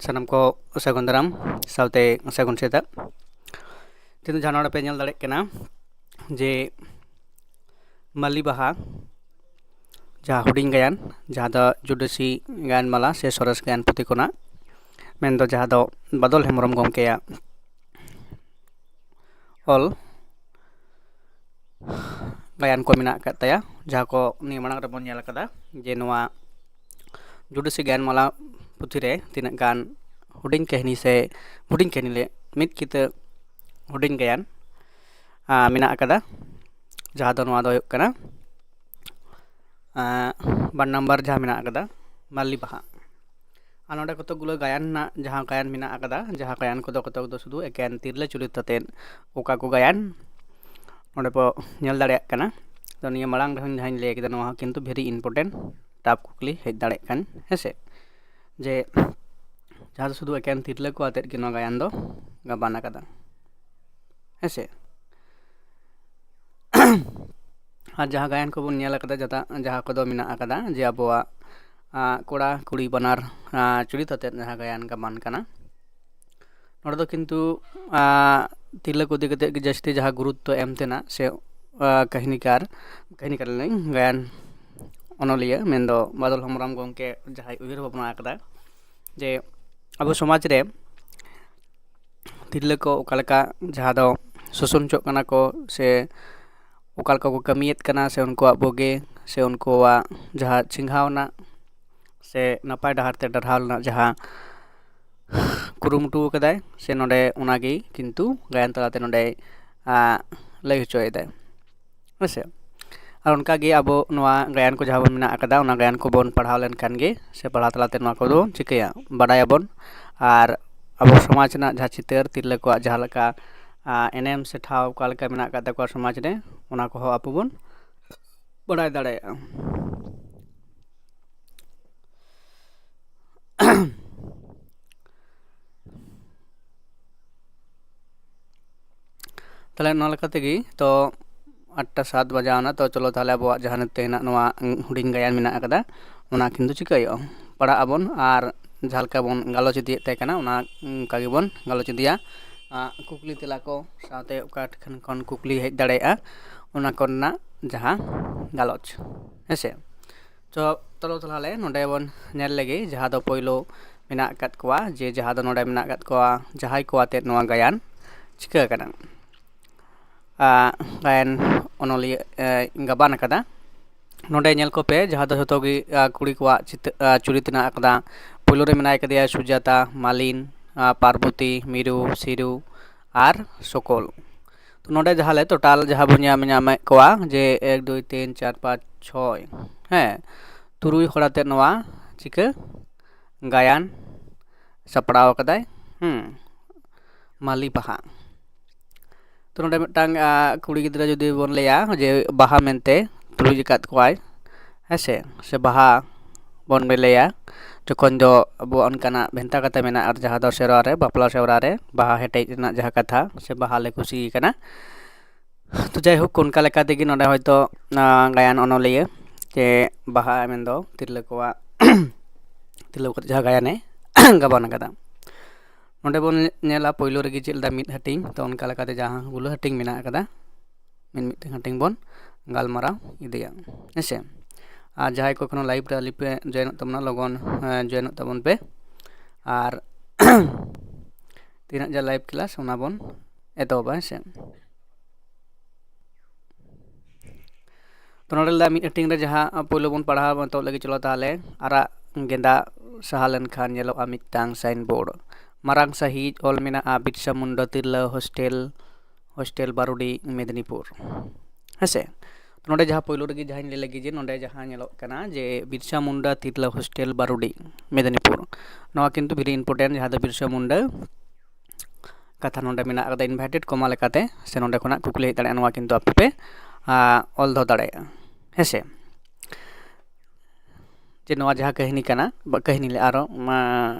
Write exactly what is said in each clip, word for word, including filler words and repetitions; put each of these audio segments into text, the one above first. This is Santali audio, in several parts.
ᱥᱟᱱᱟᱢ ᱠᱚ ᱥᱟᱹᱜᱩᱱ ᱫᱟᱨᱟᱢ ᱥᱟᱶᱛᱮ ᱥᱟᱹᱜᱩᱱ ᱥᱮᱛᱟᱜ᱾ ᱛᱮᱦᱮᱧ ᱫᱚ ᱡᱟᱦᱟᱸ ᱱᱚᱰᱮ ᱯᱮ ᱧᱮᱞ ᱫᱟᱲᱮᱭᱟᱜ ᱠᱟᱱᱟ ᱡᱮ ᱢᱟᱹᱞᱤ ᱵᱟᱦᱟ, ᱡᱟᱦᱟᱸ ᱦᱩᱰᱤᱧ ᱜᱟᱭᱟᱱ, ᱡᱟᱦᱟᱸ ᱫᱚ ᱡᱩᱰᱟᱹᱥᱤ ᱜᱟᱭᱟᱱ ᱢᱟᱞᱟ ᱥᱮ ᱥᱚᱨᱮᱥ ᱜᱟᱭᱟᱱ ᱯᱩᱛᱷᱤ ᱠᱷᱚᱱᱟᱜ, ᱢᱮᱱᱫᱚ ᱡᱟᱦᱟᱸ ᱫᱚ ᱵᱟᱫᱚᱞ ᱦᱮᱢᱵᱨᱚᱢ ᱜᱚᱢᱠᱮᱭᱟᱜ ᱚᱞ ᱜᱟᱭᱟᱱ ᱠᱚ ᱢᱮᱱᱟᱜ ᱟᱠᱟᱫ ᱛᱟᱭᱟ, ᱡᱟᱦᱟᱸ ᱠᱚ ᱱᱤᱭᱟᱹ ᱢᱟᱲᱟᱝ ᱨᱮᱵᱚᱱ ᱧᱮᱞ ᱟᱠᱟᱫᱟ ᱡᱮ ᱱᱚᱣᱟ ᱡᱩᱰᱟᱹᱥᱤ ᱜᱟᱭᱟᱱ ᱢᱟᱞᱟ ᱯᱩᱛᱷᱤ ᱨᱮ ᱛᱤᱱᱟᱹᱜ ᱜᱟᱱ ᱦᱩᱰᱤᱧ ᱠᱟᱹᱦᱱᱤ ᱥᱮ ᱦᱩᱰᱤᱧ ᱠᱟᱹᱦᱱᱤ ᱞᱮ ᱢᱤᱫ ᱠᱤᱛᱟᱹ ᱦᱩᱰᱤᱧ ᱜᱟᱭᱟᱱ, ᱟ, ᱢᱮᱱᱟᱜ ᱟᱠᱟᱫᱟ, ᱡᱟᱦᱟᱸ ᱫᱚ ᱱᱚᱣᱟ ᱫᱚ ᱦᱩᱭᱩᱜ ᱠᱟᱱᱟ, ᱟ, ᱵᱟᱨ ᱱᱟᱢᱵᱟᱨ ᱡᱟᱦᱟᱸ ᱢᱮᱱᱟᱜ ᱟᱠᱟᱫᱟ, ᱢᱟᱹᱞᱤ ᱵᱟᱦᱟ᱾ ᱟᱨ ᱱᱚᱰᱮ ᱠᱚᱛᱚᱠ ᱜᱩᱞᱟᱹ ᱜᱟᱭᱟᱱ ᱨᱮᱱᱟᱜ ᱡᱟᱦᱟᱸ ᱜᱟᱭᱟᱱ ᱢᱮᱱᱟᱜ ᱟᱠᱟᱫᱟ, ᱡᱟᱦᱟᱸ ᱜᱟᱭᱟᱱ ᱠᱚᱫᱚ ᱠᱚᱛᱚᱠ ᱫᱚ ᱥᱩᱫᱷᱩ ᱮᱠᱮᱱ ᱛᱤᱨᱞᱟᱹ ᱪᱩᱨᱤᱛ ᱟᱛᱮᱫ ᱚᱠᱟ ᱠᱚ ᱜᱟᱭᱟᱱ ᱱᱚᱰᱮ ᱵᱚ ᱧᱮᱞ ᱫᱟᱲᱮᱭᱟᱜ ᱠᱟᱱᱟ᱾ ᱛᱚ ᱱᱤᱭᱟᱹ ᱢᱟᱲᱟᱝ ᱨᱮᱦᱚᱸ ᱡᱟᱦᱟᱸᱧ ᱞᱟᱹᱭ ᱠᱮᱫᱟ, ᱱᱚᱣᱟ ᱦᱚᱸ ᱠᱤᱱᱛᱩ very important tough ᱠᱩᱠᱞᱤ ᱦᱮᱡ ᱫᱟᱲᱮᱭᱟᱜ ᱠᱟᱱ, ᱦᱮᱸᱥᱮ, ᱡᱮ ᱡᱟᱦᱟᱸ ᱫᱚ ᱥᱩᱫᱷᱩ ᱮᱠᱮᱱ ᱛᱤᱨᱞᱟᱹ ᱠᱚ ᱟᱛᱮᱫ ᱜᱮ ᱱᱚᱣᱟ ᱜᱟᱭᱟᱱ ᱫᱚ ᱜᱟᱵᱟᱱ ᱟᱠᱟᱫᱟ, ᱦᱮᱸᱥᱮ᱾ ᱟᱨ ᱡᱟᱦᱟᱸ ᱜᱟᱭᱟᱱ ᱠᱚᱵᱚᱱ ᱧᱮᱞ ᱟᱠᱟᱫᱟ, ᱡᱟᱦᱟᱸ, ᱡᱟᱦᱟᱸ ᱠᱚᱫᱚ ᱢᱮᱱᱟᱜ ᱟᱠᱟᱫᱟ ᱡᱮ ᱟᱵᱚᱣᱟᱜ, ᱟ, ᱠᱚᱲᱟ ᱠᱩᱲᱤ ᱵᱟᱱᱟᱨ, ᱟ, ᱪᱩᱨᱤᱛ ᱟᱛᱮᱫ ᱡᱟᱦᱟᱸ ᱜᱟᱭᱟᱱ ᱜᱟᱵᱟᱱ ᱠᱟᱱᱟ, ᱱᱚᱰᱮ ᱫᱚ ᱠᱤᱱᱛᱩ, ᱟ, ᱛᱤᱨᱞᱟᱹ ᱠᱚ ᱤᱫᱤ ᱠᱟᱛᱮᱫ ᱜᱮ ᱡᱟᱹᱥᱛᱤ ᱡᱟᱦᱟᱸ ᱜᱩᱨᱩᱛᱛᱚ ᱮᱢ ᱛᱮᱱᱟᱜ ᱥᱮ, ᱟ, ᱠᱟᱹᱦᱱᱤᱠᱟᱨ, ᱠᱟᱹᱦᱱᱤᱠᱟᱨ ᱞᱟᱹᱭᱟᱹᱧ, ᱜᱟᱭᱟᱱ ᱚᱱᱚᱞᱤᱭᱟᱹ ᱢᱮᱱᱫᱚ ᱵᱟᱫᱚᱞ ᱦᱮᱢᱵᱨᱚᱢ ᱜᱚᱢᱠᱮ ᱡᱟᱦᱟᱸᱭ ᱩᱭᱦᱟᱹᱨ ᱵᱷᱟᱵᱽᱱᱟ ᱟᱠᱟᱫᱟ ᱡᱮ ᱟᱵᱚ ᱥᱚᱢᱟᱡᱽ ᱨᱮ ᱛᱤᱨᱞᱟᱹ ᱠᱚ ᱚᱠᱟ ᱞᱮᱠᱟ ᱡᱟᱦᱟᱸ ᱫᱚ ᱥᱳᱥᱚᱱ ᱦᱚᱪᱚᱜ ᱠᱟᱱᱟ ᱠᱚ, ᱥᱮ ᱚᱠᱟ ᱞᱮᱠᱟ ᱠᱚ ᱠᱟᱹᱢᱤᱭᱮᱫ ᱠᱟᱱᱟ, ᱥᱮ ᱩᱱᱠᱩᱣᱟᱜ ᱵᱩᱜᱤ ᱥᱮ ᱩᱱᱠᱩᱣᱟᱜ ᱡᱟᱦᱟᱸ ᱪᱮᱸᱜᱷᱟᱣ ᱨᱮᱱᱟᱜ ᱥᱮ ᱱᱟᱯᱟᱭ ᱰᱟᱦᱟᱨ ᱛᱮ ᱰᱟᱨᱦᱟᱣ ᱨᱮᱱᱟᱜ ᱡᱟᱦᱟᱸ ᱠᱩᱨᱩᱢᱩᱴᱩ ᱟᱠᱟᱫᱟᱭ, ᱥᱮ ᱱᱚᱰᱮ ᱚᱱᱟᱜᱮ ᱠᱤᱱᱛᱩ ᱜᱟᱭᱟᱱ ᱛᱟᱞᱟᱛᱮ ᱱᱚᱰᱮ, ᱟ, ᱞᱟᱹᱭ ᱦᱚᱪᱚᱭᱮᱫᱟᱭ, ᱦᱮᱸᱥᱮ᱾ ᱟᱨ ᱚᱱᱠᱟᱜᱮ ᱟᱵᱚ ᱱᱚᱣᱟ ᱜᱟᱭᱟᱱ ᱠᱚ ᱡᱟᱦᱟᱸ ᱵᱚᱱ ᱢᱮᱱᱟᱜ ᱟᱠᱟᱫᱟ, ᱚᱱᱟ ᱜᱟᱭᱟᱱ ᱠᱚᱵᱚᱱ ᱯᱟᱲᱦᱟᱣ ᱞᱮᱱᱠᱷᱟᱱ ᱜᱮ, ᱥᱮ ᱯᱟᱲᱦᱟᱣ ᱛᱟᱞᱟᱛᱮ ᱱᱚᱣᱟ ᱠᱚᱫᱚ ᱪᱤᱠᱟᱹᱭᱟ, ᱵᱟᱰᱟᱭᱟᱵᱚᱱ᱾ ᱟᱨ ᱟᱵᱚ ᱥᱚᱢᱟᱡᱽ ᱨᱮᱱᱟᱜ ᱡᱟᱦᱟᱸ ᱪᱤᱛᱟᱹᱨ, ᱛᱤᱨᱞᱟᱹ ᱠᱚᱣᱟᱜ ᱡᱟᱦᱟᱸ ᱞᱮᱠᱟ, ᱟ, ᱮᱱᱮᱢ ᱥᱮ ᱴᱷᱟᱶ ᱚᱠᱟ ᱞᱮᱠᱟ ᱢᱮᱱᱟᱜ ᱟᱠᱟᱫ ᱛᱟᱠᱚᱣᱟ ᱥᱚᱢᱟᱡᱽ ᱨᱮ, ᱚᱱᱟ ᱠᱚᱦᱚᱸ ᱟᱵᱚ ᱵᱚᱱ ᱵᱟᱲᱟᱭ ᱫᱟᱲᱮᱭᱟᱜᱼᱟ᱾ ᱛᱟᱦᱞᱮ ᱱᱚᱣᱟ ᱞᱮᱠᱟ ᱛᱮᱜᱮ ᱛᱚ ᱟᱴᱴᱟ ᱥᱟᱛ ᱵᱟᱡᱟᱣ ᱮᱱᱟ᱾ ᱛᱚ ᱪᱚᱞᱚ ᱛᱟᱦᱞᱮ ᱟᱵᱚᱣᱟᱜ ᱡᱟᱦᱟᱸ ᱱᱤᱛ ᱛᱮᱦᱮᱧᱟᱜ ᱱᱚᱣᱟ ᱦᱩᱰᱤᱧ ᱜᱟᱭᱟᱱ ᱢᱮᱱᱟᱜ ᱟᱠᱟᱫᱟ, ᱚᱱᱟ ᱠᱤᱱᱛᱩ ᱪᱤᱠᱟᱹᱭ ᱦᱩᱭᱩᱜᱼᱟ, ᱯᱟᱲᱦᱟᱜ ᱟᱵᱚᱱ᱾ ᱟᱨ ᱡᱟᱦᱟᱸ ᱞᱮᱠᱟ ᱵᱚᱱ ᱜᱟᱞᱚᱪ ᱤᱫᱤᱭᱮᱫ ᱛᱟᱦᱮᱸ ᱠᱟᱱᱟ, ᱚᱱᱟ ᱚᱱᱠᱟ ᱜᱮᱵᱚᱱ ᱜᱟᱞᱚᱪ ᱤᱫᱤᱭᱟ᱾ ᱟᱸ, ᱠᱩᱠᱞᱤ ᱛᱮᱞᱟ ᱠᱚ ᱥᱟᱶᱛᱮ ᱚᱠᱟ ᱴᱷᱮᱱ ᱠᱷᱚᱱ ᱠᱩᱠᱞᱤ ᱦᱮᱡ ᱫᱟᱲᱮᱭᱟᱜᱼᱟ, ᱚᱱᱟ ᱠᱚᱨᱮᱱᱟᱜ ᱡᱟᱦᱟᱸ ᱜᱟᱞᱚᱪ, ᱦᱮᱸ ᱥᱮ᱾ ᱛᱚ ᱪᱚᱞᱚ ᱛᱟᱦᱚᱞᱮ ᱱᱚᱰᱮ ᱵᱚᱱ ᱧᱮᱞ ᱞᱮᱜᱮ, ᱡᱟᱦᱟᱸ ᱫᱚ ᱯᱳᱭᱞᱳ ᱢᱮᱱᱟᱜ ᱟᱠᱟᱫ ᱠᱚᱣᱟ, ᱡᱮ ᱡᱟᱦᱟᱸ ᱫᱚ ᱱᱚᱰᱮ ᱢᱮᱱᱟᱜ ᱟᱠᱟᱫ ᱠᱚᱣᱟ, ᱡᱟᱦᱟᱸᱭ ᱠᱚ ᱟᱛᱮᱫ ᱱᱚᱣᱟ ᱜᱟᱭᱟᱱ ᱪᱤᱠᱟᱹ ᱟᱠᱟᱱᱟ, ᱟᱸ, ᱜᱟᱭᱟᱱ ᱚᱱᱚᱞᱤᱭᱟᱹ, ᱮ, ᱜᱟᱵᱟᱱ ᱟᱠᱟᱫᱟ᱾ ᱱᱚᱰᱮ ᱧᱮᱞ ᱠᱚᱯᱮ, ᱡᱟᱦᱟᱸ ᱫᱚ ᱡᱷᱚᱛᱚ ᱜᱮ, ᱟ, ᱠᱩᱲᱤ ᱠᱚᱣᱟᱜ ᱪᱤᱛᱟᱹ-, ᱟ, ᱪᱩᱨᱤᱛ ᱢᱮᱱᱟᱜ ᱟᱠᱟᱫᱟ᱾ ᱯᱳᱭᱞᱳ ᱨᱮ ᱢᱮᱱᱟᱭ ᱠᱟᱫᱮᱭᱟ ᱥᱩᱡᱟᱛᱟ, ᱢᱟᱞᱤᱱ, ᱟ, ᱯᱟᱨᱵᱚᱛᱤ, ᱢᱤᱨᱩ, ᱥᱤᱨᱩ ᱟᱨ ᱥᱚᱠᱚᱞ᱾ ᱛᱚ ᱱᱚᱰᱮ ᱡᱟᱦᱟᱸ ᱞᱮ total ᱡᱟᱦᱟᱸ ᱵᱚᱱ ᱧᱟᱢ, ᱧᱟᱢᱮᱫ ᱠᱚᱣᱟ ᱡᱮ ᱮᱠ, ᱫᱩᱭ, ᱛᱤᱱ, ᱪᱟᱨ, ᱯᱟᱸᱪ, ᱪᱷᱚᱭ, ᱦᱮᱸ, ᱛᱩᱨᱩᱭ ᱦᱚᱲ ᱟᱛᱮ ᱱᱚᱣᱟ ᱪᱤᱠᱟᱹ ᱜᱟᱭᱟᱱ ᱥᱟᱯᱲᱟᱣ ᱟᱠᱟᱫᱟᱭ, ᱦᱩᱸ, ᱢᱟᱹᱞᱤ ᱵᱟᱦᱟ᱾ ᱛᱚ ᱱᱚᱰᱮ ᱢᱤᱫᱴᱟᱝ, ᱟ, ᱠᱩᱲᱤ ᱜᱤᱫᱽᱨᱟᱹ ᱡᱩᱫᱤ ᱵᱚᱱ ᱞᱟᱹᱭᱟ ᱡᱮ ᱵᱟᱦᱟ ᱢᱮᱱᱛᱮ ᱛᱩᱞᱩᱡ ᱟᱠᱟᱫ ᱠᱚᱣᱟᱭ, ᱦᱮᱸ ᱥᱮ, ᱥᱮ ᱵᱟᱦᱟ ᱵᱚᱱ ᱞᱟᱹᱭᱟ, ᱡᱚᱠᱷᱚᱱ ᱫᱚ ᱟᱵᱚᱣᱟᱜ ᱚᱱᱠᱟᱱᱟᱜ ᱵᱷᱮᱱᱛᱟ ᱠᱟᱛᱷᱟ ᱢᱮᱱᱟᱜᱼᱟ, ᱟᱨ ᱡᱟᱦᱟᱸ ᱫᱚ ᱥᱮᱨᱣᱟ ᱨᱮ, ᱵᱟᱯᱞᱟ ᱥᱮᱨᱣᱟ ᱨᱮ ᱵᱟᱦᱟ ᱦᱮᱴᱮᱡ ᱨᱮᱱᱟᱜ ᱡᱟᱦᱟᱸ ᱠᱟᱛᱷᱟ, ᱥᱮ ᱵᱟᱦᱟ ᱞᱮ ᱠᱩᱥᱤ ᱠᱟᱱᱟ᱾ ᱛᱚ ᱡᱟᱭᱦᱳᱠ, ᱚᱱᱠᱟ ᱞᱮᱠᱟ ᱛᱮᱜᱮ ᱱᱚᱰᱮ ᱦᱚᱭᱛᱳ, ᱟ, ᱜᱟᱭᱟᱱ ᱚᱱᱚᱞᱤᱭᱟᱹ ᱡᱮ ᱵᱟᱦᱟ ᱢᱮᱱᱫᱚ ᱛᱤᱨᱞᱟᱹ ᱠᱚᱣᱟᱜ ᱛᱤᱨᱞᱟᱹ ᱠᱚ ᱠᱟᱛᱮ ᱡᱟᱦᱟᱸ ᱜᱟᱭᱟᱱᱮ ᱜᱟᱵᱟᱱ ᱟᱠᱟᱫᱟ᱾ ᱱᱚᱰᱮ ᱵᱚᱱ ᱧᱮᱞᱟ ᱯᱳᱭᱞᱳ ᱨᱮᱜᱮ ᱪᱮᱫ ᱞᱮᱠᱟ ᱢᱤᱫ ᱦᱟᱹᱴᱤᱧ, ᱛᱚ ᱚᱱᱠᱟ ᱞᱮᱠᱟᱛᱮ ᱡᱟᱦᱟᱸ ᱜᱩᱞᱟᱹ ᱦᱟᱹᱴᱤᱧ ᱢᱮᱱᱟᱜ ᱟᱠᱟᱫᱟ, ᱢᱤᱫ ᱢᱤᱫᱴᱮᱱ ᱦᱟᱹᱴᱤᱧ ᱵᱚᱱ ᱜᱟᱞᱢᱟᱨᱟᱣ ᱤᱫᱤᱭᱟ, ᱦᱮᱸ ᱥᱮ᱾ ᱟᱨ ᱡᱟᱦᱟᱸᱭ ᱠᱚ ᱮᱠᱷᱚᱱᱳ live ᱨᱮ ᱟᱞᱤ ᱯᱮ joinᱚᱜ ᱛᱟᱵᱚᱱᱟ, ᱞᱚᱜᱚᱱ, ᱮ, joinᱚᱜ ᱛᱟᱵᱚᱱ ᱯᱮ᱾ ᱟᱨ ᱛᱤᱱᱟᱹᱜ ᱡᱟ live class, ᱚᱱᱟ ᱵᱚᱱ ᱮᱛᱚᱦᱚᱵᱟ, ᱦᱮᱸ ᱥᱮ᱾ ᱛᱚ ᱱᱚᱰᱮ ᱞᱮᱫᱟ ᱢᱤᱫ ᱦᱟᱹᱴᱤᱧ ᱨᱮ ᱡᱟᱦᱟᱸ ᱯᱳᱭᱞᱳ ᱵᱚᱱ ᱯᱟᱲᱦᱟᱣ ᱮᱛᱚᱦᱚᱵ ᱞᱟᱹᱜᱤᱫ, ᱪᱚᱞᱚ ᱛᱟᱦᱚᱞᱮ, ᱟᱨᱟᱜ ᱜᱮᱸᱫᱟᱜ ᱥᱟᱦᱟ ᱞᱮᱱᱠᱷᱟᱱ ᱧᱮᱞᱚᱜᱼᱟ ᱢᱤᱫᱴᱟᱝ signboard, ᱢᱟᱨᱟᱝ ᱥᱟᱺᱦᱤᱡ ᱚᱞ ᱢᱮᱱᱟᱜᱼᱟ ᱵᱤᱨᱥᱟ ᱢᱩᱱᱰᱟ ᱛᱤᱨᱞᱟᱹ hostel, hostel ᱵᱟᱨᱩᱰᱤ ᱢᱮᱫᱽᱱᱤᱯᱩᱨ, ᱦᱮᱸ ᱥᱮ᱾ ᱱᱚᱰᱮ ᱡᱟᱦᱟᱸ ᱯᱳᱭᱞᱳ ᱨᱮᱜᱮ ᱡᱟᱦᱟᱸᱧ ᱞᱟᱹᱭ ᱞᱟᱹᱜᱤᱫ ᱡᱮ ᱱᱚᱰᱮ ᱡᱟᱦᱟᱸ ᱧᱮᱞᱚᱜ ᱠᱟᱱᱟ ᱡᱮ ᱵᱤᱨᱥᱟ ᱢᱩᱱᱰᱟ ᱛᱤᱨᱞᱟᱹ hostel ᱵᱟᱨᱩᱰᱤ ᱢᱮᱫᱽᱱᱤᱯᱩᱨ, ᱱᱚᱣᱟ ᱠᱤᱱᱛᱩ very important, ᱡᱟᱦᱟᱸ ᱫᱚ ᱵᱤᱨᱥᱟ ᱢᱩᱱᱰᱟ ᱠᱟᱛᱷᱟ ᱱᱚᱰᱮ ᱢᱮᱱᱟᱜ ᱟᱠᱟᱫᱟ inverted comma ᱞᱮᱠᱟᱛᱮ, ᱥᱮ ᱱᱚᱰᱮ ᱠᱷᱚᱱᱟᱜ ᱠᱩᱠᱞᱤ ᱦᱮᱡ ᱫᱟᱲᱮᱭᱟᱜᱼᱟ, ᱱᱚᱣᱟ ᱠᱤᱱᱛᱩ ᱟᱯᱮ ᱯᱮ, ᱟ, ᱚᱞ ᱫᱚᱦᱚ ᱫᱟᱲᱮᱭᱟᱜᱼᱟ, ᱦᱮᱸ ᱥᱮ᱾ ᱡᱮ ᱱᱚᱣᱟ ᱡᱟᱦᱟᱸ ᱠᱟᱹᱦᱱᱤ ᱠᱟᱱᱟ, ᱵᱟ ᱠᱟᱹᱦᱱᱤ ᱞᱮ ᱟᱨᱚ, ᱢᱟ,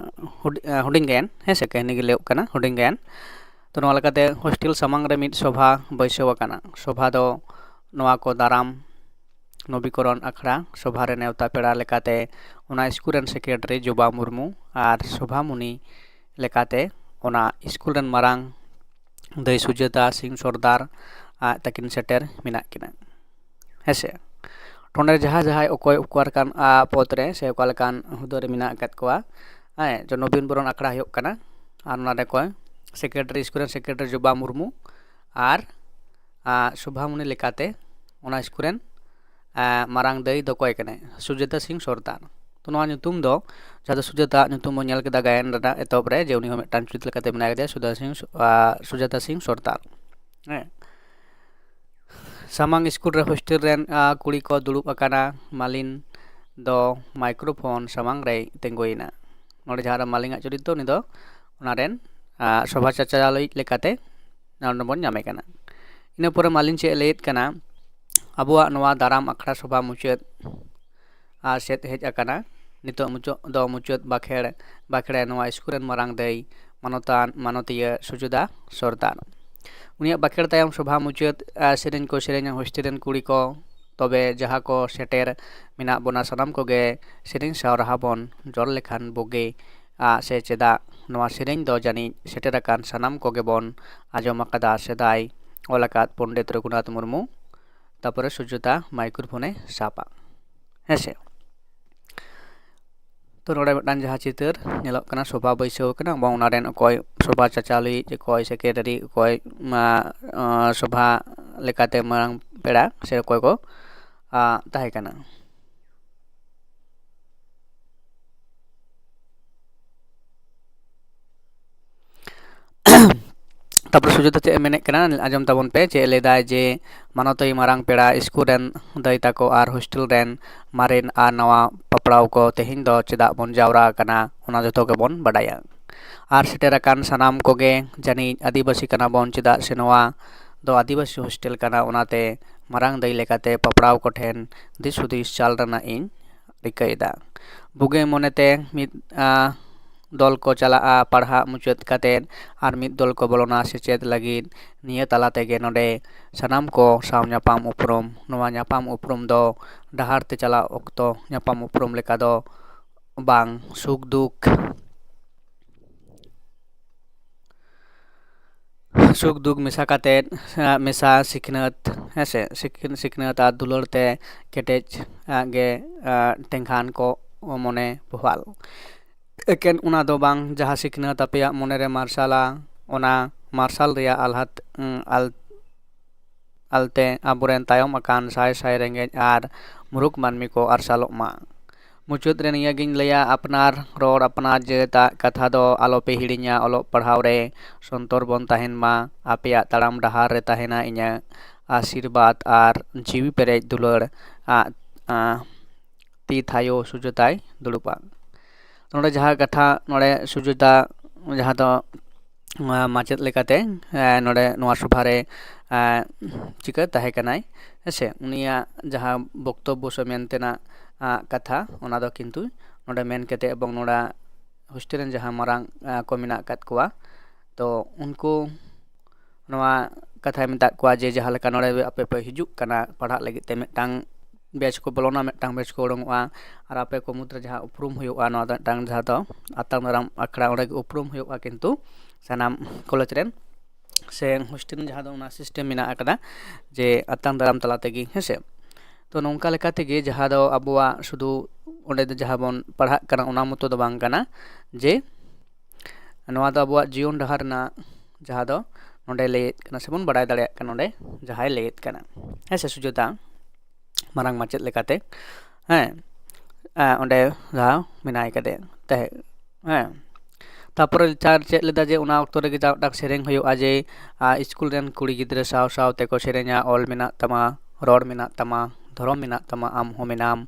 ᱦᱩᱰ-, ᱟ, ᱦᱩᱰᱤᱧ ᱜᱟᱭᱟᱱ, ᱦᱮᱸ ᱥᱮ, ᱠᱟᱹᱦᱱᱤ ᱜᱮ ᱞᱟᱹᱭᱚᱜ ᱠᱟᱱᱟ, ᱦᱩᱰᱤᱧ ᱜᱟᱭᱟᱱ᱾ ᱛᱚ ᱱᱚᱣᱟ ᱞᱮᱠᱟᱛᱮ hostel ᱥᱟᱢᱟᱝ ᱨᱮ ᱢᱤᱫ ᱥᱚᱵᱷᱟ ᱵᱟᱹᱭᱥᱟᱹᱣ ᱟᱠᱟᱱᱟ᱾ ᱥᱚᱵᱷᱟ ᱫᱚ ᱱᱚᱣᱟ ᱠᱚ ᱫᱟᱨᱟᱢ ᱱᱚᱵᱤᱠᱚᱨᱚᱱ ᱟᱠᱷᱲᱟ ᱥᱚᱵᱷᱟ ᱨᱮ ᱱᱮᱣᱛᱟ ᱯᱮᱲᱟ ᱞᱮᱠᱟᱛᱮ ᱚᱱᱟ ᱥᱠᱩᱞ ᱨᱮᱱ ᱥᱮᱠᱨᱮᱴᱟᱨᱤ ᱡᱚᱵᱟ ᱢᱩᱨᱢᱩ ᱟᱨ ᱥᱚᱵᱷᱟᱢᱩᱱᱤ ᱞᱮᱠᱟᱛᱮ ᱚᱱᱟ ᱥᱠᱩᱞ ᱨᱮᱱ ᱢᱟᱨᱟᱝ ᱫᱟᱹᱭ ᱥᱩᱡᱟᱛᱟ ᱥᱤᱝ ᱥᱚᱨᱫᱟᱨ ᱟᱡ ᱛᱟᱹᱠᱤᱱ ᱥᱮᱴᱮᱨ ᱢᱮᱱᱟᱜ ᱠᱤᱱᱟ᱾ ᱦᱮᱸᱥᱮ, ᱱᱚᱰᱮ ᱡᱟᱦᱟᱸ ᱡᱟᱦᱟᱸᱭ ᱚᱠᱚᱭ ᱚᱠᱟ ᱞᱮᱠᱟᱱ ᱯᱚᱫᱽ ᱨᱮ ᱥᱮ ᱚᱠᱟ ᱞᱮᱠᱟᱱ ᱦᱩᱫᱟᱹ ᱨᱮ ᱢᱮᱱᱟᱜ ᱟᱠᱟᱫ ᱠᱚᱣᱟ, ᱦᱮᱸ, ᱱᱚᱵᱤᱱ ᱵᱚᱨᱚᱱ ᱟᱠᱷᱲᱟ ᱦᱩᱭᱩᱜ ᱠᱟᱱᱟ᱾ ᱟᱨ ᱚᱱᱟ ᱨᱮ ᱚᱠᱚᱭ ᱥᱮᱠᱨᱮᱴᱟᱨᱤ, ᱥᱠᱩᱞ ᱨᱮᱱ ᱥᱮᱠᱨᱮᱴᱟᱨᱤ ᱡᱚᱵᱟ ᱢᱩᱨᱢᱩ ᱟᱨ ᱥᱚᱵᱷᱟᱢᱩᱱᱤ ᱞᱮᱠᱟᱛᱮ ᱚᱱᱟ ᱥᱠᱩᱞ ᱨᱮᱱ ᱢᱟᱨᱟᱝ ᱫᱟᱹᱭ ᱫᱚ ᱚᱠᱚᱭ ᱠᱟᱱᱟᱭ? ᱥᱩᱡᱟᱛᱟ ᱥᱤᱝ ᱥᱚᱨᱫᱟᱨ᱾ ᱛᱚ ᱱᱚᱣᱟ ᱧᱩᱛᱩᱢ ᱫᱚ, ᱡᱟᱦᱟᱸ ᱫᱚ ᱥᱩᱡᱟᱛᱟ ᱧᱩᱛᱩᱢ ᱵᱚᱱ ᱧᱮᱞ ᱠᱮᱫᱟ ᱜᱟᱭᱟᱱ ᱨᱮᱱᱟᱜ ᱮᱛᱚᱦᱚᱵ ᱨᱮ, ᱡᱮ ᱩᱱᱤ ᱦᱚᱸ ᱢᱤᱫᱴᱟᱝ ᱪᱩᱨᱤᱛ ᱞᱮᱠᱟᱛᱮ ᱢᱮᱱᱟᱭ ᱠᱟᱫᱮᱭᱟ, ᱥᱩᱡᱟᱛᱟ ᱥᱤᱝ, ᱥᱩᱡᱟᱛᱟ ᱥᱤᱝ ᱥᱚᱨᱫᱟᱨ᱾ ᱦᱮᱸ, ᱥᱟᱢᱟᱝ ᱥᱠᱩᱞ ᱨᱮ ᱦᱳᱥᱴᱮᱞ ᱨᱮᱱ ᱠᱩᱲᱤ ᱠᱚ ᱫᱩᱲᱩᱵ ᱟᱠᱟᱱᱟ᱾ ᱢᱟᱞᱤᱱ ᱫᱚ ᱢᱟᱭᱠᱨᱳᱯᱷᱳᱱ ᱥᱟᱢᱟᱝ ᱨᱮᱭ ᱛᱤᱸᱜᱩᱭᱮᱱᱟ᱾ ᱱᱚᱰᱮ ᱡᱟᱦᱟᱸ ᱨᱮ ᱢᱟᱞᱤᱱᱟᱜ ᱪᱩᱨᱤᱛ ᱫᱚ, ᱩᱱᱤ ᱫᱚ ᱚᱱᱟ ᱨᱮᱱ ᱥᱚᱵᱷᱟ ᱪᱟᱪᱟᱞᱟᱣᱤᱡ ᱞᱮᱠᱟᱛᱮ ᱱᱚᱰᱮ ᱵᱚᱱ ᱧᱟᱢᱮ ᱠᱟᱱᱟ᱾ ᱤᱱᱟᱹ ᱯᱚᱨᱮ ᱢᱟᱞᱤᱱ ᱪᱮᱫ ᱮ ᱞᱟᱹᱭᱮᱫ ᱠᱟᱱᱟ? ᱟᱵᱚᱣᱟᱜ ᱱᱚᱣᱟ ᱫᱟᱨᱟᱢ ᱟᱠᱷᱲᱟ ᱥᱚᱵᱷᱟ ᱢᱩᱪᱟᱹᱫ ᱟᱨ ᱥᱮᱫ ᱦᱮᱡ ᱟᱠᱟᱱᱟ᱾ ᱱᱤᱛᱚᱜ ᱢᱩᱪᱟᱹᱫ ᱫᱚ ᱢᱩᱪᱟᱹᱫ ᱵᱟᱠᱷᱮᱲ, ᱵᱟᱠᱷᱮᱲᱟᱭ ᱱᱚᱣᱟ ᱥᱠᱩᱞ ᱨᱮᱱ ᱢᱟᱨᱟᱝ ᱫᱟᱹᱭ ᱢᱟᱱᱚᱛᱟᱱ ᱢᱟᱱᱚᱛᱤᱭᱟᱹ ᱥᱩᱡᱚᱫᱟ ᱥᱚᱨᱫᱟᱨ᱾ ᱩᱱᱤᱭᱟᱜ ᱵᱟᱠᱷᱮᱲ ᱛᱟᱭᱚᱢ ᱥᱚᱵᱷᱟ ᱢᱩᱪᱟᱹᱫ ᱥᱮᱨᱮᱧ ᱠᱚ ᱥᱮᱨᱮᱧᱟ ᱦᱳᱥᱴᱮᱞ ᱨᱮᱱ ᱠᱩᱲᱤ ᱠᱚ᱾ ᱛᱚᱵᱮ ᱡᱟᱦᱟᱸ ᱠᱚ ᱥᱮᱴᱮᱨ ᱢᱮᱱᱟᱜ ᱵᱚᱱᱟ, ᱥᱟᱱᱟᱢ ᱠᱚᱜᱮ ᱥᱮᱨᱮᱧ ᱥᱟᱶ ᱨᱟᱦᱟ ᱵᱚᱱ ᱡᱚᱲ ᱞᱮᱠᱷᱟᱱ ᱵᱩᱜᱤ ᱟ ᱥᱮ ᱪᱮᱫᱟᱜ? ᱱᱚᱣᱟ ᱥᱮᱨᱮᱧ ᱫᱚ ᱡᱟᱹᱱᱤᱡ ᱥᱮᱴᱮᱨ ᱟᱠᱟᱱ ᱥᱟᱱᱟᱢ ᱠᱚᱜᱮ ᱵᱚᱱ ᱟᱸᱡᱚᱢ ᱟᱠᱟᱫᱟ, ᱥᱮᱫᱟᱭ ᱚᱞ ᱟᱠᱟᱫ ᱯᱚᱱᱰᱤᱛ ᱨᱚᱜᱷᱩᱱᱟᱛᱷ ᱢᱩᱨᱢᱩ᱾ ᱛᱟᱯᱚᱨᱮ ᱥᱩᱡᱚᱛᱟ ᱢᱟᱭᱠᱨᱳᱯᱷᱳᱱᱮ ᱥᱟᱵᱟ᱾ ᱦᱮᱸᱥᱮ? ᱛᱚ ᱱᱚᱰᱮ ᱢᱤᱫᱴᱟᱝ ᱡᱟᱦᱟᱸ ᱪᱤᱛᱟᱹᱨ ᱧᱮᱞᱚᱜ ᱠᱟᱱᱟ, ᱥᱚᱵᱷᱟ ᱵᱟᱹᱭᱥᱟᱹᱣ ᱠᱟᱱᱟ, ᱮᱵᱚᱝ ᱚᱱᱟ ᱨᱮᱱ ᱚᱠᱚᱭ ᱥᱚᱵᱷᱟ ᱪᱟᱪᱟᱞᱤᱡ, ᱚᱠᱚᱭ ᱥᱮᱠᱨᱮᱴᱟᱨᱤ, ᱚᱠᱚᱭ ᱢᱟ, ᱟᱸ, ᱥᱚᱵᱷᱟ ᱞᱮᱠᱟᱛᱮ ᱢᱟᱨᱟᱝ ᱯᱮᱲᱟ ᱥᱮ ᱚᱠᱚᱭ ᱠᱚ, ᱟᱸ, ᱛᱟᱦᱮᱸ ᱠᱟᱱᱟ᱾ ᱛᱟᱯᱚᱨᱮ ᱥᱩᱡᱟᱛᱟ ᱪᱮᱫ ᱮ ᱢᱮᱱᱮᱫ ᱠᱟᱱᱟ, ᱟᱸᱡᱚᱢ ᱛᱟᱵᱚᱱ ᱯᱮ᱾ ᱪᱮᱫ ᱮ ᱞᱟᱹᱭᱫᱟᱭ ᱡᱮ, ᱢᱟᱱᱚᱛᱟᱹᱭ ᱢᱟᱨᱟᱝ ᱯᱮᱲᱟ, ᱥᱠᱩᱞ ᱨᱮᱱ ᱫᱟᱹᱭ ᱛᱟᱠᱚ ᱟᱨ ᱦᱳᱥᱴᱮᱞ ᱨᱮᱱ ᱢᱟᱨᱮᱱ ᱟᱨ ᱱᱟᱣᱟ ᱯᱟᱯᱲᱟᱣ ᱠᱚ, ᱛᱮᱦᱮᱧ ᱫᱚ ᱪᱮᱫᱟᱜ ᱵᱚᱱ ᱡᱟᱣᱨᱟ ᱟᱠᱟᱱᱟ, ᱚᱱᱟ ᱡᱚᱛᱚ ᱜᱮᱵᱚᱱ ᱵᱟᱰᱟᱭᱟ᱾ ᱟᱨ ᱥᱮᱴᱮᱨ ᱟᱠᱟᱱ ᱥᱟᱱᱟᱢ ᱠᱚᱜᱮ ᱡᱟᱹᱱᱤᱡ ᱟᱹᱫᱤᱵᱟᱹᱥᱤ ᱠᱟᱱᱟ ᱵᱚᱱ, ᱪᱮᱫᱟᱜ ᱥᱮ ᱱᱚᱣᱟ ᱫᱚ ᱟᱹᱫᱤᱵᱟᱹᱥᱤ ᱦᱳᱥᱴᱮᱞ ᱠᱟᱱᱟ᱾ ᱚᱱᱟᱛᱮ ᱢᱟᱨᱟᱝ ᱫᱟᱹᱭ ᱞᱮᱠᱟᱛᱮ ᱯᱟᱯᱲᱟᱣ ᱠᱚᱴᱷᱮᱱ ᱫᱤᱥ ᱦᱩᱫᱤᱥ ᱪᱟᱞ ᱨᱮᱱᱟᱜ ᱤᱧ ᱨᱤᱠᱟᱹᱭᱮᱫᱟ᱾ ᱵᱩᱜᱤ ᱢᱚᱱᱮᱛᱮ ᱢᱤᱫ, ᱟ, ᱫᱚᱞ ᱠᱚ ᱪᱟᱞᱟᱜᱼᱟ ᱯᱟᱲᱦᱟᱜ ᱢᱩᱪᱟᱹᱫ ᱠᱟᱛᱮᱫ, ᱟᱨ ᱢᱤᱫ ᱫᱚᱞ ᱠᱚ ᱵᱚᱞᱚᱱᱟ ᱥᱮᱪᱮᱫ ᱞᱟᱹᱜᱤᱫ᱾ ᱱᱤᱭᱟᱹ ᱛᱟᱞᱟ ᱛᱮᱜᱮ ᱱᱚᱰᱮ ᱥᱟᱱᱟᱢ ᱠᱚ ᱥᱟᱶ ᱧᱟᱯᱟᱢ ᱩᱯᱨᱩᱢ᱾ ᱱᱚᱣᱟ ᱧᱟᱯᱟᱢ ᱩᱯᱨᱩᱢ ᱫᱚ ᱰᱟᱦᱟᱨ ᱛᱮ ᱪᱟᱞᱟᱜ ᱚᱠᱛᱚ ᱧᱟᱯᱟᱢ ᱩᱯᱨᱩᱢ ᱞᱮᱠᱟ ᱫᱚ ᱵᱟᱝ, ᱥᱩᱠ ᱫᱩᱠ ᱥᱩᱠ ᱫᱩᱠ ᱢᱮᱥᱟ ᱠᱟᱛᱮᱫ, ᱢᱮᱥᱟ ᱥᱤᱠᱷᱱᱟᱹᱛ, ᱦᱮᱸ ᱥᱮ, ᱥᱤᱠᱷᱱᱟᱹᱛ ᱟᱨ ᱫᱩᱞᱟᱹᱲ ᱛᱮ ᱠᱮᱴᱮᱡ ᱜᱮ ᱴᱮᱸᱜᱷᱟᱱ ᱠᱚ ᱢᱚᱱᱮ ᱯᱚᱦᱟᱞ᱾ ᱮᱠᱮᱱ ᱚᱱᱟ ᱫᱚ ᱵᱟᱝ, ᱡᱟᱦᱟᱸ ᱥᱤᱠᱷᱱᱟᱹᱛ ᱟᱯᱮᱭᱟᱜ ᱢᱚᱱᱮᱨᱮ ᱢᱟᱨᱥᱟᱞᱟ, ᱚᱱᱟ ᱢᱟᱨᱥᱟᱞ ᱨᱮᱭᱟᱜ ᱟᱞᱦᱟᱛ ᱟᱞ ᱟᱞᱛᱮ ᱟᱵᱚᱨᱮᱱ ᱛᱟᱭᱚᱢ ᱟᱠᱟᱱ ᱥᱟᱭ ᱥᱟᱭ ᱨᱮᱸᱜᱮᱡ ᱟᱨ ᱢᱩᱨᱩᱠ ᱢᱟᱹᱱᱢᱤ ᱠᱚ ᱟᱨᱥᱟᱞᱚᱜ ᱢᱟ᱾ ᱢᱩᱪᱟᱹᱫ ᱨᱮ ᱱᱤᱭᱟᱹᱜᱤᱧ ᱞᱟᱹᱭᱟ, ᱟᱯᱱᱟᱨ ᱨᱚᱲ, ᱟᱯᱱᱟᱨ ᱡᱟᱹᱛᱟᱜ ᱠᱟᱛᱷᱟ ᱫᱚ ᱟᱞᱚᱯᱮ ᱦᱤᱲᱤᱧᱟ᱾ ᱚᱞᱚᱜ ᱯᱟᱲᱦᱟᱣ ᱨᱮ ᱥᱚᱱᱛᱚᱨ ᱵᱚᱱ ᱛᱟᱦᱮᱱ ᱢᱟ᱾ ᱟᱯᱮᱭᱟᱜ ᱛᱟᱲᱟᱢ ᱰᱟᱦᱟᱨ ᱨᱮ ᱛᱟᱦᱮᱱᱟ ᱤᱧᱟᱹᱜ ᱟᱥᱤᱨᱵᱟᱫᱽ ᱟᱨ ᱡᱤᱣᱤ ᱯᱮᱨᱮᱡ ᱫᱩᱞᱟᱹᱲ᱾ ᱟᱜ, ᱟᱸ, ᱛᱤ ᱛᱷᱟᱭᱚ ᱥᱩᱡᱟᱛᱟᱭ ᱫᱩᱲᱩᱵᱟ᱾ ᱱᱚᱰᱮ ᱡᱟᱦᱟᱸ ᱠᱟᱛᱷᱟ ᱱᱚᱰᱮ ᱥᱩᱡᱟᱛᱟ ᱡᱟᱦᱟᱸ ᱫᱚ ᱢᱟᱪᱮᱫ ᱞᱮᱠᱟᱛᱮ ᱱᱚᱰᱮ ᱱᱚᱣᱟ ᱥᱚᱵᱷᱟ ᱨᱮ ᱪᱤᱠᱟᱹ ᱛᱟᱦᱮᱸ ᱠᱟᱱᱟᱭ, ᱦᱮᱸ ᱥᱮ, ᱩᱱᱤᱭᱟᱜ ᱡᱟᱦᱟᱸ ᱵᱚᱠᱛᱚᱵᱵᱚ ᱥᱮ ᱢᱮᱱ ᱛᱮᱱᱟᱜ ᱠᱟᱛᱷᱟ, ᱚᱱᱟ ᱫᱚ ᱠᱤᱱᱛᱩ ᱱᱚᱰᱮ ᱢᱮᱱ ᱠᱟᱛᱮ ᱮᱵᱚᱝ ᱱᱚᱰᱮ ᱦᱳᱥᱴᱮᱞ ᱨᱮᱱ ᱡᱟᱦᱟᱸ ᱢᱟᱨᱟᱝ ᱠᱚ ᱢᱮᱱᱟᱜ ᱟᱠᱟᱫ ᱠᱚᱣᱟ, ᱛᱚ ᱩᱱᱠᱩ ᱱᱚᱣᱟ ᱠᱟᱛᱷᱟᱭ ᱢᱮᱛᱟᱫ ᱠᱚᱣᱟ ᱡᱮ ᱡᱟᱦᱟᱸ ᱞᱮᱠᱟ ᱱᱚᱰᱮ ᱟᱯᱮ ᱯᱮ ᱦᱤᱡᱩᱜ ᱠᱟᱱᱟ ᱯᱟᱲᱦᱟᱜ ᱞᱟᱹᱜᱤᱫ ᱛᱮ, ᱢᱤᱫᱴᱟᱝ ᱵᱮᱪ ᱠᱚ ᱵᱚᱞᱚᱱᱟ, ᱢᱤᱫᱴᱟᱝ ᱵᱮᱪ ᱠᱚ ᱩᱰᱩᱝᱚᱜᱼᱟ, ᱟᱨ ᱟᱯᱮ ᱠᱚ ᱢᱩᱫᱽᱨᱮ ᱡᱟᱦᱟᱸ ᱩᱯᱨᱩᱢ ᱦᱩᱭᱩᱜᱼᱟ, ᱱᱚᱣᱟ ᱫᱚ ᱢᱤᱫᱴᱟᱝ ᱡᱟᱦᱟᱸ ᱫᱚ ᱟᱛᱟᱝ ᱫᱟᱨᱟᱢ ᱟᱠᱷᱲᱟ, ᱚᱸᱰᱮ ᱜᱮ ᱩᱯᱨᱩᱢ ᱦᱩᱭᱩᱜᱼᱟ ᱠᱤᱱᱛᱩ ᱥᱟᱱᱟᱢ ᱠᱚᱞᱮᱡᱽ ᱨᱮᱱ ᱥᱮ ᱦᱳᱥᱴᱮᱞ ᱨᱮᱱ ᱡᱟᱦᱟᱸ ᱫᱚ ᱚᱱᱟ ᱥᱤᱥᱴᱮᱢ ᱢᱮᱱᱟᱜ ᱟᱠᱟᱫᱟ ᱡᱮ ᱟᱛᱟᱝ ᱫᱟᱨᱟᱢ ᱛᱟᱞᱟ ᱛᱮᱜᱮ, ᱦᱮᱸ ᱥᱮ᱾ ᱛᱚ ᱱᱚᱝᱠᱟ ᱞᱮᱠᱟ ᱛᱮᱜᱮ ᱡᱟᱦᱟᱸ ᱫᱚ ᱟᱵᱚᱣᱟᱜ ᱥᱩᱫᱷᱩ ᱚᱸᱰᱮ ᱫᱚ ᱡᱟᱦᱟᱸ ᱵᱚᱱ ᱯᱟᱲᱦᱟᱜ ᱠᱟᱱᱟ ᱚᱱᱟ ᱢᱚᱛᱚ ᱫᱚ ᱵᱟᱝ ᱠᱟᱱᱟ, ᱡᱮ ᱱᱚᱣᱟ ᱫᱚ ᱟᱵᱚᱣᱟᱜ ᱡᱤᱭᱚᱱ ᱰᱟᱦᱟᱨ ᱨᱮᱱᱟᱜ ᱡᱟᱦᱟᱸ ᱫᱚ ᱱᱚᱰᱮ ᱞᱟᱹᱭᱮᱫ ᱠᱟᱱᱟ ᱥᱮᱵᱚᱱ ᱵᱟᱲᱟᱭ ᱫᱟᱲᱮᱭᱟᱜ ᱠᱟᱱᱟ ᱱᱚᱰᱮ ᱡᱟᱦᱟᱸᱭ ᱞᱟᱹᱭᱮᱫ ᱠᱟᱱᱟ, ᱦᱮᱸ ᱥᱮ, ᱥᱩᱡᱟᱛᱟ ᱢᱟᱨᱟᱝ ᱢᱟᱪᱮᱫ ᱞᱮᱠᱟᱛᱮ, ᱦᱮᱸ, ᱮ, ᱚᱸᱰᱮ ᱡᱟᱦᱟᱸ ᱢᱮᱱᱟᱭ ᱠᱟᱫᱮ ᱛᱟᱦᱮᱸᱫ, ᱦᱮᱸ᱾ ᱛᱟᱯᱚᱨᱮ ᱪᱟᱨ ᱪᱮᱫ ᱞᱮᱫᱟ ᱡᱮ ᱚᱱᱟ ᱚᱠᱛᱚ ᱨᱮᱜᱮ ᱡᱟ ᱢᱤᱫᱴᱟᱝ ᱥᱮᱨᱮᱧ ᱦᱩᱭᱩᱜᱼᱟ ᱡᱮ, ᱟ, ᱥᱠᱩᱞ ᱨᱮᱱ ᱠᱩᱲᱤ ᱜᱤᱫᱽᱨᱟᱹ ᱥᱟᱶ ᱥᱟᱶ ᱛᱮᱠᱚ ᱥᱮᱨᱮᱧᱟ, ᱚᱞ ᱢᱮᱱᱟᱜ ᱛᱟᱢᱟ, ᱨᱚᱲ ᱢᱮᱱᱟᱜ ᱛᱟᱢᱟ, ᱫᱷᱚᱨᱚᱢ ᱢᱮᱱᱟᱜ ᱛᱟᱢᱟ, ᱟᱢ ᱦᱚᱸ ᱢᱮᱱᱟᱢ,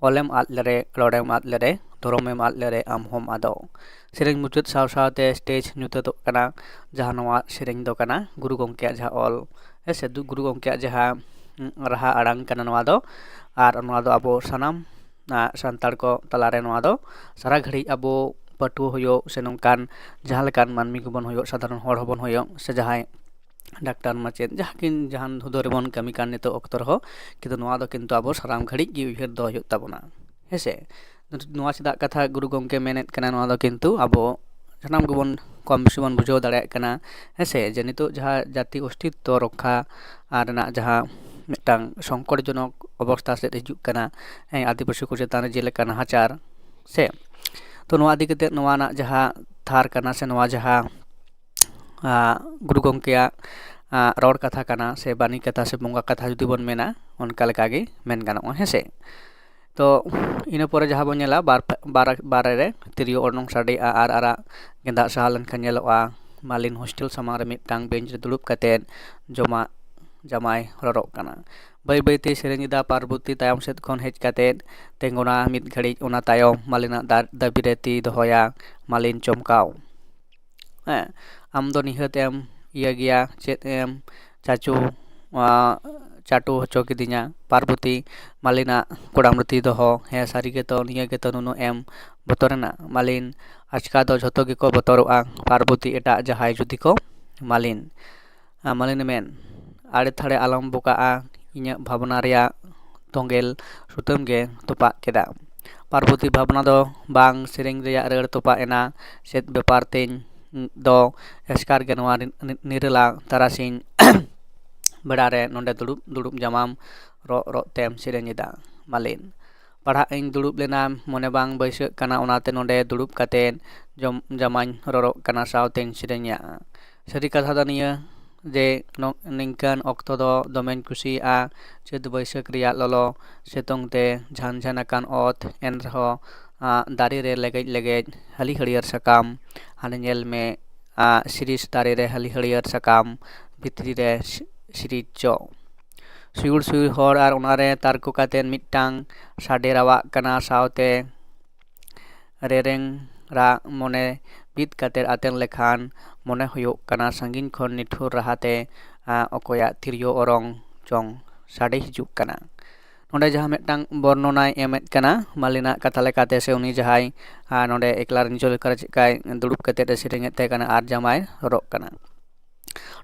ᱚᱞᱮᱢ ᱟᱫ ᱞᱮᱨᱮ, ᱨᱚᱲᱮᱢ ᱟᱫ ᱞᱮᱨᱮ, ᱫᱷᱚᱨᱚᱢᱮᱢ ᱟᱫ ᱞᱮᱨᱮ, ᱟᱢ ᱦᱚᱸᱢ ᱟᱫᱚᱜ᱾ ᱥᱮᱨᱮᱧ ᱢᱩᱪᱟᱹᱫ ᱥᱟᱶ ᱥᱟᱶᱛᱮ ᱥᱴᱮᱡᱽ ᱧᱩᱛᱟᱹᱛᱚᱜ ᱠᱟᱱᱟ, ᱡᱟᱦᱟᱸ ᱱᱚᱣᱟ ᱥᱮᱨᱮᱧ ᱫᱚ ᱠᱟᱱᱟ ᱜᱩᱨᱩ ᱜᱚᱢᱠᱮᱭᱟᱜ ᱡᱟᱦᱟᱸ ᱚᱞ, ᱦᱮᱸ ᱥᱮ, ᱫᱩ-, ᱜᱩᱨᱩ ᱜᱚᱢᱠᱮᱭᱟᱜ ᱡᱟᱦᱟᱸ, ᱩᱸ, ᱨᱟᱦᱟ ᱟᱲᱟᱝ ᱠᱟᱱᱟ ᱱᱚᱣᱟ ᱫᱚ᱾ ᱟᱨ ᱱᱚᱣᱟ ᱫᱚ ᱟᱵᱚ ᱥᱟᱱᱟᱢ, ᱟ, ᱥᱟᱱᱛᱟᱲ ᱠᱚ ᱛᱟᱞᱟᱨᱮ ᱱᱚᱣᱟ ᱫᱚ ᱥᱟᱨᱟ ᱜᱷᱟᱹᱲᱤᱡ ᱟᱵᱚ ᱯᱟᱹᱴᱷᱩᱣᱟᱹ ᱦᱩᱭᱩᱜ ᱥᱮ ᱱᱚᱝᱠᱟᱱ ᱡᱟᱦᱟᱸ ᱞᱮᱠᱟᱱ ᱢᱟᱹᱱᱢᱤ ᱠᱚᱵᱚᱱ ᱦᱩᱭᱩᱜ, ᱥᱟᱫᱷᱟᱨᱚᱱ ᱦᱚᱲ ᱦᱚᱸᱵᱚᱱ ᱦᱩᱭᱩᱜ ᱥᱮ ᱡᱟᱦᱟᱸᱭ ᱰᱟᱠᱛᱟᱨ, ᱢᱟᱪᱮᱫ, ᱡᱟᱦᱟᱸ ᱠᱤᱱ ᱡᱟᱦᱟᱱ ᱦᱩᱫᱟᱹ ᱨᱮᱵᱚᱱ ᱠᱟᱹᱢᱤ ᱠᱟᱱ ᱱᱤᱛᱚᱜ ᱚᱠᱛᱚ ᱨᱮᱦᱚᱸ, ᱠᱤᱱᱛᱩ ᱱᱚᱣᱟ ᱫᱚ ᱠᱤᱱᱛᱩ ᱟᱵᱚ ᱥᱟᱱᱟᱢ ᱜᱷᱟᱹᱲᱤᱡ ᱜᱮ ᱩᱭᱦᱟᱹᱨ ᱫᱚᱦᱚᱭ ᱦᱩᱭᱩᱜ ᱛᱟᱵᱚᱱᱟ᱾ ᱦᱮᱸᱥᱮ? ᱱᱚᱣᱟ ᱪᱮᱫᱟᱜ ᱠᱟᱛᱷᱟ ᱜᱩᱨᱩ ᱜᱚᱢᱠᱮ ᱢᱮᱱᱮᱫ ᱠᱟᱱᱟ, ᱱᱚᱣᱟ ᱫᱚ ᱠᱤᱱᱛᱩ ᱟᱵᱚ ᱥᱟᱱᱟᱢ ᱜᱮᱵᱚᱱ ᱠᱚᱢ ᱵᱮᱥᱤ ᱵᱚᱱ ᱵᱩᱡᱷᱟᱹᱣ ᱫᱟᱲᱮᱭᱟᱜ ᱠᱟᱱᱟ᱾ ᱦᱮᱸᱥᱮ? ᱡᱮ ᱱᱤᱛᱚᱜ ᱡᱟᱦᱟᱸ ᱡᱟᱹᱛᱤ ᱚᱥᱛᱤᱛᱛᱚ ᱨᱚᱠᱠᱷᱟ ᱟᱨ ᱨᱮᱱᱟᱜ ᱡᱟᱦᱟᱸ ᱢᱤᱫᱴᱟᱝ ᱥᱚᱝᱠᱚᱴᱡᱚᱱᱚᱠ ᱚᱵᱚᱥᱛᱷᱟ ᱥᱮᱫ ᱦᱤᱡᱩᱜ ᱠᱟᱱᱟ, ᱦᱮᱸ, ᱟᱹᱫᱤᱵᱟᱹᱥᱤ ᱠᱚ ᱪᱮᱛᱟᱱ ᱨᱮ ᱡᱮᱞᱮᱠᱟ ᱱᱟᱦᱟᱪᱟᱨ, ᱥᱮ? ᱛᱚ, ᱱᱚᱣᱟ ᱤᱫᱤ ᱠᱟᱛᱮᱫ ᱱᱚᱣᱟ ᱨᱮᱱᱟᱜ ᱡᱟᱦᱟᱸ ᱛᱷᱟᱨ ᱠᱟᱱᱟ ᱥᱮ ᱱᱚᱣᱟ ᱡᱟᱦᱟᱸ, ᱟ, ᱜᱩᱨᱩ ᱜᱚᱢᱠᱮᱭᱟᱜ, ᱟ, ᱨᱚᱲ ᱠᱟᱛᱷᱟ ᱠᱟᱱᱟ ᱥᱮ ᱵᱟᱹᱱᱤ ᱠᱟᱛᱷᱟ ᱥᱮ ᱵᱚᱸᱜᱟ ᱠᱟᱛᱷᱟ ᱡᱩᱫᱤ ᱵᱚᱱ ᱢᱮᱱᱟ, ᱚᱱᱠᱟ ᱞᱮᱠᱟᱜᱮ ᱢᱮᱱ ᱜᱟᱱᱚᱜᱼᱟ, ᱦᱮᱸ ᱥᱮ? ᱛᱚ, ᱤᱱᱟᱹ ᱯᱚᱨᱮ ᱡᱟᱦᱟᱸ ᱵᱚᱱ ᱧᱮᱞᱟ, ᱵᱟᱨ, ᱵᱟᱨ, ᱵᱟᱨᱮ ᱨᱮ ᱛᱤᱨᱭᱳ ᱚᱨᱱᱚᱝ ᱥᱟᱰᱮᱜᱼᱟ ᱟᱨ ᱟᱨᱟᱜ ᱜᱮᱸᱫᱟᱜ ᱥᱟᱦᱟ ᱞᱮᱱᱠᱷᱟᱱ ᱧᱮᱞᱚᱜᱼᱟ ᱢᱟᱹᱞᱤᱱ ᱦᱳᱥᱴᱮᱞ ᱥᱟᱢᱟᱝ ᱨᱮ ᱢᱤᱫᱴᱟᱝ ᱵᱮᱧᱪ ᱨᱮ ᱫᱩᱲᱩᱵ ᱠᱟᱛᱮᱫ ᱡᱚᱢᱟᱜ ᱡᱟᱢᱟᱭ ᱨᱚᱨᱚᱜ ᱠᱟᱱᱟ᱾ ᱵᱟᱹᱭ ᱵᱟᱹᱭᱛᱮ ᱥᱮᱨᱮᱧ ᱮᱫᱟ ᱯᱟᱨᱵᱚᱛᱤ ᱛᱟᱭᱚᱢ ᱥᱮᱫ ᱠᱷᱚᱱ ᱦᱮᱡ ᱠᱟᱛᱮᱫ ᱛᱤᱸᱜᱩᱱᱟ᱾ ᱢᱤᱫ ᱜᱷᱟᱹᱲᱤᱡ ᱚᱱᱟ ᱛᱟᱭᱚᱢ ᱢᱟᱹᱞᱤᱱᱟᱜ ᱫᱟ-, ᱫᱟᱹᱵᱤ ᱨᱮ ᱛᱤ ᱫᱚᱦᱚᱭᱟ ᱢᱟᱹᱞᱤᱱ ᱪᱚᱢᱠᱟᱣ᱾ ᱦᱮᱸ, ᱟᱢ ᱫᱚ ᱱᱤᱦᱟᱹᱛ ᱮᱢ ᱤᱭᱟᱹ ᱜᱮᱭᱟ, ᱪᱮᱫ ᱮᱢ ᱪᱟᱪᱳ, ᱟ, ᱪᱟᱴᱳ ᱦᱚᱪᱚ ᱠᱤᱫᱤᱧᱟ᱾ ᱯᱟᱨᱵᱚᱛᱤ, ᱢᱟᱹᱞᱤᱱᱟᱜ ᱠᱚᱲᱟᱢ ᱨᱮ ᱛᱤ ᱫᱚᱦᱚ, ᱦᱮᱸ, ᱥᱟᱹᱨᱤ ᱜᱮᱛᱚ, ᱱᱤᱭᱟᱹ ᱜᱮᱛᱚ ᱱᱩᱱᱟᱹᱜ ᱮᱢ ᱵᱚᱛᱚᱨᱮᱱᱟ᱾ ᱢᱟᱹᱞᱤᱱ, ᱟᱪᱠᱟ ᱫᱚ ᱡᱷᱚᱛᱚ ᱜᱮᱠᱚ ᱵᱚᱛᱚᱨᱚᱜᱼᱟ᱾ ᱯᱟᱨᱵᱚᱛᱤ, ᱮᱴᱟᱜ ᱡᱟᱦᱟᱸᱭ ᱡᱩᱫᱤ ᱠᱚ, ᱢᱟᱹᱞᱤᱱ, ᱟ, ᱢᱟᱹᱞᱤᱱᱮ ᱢᱮᱱ, ᱟᱲᱮ ᱛᱷᱟᱲᱮ ᱟᱞᱚᱢ ᱵᱚᱠᱟᱜᱼᱟ, ᱤᱧᱟᱹᱜ ᱵᱷᱟᱵᱽᱱᱟ ᱨᱮᱭᱟᱜ ᱛᱚᱸᱜᱮᱞ ᱥᱩᱛᱟᱹᱢ ᱜᱮ ᱛᱚᱯᱟᱜ ᱠᱮᱫᱟ᱾ ᱯᱟᱨᱵᱚᱛᱤ, ᱵᱷᱟᱵᱽᱱᱟ ᱫᱚ ᱵᱟᱝ, ᱥᱮᱨᱮᱧ ᱨᱮᱭᱟᱜ ᱨᱟᱹᱲ ᱛᱚᱯᱟᱜ ᱮᱱᱟ᱾ ᱪᱮᱫ ᱵᱮᱯᱟᱨ ᱛᱤᱧ ᱫᱚ ᱮᱥᱠᱟᱨ ᱜᱮ ᱱᱚᱣᱟ ᱱᱤ-, ᱱᱤᱨᱟᱹᱞᱟ ᱛᱟᱨᱟᱥᱤᱧ ᱵᱮᱲᱟ ᱨᱮ ᱱᱚᱰᱮ ᱫᱩᱲᱩᱵ ᱫᱩᱲᱩᱵ ᱡᱟᱢᱟᱢ ᱨᱚᱜ ᱨᱚᱜ ᱛᱮᱢ ᱥᱮᱨᱮᱧ ᱮᱫᱟ ᱢᱟᱹᱞᱤᱱ? ᱯᱟᱲᱦᱟᱜ ᱤᱧ ᱫᱩᱲᱩᱵ ᱞᱮᱱᱟ, ᱢᱚᱱᱮ ᱵᱟᱝ ᱵᱟᱹᱭᱥᱟᱹᱜ ᱠᱟᱱᱟ, ᱚᱱᱟᱛᱮ ᱱᱚᱰᱮ ᱫᱩᱲᱩᱵ ᱠᱟᱛᱮᱫ ᱡᱚᱢ, ᱡᱟᱢᱟᱧ ᱨᱚᱨᱚᱜ ᱠᱟᱱᱟ, ᱥᱟᱶᱛᱮᱧ ᱥᱮᱨᱮᱧᱟ᱾ ᱥᱟᱹᱨᱤ ᱠᱟᱛᱷᱟ ᱫᱚ ᱱᱤᱭᱟᱹ ᱡᱮ ᱱᱚ-, ᱱᱤᱝᱠᱟᱹᱱ ᱚᱠᱛᱚ ᱫᱚ ᱫᱚᱢᱮᱧ ᱠᱩᱥᱤᱭᱟᱜᱼᱟ᱾ ᱪᱟᱹᱛ ᱵᱟᱹᱭᱥᱟᱹᱠᱷ ᱨᱮᱭᱟᱜ ᱞᱚᱞᱚ ᱥᱤᱛᱩᱝ ᱛᱮ ᱡᱷᱟᱱ ᱡᱷᱟᱱ ᱟᱠᱟᱱ ᱚᱛ, ᱮᱱ ᱨᱮᱦᱚᱸ, ᱟ, ᱫᱟᱨᱮ ᱨᱮ ᱞᱮᱜᱮᱡ ᱞᱮᱜᱮᱡ ᱦᱟᱹᱞᱤ ᱦᱟᱹᱨᱭᱟᱹᱲ ᱥᱟᱠᱟᱢ᱾ ᱦᱟᱱᱮ ᱧᱮᱞ ᱢᱮ, ᱟ, ᱥᱤᱨᱤᱥ ᱫᱟᱨᱮ ᱨᱮ ᱦᱟᱹᱞᱤ ᱦᱟᱹᱨᱭᱟᱹᱲ ᱥᱟᱠᱟᱢ ᱵᱷᱤᱛᱨᱤ ᱨᱮ ᱥᱤ-, ᱥᱤᱨᱤᱡ ᱡᱚ᱾ ᱥᱩᱭᱩᱲ ᱥᱩᱭᱩᱲ ᱦᱚᱲ ᱟᱨ ᱚᱱᱟᱨᱮ ᱛᱟᱨᱠᱚ ᱠᱟᱛᱮᱫ ᱢᱤᱫᱴᱟᱝ ᱥᱟᱰᱮ ᱨᱟᱣᱟᱜ ᱠᱟᱱᱟ, ᱥᱟᱶᱛᱮ ᱨᱮᱨᱮᱝ ᱨᱟᱜ ᱢᱚᱱᱮ ᱵᱤᱫ ᱠᱟᱛᱮᱫ ᱟᱛᱮᱱ ᱞᱮᱠᱷᱟᱱ ᱢᱚᱱᱮ ᱦᱩᱭᱩᱜ ᱠᱟᱱᱟ ᱥᱟᱺᱜᱤᱧ ᱠᱷᱚᱱ ᱱᱤᱴᱷᱩᱨ ᱨᱟᱦᱟᱛᱮ, ᱟ, ᱚᱠᱚᱭᱟᱜ ᱛᱤᱨᱭᱳ ᱚᱨᱚᱝ ᱪᱚᱝ ᱥᱟᱰᱮ ᱦᱤᱡᱩᱜ ᱠᱟᱱᱟ᱾ ᱱᱚᱰᱮ ᱡᱟᱦᱟᱸ ᱢᱤᱫᱴᱟᱝ ᱵᱚᱨᱱᱚᱱᱟᱭ ᱮᱢᱮᱫ ᱠᱟᱱᱟ ᱢᱟᱹᱞᱤᱱᱟᱜ ᱠᱟᱛᱷᱟ ᱞᱮᱠᱟᱛᱮ, ᱥᱮ ᱩᱱᱤ ᱡᱟᱦᱟᱸᱭ ᱟᱨ ᱱᱚᱰᱮ ᱮᱠᱞᱟ ᱨᱤᱧ ᱪᱚᱞ ᱠᱟᱱᱟ ᱪᱮᱫᱠᱟᱭ ᱫᱩᱲᱩᱵ ᱠᱟᱛᱮᱫ ᱮ ᱥᱮᱨᱮᱧᱮᱫ ᱛᱟᱦᱮᱸ ᱠᱟᱱᱟ ᱟᱨ ᱡᱟᱢᱟᱭ ᱨᱚᱜ ᱠᱟᱱᱟ᱾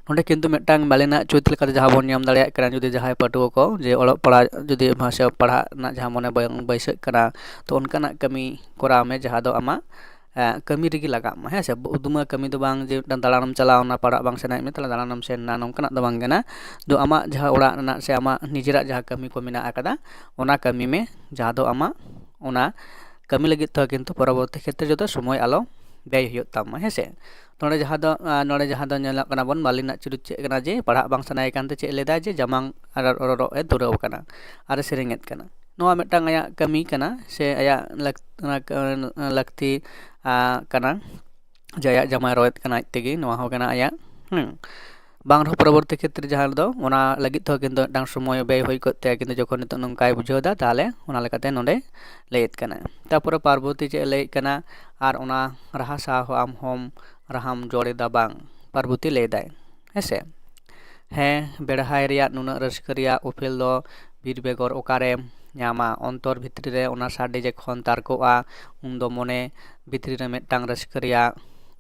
ᱱᱚᱰᱮ ᱠᱤᱱᱛᱩ ᱢᱤᱫᱴᱟᱝ ᱢᱟᱹᱞᱤᱱᱟᱜ ᱪᱩᱨᱤᱛ ᱞᱮᱠᱟᱛᱮ ᱡᱟᱦᱟᱸ ᱵᱚᱱ ᱧᱟᱢ ᱫᱟᱲᱮᱭᱟᱜ ᱠᱟᱱᱟ, ᱡᱩᱫᱤ ᱡᱟᱦᱟᱸᱭ ᱯᱟᱹᱴᱷᱩᱣᱟᱹ ᱠᱚ ᱡᱮ ᱚᱞᱚᱜ ᱯᱟᱲᱦᱟᱜ ᱡᱩᱫᱤ ᱢᱟᱥᱮ ᱯᱟᱲᱦᱟᱜ ᱨᱮᱱᱟᱜ ᱡᱟᱦᱟᱸ ᱢᱚᱱᱮ ᱵᱟᱝ ᱵᱟᱹᱭᱥᱟᱹᱜ ᱠᱟᱱᱟ, ᱛᱚ ᱚᱱᱠᱟᱱᱟᱜ ᱠᱟᱹᱢᱤ ᱠᱚᱨᱟᱣ ᱢᱮ ᱡᱟᱦᱟᱸ ᱫᱚ ᱟᱢᱟᱜ ᱮ, ᱠᱟᱹᱢᱤ ᱨᱮᱜᱮ ᱞᱟᱜᱟᱜ ᱢᱟ, ᱦᱮᱸ ᱥᱮ? ᱩᱫᱩᱢᱟᱹ ᱠᱟᱹᱢᱤ ᱫᱚ ᱵᱟᱝ ᱡᱮ ᱢᱤᱫᱴᱟᱝ ᱫᱟᱬᱟᱱᱮᱢ ᱪᱟᱞᱟᱣᱱᱟ, ᱯᱟᱲᱦᱟᱜ ᱵᱟᱝ ᱥᱟᱱᱟᱭᱮᱫ ᱢᱮ, ᱛᱟᱦᱞᱮ ᱫᱟᱬᱟᱱᱮᱢ ᱥᱮᱱ ᱮᱱᱟ, ᱱᱚᱝᱠᱟᱱᱟᱜ ᱫᱚ ᱵᱟᱝ ᱠᱟᱱᱟ᱾ ᱫᱚ ᱟᱢᱟᱜ ᱡᱟᱦᱟᱸ ᱚᱲᱟᱜ ᱨᱮᱱᱟᱜ ᱥᱮ ᱟᱢᱟᱜ ᱱᱤᱡᱮᱨᱟᱜ ᱡᱟᱦᱟᱸ ᱠᱟᱹᱢᱤ ᱠᱚ ᱢᱮᱱᱟᱜ ᱟᱠᱟᱫᱟ, ᱚᱱᱟ ᱠᱟᱹᱢᱤ ᱢᱮ, ᱡᱟᱦᱟᱸ ᱫᱚ ᱟᱢᱟᱜ ᱚᱱᱟ ᱠᱟᱹᱢᱤ ᱞᱟᱹᱜᱤᱫ ᱛᱮᱦᱚᱸ ᱠᱤᱱᱛᱩ ᱯᱚᱨᱚᱵᱚᱨᱛᱤ ᱠᱷᱮᱛᱨᱮ ᱡᱚᱛᱚ ᱥᱚᱢᱚᱭ ᱟᱞᱚ ᱵᱮᱭ ᱦᱩᱭᱩᱜ ᱛᱟᱢ ᱢᱟ, ᱦᱮᱸ ᱥᱮ? ᱱᱚᱰᱮ ᱡᱟᱦᱟᱸ ᱫᱚ, ᱟ, ᱱᱚᱰᱮ ᱡᱟᱦᱟᱸ ᱫᱚ ᱧᱮᱞᱚᱜ ᱠᱟᱱᱟ ᱵᱚᱱ, ᱢᱟᱹᱞᱤᱱᱟᱜ ᱪᱩᱨᱤᱛ ᱪᱮᱫ ᱠᱟᱱᱟ ᱡᱮ ᱯᱟᱲᱦᱟᱜ ᱵᱟᱝ ᱥᱟᱱᱟᱭᱮ ᱠᱟᱱᱛᱮ ᱪᱮᱫ ᱞᱮᱫᱟᱭ ᱡᱮ ᱡᱟᱢᱟᱝ ᱟᱨ ᱨᱚᱨᱚᱜ ᱮ ᱫᱷᱩᱨᱟᱹᱣ ᱟᱠᱟᱱᱟ ᱟᱨ ᱮ ᱥᱮᱨᱮᱧᱮᱫ ᱠᱟᱱᱟ᱾ ᱱᱚᱣᱟ ᱢᱤᱫᱴᱟᱝ ᱟᱭᱟᱜ ᱠᱟᱹᱢᱤ ᱠᱟᱱᱟ ᱥᱮ ᱟᱭᱟᱜ ᱞᱟᱹᱠ-, ᱚᱱᱟ ᱠ-, ᱞᱟᱹᱠᱛᱤ, ᱟ, ᱠᱟᱱᱟ ᱡᱮ ᱟᱭᱟᱜ ᱡᱟᱢᱟᱭ ᱨᱚᱭᱮᱫ ᱠᱟᱱᱟ ᱟᱡ ᱛᱮᱜᱮ, ᱱᱚᱣᱟ ᱦᱚᱸ ᱠᱟᱱᱟ ᱟᱭᱟᱜ, ᱦᱮᱸ᱾ ᱵᱟᱝ ᱨᱮᱦᱚᱸ ᱯᱚᱨᱚᱵᱚᱨᱛᱤ ᱠᱷᱮᱛᱨᱮ ᱡᱟᱦᱟᱸ ᱨᱮᱫᱚ ᱚᱱᱟ ᱞᱟᱹᱜᱤᱫ ᱛᱮᱦᱚᱸ ᱠᱤᱱᱛᱩ ᱢᱤᱫᱴᱟᱝ ᱥᱚᱢᱚᱭ ᱵᱮᱭ ᱦᱩᱭ ᱠᱚᱜ ᱛᱟᱭᱟ, ᱠᱤᱱᱛᱩ ᱡᱚᱠᱷᱚᱱ ᱱᱤᱛᱚᱜ ᱱᱚᱝᱠᱟᱭ ᱵᱩᱡᱷᱟᱹᱣ ᱮᱫᱟ, ᱛᱟᱦᱚᱞᱮ ᱚᱱᱟ ᱞᱮᱠᱟᱛᱮ ᱱᱚᱰᱮ ᱞᱟᱹᱭᱮᱫ ᱠᱟᱱᱟ᱾ ᱛᱟᱨᱯᱚᱨᱮ ᱯᱟᱨᱵᱚᱛᱤ ᱪᱮᱫ ᱮ ᱞᱟᱹᱭᱮᱫ ᱠᱟᱱᱟ, ᱟᱨ ᱚᱱᱟ ᱨᱟᱦᱟ ᱥᱟᱦᱟ ᱦᱚᱸ ᱟᱢ ᱦᱚᱸᱢ ᱨᱟᱦᱟᱢ ᱡᱚᱲ ᱮᱫᱟ ᱵᱟᱝ, ᱯᱟᱨᱵᱚᱛᱤ ᱞᱟᱹᱭᱫᱟᱭ, ᱦᱮᱸ ᱥᱮ? ᱦᱮᱸ, ᱵᱮᱲᱦᱟᱭ ᱨᱮᱭᱟᱜ ᱱᱩᱱᱟᱹᱜ ᱨᱟᱹᱥᱠᱟᱹ ᱨᱮᱭᱟᱜ ᱩᱯᱮᱞ ᱫᱚ ᱵᱤᱨ ᱵᱮᱜᱚᱨ ᱚᱠᱟᱨᱮᱢ ᱧᱟᱢᱟ? ᱚᱱᱛᱚᱨ ᱵᱷᱤᱛᱨᱤ ᱨᱮ ᱚᱱᱟ ᱥᱟᱰᱮ ᱡᱚᱠᱷᱚᱱ ᱛᱟᱨᱠᱚᱜᱼᱟ, ᱩᱱᱫᱚ ᱢᱚᱱᱮ ᱵᱷᱤᱛᱨᱤ ᱨᱮ ᱢᱤᱫᱴᱟᱝ ᱨᱟᱹᱥᱠᱟᱹ ᱨᱮᱭᱟᱜ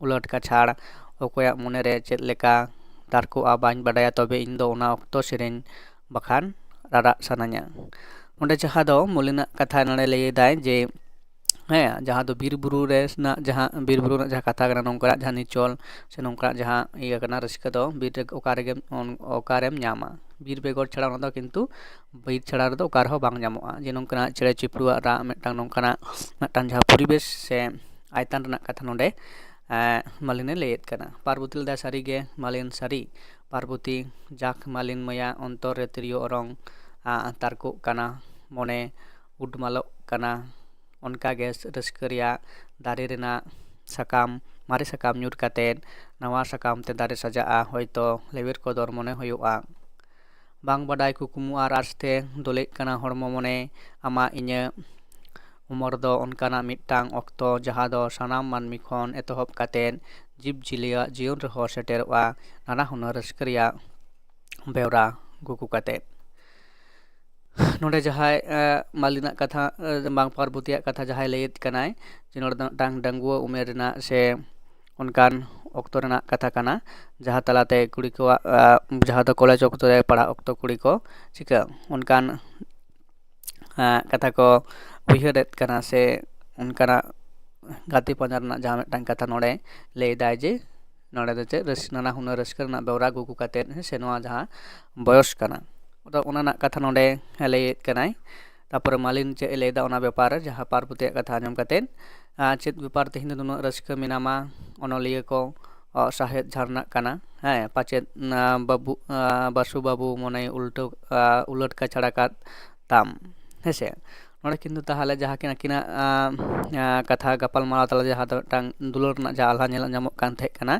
ᱩᱞᱟᱹᱴ ᱠᱟᱪᱷᱟᱲ᱾ ᱚᱠᱚᱭᱟᱜ ᱢᱚᱱᱮ ᱨᱮ ᱪᱮᱫ ᱞᱮᱠᱟ ᱛᱟᱨᱠᱚᱜᱼᱟ ᱵᱟᱹᱧ ᱵᱟᱰᱟᱭᱟ, ᱛᱚᱵᱮ ᱤᱧ ᱫᱚ ᱚᱱᱟ ᱚᱠᱛᱚ ᱥᱮᱨᱮᱧ ᱵᱟᱠᱷᱟᱱ ᱨᱟᱨᱟᱜ ᱥᱟᱱᱟᱧᱟ᱾ ᱚᱸᱰᱮ ᱡᱟᱦᱟᱸ ᱫᱚ ᱢᱟᱹᱞᱤᱱᱟᱜ ᱠᱟᱛᱷᱟ ᱱᱚᱰᱮ ᱞᱟᱹᱭ ᱮᱫᱟᱭ ᱡᱮ, ᱦᱮᱸ, ᱡᱟᱦᱟᱸ ᱫᱚ ᱵᱤᱨ ᱵᱩᱨᱩ ᱨᱮᱱᱟᱜ ᱡᱟᱦᱟᱸ, ᱵᱤᱨ ᱵᱩᱨᱩ ᱨᱮᱱᱟᱜ ᱡᱟᱦᱟᱸ ᱠᱟᱛᱷᱟ ᱠᱟᱱᱟ, ᱱᱚᱝᱠᱟᱱᱟᱜ ᱡᱟᱦᱟᱸ ᱱᱤᱪᱚᱞ ᱥᱮ ᱱᱚᱝᱠᱟᱱᱟᱜ ᱡᱟᱦᱟᱸ ᱤᱭᱟᱹ ᱠᱟᱱᱟ, ᱨᱟᱹᱥᱠᱟᱹ ᱫᱚ ᱵᱤᱨ ᱨᱮ ᱚᱠᱟ ᱨᱮᱜᱮᱢ, ᱚᱠᱟᱨᱮᱢ ᱧᱟᱢᱟ? ᱵᱤᱨ ᱵᱮᱜᱚᱨ ᱪᱷᱟᱲᱟ ᱚᱱᱟ ᱫᱚ ᱠᱤᱱᱛᱩ ᱵᱤᱨ ᱪᱷᱟᱲᱟ ᱨᱮᱫᱚ ᱚᱠᱟ ᱨᱮᱦᱚᱸ ᱵᱟᱝ ᱧᱟᱢᱚᱜᱼᱟ᱾ ᱡᱮ ᱱᱚᱝᱠᱟᱱᱟᱜ ᱪᱮᱬᱮ ᱪᱤᱯᱨᱩᱣᱟᱜ ᱨᱟᱜ, ᱢᱤᱫᱴᱟᱝ ᱱᱚᱝᱠᱟᱱᱟᱜ ᱢᱤᱫᱴᱟᱝ ᱡᱟᱦᱟᱸ ᱯᱚᱨᱤᱵᱮᱥ ᱥᱮ ᱟᱭᱛᱟᱱ ᱨᱮᱱᱟᱜ ᱠᱟᱛᱷᱟ ᱱᱚᱰᱮ, ᱮᱸ, ᱢᱟᱹᱞᱤᱱᱮ ᱞᱟᱹᱭᱮᱫ ᱠᱟᱱᱟ᱾ ᱯᱟᱨᱵᱚᱛᱤ ᱞᱟᱹᱭᱫᱟ, "ᱥᱟᱹᱨᱤᱜᱮ ᱢᱟᱹᱞᱤᱱ ᱥᱟᱹᱨᱤ᱾ ᱯᱟᱨᱵᱚᱛᱤ, ᱡᱟᱠ ᱢᱟᱹᱞᱤᱱ ᱢᱟᱹᱭᱟ, ᱚᱱᱛᱚᱨ ᱨᱮ ᱛᱤᱨᱭᱳ ᱚᱨᱚᱝ, ᱟᱸ, ᱛᱟᱨᱠᱚᱜ ᱠᱟᱱᱟ, ᱢᱚᱱᱮ ᱩᱰᱢᱟᱞᱚᱜ ᱠᱟᱱᱟ᱾ ᱚᱱᱠᱟᱜᱮ ᱨᱟᱹᱥᱠᱟᱹ ᱨᱮᱭᱟᱜ ᱫᱟᱨᱮ ᱨᱮᱱᱟᱜ ᱥᱟᱠᱟᱢ, ᱢᱟᱨᱮ ᱥᱟᱠᱟᱢ ᱧᱩᱨ ᱠᱟᱛᱮᱫ ᱱᱟᱣᱟ ᱥᱟᱠᱟᱢ ᱛᱮ ᱫᱟᱨᱮ ᱥᱟᱡᱟᱜᱼᱟ, ᱦᱚᱭᱛᱚ ᱞᱮᱣᱮᱨ ᱠᱚᱫᱚᱨ ᱢᱚᱱᱮ ᱦᱩᱭᱩᱜᱼᱟ᱾ ᱵᱟᱝ ᱵᱟᱰᱟᱭ ᱠᱩᱠᱢᱩ ᱟᱨ ᱟᱥᱛᱮ ᱫᱚᱞᱮᱜ ᱠᱟᱱᱟ ᱦᱚᱲᱢᱚ ᱢᱚᱱᱮ, ᱟᱢᱟᱜ ᱤᱧᱟᱹᱜ ᱩᱢᱚᱨ ᱫᱚ ᱚᱱᱠᱟᱱᱟᱜ ᱢᱤᱫᱴᱟᱝ ᱚᱠᱛᱚ ᱡᱟᱦᱟᱸ ᱫᱚ ᱥᱟᱱᱟᱢ ᱢᱟᱹᱱᱢᱤ ᱠᱷᱚᱱ ᱮᱛᱚᱦᱚᱵ ᱠᱟᱛᱮᱫ ᱡᱤᱵᱽ ᱡᱤᱭᱟᱹᱞᱤᱭᱟᱜ ᱡᱤᱭᱚᱱ ᱨᱮᱦᱚᱸ ᱥᱮᱴᱮᱨᱚᱜᱼᱟ ᱱᱟᱱᱟ ᱦᱩᱱᱟᱹᱨ ᱨᱟᱹᱥᱠᱟᱹ ᱨᱮᱭᱟᱜ ᱵᱮᱣᱨᱟ ᱜᱩᱠᱩ ᱠᱟᱛᱮᱫ᱾ ᱱᱚᱰᱮ ᱡᱟᱦᱟᱸᱭ ᱢᱟᱹᱞᱤᱱᱟᱜ ᱠᱟᱛᱷᱟ, ᱵᱟᱝ, ᱯᱟᱨᱵᱚᱛᱤᱭᱟᱜ ᱠᱟᱛᱷᱟ ᱡᱟᱦᱟᱸᱭ ᱞᱟᱹᱭᱮᱫ ᱠᱟᱱᱟᱭ, ᱡᱮ ᱱᱚᱰᱮ ᱫᱚ ᱢᱤᱫᱴᱟᱝ ᱰᱟᱺᱜᱩᱣᱟᱹ ᱩᱢᱮᱨ ᱨᱮᱱᱟᱜ ᱥᱮ ᱚᱱᱠᱟᱱ ᱚᱠᱛᱚ ᱨᱮᱱᱟᱜ ᱠᱟᱛᱷᱟ ᱠᱟᱱᱟ, ᱡᱟᱦᱟᱸ ᱛᱟᱞᱟᱛᱮ ᱠᱩᱲᱤ ᱠᱚᱣᱟᱜ, ᱡᱟᱦᱟᱸ ᱫᱚ ᱠᱚᱞᱮᱡᱽ ᱚᱠᱛᱚ ᱨᱮ ᱯᱟᱲᱦᱟᱜ ᱚᱠᱛᱚ ᱠᱩᱲᱤ ᱠᱚ ᱪᱤᱠᱟᱹ ᱚᱱᱠᱟᱱ ᱠᱟᱛᱷᱟ ᱠᱚ ᱩᱭᱦᱟᱹᱨᱮᱫ ᱠᱟᱱᱟ ᱥᱮ ᱚᱱᱠᱟᱱᱟᱜ ᱜᱟᱛᱮ ᱯᱟᱸᱡᱟ ᱨᱮᱱᱟᱜ ᱡᱟᱦᱟᱸ ᱢᱤᱫᱴᱟᱝ ᱠᱟᱛᱷᱟ ᱱᱚᱰᱮ ᱞᱟᱹᱭ ᱫᱟᱭ ᱡᱮ ᱱᱚᱰᱮ ᱫᱚ ᱪᱮᱫ ᱨᱟᱹᱥ-, ᱱᱟᱱᱟ ᱦᱩᱱᱟᱹᱨ ᱨᱟᱹᱥᱠᱟᱹ ᱨᱮᱱᱟᱜ ᱵᱮᱣᱨᱟ ᱟᱹᱜᱩ ᱠᱟᱛᱮᱫ, ᱦᱮᱸ ᱥᱮ, ᱱᱚᱣᱟ ᱡᱟᱦᱟᱸ ᱵᱚᱭᱚᱥ ᱠᱟᱱᱟ, ᱟᱫᱚ ᱚᱱᱟ ᱨᱮᱱᱟᱜ ᱠᱟᱛᱷᱟ ᱱᱚᱰᱮ ᱞᱟᱹᱭᱮᱫ ᱠᱟᱱᱟᱭ᱾ ᱛᱟᱨᱯᱚᱨᱮ ᱢᱟᱹᱞᱤᱱ ᱪᱮᱫ ᱮ ᱞᱟᱹᱭᱫᱟ ᱚᱱᱟ ᱵᱮᱯᱟᱨ ᱨᱮ, ᱡᱟᱦᱟᱸ ᱯᱟᱨᱵᱚᱛᱤᱭᱟᱜ ᱠᱟᱛᱷᱟ ᱟᱸᱡᱚᱢ ᱠᱟᱛᱮᱫ, ᱟᱨ ᱪᱮᱫ ᱵᱮᱯᱟᱨ ᱛᱮᱦᱮᱧ ᱫᱚ ᱱᱩᱱᱟᱹᱜ ᱨᱟᱹᱥᱠᱟᱹ ᱢᱮᱱᱟᱢᱟ? ᱚᱱᱚᱞᱤᱭᱟᱹ ᱠᱚ, ᱚ, ᱥᱟᱦᱮᱫ ᱡᱷᱟᱨᱱᱟᱜ ᱠᱟᱱᱟ, ᱦᱮᱸ, ᱯᱟᱪᱮᱫ, ᱟ, ᱵᱟᱹᱵᱩ, ᱟ, ᱵᱟᱥᱩ ᱵᱟᱹᱵᱩ ᱢᱚᱱᱮᱭ ᱩᱞᱴᱟᱹ, ᱟ, ᱩᱞᱟᱹᱴ ᱠᱟᱪᱷᱟᱲ ᱟᱠᱟᱫ ᱛᱟᱢ, ᱦᱮᱸ ᱥᱮ᱾ ᱱᱚᱰᱮ ᱠᱤᱱᱛᱩ ᱛᱟᱦᱚᱞᱮ ᱡᱟᱦᱟᱸ ᱠᱤᱱ ᱟᱹᱠᱤᱱᱟᱜ, ᱟ, ᱟ, ᱠᱟᱛᱷᱟ ᱜᱟᱯᱟᱞᱢᱟᱨᱟᱣ ᱛᱟᱞᱟ ᱡᱟᱦᱟᱸ ᱫᱚ ᱢᱤᱫᱴᱟᱝ ᱫᱩᱞᱟᱹᱲ ᱨᱮᱱᱟᱜ ᱡᱟᱦᱟᱸ ᱟᱞᱦᱟ ᱧᱮᱞ ᱧᱟᱢᱚᱜ ᱠᱟᱱ ᱛᱟᱦᱮᱸ ᱠᱟᱱᱟ,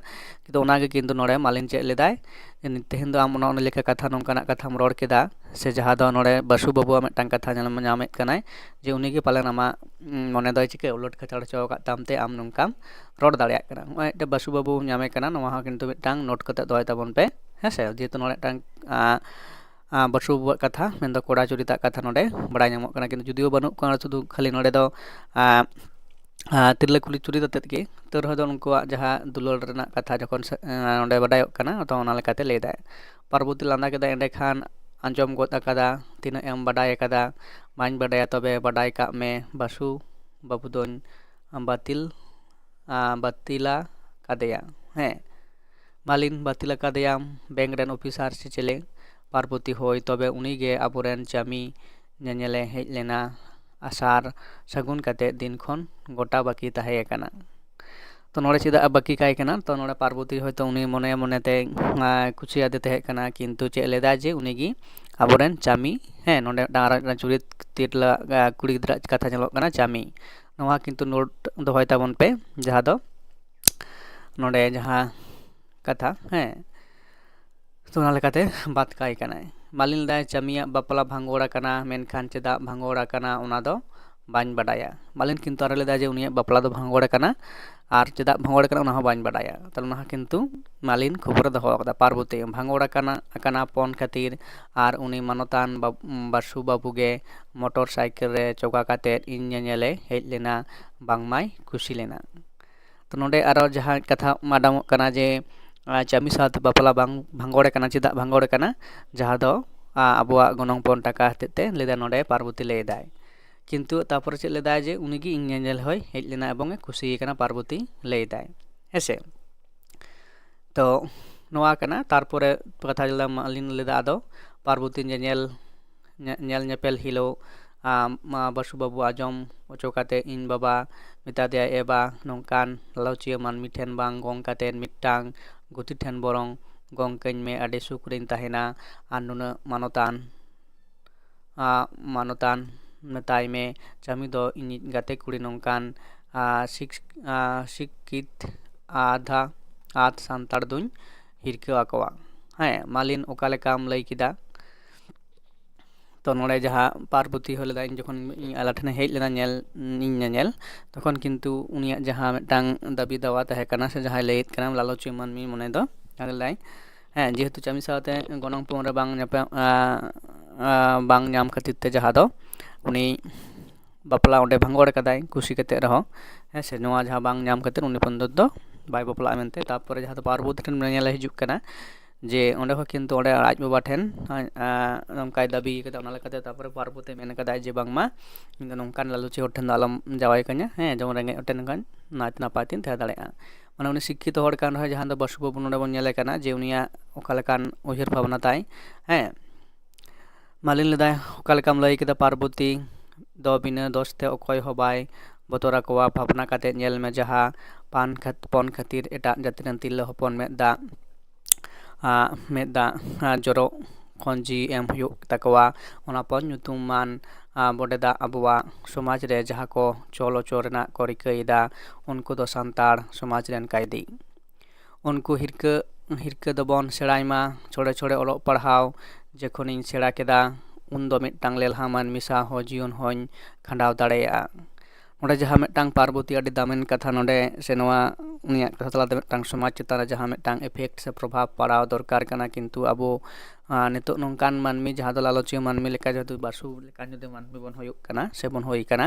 ᱠᱤᱱᱛᱩ ᱚᱱᱟᱜᱮ ᱠᱤᱱᱛᱩ ᱱᱚᱰᱮ ᱢᱟᱹᱞᱤᱱ ᱪᱮᱫ ᱞᱮᱫᱟᱭ, ᱡᱮ ᱛᱮᱦᱮᱧ ᱫᱚ ᱟᱢ ᱚᱱᱟ, ᱚᱱᱟ ᱞᱮᱠᱟ ᱠᱟᱛᱷᱟ, ᱱᱚᱝᱠᱟᱱᱟᱜ ᱠᱟᱛᱷᱟᱢ ᱨᱚᱲ ᱠᱮᱫᱟ, ᱥᱮ ᱡᱟᱦᱟᱸ ᱫᱚ ᱱᱚᱰᱮ ᱵᱟᱹᱥᱩ ᱵᱟᱹᱵᱩᱣᱟᱜ ᱢᱤᱫᱴᱟᱝ ᱠᱟᱛᱷᱟ ᱧᱮᱞ ᱧᱟᱢᱮᱫ ᱠᱟᱱᱟᱭ, ᱡᱮ ᱩᱱᱤᱜᱮ ᱯᱟᱞᱮᱱ ᱟᱢᱟᱜ, ᱩᱸ, ᱢᱚᱱᱮ ᱫᱚᱭ ᱪᱤᱠᱟᱹ ᱩᱞᱟᱹᱴ ᱠᱟᱪᱷᱟᱲ ᱦᱚᱪᱚ ᱟᱠᱟᱫ ᱛᱟᱢ ᱛᱮ ᱟᱢ ᱱᱚᱝᱠᱟᱢ ᱨᱚᱲ ᱫᱟᱲᱮᱭᱟᱜ ᱠᱟᱱᱟ᱾ ᱱᱚᱜᱼᱚᱭ ᱢᱤᱫᱴᱮᱱ ᱵᱟᱹᱥᱩ ᱵᱟᱹᱵᱩ ᱧᱟᱢᱮ ᱠᱟᱱᱟ, ᱱᱚᱣᱟ ᱦᱚᱸ ᱠᱤᱱᱛᱩ ᱢᱤᱫᱴᱟᱝ ᱱᱳᱴ ᱠᱟᱛᱮ ᱫᱚᱦᱚᱭ ᱛᱟᱵᱚᱱ ᱯᱮ, ᱦᱮᱸ ᱥᱮ, ᱡᱮᱦᱮᱛᱩ ᱱᱚᱰᱮ ᱢᱤᱫᱴᱟᱝ, ᱟ, ᱟ, ᱵᱟᱹᱥᱩ ᱵᱟᱹᱵᱩᱣᱟᱜ ᱠᱟᱛᱷᱟ, ᱢᱮᱱᱫᱚ ᱠᱚᱲᱟ ᱪᱩᱨᱤᱛᱟᱜ ᱠᱟᱛᱷᱟ ᱱᱚᱰᱮ ᱵᱟᱲᱟᱭ ᱧᱟᱢᱚᱜ ᱠᱟᱱᱟ, ᱠᱤᱱᱛᱩ ᱡᱩᱫᱤᱭᱳ ᱵᱟᱹᱱᱩᱜ ᱠᱚᱣᱟ ᱥᱩᱫᱷᱩ ᱠᱷᱟᱹᱞᱤ ᱱᱚᱰᱮ ᱫᱚ, ᱟ, ᱟ, ᱛᱤᱨᱞᱟᱹ ᱠᱩᱲᱤ ᱪᱩᱨᱤᱛ ᱟᱛᱮᱫ ᱜᱮ, ᱛᱟᱹᱣ ᱨᱮᱦᱚᱸ ᱫᱚ ᱩᱱᱠᱩᱣᱟᱜ ᱡᱟᱦᱟᱸ ᱫᱩᱞᱟᱹᱲ ᱨᱮᱱᱟᱜ ᱠᱟᱛᱷᱟ ᱡᱚᱠᱷᱚᱱ ᱥᱮ, ᱟ, ᱱᱚᱰᱮ ᱵᱟᱰᱟᱭᱚᱜ ᱠᱟᱱᱟ, ᱛᱚ ᱚᱱᱟ ᱞᱮᱠᱟᱛᱮ ᱞᱟᱹᱭ ᱫᱟᱭ, ᱯᱟᱨᱵᱚᱛᱤ ᱞᱟᱸᱫᱟ ᱠᱮᱫᱟᱭ, ᱮᱸᱰᱮᱠᱷᱟᱱ ᱟᱸᱡᱚᱢ ᱜᱚᱫ ᱟᱠᱟᱫᱟ, ᱛᱤᱱᱟᱹᱜ ᱮᱢ ᱵᱟᱰᱟᱭ ᱟᱠᱟᱫᱟ, ᱵᱟᱹᱧ ᱵᱟᱰᱟᱭᱟ, ᱛᱚᱵᱮ ᱵᱟᱰᱟᱭ ᱠᱟᱜ ᱢᱮ, ᱵᱟᱹᱥᱩ ᱵᱟᱹᱵᱩ ᱫᱚᱧ ᱵᱟᱹᱛᱤᱞ, ᱟ, ᱵᱟᱹᱛᱤᱞᱟ ᱠᱟᱫᱮᱭᱟ᱾ ᱦᱮᱸ, ᱢᱟᱹᱞᱤᱱ ᱵᱟᱹᱛᱤᱞ ᱟᱠᱟᱫᱮᱭᱟᱢ, ᱵᱮᱝᱠ ᱨᱮᱱ ᱚᱯᱷᱤᱥᱟᱨ ᱥᱮ ᱪᱮᱞᱮ? ᱯᱟᱨᱵᱚᱛᱤ, ᱦᱳᱭ, ᱛᱚᱵᱮ ᱩᱱᱤᱜᱮ ᱟᱵᱚᱨᱮᱱ ᱪᱟᱹᱢᱤ ᱧᱮᱧᱮᱞᱮ ᱦᱮᱡ ᱞᱮᱱᱟ, ᱟᱥᱟᱨ ᱥᱟᱹᱜᱩᱱ ᱠᱟᱛᱮ ᱫᱤᱱ ᱠᱷᱚᱱ ᱜᱚᱴᱟ ᱵᱟᱹᱠᱤ ᱛᱟᱦᱮᱸ ᱟᱠᱟᱱᱟ᱾ ᱛᱚ ᱱᱚᱰᱮ ᱪᱮᱫᱟᱜ ᱮ ᱵᱟᱹᱠᱤ ᱠᱟᱭ ᱠᱟᱱᱟ? ᱛᱚ ᱱᱚᱰᱮ ᱯᱟᱨᱵᱚᱛᱤ ᱦᱚᱭᱛᱳ ᱩᱱᱤ ᱢᱚᱱᱮ ᱢᱚᱱᱮᱛᱮ, ᱟ, ᱠᱩᱥᱤᱭᱟᱫᱮ ᱛᱟᱦᱮᱸ ᱠᱟᱱᱟ, ᱠᱤᱱᱛᱩ ᱪᱮᱫ ᱞᱮᱫᱟᱭ ᱡᱮ ᱩᱱᱤᱜᱮ ᱟᱵᱚᱨᱮᱱ ᱪᱟᱹᱢᱤ, ᱦᱮᱸ, ᱱᱚᱰᱮ ᱢᱤᱫᱴᱟᱝ ᱟᱨ ᱢᱤᱫᱴᱟᱝ ᱪᱩᱨᱤᱛ ᱛᱤᱨᱞᱟᱹ, ᱟ, ᱠᱩᱲᱤ ᱜᱤᱫᱽᱨᱟᱹ ᱠᱟᱛᱷᱟ ᱧᱮᱞᱚᱜ ᱠᱟᱱᱟ, ᱪᱟᱹᱢᱤ᱾ ᱱᱚᱣᱟ ᱠᱤᱱᱛᱩ ᱱᱳᱴ ᱫᱚᱦᱚᱭ ᱛᱟᱵᱚᱱ ᱯᱮ, ᱡᱟᱦᱟᱸ ᱫᱚ ᱱᱚᱰᱮ ᱡᱟᱦᱟᱸ ᱠᱟᱛᱷᱟ, ᱦᱮᱸ, ᱛᱚ ᱚᱱᱟ ᱞᱮᱠᱟᱛᱮ ᱵᱟᱫ ᱠᱟᱭ ᱠᱟᱱᱟᱭ᱾ ᱢᱟᱹᱞᱤᱱ ᱞᱟᱹᱭᱫᱟᱭ, ᱪᱟᱹᱢᱤᱭᱟᱜ ᱵᱟᱯᱞᱟ ᱵᱷᱟᱸᱜᱚᱲ ᱟᱠᱟᱱᱟ, ᱢᱮᱱᱠᱷᱟᱱ ᱪᱮᱫᱟᱜ ᱵᱷᱟᱸᱜᱚᱲ ᱟᱠᱟᱱᱟ ᱚᱱᱟ ᱫᱚ ᱵᱟᱹᱧ ᱵᱟᱰᱟᱭᱟ᱾ ᱢᱟᱞᱤᱱ ᱠᱤᱱᱛᱩ ᱟᱨᱚ ᱞᱟᱹᱭᱫᱟ ᱡᱮ ᱩᱱᱤᱭᱟᱜ ᱵᱟᱯᱞᱟ ᱫᱚ ᱵᱷᱟᱸᱜᱚᱲ ᱟᱠᱟᱱᱟ, ᱟᱨ ᱪᱮᱫᱟᱜ ᱵᱷᱟᱸᱜᱚᱲ ᱟᱠᱟᱱᱟ ᱚᱱᱟ ᱦᱚᱸ ᱵᱟᱹᱧ ᱵᱟᱰᱟᱭᱟ᱾ ᱛᱟᱦᱞᱮ ᱚᱱᱟ ᱦᱚᱸ ᱠᱤᱱᱛᱩ ᱢᱟᱞᱤᱱ ᱠᱷᱚᱵᱚᱨᱮ ᱫᱚᱦᱚ ᱟᱠᱟᱫᱟ, ᱯᱟᱨᱵᱚᱛᱤ ᱵᱷᱟᱸᱜᱚᱲ ᱟᱠᱟᱱᱟ, ᱟᱠᱟᱱᱟ ᱯᱚᱱ ᱠᱷᱟᱹᱛᱤᱨ, ᱟᱨ ᱩᱱᱤ ᱢᱟᱱᱚᱛᱟᱱ ᱵᱟ-, ᱵᱟᱥᱩ ᱵᱟᱹᱵᱩ ᱜᱮ ᱢᱚᱴᱚᱨ ᱥᱟᱭᱠᱮᱞ ᱨᱮ ᱪᱚᱠᱟ ᱠᱟᱛᱮᱫ ᱤᱧ ᱧᱮᱧᱮᱞᱮ ᱦᱮᱡ ᱞᱮᱱᱟ, ᱵᱟᱝᱢᱟᱭ ᱠᱩᱥᱤ ᱞᱮᱱᱟ᱾ ᱛᱚ ᱱᱚᱰᱮ ᱟᱨᱚ ᱡᱟᱦᱟᱸ ᱠᱟᱛᱷᱟ ᱢᱟᱰᱟᱢᱚᱜ ᱠᱟᱱᱟ ᱡᱮ, ᱟᱨ ᱪᱟᱹᱢᱤ ᱥᱟᱶᱛᱮ ᱵᱟᱯᱞᱟ ᱵᱟᱝ ᱵᱷᱟᱸᱜᱚᱲ ᱟᱠᱟᱱᱟ, ᱪᱮᱫᱟᱜ ᱵᱷᱟᱸᱜᱚᱲ ᱟᱠᱟᱱᱟ? ᱡᱟᱦᱟᱸ ᱫᱚ, ᱟ, ᱟᱵᱚᱣᱟᱜ ᱜᱚᱱᱚᱝ ᱯᱚᱱ ᱴᱟᱠᱟ ᱦᱚᱛᱮᱡ ᱛᱮ ᱞᱟᱹᱭᱫᱟ ᱱᱚᱰᱮ ᱯᱟᱨᱵᱚᱛᱤ ᱞᱟᱹᱭᱫᱟᱭ᱾ ᱠᱤᱱᱛᱩ ᱛᱟᱨᱯᱚᱨᱮ ᱪᱮᱫ ᱞᱮᱫᱟᱭ ᱡᱮ ᱩᱱᱤᱜᱮ ᱤᱧ ᱧᱮᱧᱮᱞ ᱦᱚᱸᱭ ᱦᱮᱡ ᱞᱮᱱᱟ ᱮᱵᱚᱝ ᱮ ᱠᱩᱥᱤ ᱟᱠᱟᱱᱟ, ᱯᱟᱨᱵᱚᱛᱤ ᱞᱟᱹᱭᱫᱟᱭ᱾ ᱦᱮᱸᱥᱮ? ᱛᱚ ᱱᱚᱣᱟ ᱠᱟᱱᱟ᱾ ᱛᱟᱨᱯᱚᱨᱮ ᱠᱟᱛᱷᱟ ᱞᱮᱫᱟ ᱢᱟᱞᱤᱱ ᱞᱮᱫᱟ ᱟᱫᱚ ᱯᱟᱨᱵᱚᱛᱤ ᱧᱮᱧᱮᱞ, ᱧᱮ-, ᱧᱮᱞ ᱧᱮᱯᱮᱞ ᱦᱤᱞᱳᱜ, ᱟ, ᱢᱟ ᱵᱟᱹᱥᱩ ᱵᱟᱹᱵᱩ ᱟᱸᱡᱚᱢ ᱦᱚᱪᱚ ᱠᱟᱛᱮ ᱤᱧ ᱵᱟᱵᱟ ᱢᱮᱛᱟ ᱫᱮᱭᱟᱭ, "ᱮ ᱵᱟ, ᱱᱚᱝᱠᱟᱱ ᱞᱟᱞᱚᱪᱤᱭᱟᱹ ᱢᱟᱹᱱᱢᱤ ᱴᱷᱮᱱ ᱵᱟᱝ ᱜᱚᱝ ᱠᱟᱛᱮ ᱢᱤᱫᱴᱟᱝ ᱜᱩᱛᱤ ᱴᱷᱮᱱ ᱵᱚᱨᱚᱝ ᱜᱚᱝ ᱠᱟᱹᱧ ᱢᱮ, ᱟᱹᱰᱤ ᱥᱩᱠ ᱨᱤᱧ ᱛᱟᱦᱮᱱᱟ᱾ ᱟᱨ ᱱᱩᱱᱟᱹᱜ ᱢᱟᱱᱚᱛᱟᱱ, ᱟ, ᱢᱟᱱᱚᱛᱟᱱ ᱢᱮᱛᱟᱭ ᱢᱮ, ᱪᱟᱹᱢᱤ ᱫᱚ ᱤᱧᱤᱡ ᱜᱟᱛᱮ ᱠᱩᱲᱤ ᱱᱚᱝᱠᱟᱱ, ᱟ, ᱥᱤᱠ-, ᱟ, ᱥᱤᱠᱠᱷᱤᱛ ᱟᱫᱷᱟ, ᱟᱫ ᱥᱟᱱᱛᱟᱲ ᱫᱩᱧ ᱦᱤᱨᱠᱟᱹ ᱟᱠᱚᱣᱟ᱾" ᱦᱮᱸ, ᱢᱟᱞᱤᱱ ᱚᱠᱟ ᱞᱮᱠᱟᱢ ᱞᱟᱹᱭ ᱠᱮᱫᱟ? ᱛᱚ ᱱᱚᱰᱮ ᱡᱟᱦᱟᱸ ᱯᱟᱨᱵᱚᱛᱤ ᱦᱚᱸ ᱞᱟᱹᱭᱫᱟ, ᱤᱧ ᱡᱚᱠᱷᱚᱱ ᱤᱧ ᱟᱞᱮ ᱴᱷᱮᱱᱮ ᱦᱮᱡ ᱞᱮᱱᱟ ᱧᱮᱞ, ᱤᱧ ᱧᱮᱧᱮᱞ, ᱛᱚᱠᱷᱚᱱ ᱠᱤᱱᱛᱩ ᱩᱱᱤᱭᱟᱜ ᱡᱟᱦᱟᱸ ᱢᱤᱫᱴᱟᱝ ᱫᱟᱹᱵᱤ ᱫᱟᱣᱟ ᱛᱟᱦᱮᱸ ᱠᱟᱱᱟ, ᱥᱮ ᱡᱟᱦᱟᱸᱭ ᱞᱟᱹᱭᱮᱫ ᱠᱟᱱᱟ ᱞᱟᱞᱚᱪᱤ ᱢᱟᱹᱱᱢᱤ ᱢᱚᱱᱮ ᱫᱚ, ᱟᱨ ᱞᱟᱹᱭ, ᱦᱮᱸ, ᱡᱮᱦᱮᱛᱩ ᱪᱟᱹᱢᱤ ᱥᱟᱶᱛᱮ ᱜᱚᱱᱚᱝ ᱯᱚᱱ ᱨᱮ ᱵᱟᱝ ᱧᱟᱯᱟᱢ, ᱟ, ᱟ, ᱵᱟᱝ ᱧᱟᱢ ᱠᱷᱟᱹᱛᱤᱨ ᱛᱮ ᱡᱟᱦᱟᱸ ᱫᱚ ᱩᱱᱤ ᱵᱟᱯᱞᱟ ᱚᱸᱰᱮ ᱵᱷᱟᱸᱜᱚᱲ ᱠᱟᱫᱟᱭ ᱠᱩᱥᱤ ᱠᱟᱛᱮ ᱨᱮᱦᱚᱸ, ᱦᱮᱸ ᱥᱮ, ᱱᱚᱣᱟ ᱡᱟᱦᱟᱸ ᱵᱟᱝ ᱧᱟᱢ ᱠᱟᱛᱮ ᱩᱱᱤ ᱯᱚᱱᱰᱤᱛ ᱫᱚ ᱵᱟᱭ ᱵᱟᱯᱞᱟᱜᱼᱟ ᱢᱮᱱᱛᱮ᱾ ᱛᱟᱨᱯᱚᱨᱮ ᱡᱟᱦᱟᱸ ᱫᱚ ᱯᱟᱨᱵᱚᱛᱤ ᱴᱷᱮᱱ ᱧᱮᱧᱮᱞᱮ ᱦᱤᱡᱩᱜ ᱠᱟᱱᱟ, ᱡᱮ ᱚᱸᱰᱮ ᱦᱚᱸ ᱠᱤᱱᱛᱩ ᱚᱸᱰᱮ ᱟᱡ ᱵᱟᱵᱟ ᱴᱷᱮᱱ, ᱟ, ᱱᱚᱝᱠᱟᱭ ᱫᱟᱹᱵᱤ ᱠᱟᱫᱟ᱾ ᱚᱱᱟ ᱞᱮᱠᱟᱛᱮ ᱛᱟᱨᱯᱚᱨᱮ ᱯᱟᱨᱵᱚᱛᱤ ᱢᱮᱱ ᱠᱟᱫᱟᱭ ᱡᱮ ᱵᱟᱝᱢᱟ ᱤᱧ ᱫᱚ ᱱᱚᱝᱠᱟᱱ ᱞᱟᱞᱚᱪᱤ ᱦᱚᱲ ᱴᱷᱮᱱ ᱫᱚ ᱟᱞᱚᱢ ᱡᱟᱶᱟᱭ ᱠᱟᱹᱧᱟ, ᱦᱮᱸ, ᱡᱮᱢᱚᱱ ᱨᱮᱸᱜᱮᱡ ᱦᱚᱲ ᱴᱷᱮᱱ ᱠᱷᱚᱱ ᱱᱟᱭᱛᱮ ᱱᱟᱯᱟᱭ ᱛᱤᱧ ᱛᱟᱦᱮᱸ ᱫᱟᱲᱮᱭᱟᱜᱼᱟ᱾ ᱢᱟᱱᱮ ᱩᱱᱤ ᱥᱤᱠᱠᱷᱤᱛᱚ ᱦᱚᱲ ᱠᱟᱱ ᱨᱮᱦᱚᱸ, ᱡᱟᱦᱟᱸ ᱫᱚ ᱵᱟᱹᱥᱩ ᱵᱟᱹᱵᱩ ᱱᱚᱰᱮ ᱵᱚᱱ ᱧᱮᱞᱮ ᱠᱟᱱᱟ ᱡᱮ ᱩᱱᱤᱭᱟᱜ ᱚᱠᱟ ᱞᱮᱠᱟᱱ ᱩᱭᱦᱟᱹᱨ ᱵᱷᱟᱵᱽᱱᱟ ᱛᱟᱭ, ᱦᱮᱸ᱾ ᱢᱟᱞᱤᱱ ᱞᱮᱫᱟᱭ, ᱚᱠᱟ ᱞᱮᱠᱟᱢ ᱞᱟᱹᱭ ᱠᱮᱫᱟ ᱯᱟᱨᱵᱚᱛᱤ ᱫᱚ ᱵᱤᱱᱟᱹ ᱫᱳᱥ ᱛᱮ ᱚᱠᱚᱭ ᱦᱚᱸ ᱵᱟᱭ ᱵᱚᱛᱚᱨ ᱟᱠᱚᱣᱟ᱾ ᱵᱷᱟᱵᱽᱱᱟ ᱠᱟᱛᱮ ᱧᱮᱞ ᱢᱮ, ᱡᱟᱦᱟᱸ ᱯᱟᱱ ᱠᱷᱟᱹᱛ-, ᱯᱚᱱ ᱠᱷᱟᱹᱛᱤᱨ ᱮᱴᱟᱜ ᱡᱟᱹᱛᱤ ᱨᱮᱱ ᱛᱤᱨᱞᱟᱹ ᱦᱚᱯᱚᱱ ᱢᱮᱫ ᱫᱟᱜ, ᱟ, ᱢᱮᱫ ᱫᱟᱜ, ᱟ, ᱡᱚᱨᱚᱜ ᱠᱷᱚᱱ ᱡᱤᱣᱤ ᱮᱢ ᱦᱩᱭᱩᱜ ᱛᱟᱠᱚᱣᱟ᱾ ᱚᱱᱟ ᱯᱚᱨ ᱧᱩᱛᱩᱢᱟᱱ, ᱟ, ᱵᱚᱰᱮ ᱫᱟᱜ ᱟᱵᱚᱣᱟᱜ ᱥᱚᱢᱟᱡᱽ ᱨᱮ ᱡᱟᱦᱟᱸ ᱠᱚ ᱪᱚᱞ ᱚᱪᱚᱞ ᱨᱮᱱᱟᱜ ᱠᱚ ᱨᱤᱠᱟᱹᱭᱮᱫᱟ, ᱩᱱᱠᱩ ᱫᱚ ᱥᱟᱱᱛᱟᱲ ᱥᱚᱢᱟᱡᱽ ᱨᱮᱱ ᱠᱟᱭᱫᱤ᱾ ᱩᱱᱠᱩ ᱦᱤᱨᱠᱟᱹ, ᱦᱤᱨᱠᱟᱹ ᱫᱚᱵᱚᱱ ᱥᱮᱬᱟᱭ ᱢᱟ᱾ ᱪᱷᱚᱲᱮ ᱪᱷᱚᱲᱮ ᱚᱞᱚᱜ ᱯᱟᱲᱦᱟᱣ ᱡᱚᱠᱷᱚᱱᱤᱧ ᱥᱮᱬᱟ ᱠᱮᱫᱟ, ᱩᱱᱫᱚ ᱢᱤᱫᱴᱟᱝ ᱞᱮᱞᱦᱟ ᱢᱟᱹᱱᱢᱤ ᱥᱟᱶ ᱦᱚᱸ ᱡᱤᱭᱚᱱ ᱦᱚᱸᱧ ᱠᱷᱟᱸᱰᱟᱣ ᱫᱟᱲᱮᱭᱟᱜᱼᱟ᱾ ᱱᱚᱰᱮ ᱡᱟᱦᱟᱸ ᱢᱤᱫᱴᱟᱝ ᱯᱟᱨᱵᱚᱛᱤ ᱟᱹᱰᱤ ᱫᱟᱢᱟᱱ ᱠᱟᱛᱷᱟ ᱱᱚᱰᱮ ᱥᱮ ᱱᱚᱣᱟ ᱩᱱᱤᱭᱟᱜ ᱠᱟᱛᱷᱟ ᱛᱟᱞᱟᱛᱮ ᱢᱤᱫᱴᱟᱝ ᱥᱚᱢᱟᱡᱽ ᱪᱮᱛᱟᱱ ᱨᱮ ᱡᱟᱦᱟᱸ ᱢᱤᱫᱴᱟᱝ effect ᱥᱮ ᱯᱨᱚᱵᱷᱟᱵᱽ ᱯᱟᱲᱟᱣ ᱫᱚᱨᱠᱟᱨ ᱠᱟᱱᱟ, ᱠᱤᱱᱛᱩ ᱟᱵᱚ ᱱᱤᱛᱚᱜ ᱱᱚᱝᱠᱟᱱ ᱢᱟᱹᱱᱢᱤ ᱡᱟᱦᱟᱸ ᱫᱚ ᱞᱟᱞᱚᱪᱤᱭᱟᱹ ᱢᱟᱹᱱᱢᱤ ᱞᱮᱠᱟ ᱡᱮᱦᱮᱛᱩ ᱵᱟᱥᱩ ᱞᱮᱠᱟᱱ ᱡᱩᱫᱤ ᱢᱟᱹᱱᱢᱤ ᱵᱚᱱ ᱦᱩᱭᱩᱜ ᱠᱟᱱᱟ ᱥᱮ ᱵᱚᱱ ᱦᱩᱭ ᱠᱟᱱᱟ,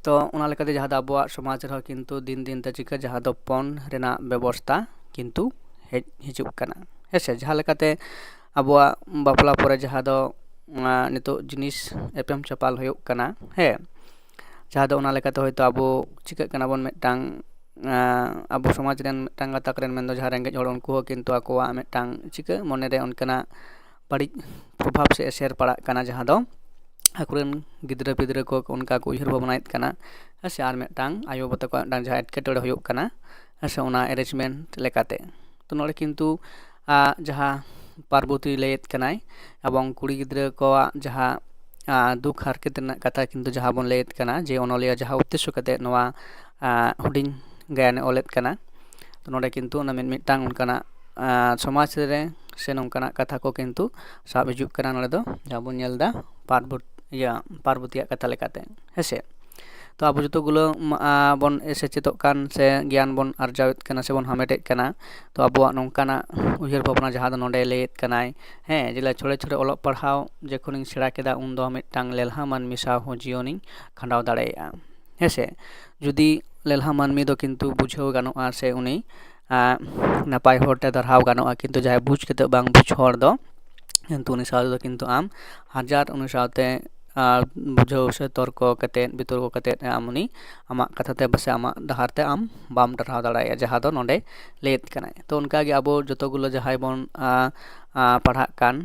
ᱛᱚ ᱚᱱᱟ ᱞᱮᱠᱟᱛᱮ ᱡᱟᱦᱟᱸ ᱫᱚ ᱟᱵᱚᱣᱟᱜ ᱥᱚᱢᱟᱡᱽ ᱨᱮᱦᱚᱸ ᱠᱤᱱᱛᱩ ᱫᱤᱱ ᱫᱤᱱ ᱛᱮ ᱪᱤᱠᱟᱹ ᱡᱟᱦᱟᱸ ᱫᱚ ᱯᱚᱱ ᱨᱮᱱᱟᱜ ᱵᱮᱵᱚᱥᱛᱟ ᱠᱤᱱᱛᱩ ᱦᱮᱡ ᱦᱤᱡᱩᱜ ᱠᱟᱱᱟ᱾ ᱦᱮᱸ ᱥᱮ, ᱡᱟᱦᱟᱸ ᱞᱮᱠᱟᱛᱮ ᱟᱵᱚᱣᱟᱜ ᱵᱟᱯᱞᱟ ᱯᱚᱨᱮ ᱡᱟᱦᱟᱸ ᱫᱚ ᱱᱤᱛᱚᱜ ᱡᱤᱱᱤᱥ ᱮᱯᱮᱢ ᱪᱟᱯᱟᱞ ᱦᱩᱭᱩᱜ ᱠᱟᱱᱟ, ᱦᱮᱸ, ᱡᱟᱦᱟᱸ ᱫᱚ ᱚᱱᱟ ᱞᱮᱠᱟᱛᱮ ᱦᱚᱭᱛᱳ ᱟᱵᱚ ᱪᱤᱠᱟᱹᱜ ᱠᱟᱱᱟ ᱵᱚᱱ ᱢᱤᱫᱴᱟᱝ ᱟᱵᱚ ᱥᱚᱢᱟᱡᱽ ᱨᱮᱱ ᱢᱤᱫᱴᱟᱝ ᱜᱟᱛᱟᱠ ᱨᱮᱱ ᱢᱮᱱᱫᱚ ᱡᱟᱦᱟᱸ ᱨᱮᱸᱜᱮᱡ ᱦᱚᱲ ᱩᱱᱠᱩ ᱦᱚᱸ ᱠᱤᱱᱛᱩ ᱟᱠᱚᱣᱟᱜ ᱢᱤᱫᱴᱟᱝ ᱪᱤᱠᱟᱹ ᱢᱚᱱᱮᱨᱮ ᱚᱱᱠᱟᱱᱟᱜ ᱵᱟᱹᱲᱤᱡ ᱯᱨᱚᱵᱷᱟᱵᱽ ᱥᱮ ᱮᱥᱮᱨ ᱯᱟᱲᱟᱜ ᱠᱟᱱᱟ, ᱡᱟᱦᱟᱸ ᱫᱚ ᱟᱠᱚᱨᱮᱱ ᱜᱤᱫᱽᱨᱟᱹ ᱯᱤᱫᱽᱨᱟᱹ ᱠᱚ ᱚᱱᱠᱟ ᱠᱚ ᱩᱭᱦᱟᱹᱨ ᱵᱷᱟᱵᱽᱱᱟᱭᱮᱫ ᱠᱟᱱᱟ, ᱦᱮᱸ ᱥᱮ, ᱟᱨ ᱢᱤᱫᱴᱟᱝ ᱟᱭᱳᱼᱵᱟᱵᱟ ᱛᱟᱠᱚᱣᱟᱜ ᱢᱤᱫᱴᱟᱝ ᱡᱟᱦᱟᱸ ᱮᱴᱠᱮᱴᱚᱬᱮ ᱦᱩᱭᱩᱜ ᱠᱟᱱᱟ, ᱦᱮᱸ ᱥᱮ, ᱚᱱᱟ arrangement ᱞᱮᱠᱟᱛᱮ᱾ ᱛᱚ ᱱᱚᱰᱮ ᱠᱤᱱᱛᱩ ᱡᱟᱦᱟᱸ ᱯᱟᱨᱵᱚᱛᱤ ᱞᱟᱹᱭᱮᱫ ᱠᱟᱱᱟᱭ ᱮᱵᱚᱝ ᱠᱩᱲᱤ ᱜᱤᱫᱽᱨᱟᱹ ᱠᱚᱣᱟᱜ ᱡᱟᱦᱟᱸ ᱫᱩᱠ ᱦᱟᱨᱠᱮᱛ ᱨᱮᱱᱟᱜ ᱠᱟᱛᱷᱟ ᱠᱤᱱᱛᱩ ᱡᱟᱦᱟᱸ ᱵᱚᱱ ᱞᱟᱹᱭᱮᱫ ᱠᱟᱱᱟ ᱡᱮ ᱚᱱᱚᱞᱤᱭᱟᱹ ᱡᱟᱦᱟᱸ ᱩᱫᱽᱫᱮᱥᱥᱚ ᱠᱟᱛᱮ ᱱᱚᱣᱟ ᱦᱩᱰᱤᱧ ᱜᱟᱭᱟᱱᱮ ᱚᱞᱮᱫ ᱠᱟᱱᱟ, ᱛᱚ ᱱᱚᱰᱮ ᱠᱤᱱᱛᱩ ᱚᱱᱟ ᱢᱤᱫ ᱢᱤᱫᱴᱟᱝ ᱚᱱᱠᱟᱱᱟᱜ ᱥᱚᱢᱟᱡᱽ ᱨᱮ ᱥᱮ ᱱᱚᱝᱠᱟᱱᱟᱜ ᱠᱟᱛᱷᱟ ᱠᱚ ᱠᱤᱱᱛᱩ ᱥᱟᱵ ᱦᱤᱡᱩᱜ ᱠᱟᱱᱟ ᱱᱚᱰᱮ ᱫᱚ, ᱡᱟᱦᱟᱸ ᱵᱚᱱ ᱧᱮᱞ ᱮᱫᱟ ᱯᱟᱨᱵᱚᱛ ᱤᱭᱟᱹ ᱯᱟᱨᱵᱚᱛᱤᱭᱟᱜ ᱠᱟᱛᱷᱟ ᱞᱮᱠᱟᱛᱮ, ᱦᱮᱸ ᱥᱮ᱾ ᱛᱚ ᱟᱵᱚ ᱡᱚᱛᱚ ᱜᱩᱞᱟᱹ ᱵᱚᱱ ᱥᱮᱪᱮᱫᱚᱜ ᱠᱟᱱ ᱥᱮ ᱜᱮᱭᱟᱱ ᱵᱚᱱ ᱟᱨᱡᱟᱣᱮᱫ ᱠᱟᱱᱟ ᱥᱮ ᱵᱚᱱ ᱦᱟᱢᱮᱴᱮᱫ ᱠᱟᱱᱟ, ᱛᱚ ᱟᱵᱚᱣᱟᱜ ᱱᱚᱝᱠᱟᱱᱟᱜ ᱩᱭᱦᱟᱹᱨ ᱵᱷᱟᱵᱽᱱᱟ ᱡᱟᱦᱟᱸ ᱫᱚ ᱱᱚᱰᱮ ᱞᱟᱹᱭᱮᱫ ᱠᱟᱱᱟᱭ, ᱦᱮᱸ, ᱡᱮ ᱪᱷᱚᱲᱮ ᱪᱷᱚᱲᱮ ᱚᱞᱚᱜ ᱯᱟᱲᱦᱟᱣ ᱡᱚᱠᱷᱚᱱᱤᱧ ᱥᱮᱬᱟ ᱠᱮᱫᱟ ᱩᱱᱫᱚ ᱢᱤᱫᱴᱟᱝ ᱞᱮᱞᱦᱟ ᱢᱟᱹᱱᱢᱤ ᱥᱟᱶ ᱦᱚᱸ ᱡᱤᱭᱚᱱᱤᱧ ᱠᱷᱟᱸᱰᱟᱣ ᱫᱟᱲᱮᱭᱟᱜᱼᱟ, ᱦᱮᱸ ᱥᱮ᱾ ᱡᱩᱫᱤ ᱞᱮᱞᱦᱟ ᱢᱟᱹᱱᱢᱤ ᱫᱚ ᱠᱤᱱᱛᱩ ᱵᱩᱡᱷᱟᱹᱣ ᱜᱟᱱᱚᱜᱼᱟ ᱥᱮ ᱩᱱᱤ ᱱᱟᱯᱟᱭ ᱦᱚᱨᱛᱮ ᱫᱟᱨᱦᱟᱣ ᱜᱟᱱᱚᱜᱼᱟ, ᱠᱤᱱᱛᱩ ᱡᱟᱦᱟᱸᱭ ᱵᱩᱡᱽ ᱠᱟᱛᱮ ᱵᱟᱝ ᱵᱩᱡᱽ ᱦᱚᱲ ᱫᱚ ᱠᱤᱱᱛᱩ ᱩᱱᱤ ᱥᱟᱶ ᱛᱮᱫᱚ ᱠᱤᱱᱛᱩ ᱟᱢ ᱦᱟᱡᱟᱨ ᱩᱱᱤ ᱥᱟᱶᱛᱮ ᱵᱩᱡᱷᱟᱹᱣ ᱥᱮ ᱛᱚᱨᱠᱚ ᱠᱟᱛᱮ ᱵᱤᱛᱚᱨᱠᱚ ᱠᱟᱛᱮ ᱟᱢ ᱩᱱᱤ ᱟᱢᱟᱜ ᱠᱟᱛᱷᱟ ᱛᱮ ᱯᱟᱥᱮ ᱟᱢᱟᱜ ᱰᱟᱦᱟᱨ ᱛᱮ ᱟᱢ ᱵᱟᱢ ᱰᱟᱨᱦᱟᱣ ᱫᱟᱲᱮᱭᱟᱜᱼᱟ, ᱡᱟᱦᱟᱸ ᱫᱚ ᱱᱚᱰᱮ ᱞᱟᱹᱭᱮᱫ ᱠᱟᱱᱟᱭ᱾ ᱛᱚ ᱚᱱᱠᱟᱜᱮ ᱟᱵᱚ ᱡᱚᱛᱚ ᱜᱩᱞᱟᱹ ᱡᱟᱦᱟᱸᱭ ᱵᱚᱱ ᱯᱟᱲᱦᱟᱜ ᱠᱟᱱ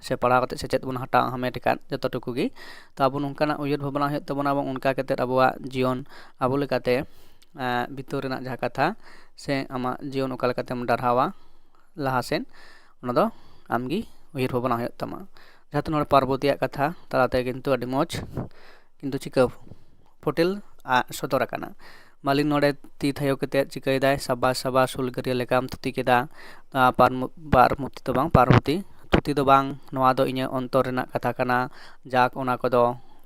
ᱥᱮ ᱯᱟᱲᱦᱟᱣ ᱠᱟᱛᱮ ᱥᱮᱪᱮᱫ ᱵᱚᱱ ᱦᱟᱛᱟᱣ ᱦᱟᱢᱮᱴ ᱟᱠᱟᱫ ᱡᱚᱛᱚ ᱴᱩᱠᱩ ᱜᱮ, ᱛᱚ ᱟᱵᱚ ᱱᱚᱝᱠᱟᱱᱟᱜ ᱩᱭᱦᱟᱹᱨ ᱵᱷᱟᱵᱽᱱᱟ ᱦᱩᱭᱩᱜ ᱛᱟᱵᱚᱱᱟ ᱮᱵᱚᱝ ᱚᱱᱠᱟ ᱠᱟᱛᱮ ᱟᱵᱚᱣᱟᱜ ᱡᱤᱭᱚᱱ ᱟᱵᱚ ᱞᱮᱠᱟᱛᱮ ᱵᱤᱛᱟᱹᱣ ᱨᱮᱱᱟᱜ ᱡᱟᱦᱟᱸ ᱠᱟᱛᱷᱟ ᱥᱮ ᱟᱢᱟᱜ ᱡᱤᱭᱚᱱ ᱚᱠᱟ ᱞᱮᱠᱟᱛᱮᱢ ᱰᱟᱨᱦᱟᱣᱟ ᱞᱟᱦᱟ ᱥᱮᱫ, ᱚᱱᱟ ᱫᱚ ᱟᱢᱜᱮ ᱩᱭᱦᱟᱹᱨ ᱵᱷᱟᱵᱽᱱᱟ ᱦᱩᱭᱩᱜ ᱛᱟᱢᱟ᱾ ᱡᱟᱦᱟᱸ ᱫᱚ ᱱᱚᱰᱮ ᱯᱟᱨᱵᱚᱛᱤᱭᱟᱜ ᱠᱟᱛᱷᱟ ᱛᱟᱞᱟᱛᱮ ᱠᱤᱱᱛᱩ ᱟᱹᱰᱤ ᱢᱚᱡᱽ ᱠᱤᱱᱛᱩ ᱪᱤᱠᱟᱹ ᱯᱷᱚᱴᱮᱞ ᱥᱚᱫᱚᱨ ᱟᱠᱟᱱᱟ᱾ ᱢᱟᱹᱞᱤᱠ ᱱᱚᱰᱮ ᱛᱤ ᱛᱷᱟᱭᱚ ᱠᱟᱛᱮᱫ ᱪᱤᱠᱟᱹᱭᱮᱫᱟᱭ, ᱥᱟᱵᱟᱥ ᱥᱟᱵᱟᱥ ᱦᱩᱞᱜᱟᱹᱨᱤᱭᱟᱹ ᱞᱮᱠᱟᱢ ᱛᱷᱩᱛᱤ ᱠᱮᱫᱟ᱾ ᱯᱟᱨᱢᱩ-, ᱯᱟᱨᱢᱩᱛᱤ ᱫᱚ ᱵᱟᱝ, ᱯᱟᱨᱵᱚᱛᱤ ᱛᱷᱩᱛᱤ ᱫᱚ ᱵᱟᱝ, ᱱᱚᱣᱟ ᱫᱚ ᱤᱧᱟᱹᱜ ᱚᱱᱛᱚᱨ ᱨᱮᱱᱟᱜ ᱠᱟᱛᱷᱟ ᱠᱟᱱᱟ᱾ ᱡᱟᱠ, ᱚᱱᱟ ᱠᱚᱫᱚ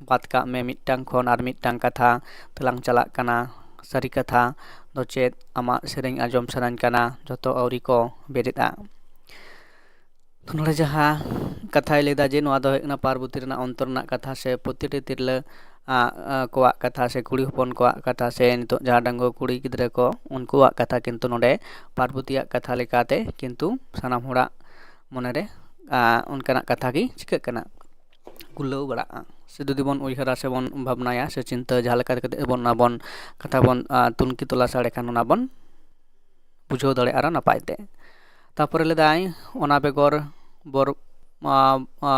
ᱵᱟᱫ ᱠᱟᱜ ᱢᱮ, ᱢᱤᱫᱴᱟᱝ ᱠᱷᱚᱱ ᱟᱨ ᱢᱤᱫᱴᱟᱝ ᱠᱟᱛᱷᱟ ᱛᱮᱞᱟᱝ ᱪᱟᱞᱟᱜ ᱠᱟᱱᱟ᱾ ᱥᱟᱹᱨᱤ ᱠᱟᱛᱷᱟ ᱫᱚ ᱪᱮᱫ? ᱟᱢᱟᱜ ᱥᱮᱨᱮᱧ ᱟᱸᱡᱚᱢ ᱥᱟᱱᱟᱧ ᱠᱟᱱᱟ, ᱡᱚᱛᱚ ᱟᱹᱣᱨᱤ ᱠᱚ ᱵᱮᱨᱮᱫᱼᱟ᱾ ᱛᱚ ᱱᱚᱰᱮ ᱡᱟᱦᱟᱸ ᱠᱟᱛᱷᱟᱭ ᱞᱟᱹᱭᱫᱟ ᱡᱮ ᱱᱚᱣᱟ ᱫᱚ ᱦᱩᱭᱩᱜ ᱠᱟᱱᱟ ᱯᱟᱨᱵᱚᱛᱤ ᱨᱮᱱᱟᱜ ᱚᱱᱛᱚᱨ ᱨᱮᱱᱟᱜ ᱠᱟᱛᱷᱟ, ᱥᱮ ᱯᱨᱚᱛᱤᱴᱤ ᱛᱤᱨᱞᱟᱹ ᱟᱜ, ᱟ, ᱠᱚᱣᱟᱜ ᱠᱟᱛᱷᱟ, ᱥᱮ ᱠᱩᱲᱤ ᱦᱚᱯᱚᱱ ᱠᱚᱣᱟᱜ ᱠᱟᱛᱷᱟ, ᱥᱮ ᱱᱤᱛᱚᱜ ᱡᱟᱦᱟᱸ ᱰᱟᱺᱜᱩᱣᱟᱹ ᱠᱩᱲᱤ ᱜᱤᱫᱽᱨᱟᱹ ᱠᱚ, ᱩᱱᱠᱩᱣᱟᱜ ᱠᱟᱛᱷᱟ ᱠᱤᱱᱛᱩ ᱱᱚᱰᱮ ᱯᱟᱨᱵᱚᱛᱤᱭᱟᱜ ᱠᱟᱛᱷᱟ ᱞᱮᱠᱟᱛᱮ ᱠᱤᱱᱛᱩ ᱥᱟᱱᱟᱢ ᱦᱚᱲᱟᱜ ᱢᱚᱱᱮᱨᱮ, ᱟ, ᱚᱱᱠᱟᱱᱟᱜ ᱠᱟᱛᱷᱟ ᱜᱮ ᱪᱤᱠᱟᱹᱜ ᱠᱟᱱᱟ, ᱜᱩᱞᱟᱹᱣ ᱵᱟᱲᱟᱜᱼᱟ᱾ ᱥᱮ ᱡᱩᱫᱤ ᱵᱚᱱ ᱩᱭᱦᱟᱹᱨᱟ ᱥᱮ ᱵᱚᱱ ᱵᱷᱟᱵᱽᱱᱟᱭᱟ, ᱥᱮ ᱪᱤᱱᱛᱟᱹ ᱡᱟᱦᱟᱸ ᱞᱮᱠᱟ ᱠᱟᱛᱮ ᱵᱚᱱ, ᱚᱱᱟ ᱵᱚᱱ ᱠᱟᱛᱷᱟ ᱵᱚᱱ, ᱟ, ᱛᱩᱱᱠᱷᱤ ᱛᱚᱞᱟᱥ ᱫᱟᱲᱮ ᱠᱷᱟᱱ ᱚᱱᱟ ᱵᱚᱱ ᱵᱩᱡᱷᱟᱹᱣ ᱫᱟᱲᱮᱭᱟᱜᱼᱟ ᱟᱨ ᱱᱟᱯᱟᱭ ᱛᱮ᱾ ᱛᱟᱨᱯᱚᱨᱮ ᱞᱟᱹᱭᱫᱟᱭ, ᱚᱱᱟ ᱵᱮᱜᱚᱨ ᱵᱚᱨ-, ᱟ, ᱟ,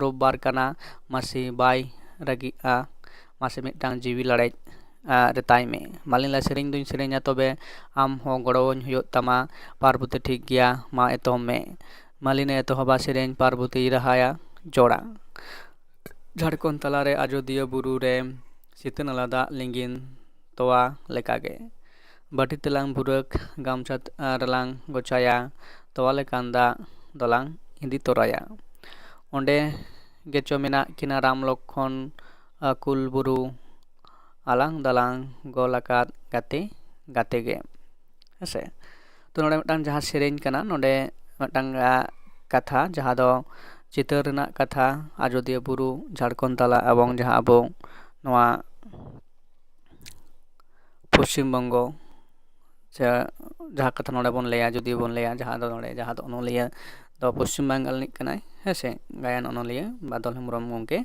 ᱨᱳᱵᱵᱟᱨ ᱠᱟᱱᱟ, ᱢᱟᱹᱥᱤ ᱵᱟᱭ ᱨᱟᱹᱜᱤᱜᱼᱟ, ᱢᱟᱥᱮ ᱢᱤᱫᱴᱟᱝ ᱡᱤᱣᱤ ᱞᱟᱲᱮᱡ, ᱟ, ᱨᱮᱛᱟᱭ ᱢᱮ᱾ ᱢᱟᱹᱞᱤᱱ ᱞᱟᱹᱭ, ᱥᱮᱨᱮᱧ ᱫᱩᱧ ᱥᱮᱨᱮᱧᱟ, ᱛᱚᱵᱮ ᱟᱢ ᱦᱚᱸ ᱜᱚᱲᱚᱣᱟᱹᱧ ᱦᱩᱭᱩᱜ ᱛᱟᱢᱟ᱾ ᱯᱟᱨᱵᱚᱛᱤ, ᱴᱷᱤᱠ ᱜᱮᱭᱟ, ᱢᱟ ᱮᱛᱚᱢ ᱢᱮ᱾ ᱢᱟᱹᱞᱤᱱᱮ ᱮᱛᱚᱦᱚᱵᱟ ᱥᱮᱨᱮᱧ, ᱯᱟᱨᱵᱚᱛᱤᱭ ᱨᱟᱦᱟᱭᱟ ᱡᱚᱲᱟ᱾ ᱡᱷᱟᱲᱠᱷᱚᱸᱰ ᱛᱟᱞᱟᱨᱮ ᱟᱡᱳᱫᱤᱭᱟᱹ ᱵᱩᱨᱩ ᱨᱮ ᱥᱤᱛᱟᱹ ᱱᱟᱞᱟ ᱫᱟᱜ ᱞᱤᱸᱜᱤᱱ ᱛᱚᱣᱟ ᱞᱮᱠᱟᱜᱮ᱾ ᱵᱟᱹᱴᱤ ᱛᱮᱞᱟᱝ ᱵᱷᱩᱨᱟᱹᱜ, ᱜᱟᱢᱪᱷᱟ ᱨᱮᱞᱟᱝ ᱜᱚᱪᱷᱟᱭᱟ, ᱛᱚᱣᱟ ᱞᱮᱠᱟᱱ ᱫᱟᱜ ᱫᱚᱞᱟᱝ ᱤᱫᱤ ᱛᱚᱨᱟᱭᱟ᱾ ᱚᱸᱰᱮ ᱜᱮᱪᱚ ᱢᱮᱱᱟᱜ ᱠᱤᱱᱟ ᱨᱟᱢ ᱞᱚᱠᱠᱷᱚᱱ, ᱟ, ᱠᱩᱞ ᱵᱩᱨᱩ, ᱟᱞᱟᱝ ᱫᱟᱞᱟᱝ ᱜᱚᱞ ᱟᱠᱟᱫ ᱜᱟᱛᱮ ᱜᱟᱛᱮ ᱜᱮ᱾ ᱦᱮᱸᱥᱮ? ᱛᱚ ᱱᱚᱰᱮ ᱢᱤᱫᱴᱟᱝ ᱡᱟᱦᱟᱸ ᱥᱮᱨᱮᱧ ᱠᱟᱱᱟ, ᱱᱚᱰᱮ ᱢᱤᱫᱴᱟᱝ, ᱟ, ᱠᱟᱛᱷᱟ, ᱡᱟᱦᱟᱸ ᱫᱚ ᱪᱤᱛᱟᱹᱨ ᱨᱮᱱᱟᱜ ᱠᱟᱛᱷᱟ, ᱟᱡᱳᱫᱤᱭᱟᱹ ᱵᱩᱨᱩ, ᱡᱷᱟᱲᱠᱷᱚᱸᱰ ᱛᱟᱞᱟ, ᱮᱵᱚᱝ ᱡᱟᱦᱟᱸ ᱟᱵᱚ ᱱᱚᱣᱟ ᱯᱚᱥᱪᱤᱢ ᱵᱚᱝᱜᱚ ᱥᱮ ᱡᱟᱦᱟᱸ ᱠᱟᱛᱷᱟ ᱱᱚᱰᱮ ᱵᱚᱱ ᱞᱟᱹᱭᱟ, ᱡᱩᱫᱤ ᱵᱚᱱ ᱞᱟᱹᱭᱟ, ᱡᱟᱦᱟᱸ ᱫᱚ ᱱᱚᱰᱮ, ᱡᱟᱦᱟᱸ ᱫᱚ ᱚᱱᱚᱞᱤᱭᱟᱹ ᱫᱚ ᱯᱚᱥᱪᱤᱢ ᱵᱟᱝᱜᱟᱞ ᱨᱤᱱᱤᱡ ᱠᱟᱱᱟᱭ, ᱦᱮᱸ ᱥᱮ, ᱜᱟᱭᱟᱱ ᱚᱱᱚᱞᱤᱭᱟᱹ ᱵᱟᱫᱚᱞ ᱦᱮᱢᱵᱨᱚᱢ ᱜᱚᱢᱠᱮ᱾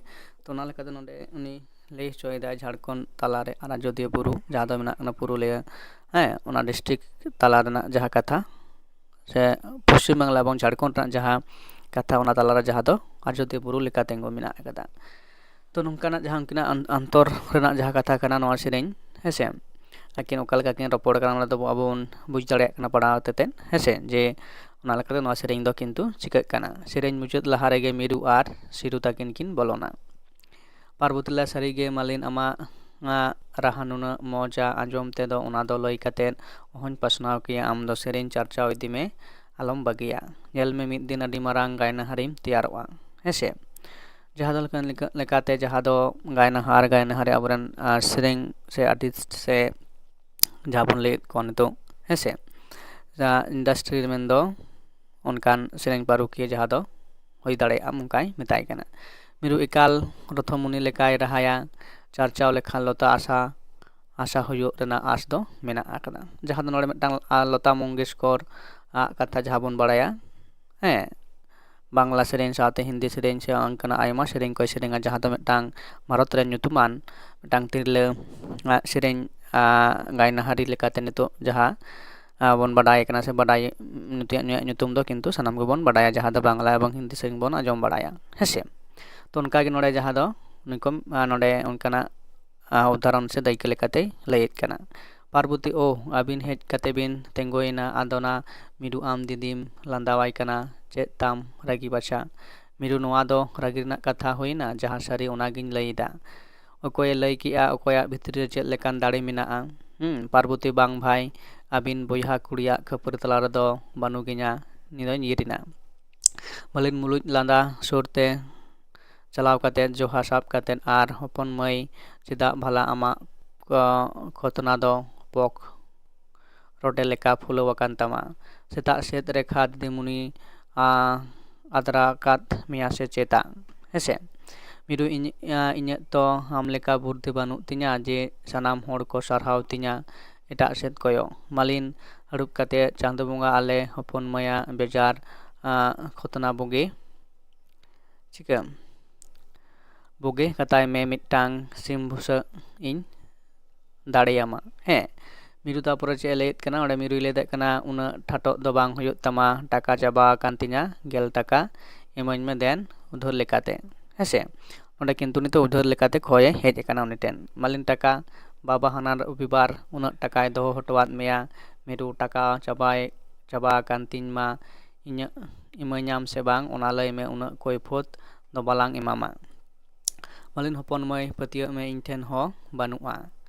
ᱛᱚ ᱚᱱᱟ ᱞᱮᱠᱟᱛᱮ ᱱᱚᱰᱮ ᱩᱱᱤ ᱞᱟᱹᱭ ᱦᱚᱪᱚᱭᱮᱫᱟᱭ ᱡᱷᱟᱲᱠᱷᱚᱸᱰ ᱛᱟᱞᱟᱨᱮ ᱟᱨ ᱟᱡᱳᱫᱤᱭᱟᱹ ᱵᱩᱨᱩ, ᱡᱟᱦᱟᱸ ᱫᱚ ᱢᱮᱱᱟᱜ ᱠᱟᱱᱟ ᱯᱩᱨᱩᱞᱤᱭᱟᱹ, ᱦᱮᱸ, ᱚᱱᱟ ᱰᱤᱥᱴᱨᱤᱠᱴ ᱛᱟᱞᱟ ᱨᱮᱱᱟᱜ ᱡᱟᱦᱟᱸ ᱠᱟᱛᱷᱟ, ᱥᱮ ᱯᱚᱥᱪᱤᱢ ᱵᱟᱝᱞᱟ ᱮᱵᱚᱝ ᱡᱷᱟᱲᱠᱷᱚᱸᱰ ᱨᱮᱱᱟᱜ ᱡᱟᱦᱟᱸ ᱠᱟᱛᱷᱟ, ᱚᱱᱟ ᱛᱟᱞᱟᱨᱮ ᱡᱟᱦᱟᱸ ᱫᱚ ᱟᱡᱳᱫᱤᱭᱟᱹ ᱵᱩᱨᱩ ᱞᱮᱠᱟ ᱛᱤᱸᱜᱩ ᱢᱮᱱᱟᱜ ᱟᱠᱟᱫᱟ᱾ ᱛᱚ ᱱᱚᱝᱠᱟᱱᱟᱜ ᱡᱟᱦᱟᱸ ᱩᱱᱠᱤᱱᱟᱜ ᱟᱱ-, ᱚᱱᱛᱚᱨ ᱨᱮᱱᱟᱜ ᱡᱟᱦᱟᱸ ᱠᱟᱛᱷᱟ ᱠᱟᱱᱟ ᱱᱚᱣᱟ ᱥᱮᱨᱮᱧ, ᱦᱮᱸ ᱥᱮ, ᱟᱹᱠᱤᱱ ᱚᱠᱟ ᱞᱮᱠᱟ ᱠᱤᱱ ᱨᱚᱯᱚᱲ ᱠᱟᱱᱟ, ᱚᱱᱟ ᱫᱚ ᱟᱵᱚ ᱵᱚᱱ ᱵᱩᱡᱽ ᱫᱟᱲᱮᱭᱟᱜ ᱠᱟᱱᱟ ᱯᱟᱲᱦᱟᱣ ᱠᱟᱛᱮᱫ, ᱦᱮᱸ ᱥᱮ, ᱡᱮ ᱚᱱᱟ ᱞᱮᱠᱟᱛᱮ ᱱᱚᱣᱟ ᱥᱮᱨᱮᱧ ᱫᱚ ᱠᱤᱱᱛᱩ ᱪᱤᱠᱟᱹᱜ ᱠᱟᱱᱟ᱾ ᱥᱮᱨᱮᱧ ᱢᱩᱪᱟᱹᱫ ᱞᱟᱦᱟ ᱨᱮᱜᱮ ᱢᱤᱨᱩ ᱟᱨ ᱥᱤᱨᱩ ᱛᱟᱹᱠᱤᱱ ᱠᱤᱱ ᱵᱚᱞᱚᱱᱟ᱾ ᱯᱟᱨᱵᱚᱛᱤ ᱞᱟᱹᱭ, ᱥᱟᱹᱨᱤᱜᱮ ᱢᱟᱹᱞᱤᱱ, ᱟᱢᱟᱜ, ᱟᱸ, ᱨᱟᱦᱟ ᱱᱩᱱᱟᱹᱜ ᱢᱚᱡᱟ, ᱟᱸᱡᱚᱢ ᱛᱮᱫᱚ ᱚᱱᱟ ᱫᱚ ᱞᱟᱹᱭ ᱠᱟᱛᱮᱫ ᱚᱦᱚᱧ ᱯᱟᱥᱱᱟᱣ ᱠᱮᱭᱟ᱾ ᱟᱢ ᱫᱚ ᱥᱮᱨᱮᱧ ᱪᱟᱨᱪᱟᱣ ᱤᱫᱤ ᱢᱮ, ᱟᱞᱚᱢ ᱵᱟᱹᱜᱤᱭᱟ᱾ ᱧᱮᱞ ᱢᱮ ᱢᱤᱫ ᱫᱤᱱ ᱟᱹᱰᱤ ᱢᱟᱨᱟᱝ ᱜᱟᱭᱱᱟᱦᱟᱨᱤᱢ ᱛᱮᱭᱟᱨᱚᱜᱼᱟ᱾ ᱦᱮᱸᱥᱮ? ᱡᱟᱦᱟᱸ ᱫᱚ ᱞᱮᱠᱟ-, ᱞᱮᱠᱟᱛᱮ ᱡᱟᱦᱟᱸ ᱫᱚ ᱜᱟᱭᱱᱟᱦᱟᱨ, ᱜᱟᱭᱱᱟᱦᱟᱨᱤ ᱟᱵᱚᱨᱮᱱ, ᱟᱨ ᱥᱮᱨᱮᱧ ᱥᱮ ᱟᱨᱴᱤᱥᱴ ᱥᱮ ᱡᱟᱦᱟᱸ ᱵᱚᱱ ᱞᱟᱹᱭᱮᱫ ᱠᱚᱣᱟ ᱱᱤᱛᱚᱜ, ᱦᱮᱸᱥᱮ? ᱡᱟᱦᱟᱸ ᱤᱱᱰᱟᱥᱴᱨᱤ ᱨᱮ ᱢᱮᱱᱫᱚ ᱚᱱᱠᱟᱱ ᱥᱮᱨᱮᱧ ᱯᱟᱹᱨᱩᱠᱷᱤᱭᱟᱹ ᱡᱟᱦᱟᱸ ᱫᱚ ᱦᱩᱭ ᱫᱟᱲᱮᱭᱟᱜᱼᱟ, ᱚᱱᱠᱟᱭ ᱢᱮᱛᱟᱭ ᱠᱟᱱᱟ᱾ ᱢᱤᱨᱩ ᱮᱠᱟᱞ ᱨᱚᱛᱷᱚᱢᱩᱱᱤ ᱞᱮᱠᱟᱭ ᱨᱟᱦᱟᱭᱟ, ᱪᱟᱨᱪᱟᱣ ᱞᱮᱠᱷᱟᱱ ᱞᱚᱛᱟ ᱟᱥᱟ, ᱟᱥᱟ ᱦᱩᱭᱩᱜ ᱨᱮᱱᱟᱜ ᱟᱸᱥ ᱫᱚ ᱢᱮᱱᱟᱜ ᱟᱠᱟᱫᱟ᱾ ᱡᱟᱦᱟᱸ ᱫᱚ ᱱᱚᱰᱮ ᱢᱤᱫᱴᱟᱝ, ᱟ, ᱞᱚᱛᱟ ᱢᱚᱝᱜᱮᱥᱠᱚᱨ ᱟᱜ ᱠᱟᱛᱷᱟ ᱡᱟᱦᱟᱸ ᱵᱚᱱ ᱵᱟᱲᱟᱭᱟ, ᱦᱮᱸ, ᱵᱟᱝᱞᱟ ᱥᱮᱨᱮᱧ ᱥᱟᱶᱛᱮ ᱦᱤᱱᱫᱤ ᱥᱮᱨᱮᱧ ᱥᱮ ᱚᱱᱠᱟᱱᱟᱜ ᱟᱭᱢᱟ ᱥᱮᱨᱮᱧ ᱠᱚᱭ ᱥᱮᱨᱮᱧᱟ, ᱡᱟᱦᱟᱸ ᱫᱚ ᱢᱤᱫᱴᱟᱝ ᱵᱷᱟᱨᱚᱛ ᱨᱮ ᱧᱩᱛᱩᱢᱟᱱ ᱢᱤᱫᱴᱟᱝ ᱛᱤᱨᱞᱟᱹ, ᱟ, ᱥᱮᱨᱮᱧ, ᱟ, ᱜᱟᱭᱱᱟᱦᱟᱨᱤ ᱞᱮᱠᱟᱛᱮ ᱱᱤᱛᱚᱜ ᱡᱟᱦᱟᱸ, ᱟ, ᱵᱚᱱ ᱵᱟᱰᱟᱭ ᱠᱟᱱᱟ ᱥᱮ ᱵᱟᱰᱟᱭ, ᱱᱩᱭᱟᱜ, ᱱᱩᱭᱟᱜ ᱧᱩᱛᱩᱢ ᱫᱚ ᱠᱤᱱᱛᱩ ᱥᱟᱱᱟᱢ ᱜᱮᱵᱚᱱ ᱵᱟᱰᱟᱭᱟ, ᱡᱟᱦᱟᱸ ᱫᱚ ᱵᱟᱝᱞᱟ ᱮᱵᱚᱝ ᱦᱤᱱᱫᱤ ᱥᱮᱨᱮᱧ ᱵᱚᱱ ᱟᱸᱡᱚᱢ ᱵᱟᱲᱟᱭᱟ, ᱦᱮᱸᱥᱮ? ᱛᱚ ᱚᱱᱠᱟᱜᱮ ᱱᱚᱰᱮ ᱡᱟᱦᱟᱸ ᱫᱚ ᱱᱩᱭ ᱠᱚ, ᱟ, ᱱᱚᱰᱮ ᱚᱱᱠᱟᱱᱟᱜ, ᱟ, ᱩᱫᱟᱦᱚᱨᱚᱱ ᱥᱮ ᱫᱟᱹᱭᱠᱟᱹ ᱞᱮᱠᱟᱛᱮᱭ ᱞᱟᱹᱭᱮᱫ ᱠᱟᱱᱟ᱾ ᱯᱟᱨᱵᱚᱛᱤ, ᱳ, ᱟᱹᱵᱤᱱ ᱦᱮᱡ ᱠᱟᱛᱮ ᱵᱤᱱ ᱛᱤᱸᱜᱩᱭᱮᱱᱟ, ᱟᱫᱚᱱᱟ ᱢᱤᱨᱩ ᱟᱢ ᱫᱤᱫᱤᱢ ᱞᱟᱸᱫᱟᱣᱟᱭ ᱠᱟᱱᱟ, ᱪᱮᱫ ᱛᱟᱢ ᱨᱟᱹᱜᱤ ᱵᱟᱪᱷᱟ? ᱢᱤᱨᱩ, ᱱᱚᱣᱟ ᱫᱚ ᱨᱟᱹᱜᱤ ᱨᱮᱱᱟᱜ ᱠᱟᱛᱷᱟ ᱦᱩᱭᱱᱟ, ᱡᱟᱦᱟᱸ ᱥᱟᱹᱨᱤ ᱚᱱᱟᱜᱤᱧ ᱞᱟᱹᱭᱮᱫᱟ᱾ ᱚᱠᱚᱭᱮ ᱞᱟᱹᱭ ᱠᱮᱜᱼᱟ, ᱚᱠᱚᱭᱟᱜ ᱵᱷᱤᱛᱨᱤ ᱨᱮ ᱪᱮᱫ ᱞᱮᱠᱟᱱ ᱫᱟᱲᱮ ᱢᱮᱱᱟᱜᱼᱟ? ᱦᱩᱸ, ᱯᱟᱨᱵᱚᱛᱤ, ᱵᱟᱝ ᱵᱷᱟᱭ, ᱟᱹᱵᱤᱱ ᱵᱚᱭᱦᱟ ᱠᱩᱲᱤᱭᱟᱜ ᱠᱷᱟᱹᱯᱟᱹᱨᱤ ᱛᱟᱞᱟ ᱨᱮᱫᱚ ᱵᱟᱹᱱᱩᱜᱤᱧᱟ, ᱤᱧ ᱫᱚᱧ ᱧᱤᱨ ᱮᱱᱟ᱾ ᱢᱟᱹᱞᱤᱱ ᱢᱩᱞᱩᱡ ᱞᱟᱸᱫᱟ ᱥᱩᱨ ᱛᱮ ᱪᱟᱞᱟᱣ ᱠᱟᱛᱮ, ᱡᱚᱦᱟ ᱥᱟᱵ ᱠᱟᱛᱮ, ᱟᱨ ᱦᱚᱯᱚᱱ ᱢᱟᱹᱭ, ᱪᱮᱫᱟᱜ ᱵᱷᱟᱞᱟ ᱟᱢᱟᱜ ᱠᱚ-, ᱠᱷᱚᱛᱱᱟ ᱫᱚ ᱯᱚᱠ ᱨᱚᱴᱮ ᱞᱮᱠᱟ ᱯᱷᱩᱞᱟᱹᱣ ᱟᱠᱟᱱ ᱛᱟᱢᱟ? ᱥᱮᱛᱟᱜ ᱥᱮᱫ ᱨᱮᱠᱷᱟ ᱫᱤᱫᱤᱢᱩᱱᱤ, ᱟ, ᱟᱫᱽᱨᱟ ᱟᱠᱟᱫ ᱢᱮᱭᱟ ᱥᱮ ᱪᱮᱛᱟ? ᱦᱮᱸᱥᱮ? ᱢᱤᱨᱩ, ᱤᱧ, ᱟ, ᱤᱧᱟᱹᱜ ᱛᱚ ᱟᱢ ᱞᱮᱠᱟ ᱵᱩᱨᱫᱷᱤ ᱵᱟᱹᱱᱩᱜ ᱛᱤᱧᱟ ᱡᱮ ᱥᱟᱱᱟᱢ ᱦᱚᱲ ᱠᱚ ᱥᱟᱨᱦᱟᱣ ᱛᱤᱧᱟ᱾ ᱮᱴᱟᱜ ᱥᱮᱫ ᱠᱚᱭᱚᱜ᱾ ᱢᱟᱹᱞᱤᱱ ᱦᱟᱹᱲᱩᱵ ᱠᱟᱛᱮ, ᱪᱟᱸᱫᱚ ᱵᱚᱸᱜᱟ ᱟᱞᱮ ᱦᱚᱯᱚᱱ ᱢᱟᱹᱭᱟ ᱵᱮᱡᱟᱨ, ᱟ, ᱠᱷᱚᱛᱱᱟ ᱵᱩᱜᱤ ᱪᱤᱠᱟᱹ? ᱵᱩᱜᱤ ᱠᱟᱛᱟᱭ ᱢᱮ, ᱢᱤᱫᱴᱟᱝ ᱥᱤᱢ ᱵᱷᱩᱥᱟᱹᱜ ᱤᱧ ᱫᱟᱲᱮᱭᱟᱢᱟ᱾ ᱦᱮᱸ, ᱢᱤᱨᱩ ᱛᱟᱯᱚᱨᱮ ᱪᱮᱫ ᱮ ᱞᱟᱹᱭᱮᱫ ᱠᱟᱱᱟ? ᱚᱸᱰᱮ ᱢᱤᱨᱩᱭ ᱞᱟᱹᱭᱮᱫ ᱠᱟᱱᱟ, ᱩᱱᱟᱹᱜ ᱴᱷᱟᱴᱚᱜ ᱫᱚ ᱵᱟᱝ ᱦᱩᱭᱩᱜ ᱛᱟᱢᱟ, ᱴᱟᱠᱟ ᱪᱟᱵᱟ ᱟᱠᱟᱱ ᱛᱤᱧᱟ, ᱜᱮᱞ ᱴᱟᱠᱟ ᱤᱢᱟᱹᱧ ᱢᱮ ᱫᱮᱱ ᱩᱫᱷᱟᱹᱨ ᱞᱮᱠᱟᱛᱮ᱾ ᱦᱮᱸᱥᱮ? ᱚᱸᱰᱮ ᱠᱤᱱᱛᱩ ᱱᱤᱛᱚᱜ ᱩᱫᱷᱟᱹᱨ ᱞᱮᱠᱟᱛᱮ ᱠᱷᱚᱭᱮ ᱦᱮᱡ ᱟᱠᱟᱱᱟ ᱩᱱᱤ ᱴᱷᱮᱱ᱾ ᱢᱟᱹᱞᱤᱱ, ᱴᱟᱠᱟ ᱵᱟᱵᱟ ᱦᱟᱱᱟ ᱨᱚᱵᱤᱵᱟᱨ ᱩᱱᱟᱹᱜ ᱴᱟᱠᱟᱭ ᱫᱚᱦᱚ ᱦᱚᱴᱚᱣᱟᱫ ᱢᱮᱭᱟ᱾ ᱢᱤᱨᱩ, ᱴᱟᱠᱟ ᱪᱟᱵᱟᱭ, ᱪᱟᱵᱟ ᱟᱠᱟᱱ ᱛᱤᱧ ᱢᱟ, ᱤᱧᱟᱹᱜ ᱤᱢᱟᱹᱧᱟᱢ ᱥᱮ ᱵᱟᱝ, ᱚᱱᱟ ᱞᱟᱹᱭ ᱢᱮ, ᱩᱱᱟᱹᱜ ᱠᱳᱭᱯᱷᱚᱛ ᱫᱚ ᱵᱟᱞᱟᱝ ᱮᱢᱟᱢᱟ᱾ ᱢᱟᱹᱞᱤᱱ ᱦᱚᱯᱚᱱ ᱢᱟᱹᱭ, ᱯᱟᱹᱛᱭᱟᱹᱜ ᱢᱮ, ᱤᱧ ᱴᱷᱮᱱ ᱦᱚᱸ ᱵᱟᱹᱱᱩᱜᱼᱟ᱾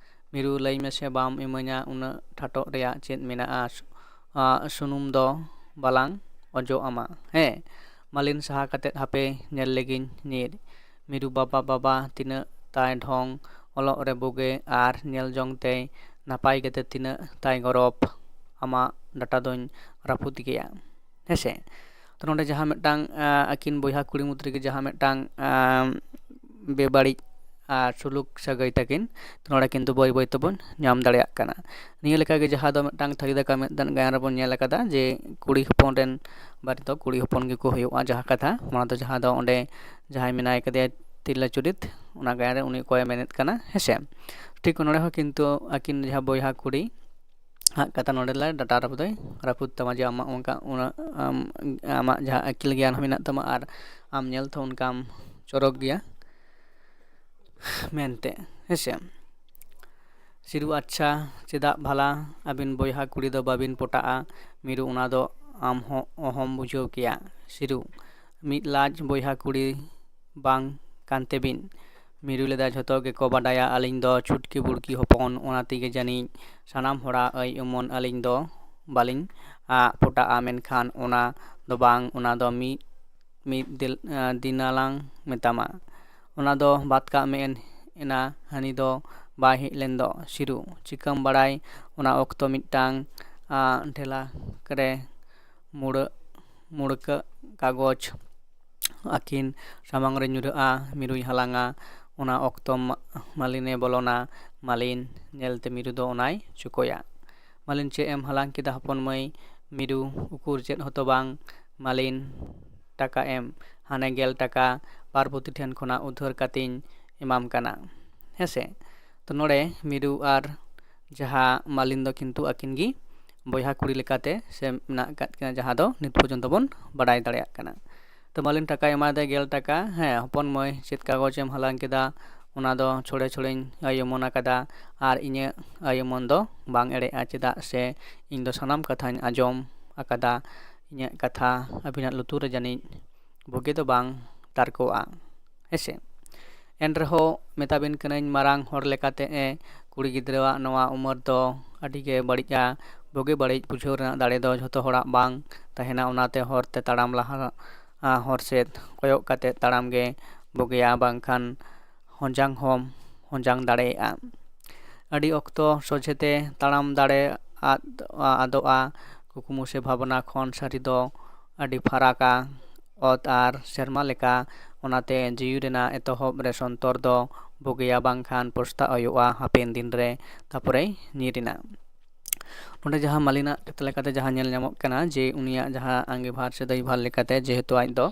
ᱢᱤᱨᱩ, ᱞᱟᱹᱭ ᱢᱮᱥᱮ, ᱵᱟᱢ ᱤᱢᱟᱹᱧᱟ, ᱩᱱᱟᱹᱜ ᱴᱷᱟᱴᱚᱜ ᱨᱮᱭᱟᱜ ᱪᱮᱫ ᱢᱮᱱᱟᱜᱼᱟ? ᱥᱩ-, ᱟ, ᱥᱩᱱᱩᱢ ᱫᱚ ᱵᱟᱞᱟᱝ ᱚᱡᱚᱜ ᱟᱢᱟ᱾ ᱦᱮᱸ, ᱢᱟᱹᱞᱤᱱ ᱥᱟᱦᱟ ᱠᱟᱛᱮᱫ ᱦᱟᱯᱮ ᱧᱮᱞ ᱞᱮᱜᱤᱧ ᱧᱤᱨ᱾ ᱢᱤᱨᱩ ᱵᱟᱵᱟ ᱵᱟᱵᱟ ᱛᱤᱱᱟᱹᱜ ᱛᱟᱭ ᱰᱷᱚᱝ, ᱚᱞᱚᱜ ᱨᱮ ᱵᱩᱜᱮ ᱟᱨ ᱧᱮᱞ ᱡᱚᱝ ᱛᱮᱭ ᱱᱟᱯᱟᱭ ᱜᱮᱛᱮ ᱛᱤᱱᱟᱹᱜ ᱛᱟᱭ ᱜᱚᱨᱚᱵᱽ, ᱟᱢᱟᱜ ᱰᱟᱴᱟ ᱫᱚᱧ ᱨᱟᱹᱯᱩᱫ ᱜᱮᱭᱟ᱾ ᱦᱮᱸᱥᱮ? ᱛᱚ ᱱᱚᱰᱮ ᱡᱟᱦᱟᱸ ᱢᱤᱫᱴᱟᱝ, ᱟᱸ, ᱟᱹᱠᱤᱱ ᱵᱚᱭᱦᱟ ᱠᱩᱲᱤ ᱢᱩᱫᱽ ᱨᱮᱜᱮ ᱡᱟᱦᱟᱸ ᱢᱤᱫᱴᱟᱝ, ᱟᱸ, ᱵᱮᱵᱟᱹᱲᱤᱡ ᱟᱨ ᱥᱩᱞᱩᱠ ᱥᱟᱹᱜᱟᱹᱭ ᱛᱟᱹᱠᱤᱱ, ᱛᱚ ᱱᱚᱰᱮ ᱠᱤᱱᱛᱩ ᱵᱟᱹᱭ ᱵᱟᱹᱭ ᱛᱮᱵᱚᱱ ᱧᱟᱢ ᱫᱟᱲᱮᱭᱟᱜ ᱠᱟᱱᱟ᱾ ᱱᱤᱭᱟᱹ ᱞᱮᱠᱟᱜᱮ ᱡᱟᱦᱟᱸ ᱫᱚ ᱢᱤᱫᱴᱟᱝ ᱛᱷᱟᱹᱨᱤ ᱫᱟᱠᱟ ᱢᱮᱫ ᱫᱟᱜ ᱜᱟᱭᱟᱱ ᱨᱮᱵᱚᱱ ᱧᱮᱞ ᱟᱠᱟᱫᱟ ᱡᱮ ᱠᱩᱲᱤ ᱦᱚᱯᱚᱱ ᱨᱮᱱ ᱵᱟᱨᱮ ᱫᱚ ᱠᱩᱲᱤ ᱦᱚᱯᱚᱱ ᱜᱮᱠᱚ ᱦᱩᱭᱩᱜᱼᱟ, ᱡᱟᱦᱟᱸ ᱠᱟᱛᱷᱟ ᱚᱱᱟ ᱫᱚ ᱡᱟᱦᱟᱸ ᱫᱚ ᱚᱸᱰᱮ ᱡᱟᱦᱟᱸᱭ ᱢᱮᱱᱟᱭ ᱠᱟᱫᱮᱭᱟ ᱛᱤᱨᱞᱟᱹ ᱪᱩᱨᱤᱛ, ᱚᱱᱟ ᱜᱟᱭᱟᱱ ᱨᱮ ᱩᱱᱤ ᱚᱠᱚᱭᱮ ᱢᱮᱱᱮᱫ ᱠᱟᱱᱟ, ᱦᱮᱸᱥᱮ? ᱴᱷᱤᱠ ᱱᱚᱰᱮ ᱦᱚᱸ ᱠᱤᱱᱛᱩ ᱟᱹᱠᱤᱱ ᱡᱟᱦᱟᱸ ᱵᱚᱭᱦᱟ ᱠᱩᱲᱤ ᱦᱟᱸᱜ ᱠᱟᱛᱷᱟ ᱱᱚᱰᱮ ᱞᱮ ᱰᱟᱴᱟ ᱨᱟᱹᱯᱩᱫ ᱫᱚᱭ ᱨᱟᱹᱯᱩᱫ ᱛᱟᱢᱟ ᱡᱮ ᱟᱢᱟᱜ ᱚᱱᱠᱟ ᱚᱱᱟ ᱟᱢ, ᱟᱢᱟᱜ ᱡᱟᱦᱟᱸ ᱟᱹᱠᱤᱞ ᱜᱮᱭᱟᱱ ᱦᱚᱸ ᱢᱮᱱᱟᱜ ᱛᱟᱢᱟ ᱟᱨ ᱟᱢ ᱧᱮᱞ ᱛᱮᱦᱚᱸ ᱚᱱᱠᱟᱢ ᱪᱚᱨᱚᱠ ᱜᱮᱭᱟ ᱢᱮᱱᱛᱮ, ᱦᱮᱸᱥᱮ? ᱥᱤᱨᱩ, ᱟᱪᱪᱷᱟ, ᱪᱮᱫᱟᱜ ᱵᱷᱟᱞᱟ ᱟᱹᱵᱤᱱ ᱵᱚᱭᱦᱟ ᱠᱩᱲᱤ ᱫᱚ ᱵᱟᱹᱵᱤᱱ ᱯᱚᱴᱟᱜᱼᱟ? ᱢᱤᱨᱩ, ᱚᱱᱟ ᱫᱚ ᱟᱢ ᱦᱚᱸ ᱚᱦᱚᱢ ᱵᱩᱡᱷᱟᱹᱣ ᱠᱮᱭᱟ᱾ ᱥᱤᱨᱩ, ᱢᱤᱫ ᱞᱟᱡ ᱵᱚᱭᱦᱟ ᱠᱩᱲᱤ ᱵᱟᱝ ᱠᱟᱱ ᱛᱮᱵᱤᱱ? ᱢᱤᱨᱩ ᱞᱮᱫᱟ, ᱡᱷᱚᱛᱚ ᱜᱮᱠᱚ ᱵᱟᱰᱟᱭᱟ ᱟᱹᱞᱤᱧ ᱫᱚ ᱪᱷᱩᱴᱠᱤ ᱵᱩᱲᱠᱤ ᱦᱚᱯᱚᱱ, ᱚᱱᱟ ᱛᱮᱜᱮ ᱡᱟᱹᱱᱤᱡ ᱥᱟᱱᱟᱢ ᱦᱚᱲᱟᱜ ᱟᱹᱭ ᱩᱢᱟᱹᱱ ᱟᱹᱞᱤᱧ ᱫᱚ ᱵᱟᱹᱞᱤᱧ, ᱟ, ᱯᱚᱴᱟᱜᱼᱟ᱾ ᱢᱮᱱᱠᱷᱟᱱ ᱚᱱᱟ ᱫᱚ ᱵᱟᱝ, ᱚᱱᱟ ᱫᱚ ᱢᱤᱫ, ᱢᱤᱫ ᱫᱤᱞ-, ᱟ, ᱫᱤᱱᱟᱞᱟᱝ ᱢᱮᱛᱟᱢᱟ᱾ ᱚᱱᱟ ᱫᱚ ᱵᱟᱫ ᱠᱟᱜ ᱢᱮ, ᱮᱱ-, ᱮᱱᱟ ᱦᱟᱹᱱᱤ ᱫᱚ ᱵᱟᱭ ᱦᱮᱡ ᱞᱮᱱ ᱫᱚ᱾ ᱥᱤᱨᱩ, ᱪᱤᱠᱟᱹᱢ ᱵᱟᱲᱟᱭ? ᱚᱱᱟ ᱚᱠᱛᱚ ᱢᱤᱫᱴᱟᱝ, ᱟ, ᱰᱷᱮᱞᱟ ᱨᱮ ᱢᱩᱲᱟᱹ-, ᱢᱩᱲᱠᱟᱹ ᱠᱟᱜᱚᱡᱽ ᱟᱹᱠᱤᱱ ᱥᱟᱢᱟᱝ ᱨᱮ ᱧᱩᱨᱦᱟᱹᱜᱼᱟ᱾ ᱢᱤᱨᱩᱭ ᱦᱟᱞᱟᱝᱟ᱾ ᱚᱱᱟ ᱚᱠᱛᱚ ᱢᱟ-, ᱢᱟᱹᱞᱤᱱᱮ ᱵᱚᱞᱚᱱᱟ᱾ ᱢᱟᱹᱞᱤᱱ ᱧᱮᱞᱛᱮ ᱢᱤᱨᱩ ᱫᱚ ᱚᱱᱟᱭ ᱪᱩᱠᱚᱭᱟ᱾ ᱢᱟᱹᱞᱤᱱ, ᱪᱮᱫ ᱮᱢ ᱦᱟᱞᱟᱝ ᱠᱮᱫᱟ ᱦᱚᱯᱚᱱ ᱢᱟᱹᱭ? ᱢᱤᱨᱩ, ᱩᱠᱩᱨ ᱪᱮᱫ ᱦᱚᱸᱛᱚ ᱵᱟᱝ᱾ ᱢᱟᱹᱞᱤᱱ, ᱴᱟᱠᱟ ᱮᱢ, ᱦᱟᱱᱮ ᱜᱮᱞ ᱴᱟᱠᱟ ᱯᱟᱨᱵᱚᱛᱤ ᱴᱷᱮᱱ ᱠᱷᱚᱱᱟᱜ ᱩᱫᱷᱟᱹᱨ ᱠᱟᱛᱮᱧ ᱮᱢᱟᱢ ᱠᱟᱱᱟ᱾ ᱦᱮᱸᱥᱮ? ᱛᱚ ᱱᱚᱰᱮ ᱢᱤᱨᱩ ᱟᱨ ᱡᱟᱦᱟᱸ ᱢᱟᱹᱞᱤᱱ ᱫᱚ ᱠᱤᱱᱛᱩ ᱟᱹᱠᱤᱱ ᱜᱮ ᱵᱚᱭᱦᱟ ᱠᱩᱲᱤ ᱞᱮᱠᱟᱛᱮ ᱥᱮ ᱢᱮᱱᱟᱜ ᱟᱠᱟᱫ ᱠᱤᱱᱟ, ᱡᱟᱦᱟᱸ ᱫᱚ ᱱᱤᱛ ᱯᱚᱨᱡᱚᱱᱛᱚ ᱵᱚᱱ ᱵᱟᱰᱟᱭ ᱫᱟᱲᱮᱭᱟᱜ ᱠᱟᱱᱟ᱾ ᱛᱚ ᱢᱟᱹᱞᱤᱱ ᱴᱟᱠᱟᱭ ᱮᱢᱟᱫᱮ ᱜᱮᱞ ᱴᱟᱠᱟ, ᱦᱮᱸ, ᱦᱚᱯᱚᱱ ᱢᱟᱹᱭ, ᱪᱮᱫ ᱠᱟᱜᱚᱡᱽ ᱮᱢ ᱦᱟᱞᱟᱝ ᱠᱮᱫᱟ? ᱚᱱᱟ ᱫᱚ ᱪᱷᱚᱲᱮ ᱪᱷᱚᱲᱮᱧ ᱟᱭ ᱩᱢᱟᱹᱱ ᱟᱠᱟᱫᱟ, ᱟᱨ ᱤᱧᱟᱹᱜ ᱟᱭ ᱩᱢᱟᱹᱱ ᱫᱚ ᱵᱟᱝ ᱮᱲᱮᱜᱼᱟ, ᱪᱮᱫᱟᱜ ᱥᱮ ᱤᱧ ᱫᱚ ᱥᱟᱱᱟᱢ ᱠᱟᱛᱷᱟᱧ ᱟᱸᱡᱚᱢ ᱟᱠᱟᱫᱟ᱾ ᱤᱧᱟᱹᱜ ᱠᱟᱛᱷᱟ ᱟᱹᱵᱤᱱᱟᱜ ᱞᱩᱛᱩᱨ ᱨᱮ ᱡᱟᱹᱱᱤᱡ ᱵᱩᱜᱤ ᱫᱚ ᱵᱟᱝ ᱛᱟᱨᱠᱚᱜᱼᱟ, ᱦᱮᱸᱥᱮ? ᱮᱱ ᱨᱮᱦᱚᱸ ᱢᱮᱛᱟᱵᱤᱱ ᱠᱟᱹᱱᱟᱹᱧ, ᱢᱟᱨᱟᱝ ᱦᱚᱲ ᱞᱮᱠᱟᱛᱮ, ᱮ, ᱠᱩᱲᱤ ᱜᱤᱫᱽᱨᱟᱹᱣᱟᱜ ᱱᱚᱣᱟ ᱩᱢᱮᱨ ᱫᱚ ᱟᱹᱰᱤ ᱜᱮ ᱵᱟᱹᱲᱤᱡᱼᱟ᱾ ᱵᱩᱜᱤ ᱵᱟᱹᱲᱤᱡ ᱵᱩᱡᱷᱟᱹᱣ ᱨᱮᱱᱟᱜ ᱫᱟᱲᱮ ᱫᱚ ᱡᱷᱚᱛᱚ ᱦᱚᱲᱟᱜ ᱵᱟᱝ ᱛᱟᱦᱮᱱᱟ, ᱚᱱᱟᱛᱮ ᱦᱚᱨ ᱛᱮ ᱛᱟᱲᱟᱢ ᱞᱟᱦᱟ ᱦᱚᱨ ᱥᱮᱫ ᱠᱚᱭᱚᱜ ᱠᱟᱛᱮ ᱛᱟᱲᱟᱢ ᱜᱮ ᱵᱩᱜᱤᱭᱟ, ᱵᱟᱝᱠᱷᱟᱱ ᱦᱚᱸᱡᱟᱝ ᱦᱚᱸᱢ ᱦᱚᱸᱡᱟᱝ ᱫᱟᱲᱮᱭᱟᱜᱼᱟ᱾ ᱟᱹᱰᱤ ᱚᱠᱛᱚ ᱥᱚᱡᱷᱮᱛᱮ ᱛᱟᱲᱟᱢ ᱫᱟᱲᱮ ᱟᱫ ᱟᱫᱚᱜᱼᱟ᱾ ᱠᱩᱠᱢᱩ ᱥᱮ ᱵᱷᱟᱵᱽᱱᱟ ᱠᱷᱚᱱ ᱥᱟᱹᱨᱤ ᱫᱚ ᱟᱹᱰᱤ ᱯᱷᱟᱨᱟᱠᱟ᱾ ᱚᱛ ᱟᱨ ᱥᱮᱨᱢᱟ ᱞᱮᱠᱟ, ᱚᱱᱟᱛᱮ ᱡᱤᱣᱤ ᱨᱮᱱᱟᱜ ᱮᱛᱚᱦᱚᱵ ᱨᱮ ᱥᱚᱱᱛᱚᱨ ᱫᱚ ᱵᱩᱜᱤᱭᱟ, ᱵᱟᱝᱠᱷᱟᱱ ᱯᱚᱥᱛᱟᱜ ᱦᱩᱭᱩᱜᱼᱟ ᱦᱟᱯᱮᱱ ᱫᱤᱱ ᱨᱮ, ᱛᱟᱯᱚᱨᱮ ᱧᱤᱨ ᱮᱱᱟ᱾ ᱱᱚᱰᱮ ᱡᱟᱦᱟᱸ ᱢᱟᱹᱞᱤᱱᱟᱜ ᱠᱟᱛᱷᱟ ᱞᱮᱠᱟᱛᱮ ᱡᱟᱦᱟᱸ ᱧᱮᱞ ᱧᱟᱢᱚᱜ ᱠᱟᱱᱟ ᱡᱮ ᱩᱱᱤᱭᱟᱜ ᱡᱟᱦᱟᱸ ᱟᱸᱜᱤᱵᱷᱟᱨ ᱥᱮ ᱫᱟᱹᱭᱵᱷᱟᱨ ᱞᱮᱠᱟᱛᱮ, ᱡᱮᱦᱮᱛᱩ ᱟᱡ ᱫᱚ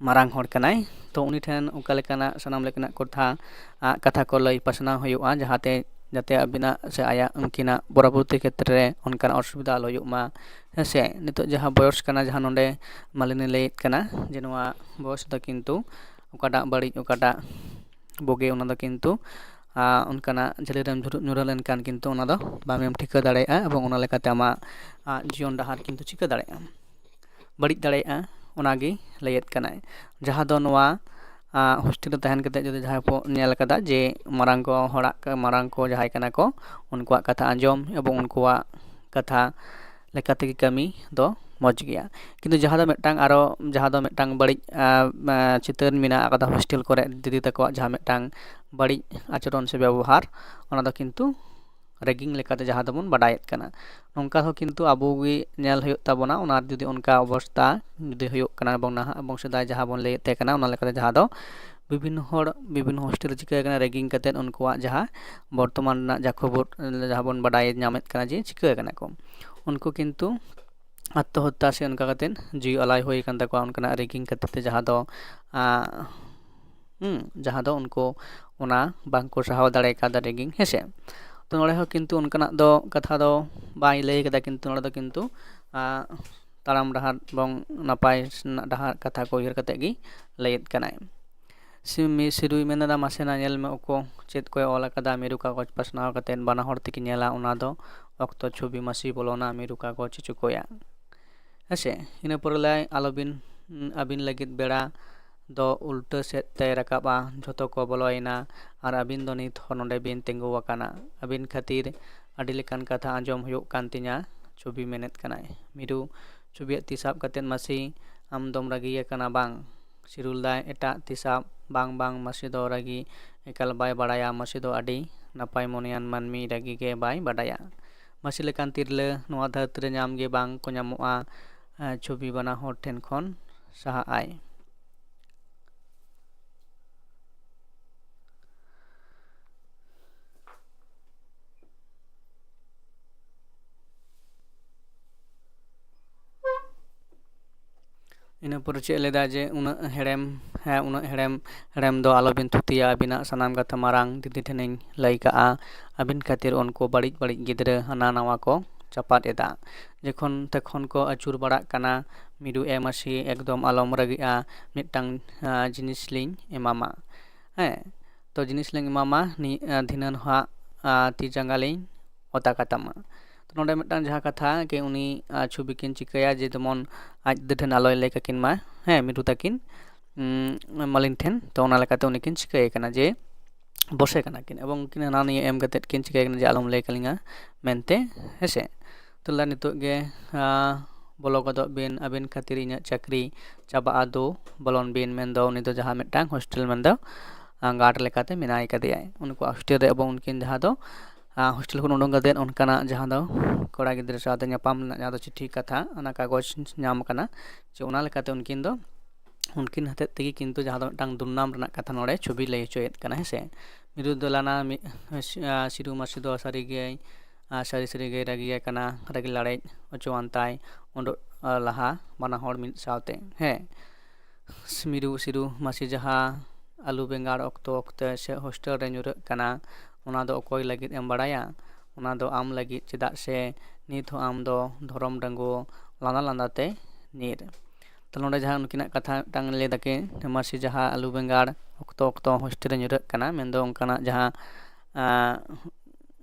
ᱢᱟᱨᱟᱝ ᱦᱚᱲ ᱠᱟᱱᱟᱭ, ᱛᱚ ᱩᱱᱤ ᱴᱷᱮᱱ ᱚᱠᱟ ᱞᱮᱠᱟᱱᱟᱜ ᱥᱟᱱᱟᱢ ᱞᱮᱠᱟᱱᱟᱜ ᱠᱟᱛᱷᱟ, ᱟᱜ, ᱠᱟᱛᱷᱟ ᱠᱚ ᱞᱟᱹᱭ ᱯᱟᱥᱱᱟᱣ ᱦᱩᱭᱩᱜᱼᱟ, ᱡᱟᱦᱟᱸᱛᱮ ᱡᱟᱛᱮ ᱟᱹᱵᱤᱱᱟᱜ ᱥᱮ ᱟᱭᱟᱜ ᱩᱱᱠᱤᱱᱟᱜ ᱯᱚᱨᱚᱵᱚᱨᱛᱤ ᱠᱷᱮᱛᱨᱮ ᱨᱮ ᱚᱱᱠᱟᱱ ᱚᱥᱩᱵᱤᱫᱷᱟ ᱟᱞᱚ ᱦᱩᱭᱩᱜ ᱢᱟ᱾ ᱦᱮᱸ ᱥᱮ, ᱱᱤᱛᱚᱜ ᱡᱟᱦᱟᱸ ᱵᱚᱭᱚᱥ ᱠᱟᱱᱟ, ᱡᱟᱦᱟᱸ ᱱᱚᱰᱮ ᱢᱟᱹᱞᱤᱱᱤ ᱞᱟᱹᱭᱮᱫ ᱠᱟᱱᱟ ᱡᱮ ᱱᱚᱣᱟ ᱵᱚᱭᱚᱥ ᱫᱚ ᱠᱤᱱᱛᱩ ᱚᱠᱟᱴᱟᱜ ᱵᱟᱹᱲᱤᱡ, ᱚᱠᱟᱴᱟᱜ ᱵᱩᱜᱤ, ᱚᱱᱟ ᱫᱚ ᱠᱤᱱᱛᱩ, ᱟᱜ, ᱚᱱᱠᱟᱱᱟᱜ ᱡᱷᱟᱹᱞᱤ ᱨᱮᱢ ᱧᱩᱨᱦᱟᱹ ᱞᱮᱱᱠᱷᱟᱱ ᱠᱤᱱᱛᱩ ᱚᱱᱟ ᱫᱚ ᱵᱟᱢ ᱮᱢ ᱴᱷᱤᱠᱟᱹ ᱫᱟᱲᱮᱭᱟᱜᱼᱟ, ᱮᱵᱚᱝ ᱚᱱᱟ ᱞᱮᱠᱟᱛᱮ ᱟᱢᱟᱜ, ᱟᱜ, ᱡᱤᱭᱚᱱ ᱰᱟᱦᱟᱨ ᱠᱤᱱᱛᱩ ᱪᱤᱠᱟᱹ ᱫᱟᱲᱮᱭᱟᱜᱼᱟ, ᱵᱟᱹᱲᱤᱡ ᱫᱟᱲᱮᱭᱟᱜᱼᱟ, ᱚᱱᱟᱜᱮ ᱞᱟᱹᱭᱮᱫ ᱠᱟᱱᱟᱭ᱾ ᱡᱟᱦᱟᱸ ᱫᱚ ᱱᱚᱣᱟ, ᱟᱜ, ᱦᱳᱥᱴᱮᱞ ᱨᱮ ᱛᱟᱦᱮᱱ ᱠᱟᱛᱮ ᱡᱩᱫᱤ ᱡᱟᱦᱟᱸᱭ ᱠᱚ ᱧᱮᱞ ᱟᱠᱟᱫᱟ ᱡᱮ ᱢᱟᱨᱟᱝ ᱠᱚ ᱦᱚᱲᱟᱜ, ᱢᱟᱨᱟᱝ ᱠᱚ ᱡᱟᱦᱟᱸᱭ ᱠᱟᱱᱟ ᱠᱚ, ᱩᱱᱠᱩᱣᱟᱜ ᱠᱟᱛᱷᱟ ᱟᱸᱡᱚᱢ ᱮᱵᱚᱝ ᱩᱱᱠᱩᱣᱟᱜ ᱠᱟᱛᱷᱟ ᱞᱮᱠᱟ ᱛᱮᱜᱮ ᱠᱟᱹᱢᱤ ᱫᱚ ᱢᱚᱡᱽ ᱜᱮᱭᱟ᱾ ᱠᱤᱱᱛᱩ ᱡᱟᱦᱟᱸ ᱫᱚ ᱢᱤᱫᱴᱟᱝ ᱟᱨᱚ, ᱡᱟᱦᱟᱸ ᱫᱚ ᱢᱤᱫᱴᱟᱝ ᱵᱟᱹᱲᱤᱡ, ᱟᱜ, ᱟᱜ, ᱪᱤᱛᱟᱹᱨ ᱢᱮᱱᱟᱜ ᱟᱠᱟᱫᱟ ᱦᱳᱥᱴᱮᱞ ᱠᱚᱨᱮ ᱫᱤᱫᱤ ᱛᱟᱠᱚᱣᱟᱜ ᱡᱟᱦᱟᱸ ᱢᱤᱫᱴᱟᱝ ᱵᱟᱹᱲᱤᱡ ᱟᱪᱚᱨᱚᱱ ᱥᱮ ᱵᱮᱵᱚᱦᱟᱨ, ᱚᱱᱟ ᱫᱚ ᱠᱤᱱᱛᱩ ᱨᱮᱜᱤᱝ ᱞᱮᱠᱟᱛᱮ ᱡᱟᱦᱟᱸ ᱫᱚᱵᱚᱱ ᱵᱟᱰᱟᱭᱮᱫ ᱠᱟᱱᱟ᱾ ᱱᱚᱝᱠᱟ ᱦᱚᱸ ᱠᱤᱱᱛᱩ ᱟᱵᱚ ᱜᱮ ᱧᱮᱞ ᱦᱩᱭᱩᱜ ᱛᱟᱵᱚᱱᱟ᱾ ᱚᱱᱟ ᱡᱩᱫᱤ ᱚᱱᱠᱟ ᱚᱵᱚᱥᱛᱟ ᱡᱩᱫᱤ ᱦᱩᱭᱩᱜ ᱠᱟᱱᱟ, ᱮᱵᱚᱝ ᱱᱟᱦᱟᱜ ᱮᱵᱚᱝ ᱥᱮᱫᱟᱭ ᱡᱟᱦᱟᱸ ᱵᱚᱱ ᱞᱟᱹᱭᱮᱫ ᱛᱟᱦᱮᱸ ᱠᱟᱱᱟ, ᱚᱱᱟ ᱞᱮᱠᱟᱛᱮ ᱡᱟᱦᱟᱸ ᱫᱚ ᱵᱤᱵᱷᱤᱱᱱᱚ ᱦᱚᱲ ᱵᱤᱵᱷᱤᱱᱱᱚ ᱦᱳᱥᱴᱮᱞ ᱨᱮ ᱪᱤᱠᱟᱹ ᱠᱟᱱᱟ, ᱨᱮᱜᱤᱝ ᱠᱟᱛᱮᱫ ᱩᱱᱠᱩᱣᱟᱜ ᱡᱟᱦᱟᱸ ᱵᱚᱨᱛᱚᱢᱟᱱ ᱨᱮᱱᱟᱜ ᱡᱟ ᱠᱷᱚᱵᱚᱨ ᱡᱟᱦᱟᱸ ᱵᱚᱱ ᱵᱟᱰᱟᱭ ᱧᱟᱢᱮᱫ ᱠᱟᱱᱟ ᱡᱮ ᱪᱤᱠᱟᱹ ᱠᱟᱱᱟ ᱠᱚ, ᱩᱱᱠᱩ ᱠᱤᱱᱛᱩ ᱟᱛᱢᱚᱦᱚᱛᱛᱟ ᱥᱮ ᱚᱱᱠᱟ ᱠᱟᱛᱮᱫ ᱡᱤᱣᱤ ᱟᱞᱟᱭ ᱦᱩᱭ ᱟᱠᱟᱱ ᱛᱟᱠᱚᱣᱟ ᱚᱱᱠᱟᱱᱟᱜ ᱨᱮᱜᱤᱝ ᱠᱷᱟᱹᱛᱤᱨ ᱛᱮ, ᱡᱟᱦᱟᱸ ᱫᱚ, ᱟᱜ, ᱦᱩᱸ, ᱡᱟᱦᱟᱸ ᱫᱚ ᱩᱱᱠᱩ ᱚᱱᱟ ᱵᱟᱝᱠᱚ ᱥᱟᱦᱟᱣ ᱫᱟᱲᱮ ᱠᱟᱣᱫᱟ ᱨᱮᱜᱤᱝ, ᱦᱮᱸᱥᱮ᱾ ᱛᱚ ᱱᱚᱰᱮ ᱦᱚᱸ ᱠᱤᱱᱛᱩ ᱚᱱᱠᱟᱱᱟᱜ ᱫᱚ ᱠᱟᱛᱷᱟ ᱫᱚ ᱵᱟᱭ ᱞᱟᱹᱭ ᱠᱟᱫᱟ, ᱠᱤᱱᱛᱩ ᱱᱚᱰᱮ ᱫᱚ ᱠᱤᱱᱛᱩ, ᱟᱜ, ᱛᱟᱲᱟᱢ ᱰᱟᱦᱟᱨ ᱮᱵᱚᱝ ᱱᱟᱯᱟᱭ ᱨᱮᱱᱟᱜ ᱰᱟᱦᱟᱨ ᱠᱟᱛᱷᱟ ᱠᱚ ᱩᱭᱦᱟᱹᱨ ᱠᱟᱛᱮᱫ ᱜᱮ ᱞᱟᱹᱭᱮᱫ ᱠᱟᱱᱟᱭ᱾ ᱥᱤ-, ᱢᱤ-, ᱥᱤᱨᱩᱭ ᱢᱮᱱ ᱮᱫᱟ, "ᱢᱟᱥᱮ ᱱᱟ ᱧᱮᱞ ᱢᱮ ᱚᱠᱚ ᱪᱮᱫ ᱠᱚᱭ ᱚᱞ ᱟᱠᱟᱫᱟ?" ᱢᱤᱨᱩ ᱠᱟᱜᱚᱡᱽ ᱯᱟᱥᱱᱟᱣ ᱠᱟᱛᱮᱫ ᱵᱟᱱᱟ ᱦᱚᱲ ᱛᱮᱠᱤᱱ ᱧᱮᱞᱟ, ᱚᱱᱟ ᱫᱚ ᱚᱠᱛᱚ ᱪᱷᱚᱵᱤ ᱢᱟᱹᱥᱤ ᱵᱚᱞᱚᱱᱟ, ᱢᱤᱨᱩ ᱠᱟᱜᱚᱡᱽ ᱪᱩᱠᱩᱭᱟ᱾ ᱦᱮᱸᱥᱮ, ᱤᱱᱟᱹ ᱯᱚᱨᱮ ᱞᱟᱹᱭ, "ᱟᱞᱚᱵᱤᱱ, ᱟᱹᱵᱤᱱ ᱞᱟᱹᱜᱤᱫ ᱵᱮᱲᱟ ᱫᱚ ᱩᱞᱴᱟᱹ ᱥᱮᱫ ᱛᱮᱭ ᱨᱟᱠᱟᱵᱼᱟ, ᱡᱷᱚᱛᱚ ᱠᱚ ᱵᱚᱞᱚᱭᱮᱱᱟ, ᱟᱨ ᱟᱹᱵᱤᱱ ᱫᱚ ᱱᱤᱛ ᱦᱚᱸ ᱱᱚᱰᱮ ᱵᱤᱱ ᱛᱤᱸᱜᱩ ᱟᱠᱟᱱᱟ᱾ ᱟᱹᱵᱤᱱ ᱠᱷᱟᱹᱛᱤᱨ ᱟᱹᱰᱤ ᱞᱮᱠᱟᱱ ᱠᱟᱛᱷᱟ ᱟᱸᱡᱚᱢ ᱦᱩᱭᱩᱜ ᱠᱟᱱ ᱛᱤᱧᱟ", ᱪᱷᱚᱵᱤ ᱢᱮᱱᱮᱫ ᱠᱟᱱᱟᱭ᱾ ᱢᱤᱨᱩ ᱪᱷᱚᱵᱤᱭᱟᱜ ᱛᱤ ᱥᱟᱵ ᱠᱟᱛᱮᱫ ᱢᱟᱹᱥᱤ, ᱟᱢ ᱫᱚᱢ ᱨᱟᱹᱜᱤ ᱟᱠᱟᱱᱟ ᱵᱟᱝ? ᱥᱤᱨᱩ ᱞᱮᱫᱟᱭ, ᱮᱴᱟᱜ ᱛᱤ ᱥᱟᱵ, ᱵᱟᱝ, ᱵᱟᱝ, ᱢᱟᱹᱥᱤ ᱫᱚ ᱨᱟᱹᱜᱤ ᱮᱠᱟᱞ ᱵᱟᱭ ᱵᱟᱲᱟᱭᱟ᱾ ᱢᱟᱹᱥᱤ ᱫᱚ ᱟᱹᱰᱤ ᱱᱟᱯᱟᱭ ᱢᱚᱱᱮᱭᱟᱱ ᱢᱟᱹᱱᱢᱤ, ᱨᱟᱹᱜᱤ ᱜᱮ ᱵᱟᱭ ᱵᱟᱰᱟᱭᱟ᱾ ᱢᱟᱹᱥᱤ ᱞᱮᱠᱟᱱ ᱛᱤᱨᱞᱟᱹ ᱱᱚᱣᱟ ᱫᱷᱟᱹᱨᱛᱤ ᱨᱮ ᱧᱟᱢ ᱜᱮ ᱵᱟᱝ ᱠᱚ ᱧᱟᱢᱚᱜᱼᱟ᱾ ᱟᱸ, ᱪᱷᱚᱵᱤ ᱵᱟᱱᱟ ᱦᱚᱲ ᱴᱷᱮᱱ ᱠᱷᱚᱱ ᱥᱟᱦᱟᱜ ᱟᱭ᱾ ᱤᱱᱟᱹ ᱯᱚᱨᱮ ᱪᱮᱫ ᱞᱮᱫᱟ ᱡᱮ, ᱩᱱᱟᱹᱜ ᱦᱮᱲᱮᱢ, ᱦᱮᱸ, ᱩᱱᱟᱹᱜ ᱦᱮᱲᱮᱢ, ᱦᱮᱲᱮᱢ ᱫᱚ ᱟᱞᱚᱵᱤᱱ ᱛᱷᱩᱛᱤᱭᱟ, ᱟᱹᱵᱤᱱᱟᱜ ᱥᱟᱱᱟᱢ ᱠᱟᱛᱷᱟ ᱢᱟᱨᱟᱝ ᱫᱤᱫᱤ ᱴᱷᱮᱱᱤᱧ ᱞᱟᱹᱭ ᱠᱟᱜᱼᱟ, ᱟᱹᱵᱤᱱ ᱠᱷᱟᱹᱛᱤᱨ ᱩᱱᱠᱩ ᱵᱟᱹᱲᱤᱡ ᱵᱟᱹᱲᱤᱡ ᱜᱤᱫᱽᱨᱟᱹ ᱦᱟᱱᱟ ᱱᱟᱣᱟ ᱠᱚ ᱪᱟᱯᱟᱫ ᱮᱫᱟ᱾ ᱡᱚᱠᱷᱚᱱ ᱛᱚᱠᱷᱚᱱ ᱠᱚ ᱟᱹᱪᱩᱨ ᱵᱟᱲᱟᱜ ᱠᱟᱱᱟ, ᱢᱤᱨᱩ ᱮ ᱢᱟᱹᱥᱤ, ᱮᱠᱫᱚᱢ ᱟᱞᱚᱢ ᱨᱟᱹᱜᱤᱜᱼᱟ, ᱢᱤᱫᱴᱟᱝ, ᱟᱸ, ᱡᱤᱱᱤᱥ ᱞᱤᱧ ᱮᱢᱟᱢᱟ᱾ ᱦᱮᱸ, ᱛᱚ ᱡᱤᱱᱤᱥ ᱞᱤᱧ ᱮᱢᱟᱢᱟ, ᱱᱤ-, ᱟᱸ, ᱫᱷᱤᱱᱟᱹᱱ ᱦᱟᱸᱜ, ᱟᱸ, ᱛᱤ ᱡᱟᱸᱜᱟ ᱞᱤᱧ ᱚᱛᱟ ᱠᱟᱛᱟᱢᱟ᱾ ᱛᱚ ᱱᱚᱰᱮ ᱢᱤᱫᱴᱟᱝ ᱡᱟᱦᱟᱸ ᱠᱟᱛᱷᱟ ᱠᱤ ᱩᱱᱤ, ᱟᱸ, ᱪᱷᱚᱵᱤ ᱠᱤᱱ ᱪᱤᱠᱟᱹᱭᱟ ᱡᱮ ᱡᱮᱢᱚᱱ ᱟᱡ ᱫᱟᱫᱟ ᱴᱷᱮᱱ ᱟᱞᱚᱭ ᱞᱟᱹᱭ ᱠᱟᱠᱤᱱ ᱢᱟ, ᱦᱮᱸ, ᱢᱤᱨᱩ ᱛᱟᱹᱠᱤᱱ, ᱩᱸ, ᱢᱟᱹᱞᱤᱱ ᱴᱷᱮᱱ᱾ ᱛᱚ ᱚᱱᱟ ᱞᱮᱠᱟᱛᱮ ᱩᱱᱤ ᱠᱤᱱ ᱪᱤᱠᱟᱹᱭᱮ ᱠᱟᱱᱟ ᱡᱮ ᱵᱚᱥᱮ ᱠᱟᱱᱟ ᱠᱤᱱ, ᱮᱵᱚᱝ ᱩᱱᱠᱤᱱ ᱦᱟᱱᱟ ᱱᱤᱭᱟᱹ ᱮᱢ ᱠᱟᱛᱮᱫ ᱠᱤᱱ ᱪᱤᱠᱟᱹᱭᱮ ᱠᱟᱱᱟ ᱡᱮ ᱟᱞᱚᱢ ᱞᱟᱹᱭ ᱠᱟᱞᱤᱧᱟ ᱢᱮᱱᱛᱮ, ᱦᱮᱸᱥᱮ᱾ ᱛᱚ ᱱᱤᱛᱚᱜ ᱜᱮ, ᱟᱸ, ᱵᱚᱞᱚ ᱜᱚᱫᱚᱜ ᱵᱤᱱ, ᱟᱹᱵᱤᱱ ᱠᱷᱟᱹᱛᱤᱨ ᱤᱧᱟᱹᱜ ᱪᱟᱹᱠᱨᱤ ᱪᱟᱵᱟᱜᱼᱟ, ᱫᱩ ᱵᱚᱞᱚᱱ ᱵᱤᱱ, ᱢᱮᱱᱫᱚ ᱩᱱᱤ ᱫᱚ ᱡᱟᱦᱟᱸ ᱢᱤᱫᱴᱟᱝ ᱦᱳᱥᱴᱮᱞ ᱢᱮᱱᱫᱚ, ᱟᱸ, ᱜᱟᱨᱰ ᱞᱮᱠᱟᱛᱮ ᱢᱮᱱᱟᱭ ᱠᱟᱫᱮᱭᱟᱭ᱾ ᱩᱱᱠᱩᱣᱟᱜ ᱦᱳᱥᱴᱮᱞ ᱨᱮ ᱮᱵᱚᱝ ᱩᱱᱠᱤᱱ ᱡᱟᱦᱟᱸ ᱫᱚ, ᱟᱸ, ᱦᱳᱥᱴᱮᱞ ᱠᱷᱚᱱ ᱩᱰᱩᱝ ᱠᱟᱛᱮᱫ ᱚᱱᱠᱟᱱᱟᱜ ᱡᱟᱦᱟᱸ ᱫᱚ ᱠᱚᱲᱟ ᱜᱤᱫᱽᱨᱟᱹ ᱥᱟᱶᱛᱮ ᱧᱟᱯᱟᱢ ᱨᱮᱱᱟᱜ ᱡᱟᱦᱟᱸ ᱫᱚ ᱪᱤᱴᱷᱤ ᱠᱟᱛᱷᱟ, ᱚᱱᱟ ᱠᱟᱜᱚᱡᱽ ᱧᱟᱢ ᱠᱟᱱᱟ᱾ ᱡᱮ ᱚᱱᱟ ᱞᱮᱠᱟᱛᱮ ᱩᱱᱠᱤᱱ ᱫᱚ, ᱩᱱᱠᱤᱱ ᱦᱚᱛᱮᱡ ᱛᱮᱜᱮ ᱠᱤᱱᱛᱩ ᱡᱟᱦᱟᱸ ᱫᱚ ᱢᱤᱫᱴᱟᱝ ᱫᱩᱨᱱᱟᱢ ᱨᱮᱱᱟᱜ ᱠᱟᱛᱷᱟ ᱱᱚᱰᱮ ᱪᱷᱚᱵᱤ ᱞᱟᱹᱭ ᱦᱚᱪᱚᱭᱮᱫ ᱠᱟᱱᱟ, ᱦᱮᱸ ᱥᱮ᱾ ᱢᱤᱨᱩ ᱫᱚ ᱞᱟᱱᱟ ᱢᱤ-, ᱟᱸ, ᱥᱤᱨᱩ ᱢᱟᱹᱥᱤ ᱫᱚ ᱥᱟᱹᱨᱤ ᱜᱮᱭ, ᱟᱸ, ᱥᱟᱹᱨᱤ ᱥᱟᱹᱨᱤ ᱜᱮᱭ ᱨᱟᱹᱜᱤ ᱟᱠᱟᱱᱟ, ᱨᱟᱹᱜᱤ ᱞᱟᱲᱮᱡ ᱚᱪᱚᱣᱟᱱ ᱛᱟᱭ ᱩᱰᱩᱠ, ᱟᱸ, ᱞᱟᱦᱟ ᱵᱟᱱᱟ ᱦᱚᱲ ᱢᱤᱫ ᱥᱟᱶᱛᱮ, ᱦᱮᱸ᱾ ᱢᱤᱨᱩ, ᱥᱤᱨᱩ ᱢᱟᱹᱥᱤ ᱡᱟᱦᱟᱸ ᱟᱹᱞᱩ ᱵᱮᱸᱜᱟᱲ ᱚᱠᱛᱚ ᱚᱠᱛᱮ ᱥᱮ ᱦᱳᱥᱴᱮᱞ ᱨᱮ ᱧᱩᱨᱦᱟᱹᱜ ᱠᱟᱱᱟ, ᱚᱱᱟ ᱫᱚ ᱚᱠᱚᱭ ᱞᱟᱹᱜᱤᱫ ᱮᱢ ᱵᱟᱲᱟᱭᱟ? ᱚᱱᱟ ᱫᱚ ᱟᱢ ᱞᱟᱹᱜᱤᱫ, ᱪᱮᱫᱟᱜ ᱥᱮ ᱱᱤᱛ ᱦᱚᱸ ᱟᱢ ᱫᱚ ᱫᱷᱚᱨᱚᱢ ᱰᱟᱺᱜᱩᱣᱟᱹ ᱞᱟᱸᱫᱟ ᱞᱟᱸᱫᱟ ᱛᱮ ᱧᱤᱨ᱾ ᱛᱟᱦᱞᱮ ᱱᱚᱰᱮ ᱡᱟᱦᱟᱸ ᱩᱱᱠᱤᱱᱟᱜ ᱠᱟᱛᱷᱟ ᱢᱤᱫᱴᱟᱝ ᱞᱟᱹᱭ ᱫᱟᱠᱤᱱ, ᱢᱟᱹᱥᱤ ᱡᱟᱦᱟᱸ ᱟᱹᱞᱩ ᱵᱮᱸᱜᱟᱲ ᱚᱠᱛᱚ ᱚᱠᱛᱚ ᱦᱳᱥᱴᱮᱞ ᱨᱮ ᱧᱩᱨᱦᱟᱹᱜ ᱠᱟᱱᱟ, ᱢᱮᱱᱫᱚ ᱚᱱᱠᱟᱱᱟᱜ ᱡᱟᱦᱟᱸ, ᱟᱸ,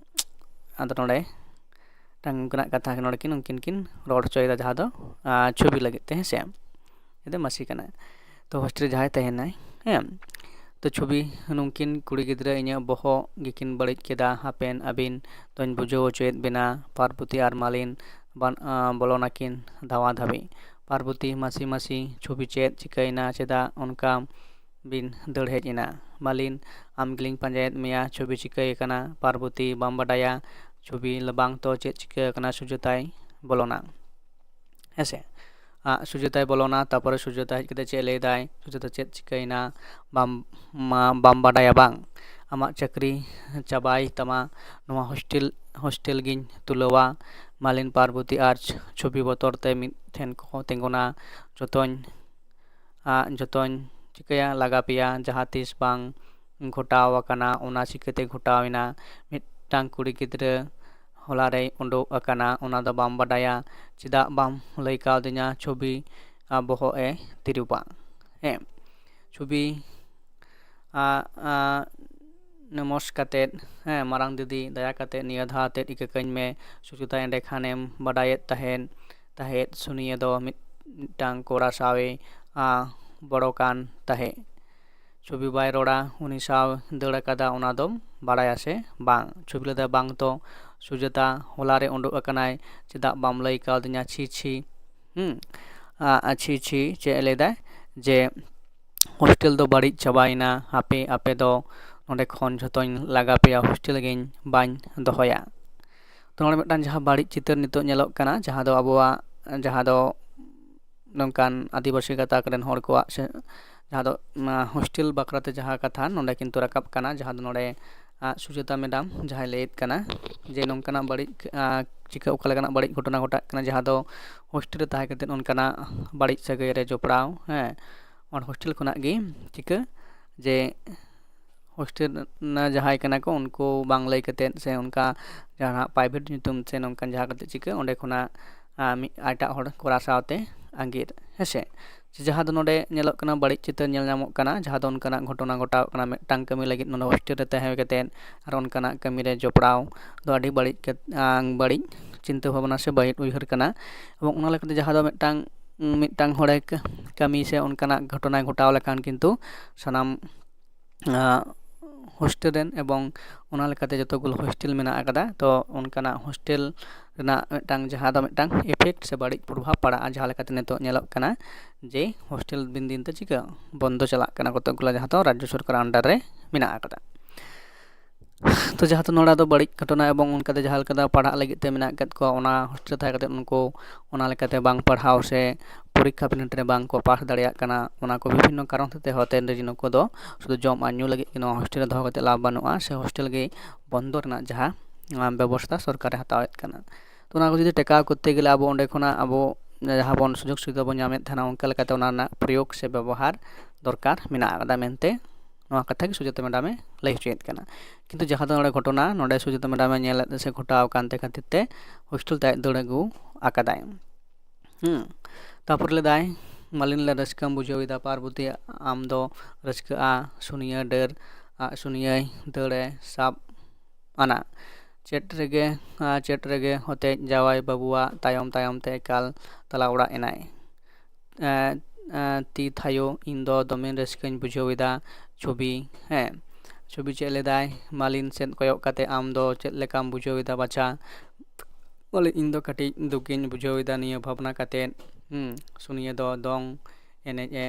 ᱟᱫᱚ ᱱᱚᱰᱮ ᱢᱤᱫᱴᱟᱝ ᱚᱱᱠᱟᱱᱟᱜ ᱠᱟᱛᱷᱟ ᱱᱚᱰᱮ ᱠᱤᱱ, ᱩᱱᱠᱤᱱ ᱠᱤᱱ ᱨᱚᱲ ᱦᱚᱪᱚᱭᱮᱫᱟ ᱡᱟᱦᱟᱸ ᱫᱚ, ᱟᱸ, ᱪᱷᱚᱵᱤ ᱞᱟᱹᱜᱤᱫ ᱛᱮ, ᱦᱮᱸ ᱥᱮ᱾ ᱡᱟᱛᱮ ᱢᱟᱹᱥᱤ ᱠᱟᱱᱟᱭ᱾ ᱛᱚ ᱦᱳᱥᱴᱮᱞ ᱨᱮ ᱡᱟᱦᱟᱸᱭ ᱛᱟᱦᱮᱱᱟᱭ, ᱦᱮᱸ᱾ ᱛᱚ ᱪᱷᱚᱵᱤ, ᱱᱩᱝᱠᱤᱱ ᱠᱩᱲᱤ ᱜᱤᱫᱽᱨᱟᱹ ᱤᱧᱟᱹᱜ ᱵᱚᱦᱚᱜ ᱜᱮᱠᱤᱱ ᱵᱟᱹᱲᱤᱡ ᱠᱮᱫᱟ, ᱦᱟᱯᱮᱱ ᱟᱹᱵᱤᱱ ᱫᱚᱧ ᱵᱩᱡᱷᱟᱹᱣ ᱦᱚᱪᱚᱭᱮᱫ ᱵᱮᱱᱟ, ᱯᱟᱨᱵᱚᱛᱤ ᱟᱨ ᱢᱟᱞᱤᱱ᱾ ᱵᱟᱱ- ᱟᱸ, ᱵᱚᱞᱚᱱᱟᱠᱤᱱ ᱫᱷᱟᱣᱟ ᱫᱷᱟᱹᱵᱤ᱾ ᱯᱟᱨᱵᱚᱛᱤ, ᱢᱟᱹᱥᱤ ᱢᱟᱹᱥᱤ, ᱪᱷᱚᱵᱤ ᱪᱮᱫ ᱪᱤᱠᱟᱹᱭᱮᱱᱟ? ᱪᱮᱫᱟᱜ ᱚᱱᱠᱟ ᱵᱤᱱ ᱫᱟᱹᱲ ᱦᱮᱡ ᱮᱱᱟ? ᱢᱟᱹᱞᱤᱱ, ᱟᱢ ᱜᱮᱞᱤᱧ ᱯᱟᱸᱡᱟᱭᱮᱫ ᱢᱮᱭᱟ, ᱪᱷᱚᱵᱤ ᱪᱤᱠᱟᱹᱭ ᱠᱟᱱᱟ? ᱯᱟᱨᱵᱚᱛᱤ, ᱵᱟᱢ ᱵᱟᱰᱟᱭᱟ ᱪᱷᱚᱵᱤ ᱵᱟᱝ ᱛᱚ ᱪᱮᱫ ᱪᱤᱠᱟᱹ ᱟᱠᱟᱱᱟ? ᱥᱩᱡᱟᱛᱟᱭ ᱵᱚᱞᱚᱱᱟ᱾ ᱦᱮᱸᱥᱮ? ᱟᱸ, ᱥᱩᱡᱟᱛᱟᱭ ᱵᱚᱞᱚᱱᱟ, ᱛᱟᱯᱚᱨᱮ ᱥᱩᱡᱟᱛᱟ ᱦᱮᱡ ᱠᱟᱛᱮ ᱪᱮᱫ ᱞᱟᱹᱭ ᱫᱟᱭ? ᱥᱩᱡᱟᱛᱟ, ᱪᱮᱫ ᱪᱤᱠᱟᱹᱭᱮᱱᱟ? ᱵᱟᱢ, ᱢᱟ, ᱵᱟᱢ ᱵᱟᱰᱟᱭᱟ ᱵᱟᱝ? ᱟᱢᱟᱜ ᱪᱟᱹᱠᱨᱤ ᱪᱟᱵᱟᱭ ᱛᱟᱢᱟ, ᱱᱚᱣᱟ ᱦᱳᱥᱴᱮᱞ, ᱦᱳᱥᱴᱮᱞ ᱜᱤᱧ ᱛᱩᱞᱟᱹᱣᱟ᱾ ᱢᱟᱹᱞᱤᱱ, ᱯᱟᱨᱵᱚᱛᱤ ᱟᱨ ᱪᱷᱚᱵᱤ ᱵᱚᱛᱚᱨ ᱛᱮ ᱢᱤᱫ ᱴᱷᱮᱱ ᱠᱚ ᱛᱤᱸᱜᱩᱱᱟ᱾ ᱡᱚᱛᱚᱧ, ᱟᱸ, ᱡᱚᱛᱚᱧ ᱪᱤᱠᱟᱹᱭᱟ, ᱞᱟᱜᱟ ᱯᱮᱭᱟ, ᱡᱟᱦᱟᱸ ᱛᱤᱥ ᱵᱟᱝ ᱜᱷᱚᱴᱟᱣ ᱟᱠᱟᱱᱟ, ᱚᱱᱟ ᱪᱤᱠᱟᱹᱛᱮ ᱜᱷᱚᱴᱟᱣ ᱮᱱᱟ? ᱢᱤᱫᱴᱟᱝ ᱠᱩᱲᱤ ᱜᱤᱫᱽᱨᱟᱹ ᱦᱚᱞᱟ ᱨᱮᱭ ᱩᱰᱩᱠ ᱟᱠᱟᱱᱟ, ᱚᱱᱟ ᱫᱚ ᱵᱟᱢ ᱵᱟᱰᱟᱭᱟ? ᱪᱮᱫᱟᱜ ᱵᱟᱢ ᱞᱟᱹᱭ ᱠᱟᱣᱫᱤᱧᱟ? ᱪᱷᱚᱵᱤ, ᱟ, ᱵᱚᱦᱚᱜ ᱮ ᱛᱤᱨᱩᱵᱟ᱾ ᱦᱮᱸ, ᱪᱷᱚᱵᱤ, ᱟ, ᱟ, ᱱᱮᱢᱚᱥ ᱠᱟᱛᱮᱫ, ᱦᱮᱸ, ᱢᱟᱨᱟᱝ ᱫᱤᱫᱤ, ᱫᱟᱭᱟ ᱠᱟᱛᱮᱫ ᱱᱤᱭᱟᱹ ᱫᱷᱟᱣ ᱛᱮᱫ ᱤᱠᱟᱹ ᱠᱟᱹᱧ ᱢᱮ᱾ ᱥᱩᱡᱟᱛᱟ, ᱮᱸᱰᱮ ᱠᱷᱟᱱᱮᱢ ᱵᱟᱰᱟᱭᱮᱫ ᱛᱟᱦᱮᱸᱫ, ᱛᱟᱦᱮᱸᱫ ᱥᱩᱱᱤᱭᱟᱹ ᱫᱚ ᱢᱤᱫ-, ᱢᱤᱫᱴᱟᱝ ᱠᱚᱲᱟ ᱥᱟᱶᱮ, ᱟ, ᱵᱚᱲᱚ ᱠᱟᱱ ᱛᱟᱦᱮᱸᱫ᱾ ᱪᱷᱚᱵᱤ ᱵᱟᱭ ᱨᱚᱲᱟ, ᱩᱱᱤ ᱥᱟᱶ ᱫᱟᱹᱲ ᱟᱠᱟᱫᱟ, ᱚᱱᱟ ᱫᱚᱢ ᱵᱟᱲᱟᱭᱟ ᱥᱮ ᱵᱟᱝ? ᱪᱷᱚᱵᱤ ᱞᱟᱹᱭᱫᱟ, ᱵᱟᱝ ᱛᱚ, ᱥᱩᱡᱟᱛᱟ ᱦᱚᱞᱟ ᱨᱮ ᱩᱰᱩᱠ ᱟᱠᱟᱱᱟᱭ, ᱪᱮᱫᱟᱜ ᱵᱟᱢ ᱞᱟᱹᱭ ᱠᱟᱣᱫᱤᱧᱟ? ᱪᱷᱤ ᱪᱷᱤ, ᱦᱩᱸ, ᱟ, ᱟ, ᱪᱷᱤ ᱪᱷᱤ, ᱪᱮᱫ ᱮ ᱞᱟᱹᱭᱫᱟᱭ? ᱡᱮ ᱦᱳᱥᱴᱮᱞ ᱫᱚ ᱵᱟᱹᱲᱤᱡ ᱪᱟᱵᱟᱭᱮᱱᱟ, ᱦᱟᱯᱮ ᱟᱯᱮ ᱫᱚ ᱱᱚᱸᱰᱮ ᱠᱷᱚᱱ ᱡᱷᱚᱛᱚᱧ ᱞᱟᱜᱟ ᱯᱮᱭᱟ, ᱦᱳᱥᱴᱮᱞ ᱜᱤᱧ ᱵᱟᱹᱧ ᱫᱚᱦᱚᱭᱟ᱾ ᱛᱚ ᱱᱚᱰᱮ ᱢᱤᱫᱴᱟᱝ ᱡᱟᱦᱟᱸ ᱵᱟᱹᱲᱤᱡ ᱪᱤᱛᱟᱹᱨ ᱱᱤᱛᱚᱜ ᱧᱮᱞᱚᱜ ᱠᱟᱱᱟ, ᱡᱟᱦᱟᱸ ᱫᱚ ᱟᱵᱚᱣᱟᱜ, ᱡᱟᱦᱟᱸ ᱫᱚ ᱱᱚᱝᱠᱟᱱ ᱟᱹᱫᱤᱵᱟᱹᱥᱤ ᱜᱟᱛᱟᱠ ᱨᱮᱱ ᱦᱚᱲ ᱠᱚᱣᱟᱜ ᱥᱮ ᱡᱟᱦᱟᱸ ᱫᱚ, ᱚᱱᱟ ᱦᱳᱥᱴᱮᱞ ᱵᱟᱠᱷᱨᱟ ᱛᱮ ᱡᱟᱦᱟᱸ ᱠᱟᱛᱷᱟ ᱱᱚᱰᱮ ᱠᱤᱱᱛᱩ ᱨᱟᱠᱟᱵ ᱠᱟᱱᱟ, ᱡᱟᱦᱟᱸ ᱫᱚ ᱱᱚᱰᱮ, ᱟ, ᱥᱩᱡᱟᱛᱟ ᱢᱮᱰᱟᱢ ᱡᱟᱦᱟᱸᱭ ᱞᱟᱹᱭᱮᱫ ᱠᱟᱱᱟ ᱡᱮ ᱱᱚᱝᱠᱟᱱᱟᱜ ᱵᱟᱹᱲᱤᱡ, ᱟ, ᱪᱤᱠᱟᱹ, ᱚᱠᱟ ᱞᱮᱠᱟᱱᱟᱜ ᱵᱟᱹᱲᱤᱡ ᱜᱷᱚᱴᱚᱱᱟ ᱜᱷᱚᱴᱟᱜ ᱠᱟᱱᱟ ᱡᱟᱦᱟᱸ ᱫᱚ ᱦᱳᱥᱴᱮᱞ ᱨᱮ ᱛᱟᱦᱮᱸ ᱠᱟᱛᱮᱫ ᱚᱱᱠᱟᱱᱟᱜ ᱵᱟᱹᱲᱤᱡ ᱥᱟᱹᱜᱟᱹᱭ ᱨᱮ ᱡᱚᱯᱲᱟᱣ, ᱦᱮᱸ, ᱚᱱᱟ ᱦᱳᱥᱴᱮᱞ ᱠᱷᱚᱱᱟᱜ ᱜᱮ ᱪᱤᱠᱟᱹ ᱡᱮ ᱦᱳᱥᱴᱮᱞ ᱨᱮᱱ ᱡᱟᱦᱟᱸᱭ ᱠᱟᱱᱟ ᱠᱚ ᱩᱱᱠᱩ ᱵᱟᱝ ᱞᱟᱹᱭ ᱠᱟᱛᱮᱫ ᱥᱮ ᱚᱱᱠᱟ ᱡᱟᱦᱟᱱᱟᱜ ᱯᱨᱟᱭᱵᱷᱮᱴ ᱧᱩᱛᱩᱢ ᱥᱮ ᱱᱚᱝᱠᱟᱱ ᱡᱟᱦᱟᱸ ᱠᱟᱛᱮᱫ ᱪᱤᱠᱟᱹ ᱚᱸᱰᱮ ᱠᱷᱚᱱᱟᱜ, ᱟ, ᱢᱤᱫ ᱮᱴᱟᱜ ᱦᱚᱲ ᱠᱚᱲᱟ ᱥᱟᱶᱛᱮ ᱟᱸᱜᱤᱨ, ᱦᱮᱸᱥᱮ? ᱡᱟᱦᱟᱸ ᱫᱚ ᱱᱚᱰᱮ ᱧᱮᱞᱚᱜ ᱠᱟᱱᱟ ᱵᱟᱹᱲᱤᱡ ᱪᱤᱛᱟᱹᱨ ᱧᱮᱞ ᱧᱟᱢᱚᱜ ᱠᱟᱱᱟ, ᱡᱟᱦᱟᱸ ᱫᱚ ᱚᱱᱠᱟᱱᱟᱜ ᱜᱷᱚᱴᱚᱱᱟ ᱜᱷᱚᱴᱟᱣ ᱠᱟᱱᱟ ᱢᱤᱫᱴᱟᱝ ᱠᱟᱹᱢᱤ ᱞᱟᱹᱜᱤᱫ ᱱᱚᱰᱮ ᱦᱳᱥᱴᱮᱞ ᱨᱮ ᱛᱟᱦᱮᱸ ᱠᱟᱛᱮᱫ ᱟᱨ ᱚᱱᱠᱟᱱᱟᱜ ᱠᱟᱹᱢᱤ ᱨᱮ ᱡᱚᱯᱲᱟᱣ ᱫᱚ ᱟᱹᱰᱤ ᱵᱟᱹᱲᱤᱡ ᱠᱟᱛ-, ᱟ, ᱵᱟᱹᱲᱤᱡ ᱪᱤᱱᱛᱟᱹ ᱵᱷᱟᱵᱽᱱᱟ ᱥᱮ ᱵᱟᱹᱲᱤᱡ ᱩᱭᱦᱟᱹᱨ ᱠᱟᱱᱟ᱾ ᱮᱵᱚᱝ ᱚᱱᱟ ᱞᱮᱠᱟᱛᱮ ᱡᱟᱦᱟᱸ ᱫᱚ ᱢᱤᱫᱴᱟᱝ, ᱢᱤᱫᱴᱟᱝ ᱦᱚᱲᱮ ᱠᱟᱹ-, ᱠᱟᱹᱢᱤ ᱥᱮ ᱚᱱᱠᱟᱱᱟᱜ ᱜᱷᱚᱴᱚᱱᱟ ᱜᱷᱚᱴᱟᱣ ᱞᱮᱠᱷᱟᱱ ᱠᱤᱱᱛᱩ ᱥᱟᱱᱟᱢ, ᱟ, ᱦᱳᱥᱴᱮᱞ ᱨᱮᱱ ᱮᱵᱚᱝ ᱚᱱᱟ ᱞᱮᱠᱟᱛᱮ ᱡᱚᱛᱚ ᱜᱩᱞᱳ ᱦᱳᱥᱴᱮᱞ ᱢᱮᱱᱟᱜ ᱟᱠᱟᱫᱟ, ᱛᱚ ᱚᱱᱠᱟᱱᱟᱜ ᱦᱳᱥᱴᱮᱞ ᱨᱮᱱᱟᱜ ᱢᱤᱫᱴᱟᱝ ᱡᱟᱦᱟᱸ ᱫᱚ ᱢᱤᱫᱴᱟᱝ ᱤᱯᱷᱮᱠᱴ ᱥᱮ ᱵᱟᱹᱲᱤᱡ ᱯᱨᱚᱵᱷᱟᱵᱽ ᱯᱟᱲᱟᱜᱼᱟ, ᱡᱟᱦᱟᱸ ᱞᱮᱠᱟᱛᱮ ᱱᱤᱛᱚᱜ ᱧᱮᱞᱚᱜ ᱠᱟᱱᱟ ᱡᱮ ᱦᱳᱥᱴᱮᱞ ᱫᱤᱱ ᱫᱤᱱ ᱛᱮ ᱪᱤᱠᱟᱹ ᱵᱚᱱᱫᱚ ᱪᱟᱞᱟᱜ ᱠᱟᱱᱟ ᱠᱚᱛᱚᱠ ᱜᱩᱞᱟ, ᱡᱟᱦᱟᱸ ᱫᱚ ᱨᱟᱡᱽᱡᱚ ᱥᱚᱨᱠᱟᱨ ᱟᱱᱰᱟᱨ ᱨᱮ ᱢᱮᱱᱟᱜ ᱟᱠᱟᱫᱟ᱾ ᱛᱚ ᱡᱟᱦᱟᱸ ᱫᱚ ᱱᱚᱰᱮ ᱫᱚ ᱵᱟᱹᱲᱤᱡ ᱜᱷᱚᱴᱚᱱᱟ ᱮᱵᱚᱝ ᱚᱱᱠᱟᱛᱮ ᱡᱟᱦᱟᱸ ᱞᱮᱠᱟ ᱫᱚ ᱯᱟᱲᱦᱟᱜ ᱞᱟᱹᱜᱤᱫ ᱛᱮ ᱢᱮᱱᱟᱜ ᱟᱠᱟᱫ ᱠᱚᱣᱟ, ᱚᱱᱟ ᱦᱳᱥᱴᱮᱞ ᱛᱟᱦᱮᱸ ᱠᱟᱛᱮ ᱩᱱᱠᱩ ᱚᱱᱟ ᱞᱮᱠᱟᱛᱮ ᱵᱟᱝ ᱯᱟᱲᱦᱟᱣ ᱥᱮ ᱯᱚᱨᱤᱠᱠᱷᱟ ᱵᱤᱱᱤᱰ ᱨᱮ ᱵᱟᱝ ᱠᱚ ᱯᱟᱥ ᱫᱟᱲᱮᱭᱟᱜ ᱠᱟᱱᱟ, ᱚᱱᱟ ᱠᱚ ᱵᱤᱵᱷᱤᱱᱱᱚ ᱠᱟᱨᱚᱱ ᱦᱚᱛᱮᱛᱮ ᱦᱚᱛᱮ ᱱᱩᱠᱩ ᱫᱚ ᱥᱩᱫᱷᱩ ᱡᱚᱢ ᱟᱨ ᱧᱩ ᱞᱟᱹᱜᱤᱫ ᱜᱮ ᱱᱚᱣᱟ ᱦᱳᱥᱴᱮᱞ ᱨᱮ ᱫᱚᱦᱚ ᱠᱟᱛᱮ ᱞᱟᱵᱷ ᱵᱟᱹᱱᱩᱜᱼᱟ, ᱥᱮ ᱦᱳᱥᱴᱮᱞ ᱜᱮ ᱵᱚᱱᱫᱚ ᱨᱮᱱᱟᱜ ᱡᱟᱦᱟᱸ, ᱟᱸ, ᱵᱮᱵᱚᱥᱛᱷᱟ ᱥᱚᱨᱠᱟᱨᱮ ᱦᱟᱛᱟᱣᱮᱫ ᱠᱟᱱᱟ᱾ ᱛᱚ ᱚᱱᱟ ᱠᱚ ᱡᱩᱫᱤ ᱴᱮᱠᱟᱣ ᱠᱚᱨᱛᱮ ᱜᱮᱞᱮ ᱟᱵᱚ ᱚᱸᱰᱮ ᱠᱷᱚᱱᱟᱜ ᱟᱵᱚ ᱡᱟᱦᱟᱸ ᱵᱚᱱ ᱥᱩᱡᱳᱜᱽ ᱥᱩᱵᱤᱫᱷᱟ ᱵᱚᱱ ᱧᱟᱢᱮᱫ ᱛᱟᱦᱮᱱᱟ, ᱚᱱᱠᱟ ᱞᱮᱠᱟᱛᱮ ᱚᱱᱟ ᱨᱮᱱᱟᱜ ᱯᱨᱚᱭᱳᱜᱽ ᱥᱮ ᱵᱮᱵᱚᱦᱟᱨ ᱫᱚᱨᱠᱟᱨ ᱢᱮᱱᱟᱜ ᱟᱠᱟᱫᱟ ᱢᱮᱱᱛᱮ ᱱᱚᱣᱟ ᱠᱟᱛᱷᱟ ᱜᱮ ᱥᱩᱡᱟᱛᱟ ᱢᱮᱰᱟᱢᱮ ᱞᱟᱹᱭ ᱦᱚᱪᱚᱭᱮᱫ ᱠᱟᱱᱟ᱾ ᱠᱤᱱᱛᱩ ᱡᱟᱦᱟᱸ ᱫᱚ ᱱᱚᱰᱮ ᱜᱷᱚᱴᱚᱱᱟ, ᱱᱚᱰᱮ ᱥᱩᱡᱟᱛᱟ ᱢᱮᱰᱟᱢᱮ ᱧᱮᱞᱮᱫ ᱥᱮ ᱜᱷᱚᱴᱟᱣ ᱟᱠᱟᱱ ᱛᱮ ᱠᱷᱟᱹᱛᱤᱨ ᱛᱮ ᱦᱳᱥᱴᱮᱞ ᱛᱮ ᱟᱡ ᱫᱟᱹᱲ ᱟᱹᱜᱩ ᱟᱠᱟᱫᱟᱭ᱾ ᱦᱩᱸ᱾ ᱛᱟᱨᱯᱚᱨ ᱞᱟᱹᱭᱫᱟᱭ, ᱢᱟᱹᱞᱤᱱ ᱞᱮ ᱨᱟᱹᱥᱠᱟᱹᱢ ᱵᱩᱡᱷᱟᱹᱣ ᱮᱫᱟ ᱯᱟᱨᱵᱚᱛᱤ, ᱟᱢ ᱫᱚ ᱨᱟᱹᱥᱠᱟᱹᱜᱼᱟ, ᱥᱩᱱᱤᱭᱟᱹ ᱰᱟᱹᱨ, ᱟ, ᱥᱩᱱᱤᱭᱟᱹᱭ ᱫᱟᱹᱲᱮ ᱥᱟᱵ ᱟᱱᱟ᱾ ᱪᱮᱫ ᱨᱮᱜᱮ, ᱟ, ᱪᱮᱫ ᱨᱮᱜᱮ ᱦᱚᱛᱮᱡ ᱡᱟᱶᱟᱭ ᱵᱟᱹᱵᱩᱣᱟᱜ ᱛᱟᱭᱚᱢ ᱛᱟᱭᱚᱢ ᱛᱮ ᱮᱠᱟᱞ ᱛᱟᱞᱟ ᱚᱲᱟᱜ ᱮᱱᱟᱭ᱾ ᱮ, ᱮ, ᱛᱤ ᱛᱷᱟᱭᱚ, ᱤᱧ ᱫᱚ ᱫᱚᱢᱮ ᱨᱟᱹᱥᱠᱟᱹᱧ ᱵᱩᱡᱷᱟᱹᱣ ᱮᱫᱟ᱾ ᱪᱷᱚᱵᱤ, ᱦᱮᱸ, ᱪᱷᱚᱵᱤ ᱪᱮᱫ ᱞᱮᱫᱟᱭ, ᱢᱟᱹᱞᱤᱱ ᱥᱮᱫ ᱠᱚᱭᱚᱜ ᱠᱟᱛᱮ, ᱟᱢ ᱫᱚ ᱪᱮᱫ ᱞᱮᱠᱟᱢ ᱵᱩᱡᱷᱟᱹᱣ ᱮᱫᱟ ᱵᱟᱪᱷᱟ? ᱵᱚᱞᱮ, ᱤᱧ ᱫᱚ ᱠᱟᱹᱴᱤᱡ ᱫᱩᱠᱤᱧ ᱵᱩᱡᱷᱟᱹᱣ ᱮᱫᱟ ᱱᱤᱭᱟᱹ ᱵᱷᱟᱵᱽᱱᱟ ᱠᱟᱛᱮ᱾ ᱦᱩᱸ, ᱥᱩᱱᱤᱭᱟᱹ ᱫᱚ ᱫᱚᱝ ᱮᱱᱮᱡ ᱮ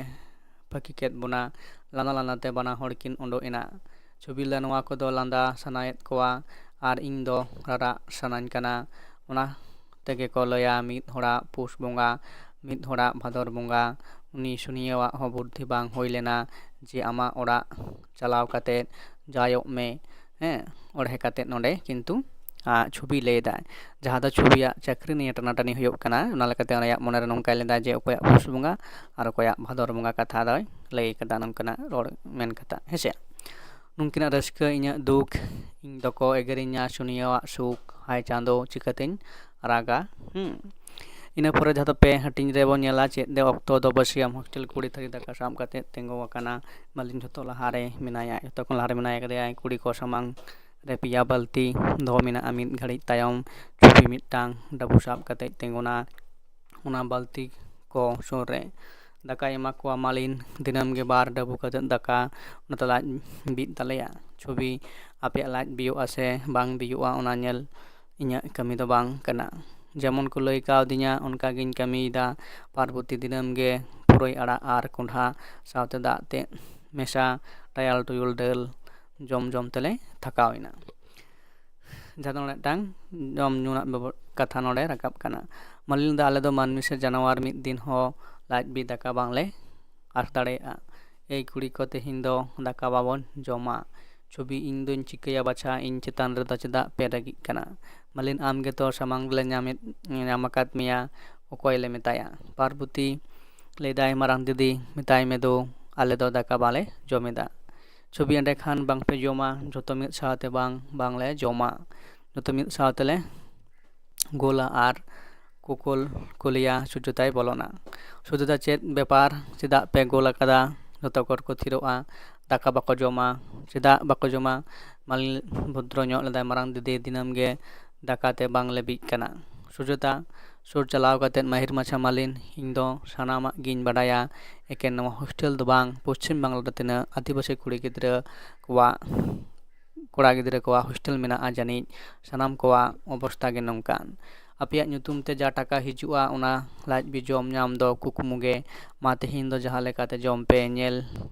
ᱯᱷᱟᱹᱠᱤ ᱠᱮᱫ ᱵᱚᱱᱟ᱾ ᱞᱟᱸᱫᱟ ᱞᱟᱸᱫᱟ ᱛᱮ ᱵᱟᱱᱟ ᱦᱚᱲ ᱠᱤᱱ ᱩᱰᱩᱠ ᱮᱱᱟ᱾ ᱪᱷᱚᱵᱤ ᱞᱮᱫᱟ, ᱱᱚᱣᱟ ᱠᱚᱫᱚ ᱞᱟᱸᱫᱟ ᱥᱟᱱᱟᱭᱮᱫ ᱠᱚᱣᱟ ᱟᱨ ᱤᱧ ᱫᱚ ᱨᱟᱨᱟᱜ ᱥᱟᱱᱟᱧ ᱠᱟᱱᱟ᱾ ᱚᱱᱟ ᱛᱮᱜᱮ ᱠᱚ ᱞᱟᱹᱭᱟ, ᱢᱤᱫ ᱦᱚᱲᱟᱜ ᱯᱩᱥ ᱵᱚᱸᱜᱟ, ᱢᱤᱫ ᱦᱚᱲᱟᱜ ᱵᱷᱟᱫᱚᱨ ᱵᱚᱸᱜᱟ, ᱩᱱᱤ ᱥᱩᱱᱤᱭᱟᱹᱣᱟᱜ ᱦᱚᱸ ᱵᱩᱫᱽᱫᱷᱤ ᱵᱟᱝ ᱦᱩᱭ ᱞᱮᱱᱟ ᱡᱮ ᱟᱢᱟᱜ ᱚᱲᱟᱜ ᱪᱟᱞᱟᱣ ᱠᱟᱛᱮ ᱡᱟᱭᱚᱜ ᱢᱮ, ᱦᱮᱸ, ᱚᱲᱦᱮ ᱠᱟᱛᱮ ᱱᱚᱰᱮ ᱠᱤᱱᱛᱩ, ᱟ, ᱪᱷᱚᱵᱤ ᱞᱟᱹᱭ ᱮᱫᱟᱭ, ᱡᱟᱦᱟᱸ ᱫᱚ ᱪᱷᱚᱵᱤᱭᱟᱜ ᱪᱟᱹᱠᱨᱤ ᱱᱤᱭᱮ ᱴᱟᱱᱟᱴᱟᱹᱱᱤ ᱦᱩᱭᱩᱜ ᱠᱟᱱᱟ᱾ ᱚᱱᱟ ᱞᱮᱠᱟᱛᱮ ᱟᱭᱟᱜ ᱢᱚᱱᱮᱨᱮ ᱱᱚᱝᱠᱟᱭ ᱞᱟᱹᱭ ᱮᱫᱟ ᱡᱮ ᱚᱠᱚᱭᱟᱜ ᱯᱩᱥ ᱵᱚᱸᱜᱟ ᱟᱨ ᱚᱠᱚᱭᱟᱜ ᱵᱷᱟᱫᱚᱨ ᱵᱚᱸᱜᱟ ᱠᱟᱛᱷᱟ ᱫᱚᱭ ᱞᱟᱹᱭ ᱠᱟᱫᱟ, ᱱᱚᱝᱠᱟᱱᱟᱜ ᱨᱚᱲ ᱢᱮᱱ ᱠᱟᱛᱷᱟ, ᱦᱮᱸᱥᱮ᱾ ᱱᱩᱝᱠᱤᱱᱟᱜ ᱨᱟᱹᱥᱠᱟᱹ ᱤᱧᱟᱹᱜ ᱫᱩᱠ, ᱤᱧ ᱫᱚᱠᱚ ᱮᱜᱮᱨᱤᱧᱟ ᱥᱩᱱᱤᱭᱟᱹᱣᱟᱜ ᱥᱩᱠ, ᱦᱟᱭ ᱪᱟᱸᱫᱚ ᱪᱤᱠᱟᱹᱛᱤᱧ ᱨᱟᱜᱟ? ᱦᱩᱸ᱾ ᱤᱱᱟᱹ ᱯᱚᱨᱮ ᱡᱟᱦᱟᱸ ᱫᱚ ᱯᱮ ᱦᱟᱹᱴᱤᱧ ᱨᱮᱵᱚᱱ ᱧᱮᱞᱟ, ᱪᱮᱫ ᱫᱮ ᱚᱠᱛᱚ ᱫᱚ ᱵᱟᱹᱥᱭᱟᱹᱢ ᱦᱳᱥᱴᱮᱞ ᱠᱩᱲᱤ ᱛᱷᱟᱹᱨᱤ ᱫᱟᱠᱟ ᱥᱟᱵ ᱠᱟᱛᱮ ᱛᱤᱸᱜᱩ ᱟᱠᱟᱱᱟ᱾ ᱢᱟᱹᱞᱤᱱ ᱡᱷᱚᱛᱚ ᱞᱟᱦᱟᱨᱮ ᱢᱮᱱᱟᱭᱟ, ᱡᱷᱚᱛᱚ ᱠᱷᱚᱱ ᱞᱟᱦᱟᱨᱮ ᱢᱮᱱᱟᱭ ᱠᱟᱫᱮᱭᱟ᱾ ᱠᱩᱲᱤ ᱠᱚ ᱥᱟᱢᱟᱝ ᱨᱮ ᱯᱮᱭᱟ ᱵᱟᱹᱞᱛᱤ ᱫᱚᱦᱚ ᱢᱮᱱᱟᱜᱼᱟ᱾ ᱢᱤᱫ ᱜᱷᱟᱹᱲᱤᱡ ᱛᱟᱭᱚᱢ ᱪᱷᱩᱯᱤ ᱢᱤᱫᱴᱟᱝ ᱰᱟᱹᱵᱩ ᱥᱟᱵ ᱠᱟᱛᱮ ᱛᱤᱸᱜᱩᱱᱟ ᱚᱱᱟ ᱵᱟᱹᱞᱛᱤ ᱠᱚ ᱥᱩᱨ ᱨᱮ᱾ ᱫᱟᱠᱟᱭ ᱮᱢᱟ ᱠᱚᱣᱟ ᱢᱟᱹᱞᱤᱱ, ᱫᱤᱱᱟᱹᱢ ᱜᱮ ᱵᱟᱨ ᱰᱟᱹᱵᱩ ᱠᱟᱛᱮ ᱫᱟᱠᱟ ᱚᱱᱟ ᱛᱟᱞᱟ ᱵᱤᱫ ᱛᱟᱞᱮᱭᱟ᱾ ᱪᱷᱚᱵᱤ ᱟᱯᱮᱭᱟᱜ ᱞᱟᱡ ᱵᱤᱭᱳᱜᱼᱟ ᱥᱮ ᱵᱟᱝ ᱵᱤᱭᱳᱜᱼᱟ, ᱚᱱᱟ ᱧᱮᱞ ᱤᱧᱟᱹᱜ ᱠᱟᱹᱢᱤ ᱫᱚ ᱵᱟᱝ ᱠᱟᱱᱟ᱾ ᱡᱮᱢᱚᱱ ᱠᱚ ᱞᱟᱹᱭ ᱠᱟᱣᱫᱤᱧᱟ, ᱚᱱᱠᱟ ᱜᱤᱧ ᱠᱟᱹᱢᱤᱭᱮᱫᱟ᱾ ᱯᱟᱨᱵᱚᱛᱤ ᱫᱤᱱᱟᱹᱢ ᱜᱮ ᱯᱩᱨᱟᱹᱭ ᱟᱲᱟᱜ ᱟᱨ ᱠᱚᱸᱰᱷᱟ ᱥᱟᱶᱛᱮ ᱫᱟᱜ ᱛᱮ ᱢᱮᱥᱟ ᱴᱟᱭᱟᱞ ᱴᱩᱭᱩᱞ ᱫᱟᱹᱞ ᱡᱚᱢ ᱡᱚᱢ ᱛᱮᱞᱮ ᱛᱷᱟᱠᱟᱣ ᱮᱱᱟ᱾ ᱡᱟᱦᱟᱸ ᱫᱚ ᱢᱤᱫᱴᱟᱝ ᱡᱚᱢ ᱧᱩ ᱨᱮᱱᱟᱜ ᱵᱮᱵᱚ-, ᱠᱟᱛᱷᱟ ᱱᱚᱰᱮ ᱨᱟᱠᱟᱵ ᱠᱟᱱᱟ᱾ ᱢᱟᱹᱞᱤ ᱞᱟᱹᱭᱫᱟ, "ᱟᱞᱮ ᱫᱚ ᱢᱟᱹᱱᱢᱤ ᱥᱮ ᱡᱟᱱᱣᱟᱨ ᱢᱤᱫ ᱫᱤᱱ ᱦᱚᱸ ᱞᱟᱡ ᱵᱤ ᱫᱟᱠᱟ ᱵᱟᱝᱞᱮ ᱟᱸᱥ ᱫᱟᱲᱮᱭᱟᱜᱼᱟ᱾ ᱮᱭ ᱠᱩᱲᱤ ᱠᱚ, ᱛᱮᱦᱮᱧ ᱫᱚ ᱫᱟᱠᱟ ᱵᱟᱵᱚᱱ ᱡᱚᱢᱟ᱾ ᱪᱷᱚᱵᱤ, ᱤᱧ ᱫᱚᱧ ᱪᱤᱠᱟᱹᱭᱟ ᱵᱟᱪᱷᱟ, ᱤᱧ ᱪᱮᱛᱟᱱ ᱨᱮᱫᱚ ᱪᱮᱫᱟᱜ ᱯᱮ ᱨᱟᱹᱜᱤᱜ ᱠᱟᱱᱟ? ᱢᱟᱹᱞᱤᱱ, ᱟᱢ ᱜᱮᱛᱚ ᱥᱟᱢᱟᱝ ᱨᱮᱞᱮ ᱧᱟᱢᱮᱫ, ᱧᱟᱢ ᱟᱠᱟᱫ ᱢᱮᱭᱟ, ᱚᱠᱚᱭ ᱞᱮ ᱢᱮᱛᱟᱭᱟ?" ᱯᱟᱨᱵᱚᱛᱤ ᱞᱟᱹᱭᱫᱟᱭ, "ᱢᱟᱨᱟᱝ ᱫᱤᱫᱤ, ᱢᱮᱛᱟᱭ ᱢᱮ ᱫᱩ, ᱟᱞᱮ ᱫᱚ ᱫᱟᱠᱟ ᱵᱟᱞᱮ ᱡᱚᱢ ᱮᱫᱟ᱾ ᱪᱷᱚᱵᱤ, ᱮᱸᱰᱮᱠᱷᱟᱱ ᱵᱟᱝᱯᱮ ᱡᱚᱢᱟ, ᱡᱷᱚᱛᱚ ᱢᱤᱫ ᱥᱟᱶᱛᱮ ᱵᱟᱝ, ᱵᱟᱝᱞᱮ ᱡᱚᱢᱟ᱾ ᱡᱷᱚᱛᱚ ᱢᱤᱫ ᱥᱟᱶ ᱛᱮᱞᱮ ᱜᱳᱞᱟ ᱟᱨ ᱠᱩᱠᱚᱞ ᱠᱚᱞᱤᱭᱟ ᱥᱩᱡᱚᱛᱟᱭ ᱵᱚᱞᱚᱱᱟ᱾ ᱥᱩᱡᱚᱛᱟ, ᱪᱮᱫ ᱵᱮᱯᱟᱨ? ᱪᱮᱫᱟᱜ ᱯᱮ ᱜᱳᱞ ᱟᱠᱟᱫᱟ?" ᱡᱷᱚᱛᱚ ᱠᱚ ᱠᱚ ᱛᱷᱤᱨᱚᱜᱼᱟ᱾ ᱫᱟᱠᱟ ᱵᱟᱠᱚ ᱡᱚᱢᱟ᱾ ᱪᱮᱫᱟᱜ ᱵᱟᱠᱚ ᱡᱚᱢᱟ? ᱢᱟᱹᱞᱤᱱ ᱵᱷᱚᱫᱨᱚ ᱧᱚᱜ ᱞᱮᱫᱟᱭ, "ᱢᱟᱨᱟᱝ ᱫᱤᱫᱤ, ᱫᱤᱱᱟᱹᱢ ᱜᱮ ᱫᱟᱠᱟ ᱛᱮ ᱵᱟᱝ ᱞᱮ ᱵᱤᱜ ᱠᱟᱱᱟ᱾" ᱥᱩᱡᱚᱛᱟ, ᱥᱩᱨ ᱪᱟᱞᱟᱣ ᱠᱟᱛᱮᱫ, "ᱢᱟᱹᱦᱤᱨ ᱢᱟᱪᱷᱟ ᱢᱟᱹᱞᱤᱱ, ᱤᱧ ᱫᱚ ᱥᱟᱱᱟᱢᱟᱜ ᱜᱤᱧ ᱵᱟᱰᱟᱭᱟ, ᱮᱠᱮᱱ ᱱᱚᱣᱟ ᱦᱳᱥᱴᱮᱞ ᱫᱚ ᱵᱟᱝ, ᱯᱚᱪᱷᱤᱢ ᱵᱟᱝᱞᱟ ᱨᱮ ᱛᱤᱱᱟᱹᱜ ᱟᱹᱫᱤᱵᱟᱹᱥᱤ ᱠᱩᱲᱤ ᱜᱤᱫᱽᱨᱟᱹ ᱠᱚᱣᱟᱜ, ᱠᱚᱲᱟ ᱜᱤᱫᱽᱨᱟᱹ ᱠᱚᱣᱟᱜ ᱦᱳᱥᱴᱮᱞ ᱢᱮᱱᱟᱜᱼᱟ ᱡᱟᱹᱱᱤᱡ, ᱥᱟᱱᱟᱢ ᱠᱚᱣᱟᱜ ᱚᱵᱚᱥᱛᱟ ᱜᱮ ᱱᱚᱝᱠᱟᱱ᱾ ᱟᱯᱮᱭᱟᱜ ᱧᱩᱛᱩᱢ ᱛᱮ ᱡᱟ ᱴᱟᱠᱟ ᱦᱤᱡᱩᱜᱼᱟ, ᱚᱱᱟ ᱞᱟᱡ ᱵᱤ ᱡᱚᱢ ᱧᱟᱢ ᱫᱚ ᱠᱩᱠᱢᱩ ᱜᱮ᱾ ᱢᱟ, ᱛᱮᱦᱮᱧ ᱫᱚ ᱡᱟᱦᱟᱸ ᱞᱮᱠᱟᱛᱮ ᱡᱚᱢ ᱯᱮ, ᱧᱮᱞ,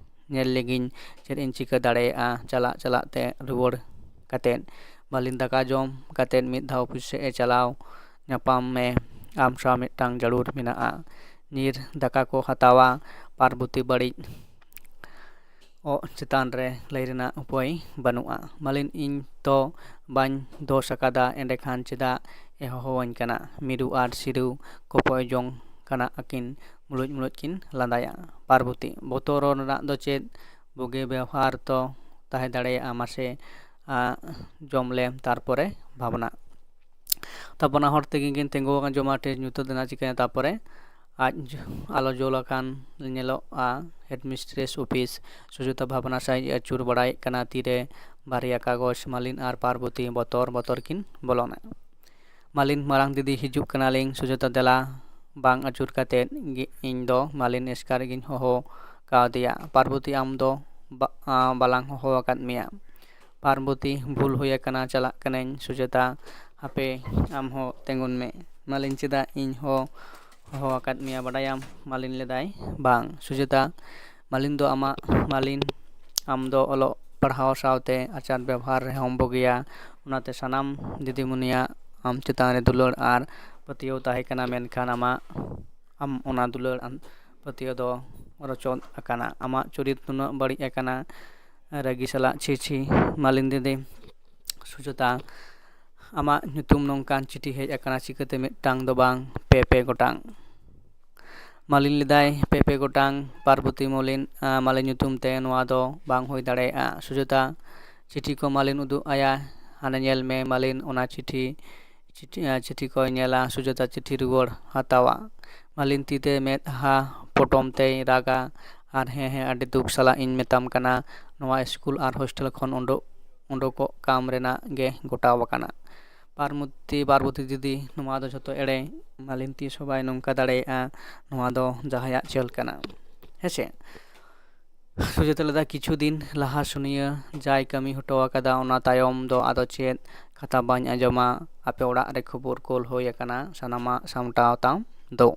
ᱧᱮᱞ ᱞᱮᱜᱤᱧ ᱪᱮᱫ ᱤᱧ ᱪᱤᱠᱟᱹ ᱫᱟᱲᱮᱭᱟᱜᱼᱟ᱾" ᱪᱟᱞᱟᱜ ᱪᱟᱞᱟᱜ ᱛᱮ ᱨᱩᱣᱟᱹᱲ ᱠᱟᱛᱮᱫ, ᱢᱟᱹᱞᱤᱱ ᱫᱟᱠᱟ ᱡᱚᱢ ᱠᱟᱛᱮᱫ ᱢᱤᱫ ᱫᱷᱟᱣ ᱚᱯᱷᱤᱥ ᱥᱮᱫ ᱮ ᱪᱟᱞᱟᱣ ᱧᱟᱯᱟᱢ ᱢᱮ, ᱟᱢ ᱥᱟᱶ ᱢᱤᱫᱴᱟᱝ ᱡᱟᱹᱨᱩᱲ ᱢᱮᱱᱟᱜᱼᱟ᱾ ᱧᱤᱨ ᱫᱟᱠᱟ ᱠᱚ ᱦᱟᱛᱟᱣᱟ᱾ ᱯᱟᱨᱵᱚᱛᱤ ᱵᱟᱹᱲᱤᱡ ᱚᱜ ᱪᱮᱛᱟᱱ ᱨᱮ ᱞᱟᱹᱭ ᱨᱮᱱᱟᱜ ᱩᱯᱟᱹᱭ ᱵᱟᱹᱱᱩᱜᱼᱟ᱾ ᱢᱟᱹᱞᱤᱱ, ᱤᱧ ᱛᱚ ᱵᱟᱹᱧ ᱫᱳᱥ ᱟᱠᱟᱫᱟ, ᱮᱸᱰᱮᱠᱷᱟᱱ ᱪᱮᱫᱟᱜ ᱮ ᱦᱚᱦᱚᱣᱟᱹᱧ ᱠᱟᱱᱟ? ᱢᱤᱨᱩ ᱟᱨ ᱥᱤᱨᱩ ᱠᱚᱯᱚᱭ ᱡᱚᱝ ᱠᱟᱱᱟ, ᱟᱹᱠᱤᱱ ᱢᱩᱞᱩᱡ ᱢᱩᱞᱩᱡ ᱠᱤᱱ ᱞᱟᱸᱫᱟᱭᱟ᱾ ᱯᱟᱨᱵᱚᱛᱤ, ᱵᱚᱛᱚᱨ ᱨᱮᱱᱟᱜ ᱫᱚ ᱪᱮᱫ? ᱵᱩᱜᱤ ᱵᱮᱣᱦᱟᱨ ᱛᱚ ᱛᱟᱦᱮᱸ ᱫᱟᱲᱮᱭᱟᱜᱼᱟ, ᱢᱟᱥᱮ, ᱟ, ᱡᱚᱢ ᱞᱮᱢ, ᱛᱟᱨᱯᱚᱨᱮ ᱵᱷᱟᱵᱽᱱᱟ᱾ ᱛᱟ ᱵᱟᱱᱟ ᱦᱚᱲ ᱛᱮᱜᱮ ᱠᱤᱱ ᱛᱤᱸᱜᱩ ᱟᱠᱟᱱ, ᱡᱚᱢᱟ ᱴᱷᱤᱠ ᱧᱩᱛᱟᱹᱛ ᱮᱱᱟ, ᱪᱤᱠᱟᱹᱭᱟ? ᱛᱟᱨᱯᱚᱨᱮ ᱟᱡ ᱡᱚ-, ᱟᱞᱚ ᱡᱩᱞ ᱟᱠᱟᱱ ᱧᱮᱞᱚᱜᱼᱟ ᱦᱮᱰᱢᱤᱥᱴᱨᱮᱥ ᱚᱯᱷᱤᱥ᱾ ᱥᱩᱡᱚᱛᱟ ᱵᱷᱟᱵᱽᱱᱟ ᱥᱟᱹᱦᱤᱡ ᱮ ᱟᱹᱪᱩᱨ ᱵᱟᱲᱟᱭᱮᱫ ᱠᱟᱱᱟ, ᱛᱤᱨᱮ ᱵᱟᱨᱭᱟ ᱠᱟᱜᱚᱡᱽ᱾ ᱢᱟᱹᱞᱤᱱ ᱟᱨ ᱯᱟᱨᱵᱚᱛᱤ ᱵᱚᱛᱚᱨ ᱵᱚᱛᱚᱨ ᱠᱤᱱ ᱵᱚᱞᱚᱱᱟ᱾ ᱢᱟᱹᱞᱤᱱ, ᱢᱟᱨᱟᱝ ᱫᱤᱫᱤ, ᱦᱤᱡᱩᱜ ᱠᱟᱱᱟᱞᱤᱧ᱾ ᱥᱩᱡᱚᱛᱟ, ᱫᱮᱞᱟ᱾ ᱵᱟᱝ ᱟᱹᱪᱩᱨ ᱠᱟᱛᱮᱫ ᱜᱮ ᱤᱧ ᱫᱚ ᱢᱟᱹᱞᱤᱱ ᱮᱥᱠᱟᱨ ᱜᱤᱧ ᱦᱚᱦᱚ ᱠᱟᱣᱫᱮᱭᱟ᱾ ᱯᱟᱨᱵᱚᱛᱤ, ᱟᱢ ᱫᱚ ᱵᱟ-, ᱟ, ᱵᱟᱞᱟᱝ ᱦᱚᱦᱚ ᱟᱠᱟᱫ ᱢᱮᱭᱟ᱾ ᱯᱟᱨᱵᱚᱛᱤ, ᱵᱷᱩᱞ ᱦᱩᱭ ᱟᱠᱟᱱᱟ, ᱪᱟᱞᱟᱜ ᱠᱟᱹᱱᱟᱹᱧ᱾ ᱥᱩᱡᱟᱛᱟ, ᱦᱟᱯᱮ, ᱟᱢ ᱦᱚᱸ ᱛᱤᱸᱜᱩᱱ ᱢᱮ᱾ ᱢᱟᱞᱤᱱ, ᱪᱮᱫᱟᱜ ᱤᱧ ᱦᱚᱦᱚ ᱟᱠᱟᱫ ᱢᱮᱭᱟ ᱵᱟᱰᱟᱭᱟᱢ? ᱢᱟᱞᱤᱱ ᱞᱟᱹᱭᱫᱟᱭ, ᱵᱟᱝ ᱥᱩᱡᱟᱛᱟ, ᱢᱟᱞᱤᱱ ᱫᱚ ᱟᱢᱟᱜ ᱢᱟᱞᱤᱱ, ᱟᱢ ᱫᱚ ᱚᱞᱚᱜ ᱯᱟᱲᱦᱟᱣ ᱥᱟᱶᱛᱮ ᱟᱪᱟᱨ ᱵᱮᱵᱚᱦᱟᱨ ᱨᱮᱦᱚᱸᱢ ᱵᱩᱜᱤᱭᱟ᱾ ᱚᱱᱟᱛᱮ ᱥᱟᱱᱟᱢ ᱫᱤᱫᱤᱢᱩᱱᱤᱭᱟᱜ ᱟᱢ ᱪᱮᱛᱟᱱ ᱨᱮ ᱫᱩᱞᱟᱹᱲ ᱟᱨ ᱯᱟᱹᱛᱭᱟᱹᱣ ᱛᱟᱦᱮᱸ ᱠᱟᱱᱟ, ᱢᱮᱱᱠᱷᱟᱱ ᱟᱢᱟᱜ, ᱟᱢ ᱚᱱᱟ ᱫᱩᱞᱟᱹᱲ ᱟᱱ ᱯᱟᱹᱛᱭᱟᱹᱣ ᱫᱚ ᱨᱚᱪᱚᱫ ᱟᱠᱟᱱᱟ᱾ ᱟᱢᱟᱜ ᱪᱩᱨᱤᱛ ᱱᱩᱱᱟᱹᱜ ᱵᱟᱹᱲᱤᱡ ᱟᱠᱟᱱᱟ, ᱨᱟᱹᱜᱤ ᱥᱟᱞᱟᱜ ᱪᱷᱤ ᱪᱷᱤ᱾ ᱢᱟᱞᱤᱱ ᱫᱤᱫᱤ, ᱥᱩᱡᱟᱛᱟ, ᱟᱢᱟᱜ ᱧᱩᱛᱩᱢ ᱱᱚᱝᱠᱟᱱ ᱪᱤᱴᱷᱤ ᱦᱮᱡ ᱟᱠᱟᱱᱟ, ᱪᱤᱠᱟᱹᱛᱮ ᱢᱤᱫᱴᱟᱝ ᱫᱚ ᱵᱟᱝ, ᱯᱮ ᱯᱮ ᱜᱚᱴᱟᱝ᱾ ᱢᱟᱞᱤᱱ ᱞᱟᱹᱭᱫᱟᱭ, ᱯᱮ ᱯᱮ ᱜᱚᱴᱟᱝ ᱯᱟᱨᱵᱚᱛᱤ ᱢᱚᱞᱤᱱ, ᱟᱸ, ᱢᱟᱞᱤᱱ ᱧᱩᱛᱩᱢ ᱛᱮ, ᱱᱚᱣᱟ ᱫᱚ ᱵᱟᱝ ᱦᱩᱭ ᱫᱟᱲᱮᱭᱟᱜᱼᱟ᱾ ᱥᱩᱡᱟᱛᱟ ᱪᱤᱴᱷᱤ ᱠᱚ ᱢᱟᱞᱤᱱ ᱩᱫᱩᱜ ᱟᱭᱟ᱾ ᱦᱟᱱᱮ ᱧᱮᱞ ᱢᱮ ᱢᱟᱞᱤᱱ, ᱚᱱᱟ ᱪᱤᱴᱷᱤ, ᱪᱤᱴᱷᱤ, ᱟᱸ, ᱪᱤᱴᱷᱤ ᱠᱚᱭ ᱧᱮᱞᱟ᱾ ᱥᱩᱡᱟᱛᱟ ᱪᱤᱴᱷᱤ ᱨᱩᱣᱟᱹᱲ ᱦᱟᱛᱟᱣᱟ᱾ ᱢᱟᱞᱤᱱ ᱛᱤ ᱛᱮ ᱢᱮᱫᱦᱟ ᱯᱚᱴᱚᱢ ᱛᱮᱭ ᱨᱟᱜᱟ ᱟᱨ, ᱦᱮᱸ, ᱦᱮᱸ, ᱟᱹᱰᱤ ᱫᱩᱠ ᱥᱟᱞᱟᱜ ᱤᱧ ᱢᱮᱛᱟᱢ ᱠᱟᱱᱟ, ᱱᱚᱣᱟ ᱥᱠᱩᱞ ᱟᱨ ᱦᱳᱥᱴᱮᱞ ᱠᱷᱚᱱ ᱩᱰᱩᱠ, ᱩᱰᱩᱠᱚᱜ ᱠᱟᱢ ᱨᱮᱱᱟᱜ ᱜᱮ ᱜᱚᱴᱟᱣ ᱟᱠᱟᱱᱟ᱾ ᱯᱟᱨᱵᱚᱛᱤ, ᱯᱟᱨᱵᱚᱛᱤ ᱫᱤᱫᱤ, ᱱᱚᱣᱟ ᱫᱚ ᱡᱷᱚᱛᱚ ᱮᱲᱮ᱾ ᱢᱟᱞᱤᱱ ᱛᱤᱥ ᱦᱚᱸ ᱵᱟᱭ ᱱᱚᱝᱠᱟ ᱫᱟᱲᱮᱭᱟᱜᱼᱟ᱾ ᱱᱚᱣᱟ ᱫᱚ ᱡᱟᱦᱟᱸᱭᱟᱜ ᱪᱟᱹᱞ ᱠᱟᱱᱟ, ᱦᱮᱸᱥᱮ? ᱥᱩᱡᱟᱛᱟ ᱞᱟᱹᱭᱫᱟ, ᱠᱤᱪᱷᱩ ᱫᱤᱱ ᱞᱟᱦᱟ ᱥᱩᱱᱤᱭᱟᱹ ᱡᱟᱭ ᱠᱟᱹᱢᱤ ᱦᱚᱴᱚ ᱟᱠᱟᱫᱟ, ᱚᱱᱟ ᱛᱟᱭᱚᱢ ᱫᱚ ᱟᱫᱚ ᱪᱮᱫ ᱠᱟᱛᱷᱟ ᱵᱟᱹᱧ ᱟᱸᱡᱚᱢᱟ᱾ ᱟᱯᱮ ᱚᱲᱟᱜ ᱨᱮ ᱠᱷᱚᱵᱚᱨ ᱠᱳᱞ ᱦᱩᱭ ᱟᱠᱟᱱᱟ, ᱥᱟᱱᱟᱢᱟᱜ ᱥᱟᱢᱴᱟᱣ ᱛᱟᱢ ᱫᱚ᱾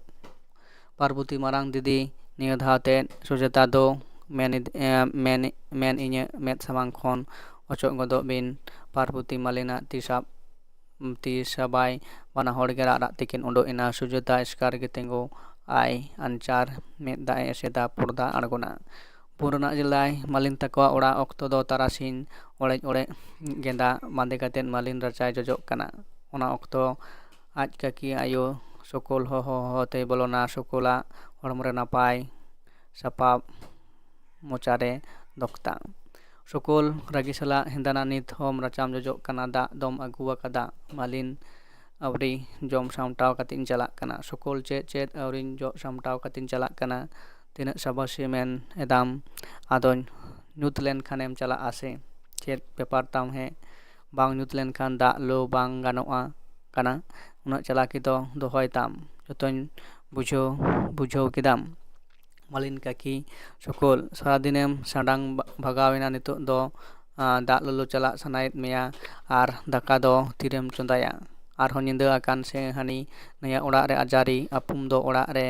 ᱯᱟᱨᱵᱚᱛᱤ, ᱢᱟᱨᱟᱝ ᱫᱤᱫᱤ, ᱱᱤᱭᱟᱹ ᱫᱷᱟᱣ ᱛᱮ ᱥᱩᱡᱟᱛᱟ ᱫᱚ ᱢᱮᱱ ᱤᱫ-, ᱮ, ᱢᱮᱱ, ᱢᱮᱱ ᱤᱧᱟᱹᱜ ᱢᱮᱫ ᱥᱟᱢᱟᱝ ᱠᱷᱚᱱ ᱚᱪᱚᱜ ᱜᱚᱫᱚᱜ ᱵᱤᱱ᱾ ᱯᱟᱨᱵᱚᱛᱤ ᱢᱟᱞᱤᱱᱟᱜ ᱛᱤ ᱥᱟᱵ, ᱛᱤ ᱥᱟᱵᱟᱭ, ᱵᱟᱱᱟ ᱦᱚᱲ ᱜᱮ ᱨᱟᱜ ᱨᱟᱜ ᱛᱮᱠᱤᱱ ᱩᱰᱩᱠ ᱮᱱᱟ᱾ ᱥᱩᱡᱟᱛᱟ ᱮᱥᱠᱟᱨ ᱜᱮ ᱛᱤᱸᱜᱩ ᱟᱭ ᱟᱧᱪᱟᱨ, ᱢᱮᱫ ᱫᱟᱜ ᱮ ᱮᱥᱮᱫᱟ, ᱯᱚᱨᱫᱟ ᱟᱬᱜᱚᱱᱟ᱾ ᱵᱩᱨᱩ ᱨᱮᱱᱟᱜ ᱡᱮᱞᱟᱭ ᱢᱟᱞᱤᱱ ᱛᱟᱠᱚᱣᱟᱜ ᱚᱲᱟᱜ ᱚᱠᱛᱚ ᱫᱚ ᱛᱟᱨᱟᱥᱤᱧ ᱚᱲᱮᱡ ᱚᱲᱮᱡ ᱜᱮᱸᱫᱟᱜ ᱵᱟᱸᱫᱮ ᱠᱟᱛᱮᱫ ᱢᱟᱞᱤᱱ ᱨᱟᱪᱟᱭ ᱡᱚᱡᱚᱜ ᱠᱟᱱᱟ᱾ ᱚᱱᱟ ᱚᱠᱛᱚ ᱟᱡ ᱠᱟᱹᱠᱤ ᱟᱭᱳ ᱥᱩᱠᱚᱞ ᱦᱚᱦᱚ ᱦᱚᱦᱚ ᱛᱮᱭ ᱵᱚᱞᱚᱱᱟ᱾ ᱥᱩᱠᱚᱞᱟᱜ ᱦᱚᱲᱢᱚ ᱨᱮ ᱱᱟᱯᱟᱭ ᱥᱟᱯᱟᱵ, ᱢᱚᱪᱟᱨᱮ ᱫᱚᱠᱛᱟ᱾ ᱥᱩᱠᱚᱞ ᱨᱟᱹᱜᱤ ᱥᱟᱞᱟᱜ, ᱦᱮᱸᱫᱟᱱᱟ ᱱᱤᱛ ᱦᱚᱸᱢ ᱨᱟᱪᱟᱢ ᱡᱚᱡᱚᱜ ᱠᱟᱱᱟ, ᱫᱟᱜ ᱫᱚᱢ ᱟᱹᱜᱩ ᱟᱠᱟᱫᱟ? ᱢᱟᱞᱤᱱ, ᱟᱹᱣᱨᱤ, ᱡᱚᱢ ᱥᱟᱢᱴᱟᱣ ᱠᱟᱛᱮᱧ ᱪᱟᱞᱟᱜ ᱠᱟᱱᱟ᱾ ᱥᱩᱠᱚᱞ, ᱪᱮᱫ, ᱪᱮᱫ ᱟᱹᱣᱨᱤᱧ ᱡᱚᱜ ᱥᱟᱢᱴᱟᱣ ᱠᱟᱛᱮᱧ ᱪᱟᱞᱟᱜ ᱠᱟᱱᱟ? ᱛᱤᱱᱟᱹᱜ ᱥᱟᱵᱟᱥᱤ ᱢᱮᱱ ᱮᱫᱟᱢ, ᱟᱫᱚ ᱧᱩᱛ ᱞᱮᱱᱠᱷᱟᱱᱮᱢ ᱪᱟᱞᱟᱜᱼᱟ ᱥᱮ? ᱪᱮᱫ ᱵᱮᱯᱟᱨ ᱛᱟᱢ ᱦᱮᱸ? ᱵᱟᱝ ᱧᱩᱛ ᱞᱮᱱᱠᱷᱟᱱ ᱫᱟᱜ ᱞᱩ ᱵᱟᱝ ᱜᱟᱱᱚᱜᱼᱟ ᱠᱟᱱᱟ? ᱩᱱᱟᱹᱜ ᱪᱟᱞᱟᱠᱤ ᱫᱚ ᱫᱚᱦᱚᱭ ᱛᱟᱢ, ᱡᱚᱛᱚᱧ ᱵᱩᱡᱷᱟᱹᱣ, ᱵᱩᱡᱷᱟᱹᱣ ᱠᱮᱫᱟᱢ᱾ ᱢᱟᱞᱤᱱ ᱠᱟᱹᱠᱤ, ᱥᱩᱠᱚᱞ, ᱥᱟᱨᱟᱫᱤᱱᱮᱢ ᱥᱟᱰᱟᱝ ᱵᱟ-, ᱵᱷᱟᱜᱟᱣ ᱮᱱᱟ, ᱱᱤᱛᱚᱜ ᱫᱚ ᱫᱟᱜ ᱞᱚᱞᱚ ᱪᱟᱞᱟᱜ ᱥᱟᱱᱟᱭᱮᱫ ᱢᱮᱭᱟ ᱟᱨ ᱫᱟᱠᱟ ᱫᱚ ᱛᱤᱨᱮᱢ ᱪᱚᱸᱫᱟᱭᱟ? ᱟᱨᱦᱚᱸ ᱧᱤᱫᱟᱹ ᱟᱠᱟᱱ ᱥᱮ ᱦᱟᱹᱱᱤ ᱱᱟᱹᱭᱟᱜ ᱚᱲᱟᱜ ᱨᱮ ᱟᱡᱟᱨᱤ ᱟᱹᱯᱩᱢ ᱫᱚ ᱚᱲᱟᱜ ᱨᱮ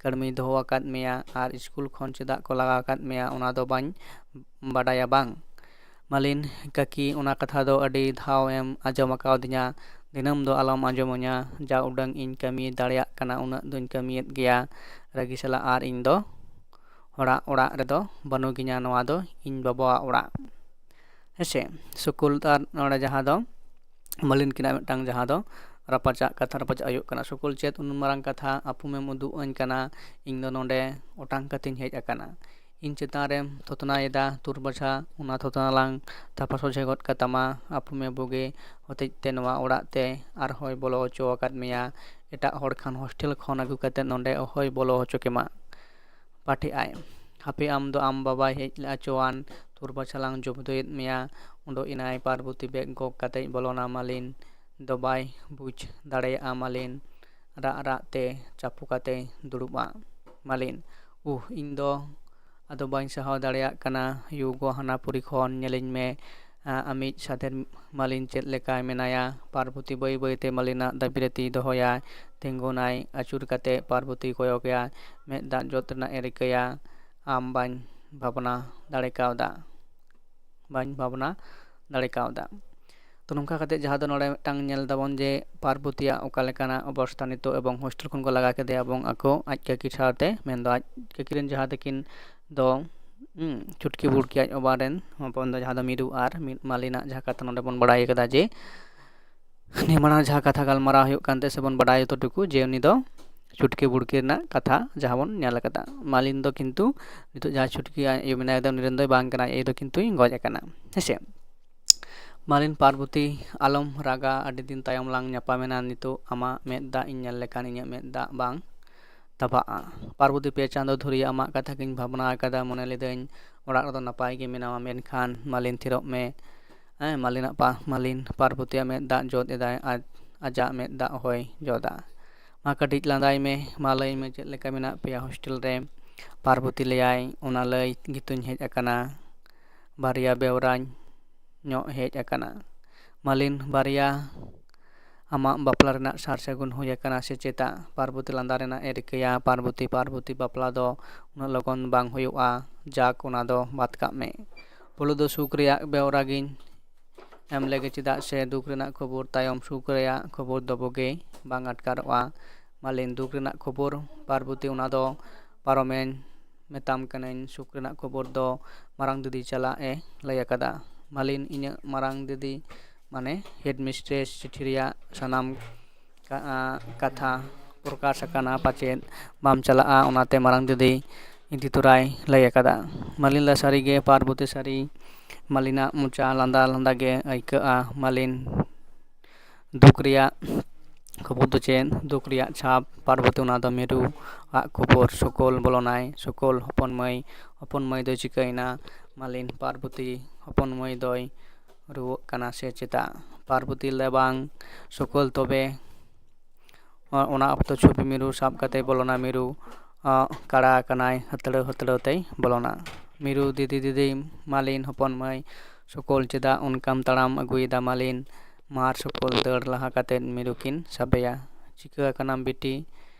ᱠᱟᱹᱲᱢᱤ ᱫᱚᱦᱚ ᱟᱠᱟᱫ ᱢᱮᱭᱟ ᱟᱨ ᱥᱠᱩᱞ ᱠᱷᱚᱱ ᱪᱮᱫᱟᱜ ᱠᱚ ᱞᱟᱜᱟ ᱟᱠᱟᱫ ᱢᱮᱭᱟ ᱚᱱᱟ ᱫᱚ ᱵᱟᱹᱧ ᱵᱟᱰᱟᱭᱟ ᱵᱟᱝ? ᱢᱟᱹᱞᱤᱱ, ᱠᱟᱹᱠᱤ, ᱚᱱᱟ ᱠᱟᱛᱷᱟ ᱫᱚ ᱟᱹᱰᱤ ᱫᱷᱟᱣ ᱮᱢ ᱟᱸᱡᱚᱢ ᱟᱠᱟᱣᱫᱤᱧᱟ᱾ ᱫᱤᱱᱟᱹᱢ ᱫᱚ ᱟᱞᱚᱢ ᱟᱸᱡᱚᱢᱟᱹᱧᱟ, ᱡᱟ ᱩᱰᱟᱹᱝ ᱤᱧ ᱠᱟᱹᱢᱤ ᱫᱟᱲᱮᱭᱟᱜ ᱠᱟᱱᱟ ᱩᱱᱟᱹᱜ ᱫᱚᱧ ᱠᱟᱹᱢᱤᱭᱮᱫ ᱜᱮᱭᱟ ᱨᱟᱹᱜᱤ ᱥᱟᱞᱟᱜ, ᱟᱨ ᱤᱧ ᱫᱚ ᱦᱚᱲᱟᱜ ᱚᱲᱟᱜ ᱨᱮᱫᱚ ᱵᱟᱹᱱᱩᱜᱤᱧᱟ, ᱱᱚᱣᱟ ᱫᱚ ᱤᱧ ᱵᱟᱵᱟᱣᱟᱜ ᱚᱲᱟᱜ᱾ ᱦᱮᱸᱥᱮ, ᱥᱩᱠᱩᱞ ᱟᱨ ᱱᱚᱰᱮ ᱡᱟᱦᱟᱸ ᱫᱚ ᱢᱟᱹᱞᱤᱱ ᱠᱤᱱᱟᱜ ᱢᱤᱫᱴᱟᱝ ᱡᱟᱦᱟᱸ ᱫᱚ ᱨᱟᱯᱟᱪᱟᱜ ᱠᱟᱛᱷᱟ ᱨᱟᱯᱟᱪᱟᱜ ᱦᱩᱭᱩᱜ ᱠᱟᱱᱟ, ᱥᱩᱠᱩᱞ ᱪᱮᱫ ᱩᱱᱩᱱ ᱢᱟᱨᱟᱝ ᱠᱟᱛᱷᱟ ᱟᱹᱯᱩᱢᱮᱢ ᱩᱫᱩᱜ ᱟᱹᱧ ᱠᱟᱱᱟ? ᱤᱧ ᱫᱚ ᱱᱚᱰᱮ ᱚᱴᱟᱝ ᱠᱟᱛᱮᱧ ᱦᱮᱡ ᱟᱠᱟᱱᱟ᱾ ᱤᱧ ᱪᱮᱛᱟᱱ ᱨᱮᱢ ᱛᱷᱚᱛᱱᱟᱭᱮᱫᱟ ᱛᱩᱨ ᱵᱚᱡᱷᱟ, ᱚᱱᱟ ᱛᱷᱚᱛᱱᱟ ᱞᱟᱝ ᱛᱷᱟᱯᱟ ᱥᱚᱡᱷᱮ ᱜᱚᱫ ᱠᱟᱛᱟᱢᱟ᱾ ᱟᱹᱯᱩᱢᱮ ᱵᱩᱜᱤ ᱦᱚᱛᱮᱡ ᱛᱮ ᱱᱚᱣᱟ ᱚᱲᱟᱜ ᱛᱮ ᱟᱨᱦᱚᱸᱭ ᱵᱚᱞᱚ ᱦᱚᱪᱚ ᱟᱠᱟᱫ ᱢᱮᱭᱟ᱾ ᱮᱴᱟᱜ ᱦᱚᱲ ᱠᱷᱟᱱ ᱦᱳᱥᱴᱮᱞ ᱠᱷᱚᱱ ᱟᱹᱜᱩ ᱠᱟᱛᱮ ᱱᱚᱰᱮ ᱚᱦᱚᱭ ᱵᱚᱞᱚ ᱦᱚᱪᱚ ᱠᱮᱢᱟ᱾ ᱯᱟᱴᱷᱮᱜ ᱟᱭ, ᱦᱟᱯᱮ, ᱟᱢ ᱫᱚ ᱟᱢ ᱵᱟᱵᱟᱭ ᱦᱮᱡ ᱞᱮ ᱟᱪᱚᱣᱟᱱ ᱛᱩᱨ ᱵᱚᱡᱷᱟ ᱞᱟᱝ ᱡᱚᱵᱫᱚᱭᱮᱫ ᱢᱮᱭᱟ᱾ ᱩᱰᱚᱜ ᱮᱱᱟᱭ ᱯᱟᱨᱵᱚᱛᱤ ᱵᱮᱜᱽ ᱜᱚᱜ ᱠᱟᱛᱮ ᱵᱚᱞᱚᱱᱟ ᱢᱟᱹᱞᱤᱱ ᱫᱚ ᱵᱟᱭ ᱵᱩᱡᱽ ᱫᱟᱲᱮᱭᱟᱜᱼᱟ ᱢᱟᱹᱞᱤᱱ᱾ ᱨᱟᱜ ᱨᱟᱜ ᱛᱮ ᱪᱟᱯᱚ ᱠᱟᱛᱮᱭ ᱫᱩᱲᱩᱵᱼᱟ᱾ ᱢᱟᱹᱞᱤᱱ, ᱩᱦ, ᱤᱧ ᱫᱚ ᱟᱫᱚ ᱵᱟᱹᱧ ᱥᱟᱦᱟᱣ ᱫᱟᱲᱮᱭᱟᱜ ᱠᱟᱱᱟ᱾ ᱭᱩ ᱜᱚ, ᱦᱟᱱᱟ ᱯᱩᱨᱤ ᱠᱷᱚᱱ ᱧᱮᱞᱤᱧ ᱢᱮ, ᱟ, ᱟᱢᱤᱡ ᱥᱟᱫᱷᱮᱨ ᱢᱟᱹᱞᱤᱱ ᱪᱮᱫ ᱞᱮᱠᱟᱭ ᱢᱮᱱᱟᱭᱟ᱾ ᱯᱟᱨᱵᱚᱛᱤ ᱵᱟᱹᱭ ᱵᱟᱹᱭ ᱛᱮ ᱢᱟᱹᱞᱤᱱᱟᱜ ᱫᱟᱹᱵᱤ ᱨᱮ ᱛᱤ ᱫᱚᱦᱚᱭᱟᱭ᱾ ᱛᱤᱸᱜᱩᱱᱟᱭ, ᱟᱹᱪᱩᱨ ᱠᱟᱛᱮ ᱯᱟᱨᱵᱚᱛᱤ ᱠᱚᱭᱚᱜᱮᱭᱟ᱾ ᱢᱮᱫ ᱫᱟᱜ ᱡᱚᱫ ᱨᱮᱱᱟᱜ ᱮ ᱨᱤᱠᱟᱹᱭᱟ᱾ ᱟᱢ ᱵᱟᱹᱧ ᱵᱷᱟᱵᱽᱱᱟ ᱫᱟᱲᱮ ᱠᱟᱣᱫᱟ, ᱵᱟᱹᱧ ᱵᱷᱟᱵᱽᱱᱟ ᱫᱟᱲᱮ ᱠᱟᱣᱫᱟ᱾ ᱛᱚ, ᱱᱚᱝᱠᱟ ᱠᱟᱛᱮ ᱡᱟᱦᱟᱸ ᱫᱚ ᱱᱚᱰᱮ ᱢᱤᱫᱴᱟᱝ ᱧᱮᱞ ᱫᱟᱵᱚᱱ ᱡᱮ ᱯᱟᱨᱵᱚᱛᱤᱭᱟᱜ ᱚᱠᱟ ᱞᱮᱠᱟᱱᱟᱜ ᱚᱵᱚᱥᱛᱟ ᱱᱤᱛᱚᱜ, ᱮᱵᱚᱝ ᱦᱳᱥᱴᱮᱞ ᱠᱷᱚᱱ ᱠᱚ ᱞᱟᱜᱟ ᱠᱮᱫᱮᱭᱟ ᱮᱵᱚᱝ ᱟᱠᱚ ᱟᱡ ᱠᱟᱹᱠᱤ ᱥᱟᱶᱛᱮ, ᱢᱮᱱᱫᱚ ᱟᱡ ᱠᱟᱹᱠᱤ ᱨᱮᱱ ᱡᱟᱦᱟᱸ ᱛᱟᱹᱠᱤᱱ ᱫᱚ, ᱦᱩᱸ, ᱪᱷᱩᱴᱠᱤ ᱵᱩᱲᱠᱤ ᱟᱡ ᱵᱟᱵᱟ ᱨᱮᱱ ᱦᱚᱯᱚᱱ ᱫᱚ ᱡᱟᱦᱟᱸ ᱫᱚ ᱢᱤᱨᱩ ᱟᱨ ᱢᱤᱫ ᱢᱟᱹᱞᱤᱱᱟᱜ ᱡᱟᱦᱟᱸ ᱠᱟᱛᱷᱟ ᱱᱚᱰᱮ ᱵᱚᱱ ᱵᱟᱲᱟᱭ ᱠᱟᱫᱟ ᱡᱮ ᱱᱤᱭᱟᱹ ᱢᱟᱲᱟᱝ ᱡᱟᱦᱟᱸ ᱠᱟᱛᱷᱟ ᱜᱟᱞᱢᱟᱨᱟᱣ ᱦᱩᱭᱩᱜ ᱠᱟᱱ ᱛᱟᱦᱮᱸ ᱥᱮᱵᱚᱱ ᱵᱟᱲᱟᱭ ᱡᱚᱛᱚ ᱴᱩᱠᱩ ᱡᱮ ᱩᱱᱤ ᱫᱚ ᱪᱷᱩᱴᱠᱤ ᱵᱩᱲᱠᱤ ᱨᱮᱱᱟᱜ ᱠᱟᱛᱷᱟ ᱡᱟᱦᱟᱸ ᱵᱚᱱ ᱧᱮᱞ ᱟᱠᱟᱫᱟ, ᱢᱟᱹᱞᱤᱱ ᱫᱚ ᱠᱤᱱᱛᱩ ᱱᱤᱛᱚᱜ ᱡᱟᱦᱟᱸ ᱪᱷᱩᱴᱠᱤ ᱟᱡ ᱟᱭᱳ ᱢᱮᱱᱟᱭ ᱠᱟᱫᱮ ᱩᱱᱤ ᱨᱮᱱ ᱫᱚᱭ ᱵᱟᱝ ᱠᱟᱱᱟ, ᱟᱡ ᱟᱭᱳ ᱫᱚ ᱠᱤᱱᱛᱩᱭ ᱜᱚᱡ ᱟᱠᱟᱱᱟ, ᱦᱮᱸᱥᱮ᱾ ᱢᱟᱹᱞᱤᱱ, ᱯᱟᱨᱵᱚᱛᱤ, ᱟᱞᱚᱢ ᱨᱟᱜᱟ, ᱟᱹᱰᱤ ᱫᱤᱱ ᱛᱟᱭᱚᱢ ᱞᱟᱝ ᱧᱟᱯᱟᱢᱮᱱᱟ, ᱱᱤᱛᱚᱜ ᱟᱢᱟᱜ ᱢᱮᱫ ᱫᱟᱜ ᱤᱧ ᱧᱮᱞ ᱞᱮᱠᱷᱟᱱ ᱤᱧᱟᱹᱜ ᱢᱮᱫ ᱫᱟᱜ ᱵᱟᱝ ᱛᱟᱵᱟᱜᱼᱟ᱾ ᱯᱟᱨᱵᱚᱛᱤ, ᱯᱮ ᱪᱟᱸᱫᱚ ᱫᱷᱩᱨᱤ ᱟᱢᱟᱜ ᱠᱟᱛᱷᱟ ᱜᱤᱧ ᱵᱷᱟᱵᱽᱱᱟ ᱟᱠᱟᱫᱟ, ᱢᱚᱱᱮ ᱞᱤᱫᱟᱹᱧ ᱚᱲᱟᱜ ᱨᱮᱫᱚ ᱱᱟᱯᱟᱭ ᱜᱮ ᱢᱮᱱᱟᱢᱟ, ᱢᱮᱱᱠᱷᱟᱱ ᱢᱟᱹᱞᱤᱱ ᱛᱷᱤᱨᱚᱜ ᱢᱮ᱾ ᱦᱮᱸ, ᱢᱟᱹᱞᱤᱱᱟᱜ ᱯᱟ-, ᱢᱟᱹᱞᱤᱱ ᱯᱟᱨᱵᱚᱛᱤᱭᱟᱜ ᱢᱮᱫ ᱫᱟᱜ ᱡᱚᱫ ᱮᱫᱟᱭ, ᱟᱡ, ᱟᱡᱟᱜ ᱢᱮᱫ ᱫᱟᱜ ᱦᱚᱭ ᱡᱚᱫᱟ᱾ ᱢᱟ ᱠᱟᱹᱴᱤᱡ ᱞᱟᱸᱫᱟᱭ ᱢᱮ, ᱢᱟ ᱞᱟᱹᱭ ᱢᱮ ᱪᱮᱫ ᱞᱮᱠᱟ ᱢᱮᱱᱟᱜ ᱯᱮᱭᱟ ᱦᱳᱥᱴᱮᱞ ᱨᱮ? ᱯᱟᱨᱵᱚᱛᱤ ᱞᱟᱹᱭᱟᱭ, ᱚᱱᱟ ᱞᱟᱹᱭ ᱜᱮᱛᱩᱧ ᱦᱮᱡ ᱟᱠᱟᱱᱟ᱾ ᱵᱟᱨᱭᱟ ᱵᱮᱣᱨᱟᱧ ᱧᱚᱜ ᱦᱮᱡ ᱟᱠᱟᱱᱟ᱾ ᱢᱟᱹᱞᱤᱱ ᱵᱟᱨᱭᱟ, ᱟᱢᱟᱜ ᱵᱟᱯᱞᱟ ᱨᱮᱱᱟᱜ ᱥᱟᱨ ᱥᱟᱹᱜᱩᱱ ᱦᱩᱭ ᱟᱠᱟᱱᱟ ᱥᱮ ᱪᱮᱛᱟ? ᱯᱟᱨᱵᱚᱛᱤ ᱞᱟᱸᱫᱟ ᱨᱮᱱᱟᱜ ᱮ ᱨᱤᱠᱟᱹᱭᱟ᱾ ᱯᱟᱨᱵᱚᱛᱤ, ᱯᱟᱨᱵᱚᱛᱤ, ᱵᱟᱯᱞᱟ ᱫᱚ ᱩᱱᱟᱹᱜ ᱞᱚᱜᱚᱱ ᱵᱟᱝ ᱦᱩᱭᱩᱜᱼᱟ, ᱡᱟᱠ, ᱚᱱᱟ ᱫᱚ ᱵᱟᱫ ᱠᱟᱜ ᱢᱮ᱾ ᱯᱳᱭᱞᱳ ᱫᱚ ᱥᱩᱠ ᱨᱮᱭᱟᱜ ᱵᱮᱣᱨᱟ ᱜᱤᱧ ᱮᱢ ᱞᱮᱜᱮ, ᱪᱮᱫᱟᱜ ᱥᱮ ᱫᱩᱠ ᱨᱮᱱᱟᱜ ᱠᱷᱚᱵᱚᱨ ᱛᱟᱭᱚᱢ ᱥᱩᱠ ᱨᱮᱭᱟᱜ ᱠᱷᱚᱵᱚᱨ ᱫᱚ ᱵᱩᱜᱤ ᱵᱟᱝ ᱟᱴᱠᱟᱨᱚᱜᱼᱟ᱾ ᱢᱟᱹᱞᱤᱱ, ᱫᱩᱠ ᱨᱮᱱᱟᱜ ᱠᱷᱚᱵᱚᱨ? ᱯᱟᱨᱵᱚᱛᱤ, ᱚᱱᱟ ᱫᱚ ᱯᱟᱨᱚᱢᱮᱱ, ᱢᱮᱛᱟᱢ ᱠᱟᱹᱱᱟᱹᱧ, ᱥᱩᱠ ᱨᱮᱱᱟᱜ ᱠᱷᱚᱵᱚᱨ ᱫᱚ ᱢᱟᱨᱟᱝ ᱫᱤᱫᱤ ᱪᱟᱞᱟᱜ ᱮ ᱞᱟᱹᱭ ᱟᱠᱟᱫᱟ᱾ ᱢᱟᱹᱞᱤᱱ, ᱤᱧᱟᱹᱜ ᱢᱟᱨᱟᱝ ᱫᱤᱫᱤ ᱢᱟᱱᱮ ᱦᱮᱰ ᱢᱤᱥᱴᱨᱮᱥ ᱪᱤᱴᱷᱤ ᱨᱮᱭᱟᱜ ᱥᱟᱱᱟᱢ ᱠᱟ-, ᱟ, ᱠᱟᱛᱷᱟ ᱯᱨᱚᱠᱟᱥ ᱟᱠᱟᱱᱟ, ᱯᱟᱪᱮᱫ ᱵᱟᱢ ᱪᱟᱞᱟᱜᱼᱟ, ᱚᱱᱟᱛᱮ ᱢᱟᱨᱟᱝ ᱫᱤᱫᱤ ᱤᱫᱤ ᱛᱚᱨᱟᱭ ᱞᱟᱹᱭ ᱟᱠᱟᱫᱟ᱾ ᱢᱟᱹᱞᱤᱱ ᱞᱟ ᱥᱟᱹᱨᱤᱜᱮ ᱯᱟᱨᱵᱚᱛᱤ ᱥᱟᱹᱨᱤ᱾ ᱢᱟᱹᱞᱤᱱᱟᱜ ᱢᱚᱪᱟ ᱞᱟᱸᱫᱟ ᱞᱟᱸᱫᱟ ᱜᱮ ᱟᱹᱭᱠᱟᱹᱜᱼᱟ᱾ ᱢᱟᱹᱞᱤᱱ, ᱫᱩᱠ ᱨᱮᱭᱟᱜ ᱠᱷᱚᱵᱚᱨ ᱫᱚ ᱪᱮᱫ? ᱫᱩᱠ ᱨᱮᱭᱟᱜ ᱪᱷᱟᱯ᱾ ᱯᱟᱨᱵᱚᱛᱤ, ᱚᱱᱟ ᱫᱚ ᱢᱤᱨᱩ ᱟᱜ ᱠᱷᱚᱵᱚᱨ᱾ ᱥᱩᱠᱚᱞ ᱵᱚᱞᱚᱱᱟᱭ᱾ ᱥᱩᱠᱚᱞ, ᱦᱚᱯᱚᱱ ᱢᱟᱹᱭ, ᱦᱚᱯᱚᱱ ᱢᱟᱹᱭ ᱫᱚᱭ ᱪᱤᱠᱟᱹᱭᱮᱱᱟ? ᱢᱟᱹᱞᱤᱱ, ᱯᱟᱨᱵᱚᱛᱤ, ᱦᱚᱯᱚᱱ ᱢᱟᱹᱭ ᱫᱚᱭ ᱨᱩᱣᱟᱹᱜ ᱠᱟᱱᱟ ᱥᱮ ᱪᱮᱛᱟ? ᱯᱟᱨᱵᱚᱛᱤ, ᱞᱮ ᱵᱟᱝ᱾ ᱥᱩᱠᱚᱞ, ᱛᱚᱵᱮ? ᱚ-, ᱚᱱᱟ ᱚᱠᱛᱚ ᱪᱷᱚᱵᱤ ᱢᱤᱨᱩ ᱥᱟᱵ ᱠᱟᱛᱮ ᱵᱚᱞᱚᱱᱟ᱾ ᱢᱤᱨᱩ, ᱟ, ᱠᱟᱲᱟ ᱟᱠᱟᱱᱟᱭ, ᱦᱟᱹᱛᱲᱟᱹᱣ ᱦᱟᱹᱛᱲᱟᱹᱣ ᱛᱮᱭ ᱵᱚᱞᱚᱱᱟ᱾ ᱢᱤᱨᱩ, ᱫᱤᱫᱤ, ᱫᱤᱫᱤ, ᱢᱟᱹᱞᱤᱱ, ᱦᱚᱯᱚᱱ ᱢᱟᱹᱭ, ᱥᱩᱠᱚᱞ, ᱪᱮᱫᱟᱜ ᱚᱱᱠᱟᱢ ᱛᱟᱲᱟᱢ ᱟᱹᱜᱩᱭᱮᱫᱟ ᱢᱟᱹᱞᱤᱱ? ᱢᱟᱨ ᱥᱩᱠᱚᱞ ᱫᱟᱹᱲ ᱞᱟᱦᱟ ᱠᱟᱛᱮ ᱢᱤᱨᱩ ᱠᱤᱱ ᱥᱟᱵᱮᱭᱟ᱾ ᱪᱤᱠᱟᱹ ᱟᱠᱟᱱᱟᱢ ᱵᱤᱴᱤ?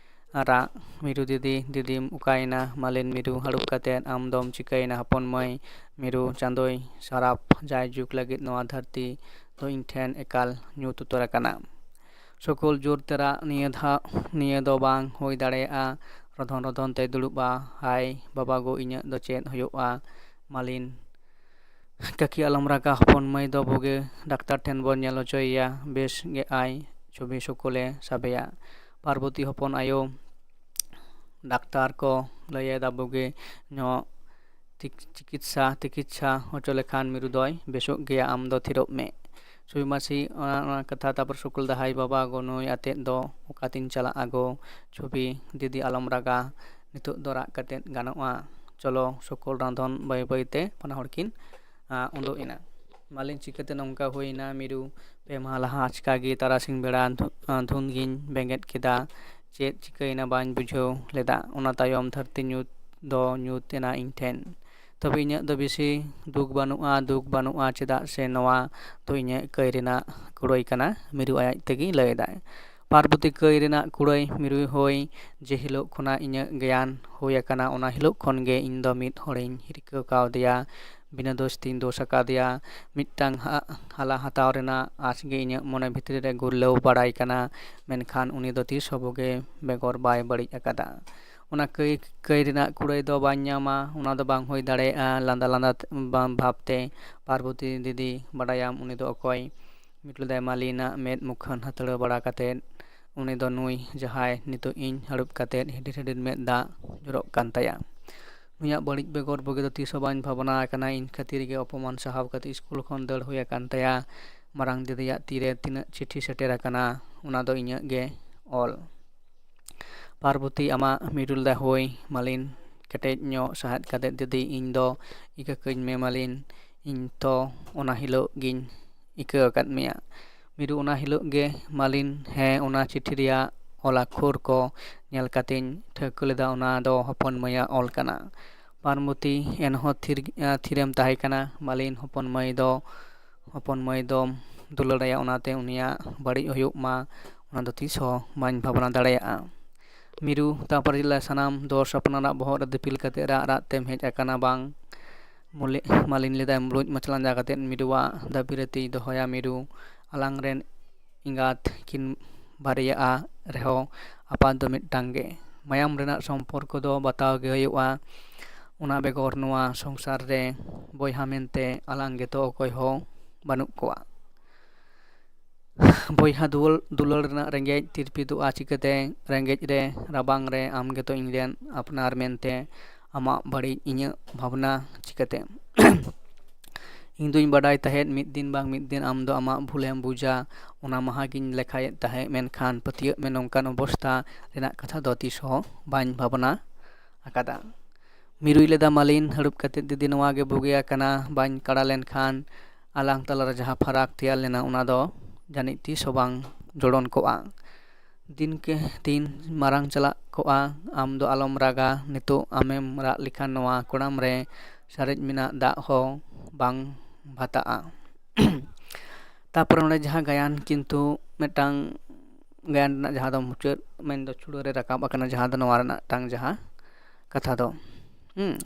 ᱨᱟᱜ᱾ ᱢᱤᱨᱩ, ᱫᱤᱫᱤ, ᱫᱤᱫᱤᱢ ᱚᱠᱟᱭᱮᱱᱟ? ᱢᱟᱹᱞᱤᱱ, ᱢᱤᱨᱩ, ᱦᱟᱹᱲᱩᱵ ᱠᱟᱛᱮ, ᱟᱢ ᱫᱚᱢ ᱪᱤᱠᱟᱹᱭᱮᱱᱟ ᱦᱚᱯᱚᱱ ᱢᱟᱹᱭ? ᱢᱤᱨᱩ, ᱪᱟᱸᱫᱳᱭ ᱥᱟᱨᱟᱯ, ᱡᱟᱭ ᱡᱩᱜᱽ ᱞᱟᱹᱜᱤᱫ ᱱᱚᱣᱟ ᱫᱷᱟᱹᱨᱛᱤ ᱫᱚ ᱤᱧ ᱴᱷᱮᱱ ᱮᱠᱟᱞ ᱧᱩᱛ ᱩᱛᱟᱹᱨ ᱟᱠᱟᱱᱟ᱾ ᱥᱩᱠᱚᱞ, ᱡᱳᱨ ᱛᱮ ᱨᱟᱜ, ᱱᱤᱭᱟᱹ ᱫᱷᱟᱣ, ᱱᱤᱭᱟᱹ ᱫᱚ ᱵᱟᱝ ᱦᱩᱭ ᱫᱟᱲᱮᱭᱟᱜᱼᱟ᱾ ᱨᱚᱫᱷᱚᱱ ᱨᱚᱫᱷᱚᱱ ᱛᱮᱭ ᱫᱩᱲᱩᱵᱼᱟ᱾ ᱦᱟᱭ ᱵᱟᱵᱟ ᱜᱳ, ᱤᱧᱟᱹᱜ ᱫᱚ ᱪᱮᱫ ᱦᱩᱭᱩᱜᱼᱟ? ᱢᱟᱹᱞᱤᱱ, ᱠᱟᱹᱠᱤ, ᱟᱞᱚᱢ ᱨᱟᱜᱟ ᱦᱚᱯᱚᱱ ᱢᱟᱹᱭ ᱫᱚ ᱵᱩᱜᱤ ᱰᱟᱠᱛᱟᱨ ᱴᱷᱮᱱ ᱵᱚᱱ ᱧᱮᱞ ᱦᱚᱪᱚᱭᱮᱭᱟ, ᱵᱮᱥ ᱜᱮ ᱟᱭ᱾ ᱪᱷᱚᱵᱤ ᱥᱩᱠᱚᱞᱮ ᱥᱟᱵᱮᱭᱟ᱾ ᱯᱟᱨᱵᱚᱛᱤ, ᱦᱚᱯᱚᱱ ᱟᱭᱳ, ᱰᱟᱠᱛᱟᱨ ᱠᱚ ᱞᱟᱹᱭᱮᱫᱟ ᱵᱩᱜᱤ ᱧᱚᱜ ᱛᱤᱠ-, ᱪᱤᱠᱤᱛᱥᱟ, ᱛᱤᱠᱤᱛᱥᱟ ᱦᱚᱪᱚ ᱞᱮᱠᱷᱟᱱ ᱢᱤᱨᱩ ᱫᱚᱭ ᱵᱮᱥᱚᱜ ᱜᱮᱭᱟ, ᱟᱢ ᱫᱚ ᱛᱷᱤᱨᱚᱜ ᱢᱮ᱾ ᱪᱷᱚᱵᱤ ᱢᱟᱹᱥᱤ, ᱚᱱᱟ, ᱚᱱᱟ ᱠᱟᱛᱷᱟ, ᱛᱟᱨᱯᱚᱨ ᱥᱩᱠᱚᱞ ᱫᱟ, ᱦᱟᱭ ᱵᱟᱵᱟ ᱜᱳ, ᱱᱩᱭ ᱟᱛᱮᱫ ᱫᱚ ᱚᱠᱟᱛᱤᱧ ᱪᱟᱞᱟᱜᱼᱟ ᱜᱳ? ᱪᱷᱚᱵᱤ, ᱫᱤᱫᱤ ᱟᱞᱚᱢ ᱨᱟᱜᱟ, ᱱᱤᱛᱚᱜ ᱫᱚ ᱨᱟᱜ ᱠᱟᱛᱮᱫ ᱜᱟᱱᱚᱜᱼᱟ? ᱪᱚᱞᱚ᱾ ᱥᱩᱠᱚᱞ, ᱨᱟᱫᱷᱚᱱ ᱵᱟᱹᱭ ᱵᱟᱹᱭ ᱛᱮ ᱵᱟᱱᱟ ᱦᱚᱲ ᱠᱤᱱ, ᱟ, ᱩᱰᱩᱠ ᱮᱱᱟ᱾ ᱢᱟᱹᱞᱤᱱ, ᱪᱤᱠᱟᱹᱛᱮ ᱱᱚᱝᱠᱟ ᱦᱩᱭᱮᱱᱟ ᱢᱤᱨᱩ? ᱯᱮ ᱢᱟᱦᱟ ᱞᱟᱦᱟ ᱟᱪᱠᱟ ᱜᱮ ᱛᱟᱨᱟᱥᱤᱧ ᱵᱮᱲᱟ ᱫᱷᱩ-, ᱟ, ᱫᱷᱩᱸᱫ ᱜᱤᱧ ᱵᱮᱸᱜᱮᱫ ᱠᱮᱫᱟ᱾ ᱪᱮᱫ ᱪᱤᱠᱟᱹᱭᱮᱱᱟ ᱵᱟᱹᱧ ᱵᱩᱡᱷᱟᱹᱣ ᱞᱮᱫᱟ᱾ ᱚᱱᱟ ᱛᱟᱭᱚᱢ ᱫᱷᱟᱹᱨᱛᱤ ᱧᱩᱛ ᱫᱚ ᱧᱩᱛ ᱮᱱᱟ ᱤᱧ ᱴᱷᱮᱱ᱾ ᱛᱚᱵᱮ ᱤᱧᱟᱹᱜ ᱫᱚ ᱵᱮᱥᱤ ᱫᱩᱠ ᱵᱟᱹᱱᱩᱜᱼᱟ, ᱫᱩᱠ ᱵᱟᱹᱱᱩᱜᱼᱟ, ᱪᱮᱫᱟᱜ ᱥᱮ ᱱᱚᱣᱟ ᱫᱚ ᱤᱧᱟᱹᱜ ᱠᱟᱹᱭ ᱨᱮᱱᱟᱜ ᱠᱩᱲᱟᱹᱭ ᱠᱟᱱᱟ, ᱢᱤᱨᱩ ᱟᱡ ᱟᱡ ᱛᱮᱜᱮ ᱞᱟᱹᱭ ᱮᱫᱟᱭ᱾ ᱯᱟᱨᱵᱚᱛᱤ ᱠᱟᱹᱭ ᱨᱮᱱᱟᱜ ᱠᱩᱲᱟᱹᱭ ᱢᱤᱨᱩ ᱦᱳᱭ, ᱡᱮ ᱦᱤᱞᱳᱜ ᱠᱷᱚᱱᱟᱜ ᱤᱧᱟᱹᱜ ᱜᱮᱭᱟᱱ ᱦᱩᱭ ᱟᱠᱟᱱᱟ, ᱚᱱᱟ ᱦᱤᱞᱳᱜ ᱠᱷᱚᱱ ᱜᱮ ᱤᱧ ᱫᱚ ᱢᱤᱫ ᱦᱚᱲᱤᱧ ᱦᱤᱨᱠᱟᱹ ᱠᱟᱣᱫᱮᱭᱟ, ᱵᱤᱱᱟᱹ ᱫᱳᱥ ᱛᱤᱧ ᱫᱳᱥ ᱟᱠᱟᱫᱮᱭᱟ᱾ ᱢᱤᱫᱴᱟᱝ ᱦᱟ-, ᱦᱟᱞᱟ ᱦᱟᱛᱟᱣ ᱨᱮᱱᱟᱜ ᱟᱸᱥ ᱜᱮ ᱤᱧᱟᱹᱜ ᱢᱚᱱᱮ ᱵᱷᱤᱛᱨᱤ ᱨᱮ ᱜᱩᱨᱞᱟᱹᱣ ᱵᱟᱲᱟᱭ ᱠᱟᱱᱟ, ᱢᱮᱱᱠᱷᱟᱱ ᱩᱱᱤ ᱫᱚ ᱛᱤᱥ ᱦᱚᱸ ᱵᱩᱜᱤ ᱵᱮᱜᱚᱨ ᱵᱟᱭ ᱵᱟᱹᱲᱤᱡ ᱟᱠᱟᱫᱟ᱾ ᱚᱱᱟ ᱠᱟᱹᱭ, ᱠᱟᱹᱭ ᱨᱮᱱᱟᱜ ᱠᱩᱲᱟᱹᱭ ᱫᱚ ᱵᱟᱹᱧ ᱧᱟᱢᱟ, ᱚᱱᱟ ᱫᱚ ᱵᱟᱝ ᱦᱩᱭ ᱫᱟᱲᱮᱭᱟᱜᱼᱟ᱾ ᱞᱟᱸᱫᱟ ᱞᱟᱸᱫᱟ ᱛᱮ, ᱵᱟ-, ᱵᱷᱟᱵᱽ ᱛᱮ, ᱯᱟᱨᱵᱚᱛᱤ ᱫᱤᱫᱤ, ᱵᱟᱰᱟᱭᱟᱢ ᱩᱱᱤ ᱫᱚ ᱚᱠᱚᱭ? ᱢᱤᱨᱩ ᱞᱟᱹᱭᱫᱟᱭ, ᱢᱟᱹᱞᱤᱱᱟᱜ ᱢᱮᱫ ᱢᱩᱠᱷᱟᱹᱱ ᱦᱟᱹᱛᱲᱟᱹᱣ ᱵᱟᱲᱟ ᱠᱟᱛᱮᱫ, ᱩᱱᱤ ᱫᱚ ᱱᱩᱭ ᱡᱟᱦᱟᱸᱭ ᱱᱤᱛᱚᱜ ᱤᱧ ᱦᱟᱹᱲᱩᱵ ᱠᱟᱛᱮᱫ ᱦᱤᱰᱤᱨ ᱦᱤᱰᱤᱨ ᱢᱮᱫ ᱫᱟᱜ ᱡᱚᱨᱚᱜ ᱠᱟᱱ ᱛᱟᱭᱟ᱾ ᱱᱩᱭᱟᱜ ᱵᱟᱹᱲᱤᱡ ᱵᱮᱜᱚᱨ ᱵᱩᱜᱤ ᱫᱚ ᱛᱤᱥ ᱦᱚᱸ ᱵᱟᱹᱧ ᱵᱷᱟᱵᱽᱱᱟ ᱟᱠᱟᱱᱟ᱾ ᱤᱧ ᱠᱷᱟᱹᱛᱤᱨ ᱜᱮ ᱚᱯᱚᱢᱟᱱ ᱥᱟᱦᱟᱣ ᱠᱟᱛᱮ ᱥᱠᱩᱞ ᱠᱷᱚᱱ ᱫᱟᱹᱲ ᱦᱩᱭ ᱟᱠᱟᱱ ᱛᱟᱭᱟ᱾ ᱢᱟᱨᱟᱝ ᱫᱤᱫᱤᱭᱟᱜ ᱛᱤᱨᱮ ᱛᱤᱱᱟᱹᱜ ᱪᱤᱴᱷᱤ ᱥᱮᱴᱮᱨ ᱟᱠᱟᱱᱟ, ᱚᱱᱟ ᱫᱚ ᱤᱧᱟᱹᱜ ᱜᱮ ᱚᱞ᱾ ᱯᱟᱨᱵᱚᱛᱤ, ᱟᱢᱟᱜ ᱢᱤᱨᱩ ᱞᱟᱹᱭᱫᱟ, ᱦᱳᱭ ᱢᱟᱹᱞᱤᱱ, ᱠᱮᱴᱮᱡ ᱧᱚᱜ ᱥᱟᱦᱮᱫ ᱠᱟᱛᱮ ᱫᱤᱫᱤ, ᱤᱧ ᱫᱚ ᱤᱠᱟᱹ ᱠᱟᱹᱧ ᱢᱮ ᱢᱟᱹᱞᱤᱱ, ᱤᱧ ᱛᱚ ᱚᱱᱟ ᱦᱤᱞᱳᱜ ᱜᱤᱧ ᱤᱠᱟᱹ ᱟᱠᱟᱫ ᱢᱮᱭᱟ᱾ ᱢᱤᱨᱩ, ᱚᱱᱟ ᱦᱤᱞᱳᱜ ᱜᱮ ᱢᱟᱹᱞᱤᱱ, ᱦᱮᱸ, ᱚᱱᱟ ᱪᱤᱴᱷᱤ ᱨᱮᱭᱟᱜ ᱚᱞ ᱟᱠᱷᱚᱨ ᱠᱚ ᱧᱮᱞ ᱠᱟᱛᱮᱧ ᱴᱷᱟᱹᱣᱠᱟᱹ ᱞᱮᱫᱟ, ᱚᱱᱟ ᱫᱚ ᱦᱚᱯᱚᱱ ᱢᱟᱹᱭᱟᱜ ᱚᱞ ᱠᱟᱱᱟ᱾ ᱯᱟᱨᱵᱚᱛᱤ, ᱮᱱᱦᱚᱸ ᱛᱷᱤᱨ, ᱛᱷᱤᱨᱮᱢ ᱛᱟᱦᱮᱸ ᱠᱟᱱᱟ ᱢᱟᱹᱞᱤᱱ, ᱦᱚᱯᱚᱱ ᱢᱟᱹᱭ ᱫᱚ, ᱦᱚᱯᱚᱱ ᱢᱟᱹᱭ ᱫᱚᱢ ᱫᱩᱞᱟᱹᱲᱟᱭᱟ, ᱚᱱᱟᱛᱮ ᱩᱱᱤᱭᱟᱜ ᱵᱟᱹᱲᱤᱡ ᱦᱩᱭᱩᱜ ᱢᱟ, ᱚᱱᱟ ᱫᱚ ᱛᱤᱥ ᱦᱚᱸ ᱵᱟᱹᱧ ᱵᱷᱟᱵᱽᱱᱟ ᱫᱟᱲᱮᱭᱟᱜᱼᱟ᱾ ᱢᱤᱨᱩ, ᱛᱟᱨᱯᱚᱨᱮ ᱞᱟᱹᱭ, ᱥᱟᱱᱟᱢ ᱫᱳᱥ ᱟᱯᱱᱟᱨᱟᱜ ᱵᱚᱦᱚᱜ ᱨᱮ ᱫᱤᱯᱤᱞ ᱠᱟᱛᱮ ᱨᱟᱜ ᱨᱟᱜ ᱛᱮᱢ ᱦᱮᱡ ᱟᱠᱟᱱᱟ ᱵᱟᱝ? ᱢᱚᱞᱤ-, ᱢᱟᱹᱞᱤᱱ ᱞᱟᱹᱭᱫᱟᱭ, ᱢᱩᱞᱩᱡ ᱢᱟᱪᱷᱟ ᱞᱟᱸᱫᱟ ᱠᱟᱛᱮ ᱢᱤᱨᱩᱣᱟᱜ ᱫᱟᱹᱵᱤ ᱨᱮ ᱛᱤᱭ ᱫᱚᱦᱚᱭᱟ᱾ ᱢᱤᱨᱩ, ᱟᱞᱟᱝ ᱨᱮᱱ ᱮᱸᱜᱟᱛ ᱠᱤᱱ ᱵᱟᱨᱭᱟᱜᱼᱟ ᱨᱮᱦᱚᱸ, ᱟᱯᱟᱛ ᱫᱚ ᱢᱤᱫᱴᱟᱝ ᱜᱮ᱾ ᱢᱟᱭᱟᱢ ᱨᱮᱱᱟᱜ ᱥᱚᱢᱯᱚᱨᱠᱚ ᱫᱚ ᱵᱟᱛᱟᱣ ᱜᱮ ᱦᱩᱭᱩᱜᱼᱟ᱾ ᱚᱱᱟ ᱵᱮᱜᱚᱨ ᱱᱚᱣᱟ ᱥᱚᱝᱥᱟᱨ ᱨᱮ ᱵᱚᱭᱦᱟ ᱢᱮᱱᱛᱮ ᱟᱞᱟᱝ ᱜᱮᱛᱚ ᱚᱠᱚᱭ ᱦᱚᱸ ᱵᱟᱹᱱᱩᱜ ᱠᱚᱣᱟ᱾ ᱵᱚᱭᱦᱟ ᱫᱩᱣᱟᱹᱲ, ᱫᱩᱞᱟᱹᱲ ᱨᱮᱱᱟᱜ ᱨᱮᱸᱜᱮᱡ ᱛᱤᱨᱯᱤᱫᱚᱜᱼᱟ ᱪᱤᱠᱟᱹᱛᱮ? ᱨᱮᱸᱜᱮᱡ ᱨᱮ, ᱨᱟᱵᱟᱝ ᱨᱮ ᱟᱢ ᱜᱮᱛᱚ ᱤᱧ ᱨᱮᱱ ᱟᱯᱱᱟᱨ ᱢᱮᱱᱛᱮ ᱟᱢᱟᱜ ᱵᱟᱹᱲᱤᱡ ᱤᱧᱟᱹᱜ ᱵᱷᱟᱵᱽᱱᱟ ᱪᱤᱠᱟᱹᱛᱮ? ᱤᱧ ᱫᱩᱧ ᱵᱟᱰᱟᱭ ᱛᱟᱦᱮᱸᱫ ᱢᱤᱫ ᱫᱤᱱ ᱵᱟᱝ ᱢᱤᱫ ᱫᱤᱱ ᱟᱢ ᱫᱚ ᱟᱢᱟᱜ ᱵᱷᱩᱞᱮᱢ ᱵᱩᱡᱟ, ᱚᱱᱟ ᱢᱟᱦᱟ ᱜᱤᱧ ᱞᱮᱠᱷᱟᱭᱮᱫ ᱛᱟᱦᱮᱸᱫ, ᱢᱮᱱᱠᱷᱟᱱ ᱯᱟᱹᱛᱭᱟᱹᱜ ᱢᱮ, ᱱᱚᱝᱠᱟᱱ ᱚᱵᱚᱥᱛᱟ ᱨᱮᱱᱟᱜ ᱠᱟᱛᱷᱟ ᱫᱚ ᱛᱤᱥ ᱦᱚᱸ ᱵᱟᱹᱧ ᱵᱷᱟᱵᱽᱱᱟ ᱟᱠᱟᱫᱟ᱾ ᱢᱤᱨᱩᱭ ᱞᱟᱹᱭᱫᱟ, ᱢᱟᱹᱞᱤᱱ, ᱦᱟᱹᱲᱩᱵ ᱠᱟᱛᱮ ᱫᱤᱫᱤ, ᱱᱚᱣᱟ ᱜᱮ ᱵᱩᱜᱤ ᱟᱠᱟᱱᱟ, ᱵᱟᱹᱧ ᱠᱟᱲᱟ ᱞᱮᱱᱠᱷᱟᱱ ᱟᱞᱟᱝ ᱛᱟᱞᱟᱨᱮ ᱡᱟᱦᱟᱸ ᱯᱷᱟᱨᱟᱠ ᱛᱮᱭᱟᱨ ᱞᱮᱱᱟ, ᱚᱱᱟ ᱫᱚ ᱡᱟᱹᱱᱤᱡ ᱛᱤᱥ ᱦᱚᱸ ᱵᱟᱝ ᱡᱚᱲᱚᱱ ᱠᱚᱜᱼᱟ᱾ ᱫᱤᱱ ᱠᱮ ᱫᱤᱱ ᱢᱟᱨᱟᱝ ᱪᱟᱞᱟᱜ ᱠᱚᱜᱼᱟ, ᱟᱢ ᱫᱚ ᱟᱞᱚᱢ ᱨᱟᱜᱟ᱾ ᱱᱤᱛᱚᱜ ᱟᱢᱮᱢ ᱨᱟᱜ ᱞᱮᱠᱷᱟᱱ ᱱᱚᱣᱟ ᱠᱚᱲᱟᱢ ᱨᱮ ᱥᱟᱨᱮᱡ ᱢᱮᱱᱟᱜ ᱫᱟᱜ ᱦᱚᱸ ᱵᱟᱝ ᱵᱷᱟᱛᱟᱜᱼᱟ᱾ ᱛᱟᱯᱚᱨᱮ ᱱᱚᱰᱮ ᱡᱟᱦᱟᱸ ᱜᱟᱭᱟᱱ ᱠᱤᱱᱛᱩ ᱢᱤᱫᱴᱟᱝ ᱜᱟᱭᱟᱱ ᱨᱮᱱᱟᱜ ᱡᱟᱦᱟᱸ ᱫᱚ ᱢᱩᱪᱟᱹᱫ ᱢᱮᱱᱫᱚ ᱪᱩᱲᱟᱹ ᱨᱮ ᱨᱟᱠᱟᱵ ᱟᱠᱟᱱᱟ, ᱡᱟᱦᱟᱸ ᱫᱚ ᱱᱚᱣᱟ ᱨᱮᱱᱟᱜ ᱢᱤᱫᱴᱟᱝ ᱡᱟᱦᱟᱸ ᱠᱟᱛᱷᱟ ᱫᱚ᱾ ᱦᱩᱸ᱾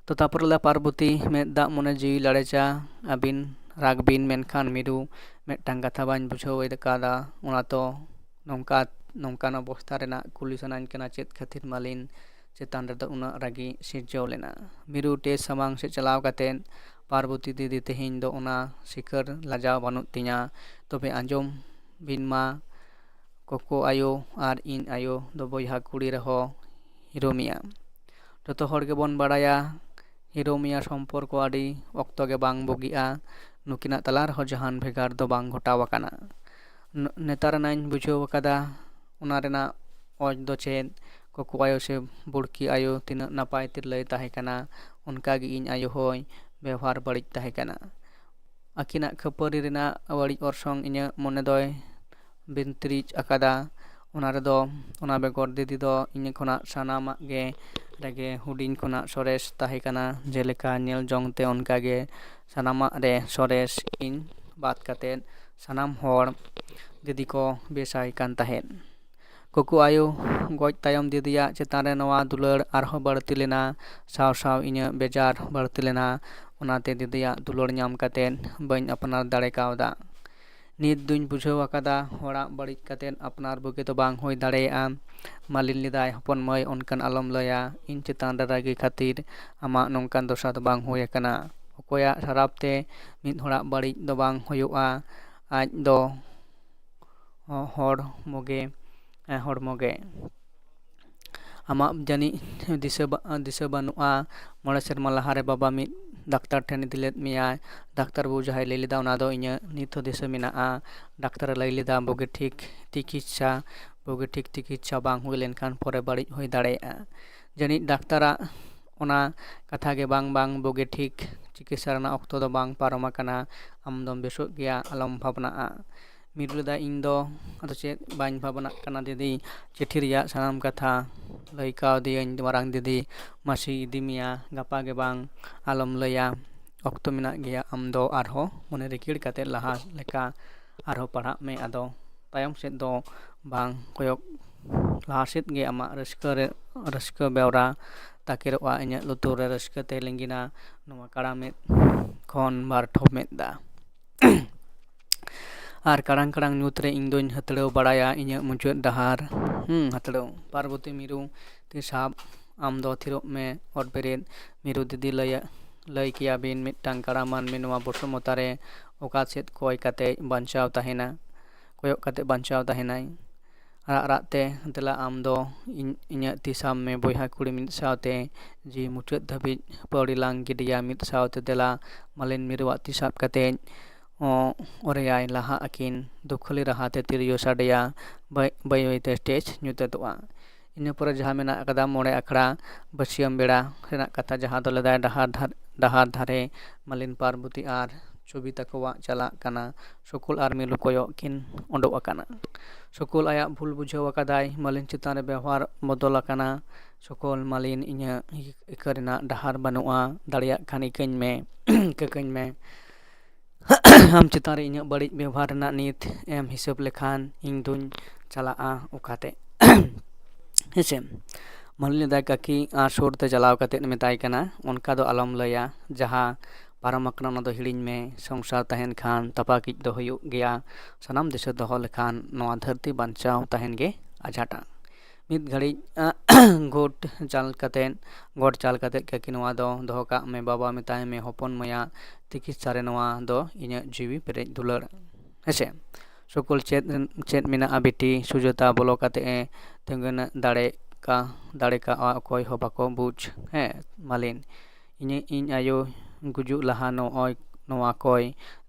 ᱛᱚ ᱛᱟᱯᱚᱨᱮ ᱞᱮ ᱯᱟᱨᱵᱚᱛᱤ ᱢᱮᱫ ᱫᱟᱜ ᱢᱚᱱᱮ ᱡᱤᱣᱤ ᱞᱟᱲᱮᱪᱟ ᱟᱹᱵᱤᱱ ᱨᱟᱜᱽ ᱵᱤᱱ, ᱢᱮᱱᱠᱷᱟᱱ ᱢᱤᱨᱩ ᱢᱤᱫᱴᱟᱝ ᱠᱟᱛᱷᱟ ᱵᱟᱹᱧ ᱵᱩᱡᱷᱟᱹᱣ ᱟᱠᱟᱫᱟ, ᱚᱱᱟ ᱛᱚ ᱱᱚᱝᱠᱟ ᱱᱚᱝᱠᱟᱱ ᱚᱵᱚᱥᱛᱷᱟ ᱨᱮᱱᱟᱜ ᱠᱩᱞᱤ ᱥᱟᱱᱟᱧ ᱠᱟᱱᱟ, ᱪᱮᱫ ᱠᱷᱟᱹᱛᱤᱨ ᱢᱟᱹᱞᱤᱱ ᱪᱮᱛᱟᱱ ᱨᱮᱫᱚ ᱩᱱᱟᱹᱜ ᱨᱟᱹᱜᱤ ᱥᱤᱨᱡᱟᱹᱣ ᱞᱮᱱᱟ? ᱢᱤᱨᱩ ᱴᱮ ᱥᱟᱢᱟᱝ ᱥᱮᱫ ᱪᱟᱞᱟᱣ ᱠᱟᱛᱮᱫ, ᱯᱟᱨᱵᱚᱛᱤ ᱫᱤᱫᱤ, ᱛᱮᱦᱮᱧ ᱫᱚ ᱚᱱᱟ ᱥᱤᱠᱟᱹᱨ ᱞᱟᱡᱟᱣ ᱵᱟᱹᱱᱩᱜ ᱛᱤᱧᱟ, ᱛᱚᱵᱮ ᱟᱸᱡᱚᱢ ᱵᱤᱱ ᱢᱟ, ᱠᱚᱠᱚ ᱟᱭᱳ ᱟᱨ ᱤᱧ ᱟᱭᱳ ᱫᱚ ᱵᱚᱭᱦᱟ ᱠᱩᱲᱤ ᱨᱮᱦᱚᱸ ᱦᱤᱨᱳ ᱢᱤᱭᱟ᱾ ᱡᱚᱛᱚ ᱦᱚᱲ ᱜᱮᱵᱚᱱ ᱵᱟᱲᱟᱭᱟ, ᱦᱤᱨᱳ ᱢᱤᱭᱟ ᱥᱚᱢᱯᱚᱨᱠᱚ ᱟᱹᱰᱤ ᱚᱠᱛᱚ ᱜᱮ ᱵᱟᱝ ᱵᱩᱜᱤᱜᱼᱟ᱾ ᱱᱩᱠᱤᱱᱟᱜ ᱛᱟᱞᱟ ᱨᱮᱦᱚᱸ ᱡᱟᱦᱟᱱ ᱵᱷᱮᱜᱟᱨ ᱫᱚ ᱵᱟᱝ ᱜᱷᱚᱴᱟᱣ ᱟᱠᱟᱱᱟ᱾ ᱱ-, ᱱᱮᱛᱟᱨ ᱟᱱᱟᱧ ᱵᱩᱡᱷᱟᱹᱣ ᱟᱠᱟᱫᱟ, ᱚᱱᱟ ᱨᱮᱱᱟᱜ ᱚᱡᱽ ᱫᱚ ᱪᱮᱫ? ᱠᱚᱠᱚ ᱟᱭᱳ ᱥᱮ ᱵᱩᱲᱠᱤ ᱟᱭᱳ ᱛᱤᱱᱟᱹᱜ ᱱᱟᱯᱟᱭ ᱛᱤᱨᱞᱟᱹᱭ ᱛᱟᱦᱮᱸ ᱠᱟᱱᱟ, ᱚᱱᱠᱟ ᱜᱮ ᱤᱧ ᱟᱭᱳ ᱦᱚᱸᱭ ᱵᱮᱣᱦᱟᱨ ᱵᱟᱹᱲᱤᱡ ᱛᱟᱦᱮᱸ ᱠᱟᱱᱟ᱾ ᱟᱹᱠᱤᱱᱟᱜ ᱠᱷᱟᱹᱯᱟᱹᱨᱤ ᱨᱮᱱᱟᱜ ᱵᱟᱹᱲᱤᱡ ᱚᱨᱥᱚᱝ ᱤᱧᱟᱹᱜ ᱢᱚᱱᱮ ᱫᱚᱭ ᱵᱤᱱᱛᱤᱨᱤᱡ ᱟᱠᱟᱫᱟ᱾ ᱚᱱᱟ ᱨᱮᱫᱚ, ᱚᱱᱟ ᱵᱮᱜᱚᱨ ᱫᱤᱫᱤ ᱫᱚ ᱤᱧ ᱠᱷᱚᱱᱟᱜ ᱥᱟᱱᱟᱢᱟᱜ ᱜᱮ ᱨᱮᱜᱮ ᱦᱩᱰᱤᱧ ᱠᱷᱚᱱᱟᱜ ᱥᱚᱨᱮᱥ ᱛᱟᱦᱮᱸ ᱠᱟᱱᱟ, ᱡᱮᱞᱮᱠᱟ ᱧᱮᱞ ᱡᱚᱝ ᱛᱮ ᱚᱱᱠᱟ ᱜᱮ ᱥᱟᱱᱟᱢᱟᱜ ᱨᱮ ᱥᱚᱨᱮᱥ, ᱤᱧ ᱵᱟᱫ ᱠᱟᱛᱮᱫ ᱥᱟᱱᱟᱢ ᱦᱚᱲ ᱫᱤᱫᱤ ᱠᱚ ᱵᱮᱥᱟᱭ ᱠᱟᱱ ᱛᱟᱦᱮᱸᱫ᱾ ᱠᱩᱠᱩ ᱟᱭᱳ ᱜᱚᱡ ᱛᱟᱭᱚᱢ ᱫᱤᱫᱤᱭᱟᱜ ᱪᱮᱛᱟᱱ ᱨᱮ ᱱᱚᱣᱟ ᱫᱩᱞᱟᱹᱲ ᱟᱨᱦᱚᱸ ᱵᱟᱹᱲᱛᱤ ᱞᱮᱱᱟ, ᱥᱟᱶ ᱥᱟᱶ ᱤᱧᱟᱹᱜ ᱵᱮᱡᱟᱨ ᱵᱟᱹᱲᱛᱤ ᱞᱮᱱᱟ᱾ ᱚᱱᱟᱛᱮ ᱫᱤᱫᱤᱭᱟᱜ ᱫᱩᱞᱟᱹᱲ ᱧᱟᱢ ᱠᱟᱛᱮᱫ ᱵᱟᱹᱧ ᱟᱯᱱᱟᱨ ᱫᱟᱲᱮ ᱠᱟᱣᱫᱟ᱾ ᱱᱤᱛ ᱫᱩᱧ ᱵᱩᱡᱷᱟᱹᱣ ᱟᱠᱟᱫᱟ, ᱦᱚᱲᱟᱜ ᱵᱟᱹᱲᱤᱡ ᱠᱟᱛᱮᱫ ᱟᱯᱱᱟᱨ ᱵᱩᱜᱤ ᱫᱚ ᱵᱟᱝ ᱦᱩᱭ ᱫᱟᱲᱮᱭᱟᱜᱼᱟ᱾ ᱢᱟᱹᱞᱤᱱ ᱞᱮᱫᱟᱭ, "ᱦᱚᱯᱚᱱ ᱢᱟᱹᱭ, ᱚᱱᱠᱟᱱ ᱟᱞᱚᱢ ᱞᱟᱹᱭᱟ᱾ ᱤᱧ ᱪᱮᱛᱟᱱ ᱨᱮ ᱨᱟᱹᱜᱤ ᱠᱷᱟᱹᱛᱤᱨ ᱟᱢᱟᱜ ᱱᱚᱝᱠᱟᱱ ᱫᱚᱥᱟ ᱫᱚ ᱵᱟᱝ ᱦᱩᱭ ᱟᱠᱟᱱᱟ᱾ ᱚᱠᱚᱭᱟᱜ ᱥᱟᱨᱟᱯ ᱛᱮ ᱢᱤᱫ ᱦᱚᱲᱟᱜ ᱵᱟᱹᱲᱤᱡ ᱫᱚ ᱵᱟᱝ ᱦᱩᱭᱩᱜᱼᱟ, ᱟᱡ ᱫᱚ ᱦᱚᱲᱢᱚ ᱜᱮ, ᱦᱚᱲᱢᱚ ᱜᱮ᱾ ᱟᱢᱟᱜ ᱡᱟᱹᱱᱤᱡ ᱫᱤᱥᱟᱹ ᱵᱟ-, ᱫᱤᱥᱟᱹ ᱵᱟᱹᱱᱩᱜᱼᱟ, ᱢᱚᱬᱮ ᱥᱮᱨᱢᱟ ᱞᱟᱦᱟᱨᱮ ᱵᱟᱵᱟ ᱢᱤᱫ ᱰᱟᱠᱛᱟᱨ ᱴᱷᱮᱱ ᱤᱫᱤ ᱞᱮᱫ ᱢᱮᱭᱟᱭ᱾ ᱰᱟᱠᱛᱟᱨ ᱵᱟᱹᱵᱩ ᱡᱟᱦᱟᱸᱭ ᱞᱟᱹᱭ ᱞᱮᱫᱟ, ᱚᱱᱟ ᱫᱚ ᱤᱧᱟᱹᱜ ᱱᱤᱛ ᱦᱚᱸ ᱫᱤᱥᱟᱹ ᱢᱮᱱᱟᱜᱼᱟ᱾ ᱰᱟᱠᱛᱟᱨᱮ ᱞᱟᱹᱭ ᱞᱮᱫᱟ, ᱵᱩᱜᱤ ᱴᱷᱤᱠ ᱛᱤᱠᱤᱪᱪᱷᱟ, ᱵᱩᱜᱤ ᱴᱷᱤᱠ ᱛᱤᱠᱤᱪᱪᱷᱟ ᱵᱟᱝ ᱦᱩᱭ ᱞᱮᱱᱠᱷᱟᱱ ᱯᱚᱨᱮ ᱵᱟᱹᱲᱤᱡ ᱦᱩᱭ ᱫᱟᱲᱮᱭᱟᱜᱼᱟ᱾ ᱡᱟᱹᱱᱤᱡ ᱰᱟᱠᱛᱟᱨᱟᱜ ᱚᱱᱟ ᱠᱟᱛᱷᱟ ᱜᱮ ᱵᱟᱝ, ᱵᱟᱝ ᱵᱩᱜᱤ ᱴᱷᱤᱠ ᱪᱤᱠᱤᱛᱥᱟ ᱨᱮᱱᱟᱜ ᱚᱠᱛᱚ ᱫᱚ ᱵᱟᱝ ᱯᱟᱨᱚᱢ ᱟᱠᱟᱱᱟ, ᱟᱢ ᱫᱚᱢ ᱵᱮᱥᱚᱜ ᱜᱮᱭᱟ, ᱟᱞᱚᱢ ᱵᱷᱟᱵᱽᱱᱟᱜᱼᱟ᱾ ᱢᱤᱨᱩ ᱞᱟᱹᱭᱫᱟ, ᱤᱧ ᱫᱚ ᱟᱫᱚ ᱪᱮᱫ ᱵᱟᱹᱧ ᱵᱷᱟᱵᱽᱱᱟᱜ ᱠᱟᱱᱟ ᱫᱤᱫᱤ, ᱪᱤᱴᱷᱤ ᱨᱮᱭᱟᱜ ᱥᱟᱱᱟᱢ ᱠᱟᱛᱷᱟ ᱞᱟᱹᱭ ᱠᱟᱣᱫᱤᱭᱟᱹᱧ ᱢᱟᱨᱟᱝ ᱫᱤᱫᱤ, ᱢᱟᱹᱥᱤ ᱤᱫᱤ ᱢᱮᱭᱟ, ᱜᱟᱯᱟ ᱜᱮ ᱵᱟᱝ, ᱟᱞᱚᱢ ᱞᱟᱹᱭᱟ, ᱚᱠᱛᱚ ᱢᱮᱱᱟᱜ ᱜᱮᱭᱟ, ᱟᱢ ᱫᱚ ᱟᱨᱦᱚᱸ ᱢᱚᱱᱮ ᱨᱤᱠᱤᱲ ᱠᱟᱛᱮ ᱞᱟᱦᱟ ᱞᱮᱠᱟ ᱟᱨᱦᱚᱸ ᱯᱟᱲᱦᱟᱜ ᱢᱮ᱾ ᱟᱫᱚ ᱛᱟᱭᱚᱢ ᱥᱮᱫ ᱫᱚ ᱵᱟᱝ ᱠᱚᱭᱚᱜ, ᱞᱟᱦᱟ ᱥᱮᱫ ᱜᱮ ᱟᱢᱟᱜ ᱨᱟᱹᱥᱠᱟᱹ ᱨᱮ, ᱨᱟᱹᱥᱠᱟᱹ ᱵᱮᱣᱨᱟ ᱛᱟᱠᱮᱨᱚᱜᱼᱟ᱾ ᱤᱧᱟᱹᱜ ᱞᱩᱛᱩᱨ ᱨᱮ ᱨᱟᱹᱥᱠᱟᱹ ᱛᱮ ᱞᱤᱸᱜᱤᱱᱟ ᱱᱚᱣᱟ ᱠᱟᱲᱟ ᱢᱮᱫ ᱠᱷᱚᱱ ᱵᱟᱨ ᱴᱷᱚᱯ ᱢᱮᱫ ᱫᱟᱜ᱾ ᱟᱨ ᱠᱟᱲᱟᱝ ᱠᱟᱲᱟᱝ ᱧᱩᱛ ᱨᱮ ᱤᱧ ᱫᱚᱧ ᱦᱟᱹᱛᱲᱟᱹᱣ ᱵᱟᱲᱟᱭᱟ ᱤᱧᱟᱹᱜ ᱢᱩᱪᱟᱹᱫ ᱰᱟᱦᱟᱨ᱾ ᱦᱩᱸ, ᱦᱟᱹᱛᱲᱟᱹᱣ᱾ ᱯᱟᱨᱵᱚᱛᱤ ᱢᱤᱨᱩ ᱛᱤ ᱥᱟᱵ, ᱟᱢ ᱫᱚ ᱛᱷᱤᱨᱚᱜ ᱢᱮ, ᱚᱨ ᱵᱮᱨᱮᱫ᱾ ᱢᱤᱨᱩ ᱫᱤᱫᱤ ᱞᱟᱹᱭᱟ, ᱞᱟᱹᱭ ᱠᱮᱭᱟ ᱵᱤᱱ, ᱢᱤᱫᱴᱟᱝ ᱠᱟᱲᱟ ᱢᱟᱹᱱᱢᱤ ᱱᱚᱣᱟ ᱵᱚᱥᱩᱢᱚᱛᱟ ᱨᱮ ᱚᱠᱟ ᱥᱮᱫ ᱠᱚᱭ ᱠᱟᱛᱮ ᱵᱟᱧᱪᱟᱣ ᱛᱟᱦᱮᱱᱟ, ᱠᱚᱭᱚᱜ ᱠᱟᱛᱮ ᱵᱟᱧᱪᱟᱣ ᱛᱟᱦᱮᱱᱟᱭ᱾ ᱨᱟᱜ ᱨᱟᱜ ᱛᱮ, ᱫᱮᱞᱟ ᱟᱢ ᱫᱚ ᱤᱧ, ᱤᱧᱟᱹᱜ ᱛᱤ ᱥᱟᱵ ᱢᱮ ᱵᱚᱭᱦᱟ ᱠᱩᱲᱤ, ᱢᱤᱫ ᱥᱟᱶᱛᱮ ᱡᱤᱣᱤ ᱢᱩᱪᱟᱹᱫ ᱫᱷᱟᱹᱵᱤᱡ ᱯᱟᱹᱣᱲᱤ ᱞᱟᱝ ᱜᱤᱰᱤᱭᱟ ᱢᱤᱫ ᱥᱟᱶᱛᱮ, ᱫᱮᱞᱟ᱾ ᱢᱟᱹᱞᱤᱱ ᱢᱤᱨᱩᱣᱟᱜ ᱛᱤ ᱥᱟᱵ ᱠᱟᱛᱮ ᱚ-, ᱚᱨᱮᱭᱟᱭ ᱞᱟᱦᱟᱜ ᱟᱹᱠᱤᱱ᱾ ᱫᱩᱠᱷᱟᱹᱞᱤ ᱨᱟᱦᱟ ᱛᱮ ᱛᱤᱨᱭᱳ ᱥᱟᱰᱮᱭᱟ, ᱵᱟᱹᱭ, ᱵᱟᱹᱭ ᱵᱟᱹᱭ ᱛᱮ ᱥᱴᱮᱡᱽ ᱧᱩᱛᱟᱹᱛᱚᱜᱼᱟ᱾ ᱤᱱᱟᱹ ᱯᱚᱨᱮ ᱡᱟᱦᱟᱸ ᱢᱮᱱᱟᱜ ᱟᱠᱟᱫᱟ ᱢᱚᱬᱮ ᱟᱠᱷᱲᱟ ᱵᱟᱹᱥᱭᱟᱹᱢ ᱵᱮᱲᱟ ᱨᱮᱱᱟᱜ ᱠᱟᱛᱷᱟ, ᱡᱟᱦᱟᱸ ᱫᱚ ᱞᱮᱫᱟᱭ ᱰᱟᱦᱟᱨ ᱫᱷᱟᱨ-, ᱰᱟᱦᱟᱨ ᱫᱷᱟᱨᱮ ᱢᱟᱹᱞᱤᱱ ᱯᱟᱨᱵᱚᱛᱤ ᱟᱨ ᱪᱷᱚᱵᱤ ᱛᱟᱠᱚᱣᱟᱜ ᱪᱟᱞᱟᱜ ᱠᱟᱱᱟ᱾ ᱥᱩᱠᱚᱞ ᱟᱨ ᱢᱤᱞᱩ ᱠᱚᱭᱚᱜ ᱠᱤᱱ ᱚᱰᱚᱜ ᱟᱠᱟᱱᱟ᱾ ᱥᱩᱠᱚᱞ ᱟᱭᱟᱜ ᱵᱷᱩᱞ ᱵᱩᱡᱷᱟᱹᱣ ᱟᱠᱟᱫᱟᱭ, ᱢᱟᱹᱞᱤᱱ ᱪᱮᱛᱟᱱ ᱨᱮ ᱵᱮᱣᱦᱟᱨ ᱵᱚᱫᱚᱞ ᱟᱠᱟᱱᱟ᱾ ᱥᱩᱠᱚᱞ, ᱢᱟᱹᱞᱤᱱ, ᱤᱧᱟᱹᱜ ᱤᱠᱟᱹ ᱨᱮᱱᱟᱜ ᱰᱟᱦᱟᱨ ᱵᱟᱹᱱᱩᱜᱼᱟ, ᱫᱟᱲᱮᱭᱟᱜ ᱠᱷᱟᱱ ᱤᱠᱟᱹᱧ ᱢᱮ, ᱤᱠᱟᱹ ᱠᱟᱹᱧ ᱢᱮ᱾ ᱟᱢ ᱪᱮᱛᱟᱱ ᱨᱮ ᱤᱧᱟᱹᱜ ᱵᱟᱹᱲᱤᱡ ᱵᱮᱵᱚᱦᱟᱨ ᱨᱮᱱᱟᱜ ᱱᱤᱛ ᱮᱢ ᱦᱤᱥᱟᱹᱵ ᱞᱮᱠᱷᱟᱱ ᱤᱧ ᱫᱩᱧ ᱪᱟᱞᱟᱜᱼᱟ ᱚᱠᱟᱛᱮ? ᱦᱮᱸᱥᱮ? ᱢᱟᱹᱞᱤ ᱞᱮᱫᱟᱭ, ᱠᱟᱹᱠᱤ ᱟᱨ ᱥᱩᱨ ᱛᱮ ᱪᱟᱞᱟᱣ ᱠᱟᱛᱮ ᱢᱮᱛᱟᱭ ᱠᱟᱱᱟ, ᱚᱱᱠᱟ ᱫᱚ ᱟᱞᱚᱢ ᱞᱟᱹᱭᱟ, ᱡᱟᱦᱟᱸ ᱯᱟᱨᱚᱢ ᱟᱠᱟᱱᱟ ᱚᱱᱟ ᱫᱚ ᱦᱤᱲᱤᱧ ᱢᱮ, ᱥᱚᱝᱥᱟᱨ ᱛᱟᱦᱮᱱ ᱠᱷᱟᱱ ᱛᱟᱯᱟᱠᱤᱡ ᱫᱚ ᱦᱩᱭᱩᱜ ᱜᱮᱭᱟ, ᱥᱟᱱᱟᱢ ᱫᱤᱥᱟᱹ ᱫᱚᱦᱚ ᱞᱮᱠᱷᱟᱱ ᱱᱚᱣᱟ ᱫᱷᱟᱹᱨᱛᱤ ᱵᱟᱧᱪᱟᱣ ᱛᱟᱦᱮᱱ ᱜᱮ ᱟᱡᱷᱟᱴᱟ᱾ ᱢᱤᱫ ᱜᱷᱟᱹᱲᱤᱡ ᱜᱚᱴ ᱪᱟᱞ ᱠᱟᱛᱮ, ᱜᱚᱴ ᱪᱟᱞ ᱠᱟᱛᱮ, ᱠᱟᱹᱠᱤ ᱱᱚᱣᱟ ᱫᱚ ᱫᱚᱦᱚ ᱠᱟᱜ ᱢᱮ, ᱵᱟᱵᱟ ᱢᱮᱛᱟᱭ ᱢᱮ, ᱦᱚᱯᱚᱱ ᱢᱟᱹᱭᱟᱜ ᱛᱤᱠᱤᱪᱪᱷᱟ ᱨᱮ ᱱᱚᱣᱟ ᱫᱚ ᱤᱧᱟᱹᱜ ᱡᱤᱣᱤ ᱯᱮᱨᱮᱡ ᱫᱩᱞᱟᱹᱲ᱾ ᱦᱮᱸᱥᱮ? ᱥᱩᱠᱚᱞ, ᱪᱮᱫ, ᱪᱮᱫ ᱢᱮᱱᱟᱜᱼᱟ ᱵᱤᱴᱤ? ᱥᱩᱡᱟᱛᱟ ᱵᱚᱞᱚ ᱠᱟᱛᱮ ᱮ ᱛᱤᱸᱜᱩᱱ ᱫᱟᱲᱮ ᱠᱟ-, ᱫᱟᱲᱮ ᱠᱟᱜᱼᱟ, ᱚᱠᱚᱭ ᱦᱚᱸ ᱵᱟᱠᱚ ᱵᱩᱡᱽ᱾ ᱦᱮᱸ, ᱢᱟᱹᱞᱤᱱ, ᱤᱧᱟᱹᱜ, ᱤᱧ ᱟᱭᱳ ᱜᱩᱡᱩᱜ ᱞᱟᱦᱟ ᱱᱚᱜᱼᱚᱭ ᱱᱚᱣᱟ ᱠᱚᱭ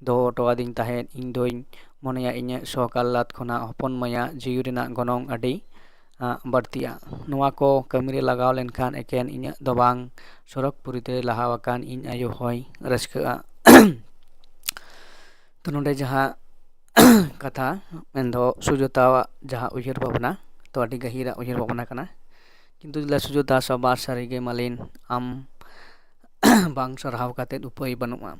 ᱫᱚᱦᱚ ᱦᱚᱴᱚ ᱟᱹᱫᱤᱧ ᱛᱟᱦᱮᱸᱫ᱾ ᱤᱧ ᱫᱚᱧ ᱢᱚᱱᱮᱭᱟ ᱤᱧᱟᱹᱜ ᱥᱚᱠ ᱟᱦᱞᱟᱫ ᱠᱷᱚᱱᱟᱜ ᱦᱚᱯᱚᱱ ᱢᱟᱹᱭᱟᱜ ᱡᱤᱣᱤ ᱨᱮᱱᱟᱜ ᱜᱚᱱᱚᱝ ᱟᱹᱰᱤ, ᱟᱸ, ᱵᱟᱹᱲᱛᱤᱜᱼᱟ᱾ ᱱᱚᱣᱟ ᱠᱚ ᱠᱟᱹᱢᱤ ᱨᱮ ᱞᱟᱜᱟᱣ ᱞᱮᱱᱠᱷᱟᱱ ᱮᱠᱮᱱ ᱤᱧᱟᱹᱜ ᱫᱚ ᱵᱟᱝ, ᱥᱚᱨᱚᱜᱽᱯᱩᱨᱤ ᱛᱮ ᱞᱟᱦᱟ ᱟᱠᱟᱱ ᱤᱧ ᱟᱭᱳ ᱦᱚᱸᱭ ᱨᱟᱹᱥᱠᱟᱹᱜᱼᱟ᱾ ᱛᱚ ᱱᱚᱰᱮ ᱡᱟᱦᱟᱸ ᱠᱟᱛᱷᱟ ᱢᱮᱱᱫᱚ ᱥᱩᱡᱟᱛᱟᱣᱟᱜ ᱡᱟᱦᱟᱸ ᱩᱭᱦᱟᱹᱨ ᱵᱷᱟᱵᱽᱱᱟ, ᱛᱚ ᱟᱹᱰᱤ ᱜᱟᱹᱦᱤᱨᱟᱜ ᱩᱭᱦᱟᱹᱨ ᱵᱷᱟᱵᱽᱱᱟ ᱠᱟᱱᱟ᱾ ᱠᱤᱱᱛᱩ ᱞᱮ ᱥᱩᱡᱚᱛᱟ, ᱥᱟᱵᱟᱥ, ᱥᱟᱹᱨᱤᱜᱮ ᱢᱟᱹᱞᱤᱱ, ᱟᱢ ᱵᱟᱝ ᱥᱟᱨᱦᱟᱣ ᱠᱟᱛᱮᱫ ᱩᱯᱟᱹᱭ ᱵᱟᱹᱱᱩᱜᱼᱟ᱾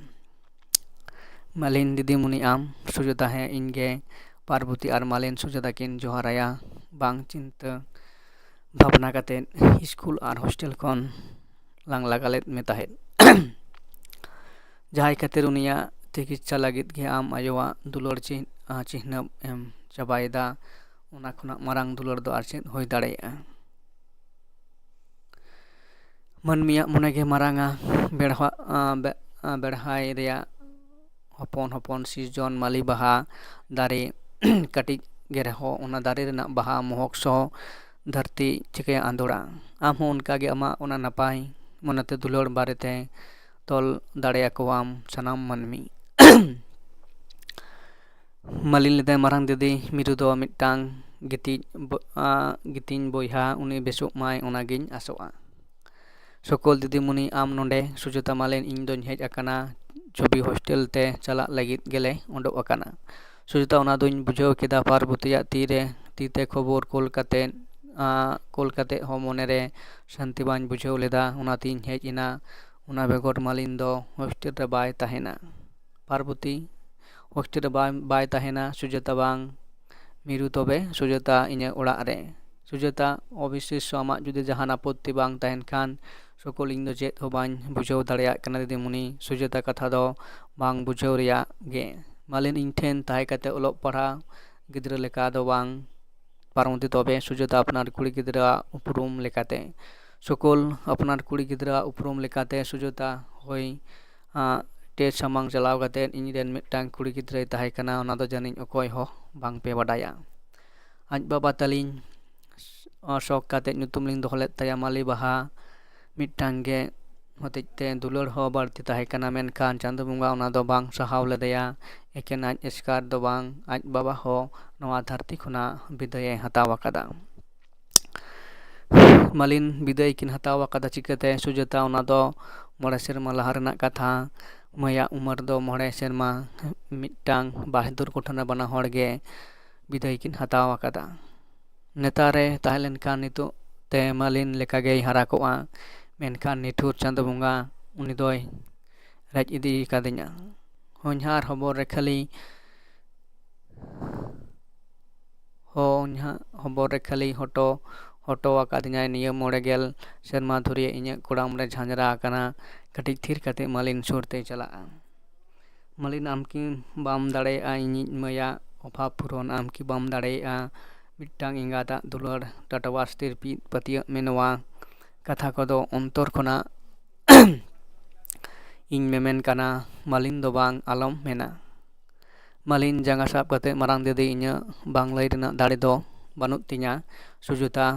ᱢᱟᱹᱞᱤᱱ ᱫᱤᱫᱤᱢᱩᱱᱤ, ᱟᱢ ᱥᱩᱡᱚᱛᱟ, ᱦᱮᱸ, ᱤᱧᱜᱮ ᱯᱟᱨᱵᱚᱛᱤ ᱟᱨ ᱢᱟᱹᱞᱤᱱ ᱥᱩᱡᱚᱛᱟ ᱠᱤᱱ ᱡᱚᱦᱟᱨᱟᱭᱟ᱾ ᱵᱟᱝ ᱪᱤᱱᱛᱟᱹ ᱵᱷᱟᱵᱽᱱᱟ ᱠᱟᱛᱮᱫ ᱥᱠᱩᱞ ᱟᱨ ᱦᱳᱥᱴᱮᱞ ᱠᱷᱚᱱ ᱞᱟᱝ ᱞᱟᱜᱟ ᱞᱮᱫ ᱢᱮ ᱛᱟᱦᱮᱸᱫ᱾ ᱡᱟᱦᱟᱸᱭ ᱠᱷᱟᱹᱛᱤᱨ ᱩᱱᱤᱭᱟᱜ ᱛᱤᱠᱤᱪᱪᱷᱟ ᱞᱟᱹᱜᱤᱫ ᱜᱮ ᱟᱢ ᱟᱭᱳᱣᱟᱜ ᱫᱩᱞᱟᱹᱲ ᱪᱤᱱ-, ᱟᱸ, ᱪᱤᱱᱦᱟᱹᱯ ᱮᱢ ᱪᱟᱵᱟᱭᱮᱫᱟ᱾ ᱚᱱᱟ ᱠᱷᱚᱱᱟᱜ ᱢᱟᱨᱟᱝ ᱫᱩᱞᱟᱹᱲ ᱫᱚ ᱟᱨ ᱪᱮᱫ ᱦᱩᱭ ᱫᱟᱲᱮᱭᱟᱜᱼᱟ? ᱢᱟᱹᱱᱢᱤᱭᱟᱜ ᱢᱚᱱᱮ ᱜᱮ ᱢᱟᱨᱟᱝᱟ, ᱵᱮᱲᱦᱟ-, ᱟᱸ, ᱵᱮ-, ᱟᱸ, ᱵᱮᱲᱦᱟᱭ ᱨᱮᱭᱟᱜ ᱦᱚᱯᱚᱱ ᱦᱚᱯᱚᱱ ᱥᱤᱨᱡᱚᱱ, ᱢᱟᱹᱞᱤ ᱵᱟᱦᱟ ᱫᱟᱨᱮ ᱠᱟᱹᱴᱤᱡ ᱜᱮ ᱨᱮᱦᱚᱸ, ᱚᱱᱟ ᱫᱟᱨᱮ ᱨᱮᱱᱟᱜ ᱵᱟᱦᱟ ᱢᱚᱦᱚᱠ ᱥᱚ ᱫᱷᱟᱹᱨᱛᱤ ᱪᱤᱠᱟᱹᱭᱟ ᱟᱸᱫᱳᱲᱟ᱾ ᱟᱢ ᱦᱚᱸ ᱚᱱᱠᱟ ᱜᱮ ᱟᱢᱟᱜ ᱚᱱᱟ ᱱᱟᱯᱟᱭ ᱢᱚᱱᱮᱛᱮ ᱫᱩᱞᱟᱹᱲ ᱵᱟᱨᱮᱛᱮ ᱛᱚᱞ ᱫᱟᱲᱮᱭᱟᱠᱚᱣᱟᱢ ᱥᱟᱱᱟᱢ ᱢᱟᱹᱱᱢᱤ᱾ ᱢᱟᱹᱞᱤᱱ ᱞᱮᱫᱟᱭ, ᱢᱟᱨᱟᱝ ᱫᱤᱫᱤ, ᱢᱤᱨᱩ ᱫᱚ ᱢᱤᱫᱴᱟᱝ ᱜᱤᱛᱤᱡ ᱵᱚ-, ᱟᱸ, ᱜᱤᱛᱤᱧ ᱵᱚᱭᱦᱟ, ᱩᱱᱤ ᱵᱮᱥᱚᱜ ᱢᱟᱭ, ᱚᱱᱟᱜᱤᱧ ᱟᱥᱚᱜᱼᱟ᱾ ᱥᱚᱠᱚᱞ ᱫᱤᱫᱤᱢᱩᱱᱤ, ᱟᱢ ᱱᱚᱰᱮ? ᱥᱩᱡᱚᱛᱟ, ᱢᱟᱹᱞᱤᱱ, ᱤᱧ ᱫᱚᱧ ᱦᱮᱡ ᱟᱠᱟᱱᱟ, ᱪᱷᱚᱵᱤ ᱦᱳᱥᱴᱮᱞ ᱛᱮ ᱪᱟᱞᱟᱜ ᱞᱟᱹᱜᱤᱫ ᱜᱮᱞᱮ ᱚᱰᱚᱠ ᱟᱠᱟᱱᱟ᱾ ᱥᱩᱡᱚᱛᱟ, ᱚᱱᱟ ᱫᱚᱧ ᱵᱩᱡᱷᱟᱹᱣ ᱠᱮᱫᱟ, ᱯᱟᱨᱵᱚᱛᱤᱭᱟᱜ ᱛᱤᱨᱮ, ᱛᱤᱛᱮ ᱠᱷᱚᱵᱚᱨ ᱠᱳᱞ ᱠᱟᱛᱮᱫ, ᱟᱸ, ᱠᱳᱞ ᱠᱟᱛᱮᱫ ᱦᱚᱸ ᱢᱚᱱᱮᱨᱮ ᱥᱟᱱᱛᱤ ᱵᱟᱹᱧ ᱵᱩᱡᱷᱟᱹᱣ ᱞᱮᱫᱟ, ᱚᱱᱟᱛᱤᱧ ᱦᱮᱡ ᱮᱱᱟ᱾ ᱚᱱᱟ ᱵᱮᱜᱚᱨ ᱢᱟᱹᱞᱤᱱ ᱫᱚ ᱦᱳᱥᱴᱮᱞ ᱨᱮ ᱵᱟᱭ ᱛᱟᱦᱮᱱᱟ᱾ ᱯᱟᱨᱵᱚᱛᱤ, ᱦᱳᱥᱴᱮᱞ ᱨᱮ ᱵᱟᱭ, ᱵᱟᱭ ᱛᱟᱦᱮᱱᱟ᱾ ᱥᱩᱡᱟᱛᱟ, ᱵᱟᱝ, ᱢᱤᱨᱩ ᱛᱚᱵᱮ᱾ ᱥᱩᱡᱟᱛᱟ, ᱤᱧᱟᱹᱜ ᱚᱲᱟᱜ ᱨᱮ᱾ ᱥᱩᱡᱟᱛᱟ, ᱚᱵᱚᱥᱥᱳᱭ ᱟᱢᱟᱜ ᱡᱩᱫᱤ ᱡᱟᱦᱟᱱ ᱟᱯᱚᱛᱛᱤ ᱵᱟᱝ ᱛᱟᱦᱮᱱ ᱠᱷᱟᱱ᱾ ᱥᱚᱠᱚᱞ, ᱤᱧ ᱫᱚ ᱪᱮᱫ ᱦᱚᱸ ᱵᱟᱹᱧ ᱵᱩᱡᱷᱟᱹᱣ ᱫᱟᱲᱮᱭᱟᱜ ᱠᱟᱱᱟ ᱫᱤᱫᱤᱢᱩᱱᱤ, ᱥᱩᱡᱟᱛᱟ ᱠᱟᱛᱷᱟ ᱫᱚ ᱵᱟᱝ ᱵᱩᱡᱷᱟᱹᱣ ᱨᱮᱭᱟᱜ ᱜᱮ᱾ ᱢᱟᱹᱞᱤᱱ ᱤᱧ ᱴᱷᱮᱱ ᱛᱟᱦᱮᱸ ᱠᱟᱛᱮ ᱚᱞᱚᱜ ᱯᱟᱲᱦᱟᱣ ᱜᱤᱫᱽᱨᱟᱹ ᱞᱮᱠᱟ ᱫᱚ ᱵᱟᱝ᱾ ᱯᱟᱨᱵᱚᱛᱤ, ᱛᱚᱵᱮ ᱥᱩᱡᱟᱛᱟ ᱟᱯᱱᱟᱨ ᱠᱩᱲᱤ ᱜᱤᱫᱽᱨᱟᱹᱣᱟᱜ ᱩᱯᱨᱩᱢ ᱞᱮᱠᱟᱛᱮ᱾ ᱥᱚᱠᱚᱞ, ᱟᱯᱱᱟᱨ ᱠᱩᱲᱤ ᱜᱤᱫᱽᱨᱟᱹᱣᱟᱜ ᱩᱯᱨᱩᱢ ᱞᱮᱠᱟᱛᱮ ᱥᱩᱡᱟᱛᱟ, ᱦᱳᱭ, ᱟᱸ, ᱴᱮᱥᱴ ᱥᱟᱢᱟᱝ ᱪᱟᱞᱟᱣ ᱠᱟᱛᱮ ᱤᱧ ᱨᱮᱱ ᱢᱤᱫᱴᱟᱝ ᱠᱩᱲᱤ ᱜᱤᱫᱽᱨᱟᱹᱭ ᱛᱟᱦᱮᱸ ᱠᱟᱱᱟ, ᱚᱱᱟ ᱫᱚ ᱡᱟᱹᱱᱤᱡ ᱚᱠᱚᱭ ᱦᱚᱸ ᱵᱟᱝ ᱯᱮ ᱵᱟᱰᱟᱭᱟ᱾ ᱟᱡ ᱵᱟᱵᱟ ᱛᱟᱹᱞᱤᱧ, ᱟᱸ, ᱥᱚᱠ ᱠᱟᱛᱮ ᱧᱩᱛᱩᱢ ᱞᱤᱧ ᱫᱚᱦᱚ ᱞᱮᱫ ᱛᱟᱭᱟ ᱢᱟᱹᱞᱤ ᱵᱟᱦᱟ᱾ ᱢᱤᱫᱴᱟᱝ ᱜᱮ ᱦᱚᱛᱮᱡ ᱛᱮ ᱫᱩᱞᱟᱹᱲ ᱦᱚᱸ ᱵᱟᱹᱲᱛᱤ ᱛᱟᱦᱮᱸ ᱠᱟᱱᱟ, ᱢᱮᱱᱠᱷᱟᱱ ᱪᱟᱸᱫᱚ ᱵᱚᱸᱜᱟ ᱚᱱᱟ ᱫᱚ ᱵᱟᱝ ᱥᱟᱦᱟᱣ ᱞᱮᱫᱮᱭᱟ᱾ ᱮᱠᱮᱱ ᱟᱡ ᱮᱥᱠᱟᱨ ᱫᱚ ᱵᱟᱝ, ᱟᱡ ᱵᱟᱵᱟ ᱦᱚᱸ ᱱᱚᱣᱟ ᱫᱷᱟᱹᱨᱛᱤ ᱠᱷᱚᱱᱟᱜ ᱵᱤᱫᱟᱹᱭᱮ ᱦᱟᱛᱟᱣ ᱟᱠᱟᱫᱟ᱾ ᱢᱟᱹᱞᱤᱱ, ᱵᱤᱫᱟᱹᱭ ᱠᱤᱱ ᱦᱟᱛᱟᱣ ᱟᱠᱟᱫᱟ ᱪᱤᱠᱟᱹᱛᱮ? ᱥᱩᱡᱟᱛᱟ, ᱚᱱᱟ ᱫᱚ ᱢᱚᱬᱮ ᱥᱮᱨᱢᱟ ᱞᱟᱦᱟ ᱨᱮᱱᱟᱜ ᱠᱟᱛᱷᱟ᱾ ᱢᱟᱹᱭᱟᱜ ᱩᱢᱮᱨ ᱫᱚ ᱢᱚᱬᱮ ᱥᱮᱨᱢᱟ᱾ ᱢᱤᱫᱴᱟᱝ ᱵᱟᱥ ᱫᱩᱨᱜᱷᱚᱴᱚᱱᱟ ᱨᱮ ᱵᱟᱱᱟ ᱦᱚᱲ ᱜᱮ ᱵᱤᱫᱟᱹᱭ ᱠᱤᱱ ᱦᱟᱛᱟᱣ ᱟᱠᱟᱫᱟ᱾ ᱱᱮᱛᱟᱨ ᱨᱮ ᱛᱟᱦᱮᱸ ᱞᱮᱱᱠᱷᱟᱱ ᱱᱤᱛᱚᱜ ᱥᱮ ᱢᱟᱹᱞᱤᱱ ᱞᱮᱠᱟᱜᱮᱭ ᱦᱟᱨᱟ ᱠᱚᱜᱼᱟ᱾ ᱢᱮᱱᱠᱷᱟᱱ ᱱᱤᱴᱷᱩᱨ ᱪᱟᱸᱫᱚ ᱵᱚᱸᱜᱟ ᱩᱱᱤ ᱫᱚᱭ ᱨᱮᱡ ᱤᱫᱤ ᱠᱟᱫᱤᱧᱟ᱾ ᱦᱚᱧᱦᱟᱨ ᱦᱚᱵᱚᱨ ᱨᱮ ᱠᱷᱟᱹᱞᱤ ᱦᱚᱧᱦᱟᱨ ᱦᱚᱵᱚᱨ ᱨᱮ ᱠᱷᱟᱹᱞᱤ ᱦᱚᱴᱚ ᱦᱚᱴᱚ ᱟᱠᱟᱫᱤᱧᱟᱭ᱾ ᱱᱤᱭᱟᱹ ᱢᱚᱬᱮ ᱜᱮᱞ ᱥᱮᱨᱢᱟ ᱫᱷᱩᱨᱤᱭᱟᱹ ᱤᱧᱟᱹᱜ ᱠᱚᱲᱟᱢ ᱨᱮ ᱡᱷᱟᱸᱡᱽᱨᱟ ᱟᱠᱟᱱᱟ᱾ ᱠᱟᱹᱴᱤᱡ ᱛᱷᱤᱨ ᱠᱟᱛᱮ ᱢᱟᱹᱞᱤᱱ ᱥᱩᱨ ᱛᱮᱭ ᱪᱟᱞᱟᱜᱼᱟ᱾ ᱢᱟᱹᱞᱤᱱ, ᱟᱢ ᱠᱤ ᱵᱟᱢ ᱫᱟᱲᱮᱭᱟᱜᱼᱟ ᱤᱧᱤᱡ ᱢᱟᱹᱭᱟᱜ ᱚᱵᱷᱟᱵᱽ ᱯᱩᱨᱚᱱ? ᱟᱢ ᱠᱤ ᱵᱟᱢ ᱫᱟᱲᱮᱭᱟᱜᱼᱟ ᱢᱤᱫᱴᱟᱝ ᱮᱸᱜᱟᱛᱟᱜ ᱫᱩᱞᱟᱹᱲ ᱴᱟᱴᱣᱟᱥ ᱛᱤᱨᱯᱤᱫ ᱯᱟᱹᱛᱭᱟᱹᱜ ᱢᱮ? ᱱᱚᱣᱟ ᱠᱟᱛᱷᱟ ᱠᱚᱫᱚ ᱚᱱᱛᱚᱨ ᱠᱷᱚᱱᱟᱜ ᱤᱧ ᱢᱮᱢᱮᱱ ᱠᱟᱱᱟ, ᱢᱟᱹᱞᱤᱱ ᱫᱚ ᱵᱟᱝ, ᱟᱞᱚᱢ ᱢᱮᱱᱟ᱾ ᱢᱟᱹᱞᱤᱱ ᱡᱟᱸᱜᱟ ᱥᱟᱵ ᱠᱟᱛᱮ, ᱢᱟᱨᱟᱝ ᱫᱤᱫᱤ, ᱤᱧᱟᱹᱜ ᱵᱟᱝ ᱞᱟᱹᱭ ᱨᱮᱱᱟᱜ ᱫᱟᱲᱮ ᱫᱚ ᱵᱟᱹᱱᱩᱜ ᱛᱤᱧᱟ᱾ ᱥᱩᱡᱚᱛᱟ,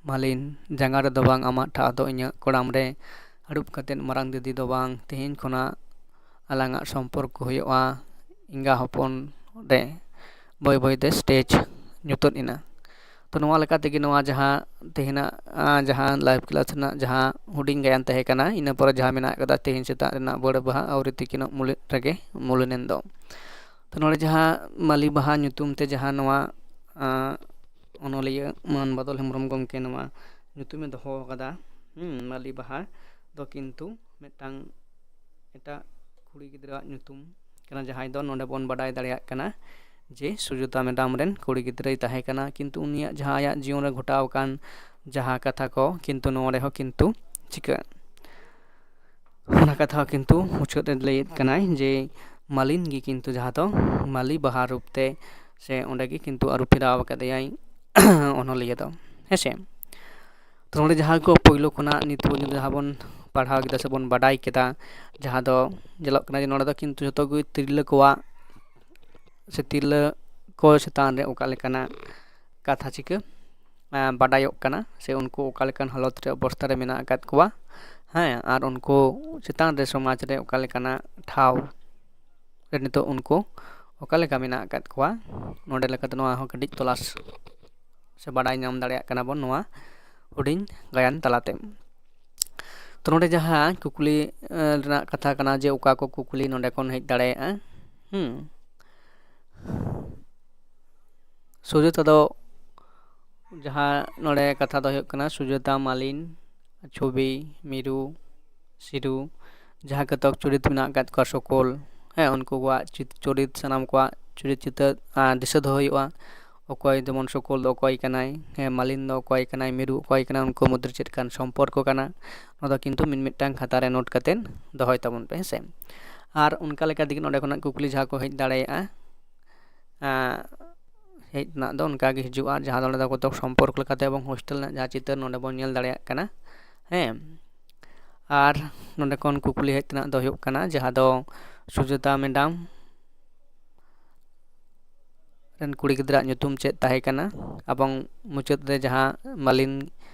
ᱢᱟᱹᱞᱤᱱ ᱡᱟᱸᱜᱟ ᱨᱮᱫᱚ ᱵᱟᱝ, ᱟᱢᱟᱜ ᱴᱷᱟᱶ ᱫᱚ ᱤᱧᱟᱹᱜ ᱠᱚᱲᱟᱢ ᱨᱮ᱾ ᱟᱹᱨᱩᱵ ᱠᱟᱛᱮ, ᱢᱟᱨᱟᱝ ᱫᱤᱫᱤ ᱫᱚ ᱵᱟᱝ, ᱛᱮᱦᱮᱧ ᱠᱷᱚᱱᱟᱜ ᱟᱞᱟᱝᱟᱜ ᱥᱚᱢᱯᱚᱨᱠᱚ ᱦᱩᱭᱩᱜᱼᱟ ᱮᱸᱜᱟ ᱦᱚᱯᱚᱱ ᱨᱮ᱾ ᱵᱟᱹᱭ ᱵᱟᱹᱭᱛᱮ ᱥᱴᱮᱡᱽ ᱧᱩᱛᱟᱹᱫ ᱮᱱᱟ᱾ ᱛᱚ, ᱱᱚᱣᱟ ᱞᱮᱠᱟ ᱛᱮᱜᱮ ᱱᱚᱣᱟ ᱡᱟᱦᱟᱸ ᱛᱮᱦᱮᱧᱟᱜ, ᱟᱸ, ᱡᱟᱦᱟᱸ ᱞᱟᱭᱤᱵᱷ ᱠᱞᱟᱥ ᱨᱮᱱᱟᱜ ᱡᱟᱦᱟᱸ ᱦᱩᱰᱤᱧ ᱜᱟᱭᱟᱱ ᱛᱟᱦᱮᱸ ᱠᱟᱱᱟ, ᱤᱱᱟᱹ ᱯᱚᱨᱮ ᱡᱟᱦᱟᱸ ᱢᱮᱱᱟᱜ ᱟᱠᱟᱫᱟ ᱛᱮᱦᱮᱧ ᱥᱮᱛᱟᱜ ᱨᱮᱱᱟᱜ ᱵᱟᱹᱲ ᱵᱟᱦᱟ ᱟᱹᱣᱨᱤ ᱛᱤᱠᱤᱱᱚᱜ ᱢᱩᱞᱩᱫ ᱨᱮᱜᱮ ᱢᱩᱞᱩᱱᱮᱱ ᱫᱚ᱾ ᱛᱚ, ᱱᱚᱰᱮ ᱡᱟᱦᱟᱸ ᱢᱟᱹᱞᱤ ᱵᱟᱦᱟ ᱧᱩᱛᱩᱢ ᱛᱮ ᱡᱟᱦᱟᱸ ᱱᱚᱣᱟ, ᱟᱸ, ᱚᱱᱚᱞᱤᱭᱟᱹ ᱢᱟᱱ ᱵᱟᱫᱚᱞ ᱦᱮᱢᱵᱨᱚᱢ ᱜᱚᱢᱠᱮ ᱱᱚᱣᱟ ᱧᱩᱛᱩᱢᱮ ᱫᱚᱦᱚ ᱟᱠᱟᱫᱟ, ᱦᱩᱸ, ᱢᱟᱹᱞᱤ ᱵᱟᱦᱟ ᱫᱚ ᱠᱤᱱᱛᱩ ᱢᱤᱫᱴᱟᱝ ᱮᱴᱟᱜ ᱠᱩᱲᱤ ᱜᱤᱫᱽᱨᱟᱹᱣᱟᱜ ᱧᱩᱛᱩᱢ ᱠᱟᱱᱟ, ᱡᱟᱦᱟᱸᱭ ᱫᱚ ᱱᱚᱰᱮ ᱵᱚᱱ ᱵᱟᱰᱟᱭ ᱫᱟᱲᱮᱭᱟᱜ ᱠᱟᱱᱟ ᱡᱮ ᱥᱩᱡᱚᱛᱟ ᱢᱮᱰᱟᱢ ᱨᱮᱱ ᱠᱩᱲᱤ ᱜᱤᱫᱽᱨᱟᱹᱭ ᱛᱟᱦᱮᱸ ᱠᱟᱱᱟ, ᱠᱤᱱᱛᱩ ᱩᱱᱤᱭᱟᱜ ᱡᱟᱦᱟᱸ ᱟᱭᱟᱜ ᱡᱤᱭᱚᱱ ᱨᱮ ᱜᱷᱚᱴᱟᱣ ᱟᱠᱟᱱ ᱡᱟᱦᱟᱸ ᱠᱟᱛᱷᱟ ᱠᱚ ᱠᱤᱱᱛᱩ ᱱᱚᱣᱟ ᱨᱮᱦᱚᱸ ᱠᱤᱱᱛᱩ ᱪᱤᱠᱟᱹᱜᱼᱟ, ᱚᱱᱟ ᱠᱟᱛᱷᱟ ᱦᱚᱸ ᱠᱤᱱᱛᱩ ᱢᱩᱪᱟᱹᱫ ᱨᱮ ᱞᱟᱹᱭᱮᱫ ᱠᱟᱱᱟᱭ ᱡᱮ ᱢᱟᱹᱞᱤᱱ ᱜᱮ ᱠᱤᱱᱛᱩ ᱡᱟᱦᱟᱸ ᱫᱚ ᱢᱟᱹᱞᱤ ᱵᱟᱦᱟ ᱨᱩᱯ ᱛᱮ ᱥᱮ ᱚᱸᱰᱮ ᱜᱮ ᱠᱤᱱᱛᱩ ᱟᱹᱨᱩ ᱯᱷᱮᱨᱟᱣ ᱟᱠᱟᱫᱮᱭᱟᱭ ᱚᱱᱚᱞᱤᱭᱟᱹ ᱫᱚ, ᱦᱮᱸ ᱥᱮ᱾ ᱛᱚ, ᱱᱚᱰᱮ ᱡᱟᱦᱟᱸ ᱠᱚ ᱯᱳᱭᱞᱳ ᱠᱷᱚᱱᱟᱜ ᱱᱤᱛᱚᱜ ᱡᱟᱦᱟᱸ ᱵᱚᱱ ᱯᱟᱲᱦᱟᱣ ᱠᱮᱫᱟ ᱥᱮ ᱵᱚᱱ ᱵᱟᱰᱟᱭ ᱠᱮᱫᱟ, ᱡᱟᱦᱟᱸ ᱫᱚ ᱧᱮᱞᱚᱜ ᱠᱟᱱᱟ ᱡᱮ ᱱᱚᱰᱮ ᱫᱚ ᱠᱤᱱᱛᱩ ᱡᱚᱛᱚ ᱜᱮ ᱛᱤᱨᱞᱟᱹ ᱠᱚᱣᱟᱜ ᱥᱮ ᱛᱤᱨᱞᱟᱹ ᱠᱚ ᱪᱮᱛᱟᱱ ᱨᱮ ᱚᱠᱟ ᱞᱮᱠᱟᱱᱟᱜ ᱠᱟᱛᱷᱟ ᱪᱤᱠᱟᱹ, ᱟᱸ, ᱵᱟᱰᱟᱭᱚᱜ ᱠᱟᱱᱟ ᱥᱮ ᱩᱱᱠᱩ ᱚᱠᱟ ᱞᱮᱠᱟᱱ ᱦᱟᱞᱚᱛ ᱨᱮ, ᱚᱵᱚᱥᱛᱷᱟ ᱨᱮ ᱢᱮᱱᱟᱜ ᱟᱠᱟᱫ ᱠᱚᱣᱟ, ᱦᱮᱸ, ᱟᱨ ᱩᱱᱠᱩ ᱪᱮᱛᱟᱱ ᱨᱮ ᱥᱚᱢᱟᱡᱽ ᱨᱮ ᱚᱠᱟ ᱞᱮᱠᱟᱱᱟᱜ ᱴᱷᱟᱶ ᱨᱮ ᱱᱤᱛᱚᱜ ᱩᱱᱠᱩ ᱚᱠᱟ ᱞᱮᱠᱟ ᱢᱮᱱᱟᱜ ᱟᱠᱟᱫ ᱠᱚᱣᱟ, ᱱᱚᱰᱮ ᱞᱮᱠᱟᱛᱮ ᱱᱚᱣᱟ ᱦᱚᱸ ᱠᱟᱹᱴᱤᱡ ᱛᱚᱞᱟᱥ ᱥᱮ ᱵᱟᱰᱟᱭ ᱧᱟᱢ ᱫᱟᱲᱮᱭᱟᱜ ᱠᱟᱱᱟ ᱵᱚᱱ ᱱᱚᱣᱟ ᱦᱩᱰᱤᱧ ᱜᱟᱭᱟᱱ ᱛᱟᱞᱟᱛᱮ᱾ ᱛᱚ, ᱱᱚᱰᱮ ᱡᱟᱦᱟᱸ ᱠᱩᱠᱞᱤ, ᱮ, ᱨᱮᱱᱟᱜ ᱠᱟᱛᱷᱟ ᱠᱟᱱᱟ ᱡᱮ ᱚᱠᱟ ᱠᱚ ᱠᱩᱠᱞᱤ ᱱᱚᱰᱮ ᱠᱷᱚᱱ ᱦᱮᱡ ᱫᱟᱲᱮᱭᱟᱜᱼᱟ, ᱦᱩᱸ, ᱥᱩᱡᱚᱛᱟ ᱫᱚ ᱡᱟᱦᱟᱸ ᱱᱚᱰᱮ ᱠᱟᱛᱷᱟ ᱫᱚ ᱦᱩᱭᱩᱜ ᱠᱟᱱᱟ ᱥᱩᱡᱟᱛᱟ, ᱢᱟᱞᱤᱱ, ᱪᱷᱚᱵᱤ, ᱢᱤᱨᱩ, ᱥᱤᱨᱩ, ᱡᱟᱦᱟᱸ ᱠᱚᱛᱚᱠ ᱪᱚᱨᱤᱛ ᱢᱮᱱᱟᱜ ᱟᱠᱟᱫ ᱠᱚᱣᱟ ᱥᱚᱠᱚᱞ, ᱦᱮᱸ, ᱩᱱᱠᱩ ᱠᱚᱣᱟᱜ ᱪᱤᱛ- ᱪᱚᱨᱤᱛ, ᱥᱟᱱᱟᱢ ᱠᱚᱣᱟᱜ ᱪᱚᱨᱤᱛ ᱪᱤᱛᱟᱹᱨ ᱟᱨ ᱫᱤᱥᱟᱹ ᱫᱚᱦᱚ ᱦᱩᱭᱩᱜᱼᱟ᱾ ᱚᱠᱚᱭ ᱡᱮᱢᱚᱱ ᱥᱚᱠᱚᱞ ᱫᱚ ᱚᱠᱚᱭ ᱠᱟᱱᱟᱭ, ᱦᱮᱸ, ᱢᱟᱞᱤᱱ ᱫᱚ ᱚᱠᱚᱭ ᱠᱟᱱᱟᱭ, ᱢᱤᱨᱩ ᱚᱠᱚᱭ ᱠᱟᱱᱟᱭ, ᱩᱱᱠᱩ ᱢᱚᱫᱽᱫᱷᱮ ᱨᱮ ᱪᱮᱫ ᱞᱮᱠᱟᱱ ᱥᱚᱢᱯᱚᱨᱠᱚ ᱠᱟᱱᱟ, ᱱᱚᱣᱟ ᱫᱚ ᱠᱤᱱᱛᱩ ᱢᱤᱫ ᱢᱤᱫᱴᱟᱝ ᱠᱷᱟᱛᱟ ᱨᱮ ᱱᱳᱴ ᱠᱟᱛᱮᱫ ᱫᱚᱦᱚᱭ ᱛᱟᱵᱚᱱ ᱯᱮ, ᱦᱮᱸ ᱥᱮ᱾ ᱟᱨ ᱚᱱᱠᱟ ᱞᱮᱠᱟ ᱛᱮᱜᱮ ᱱᱚᱰᱮ ᱠᱷᱚᱱᱟᱜ ᱠᱩᱠᱞᱤ ᱡᱟᱦᱟᱸ ᱠᱚ ᱦᱮᱡ ᱫᱟᱲᱮᱭᱟᱜᱼᱟ, ᱟᱸ, ᱦᱮᱡ ᱨᱮᱱᱟᱜ ᱫᱚ ᱚᱱᱠᱟ ᱜᱮ ᱦᱤᱡᱩᱜᱼᱟ, ᱡᱟᱦᱟᱸ ᱫᱚ ᱱᱚᱰᱮ ᱫᱚ ᱠᱚᱛᱚᱠ ᱥᱚᱢᱯᱚᱨᱠ ᱞᱮᱠᱟᱛᱮ ᱮᱵᱚᱝ ᱦᱳᱥᱴᱮᱞ ᱨᱮᱱᱟᱜ ᱡᱟᱦᱟᱸ ᱪᱤᱛᱟᱹᱨ ᱱᱚᱰᱮ ᱵᱚᱱ ᱧᱮᱞ ᱫᱟᱲᱮᱭᱟᱜ ᱠᱟᱱᱟ, ᱦᱮᱸ᱾ ᱟᱨ ᱱᱚᱰᱮ ᱠᱷᱚᱱ ᱠᱩᱠᱞᱤ ᱦᱮᱡ ᱛᱮᱱᱟᱜ ᱫᱚ ᱦᱩᱭᱩᱜ ᱠᱟᱱᱟ, ᱡᱟᱦᱟᱸ ᱫᱚ ᱥᱩᱡᱟᱛᱟ ᱢᱮᱰᱟᱢ ᱨᱮᱱ ᱠᱩᱲᱤ ᱜᱤᱫᱽᱨᱟᱹᱣᱟᱜ ᱧᱩᱛᱩᱢ ᱪᱮᱫ ᱛᱟᱦᱮᱸ ᱠᱟᱱᱟ, ᱮᱵᱚᱝ ᱢᱩᱪᱟᱹᱫ ᱨᱮ ᱡᱟᱦᱟᱸ ᱢᱟᱞᱤᱱ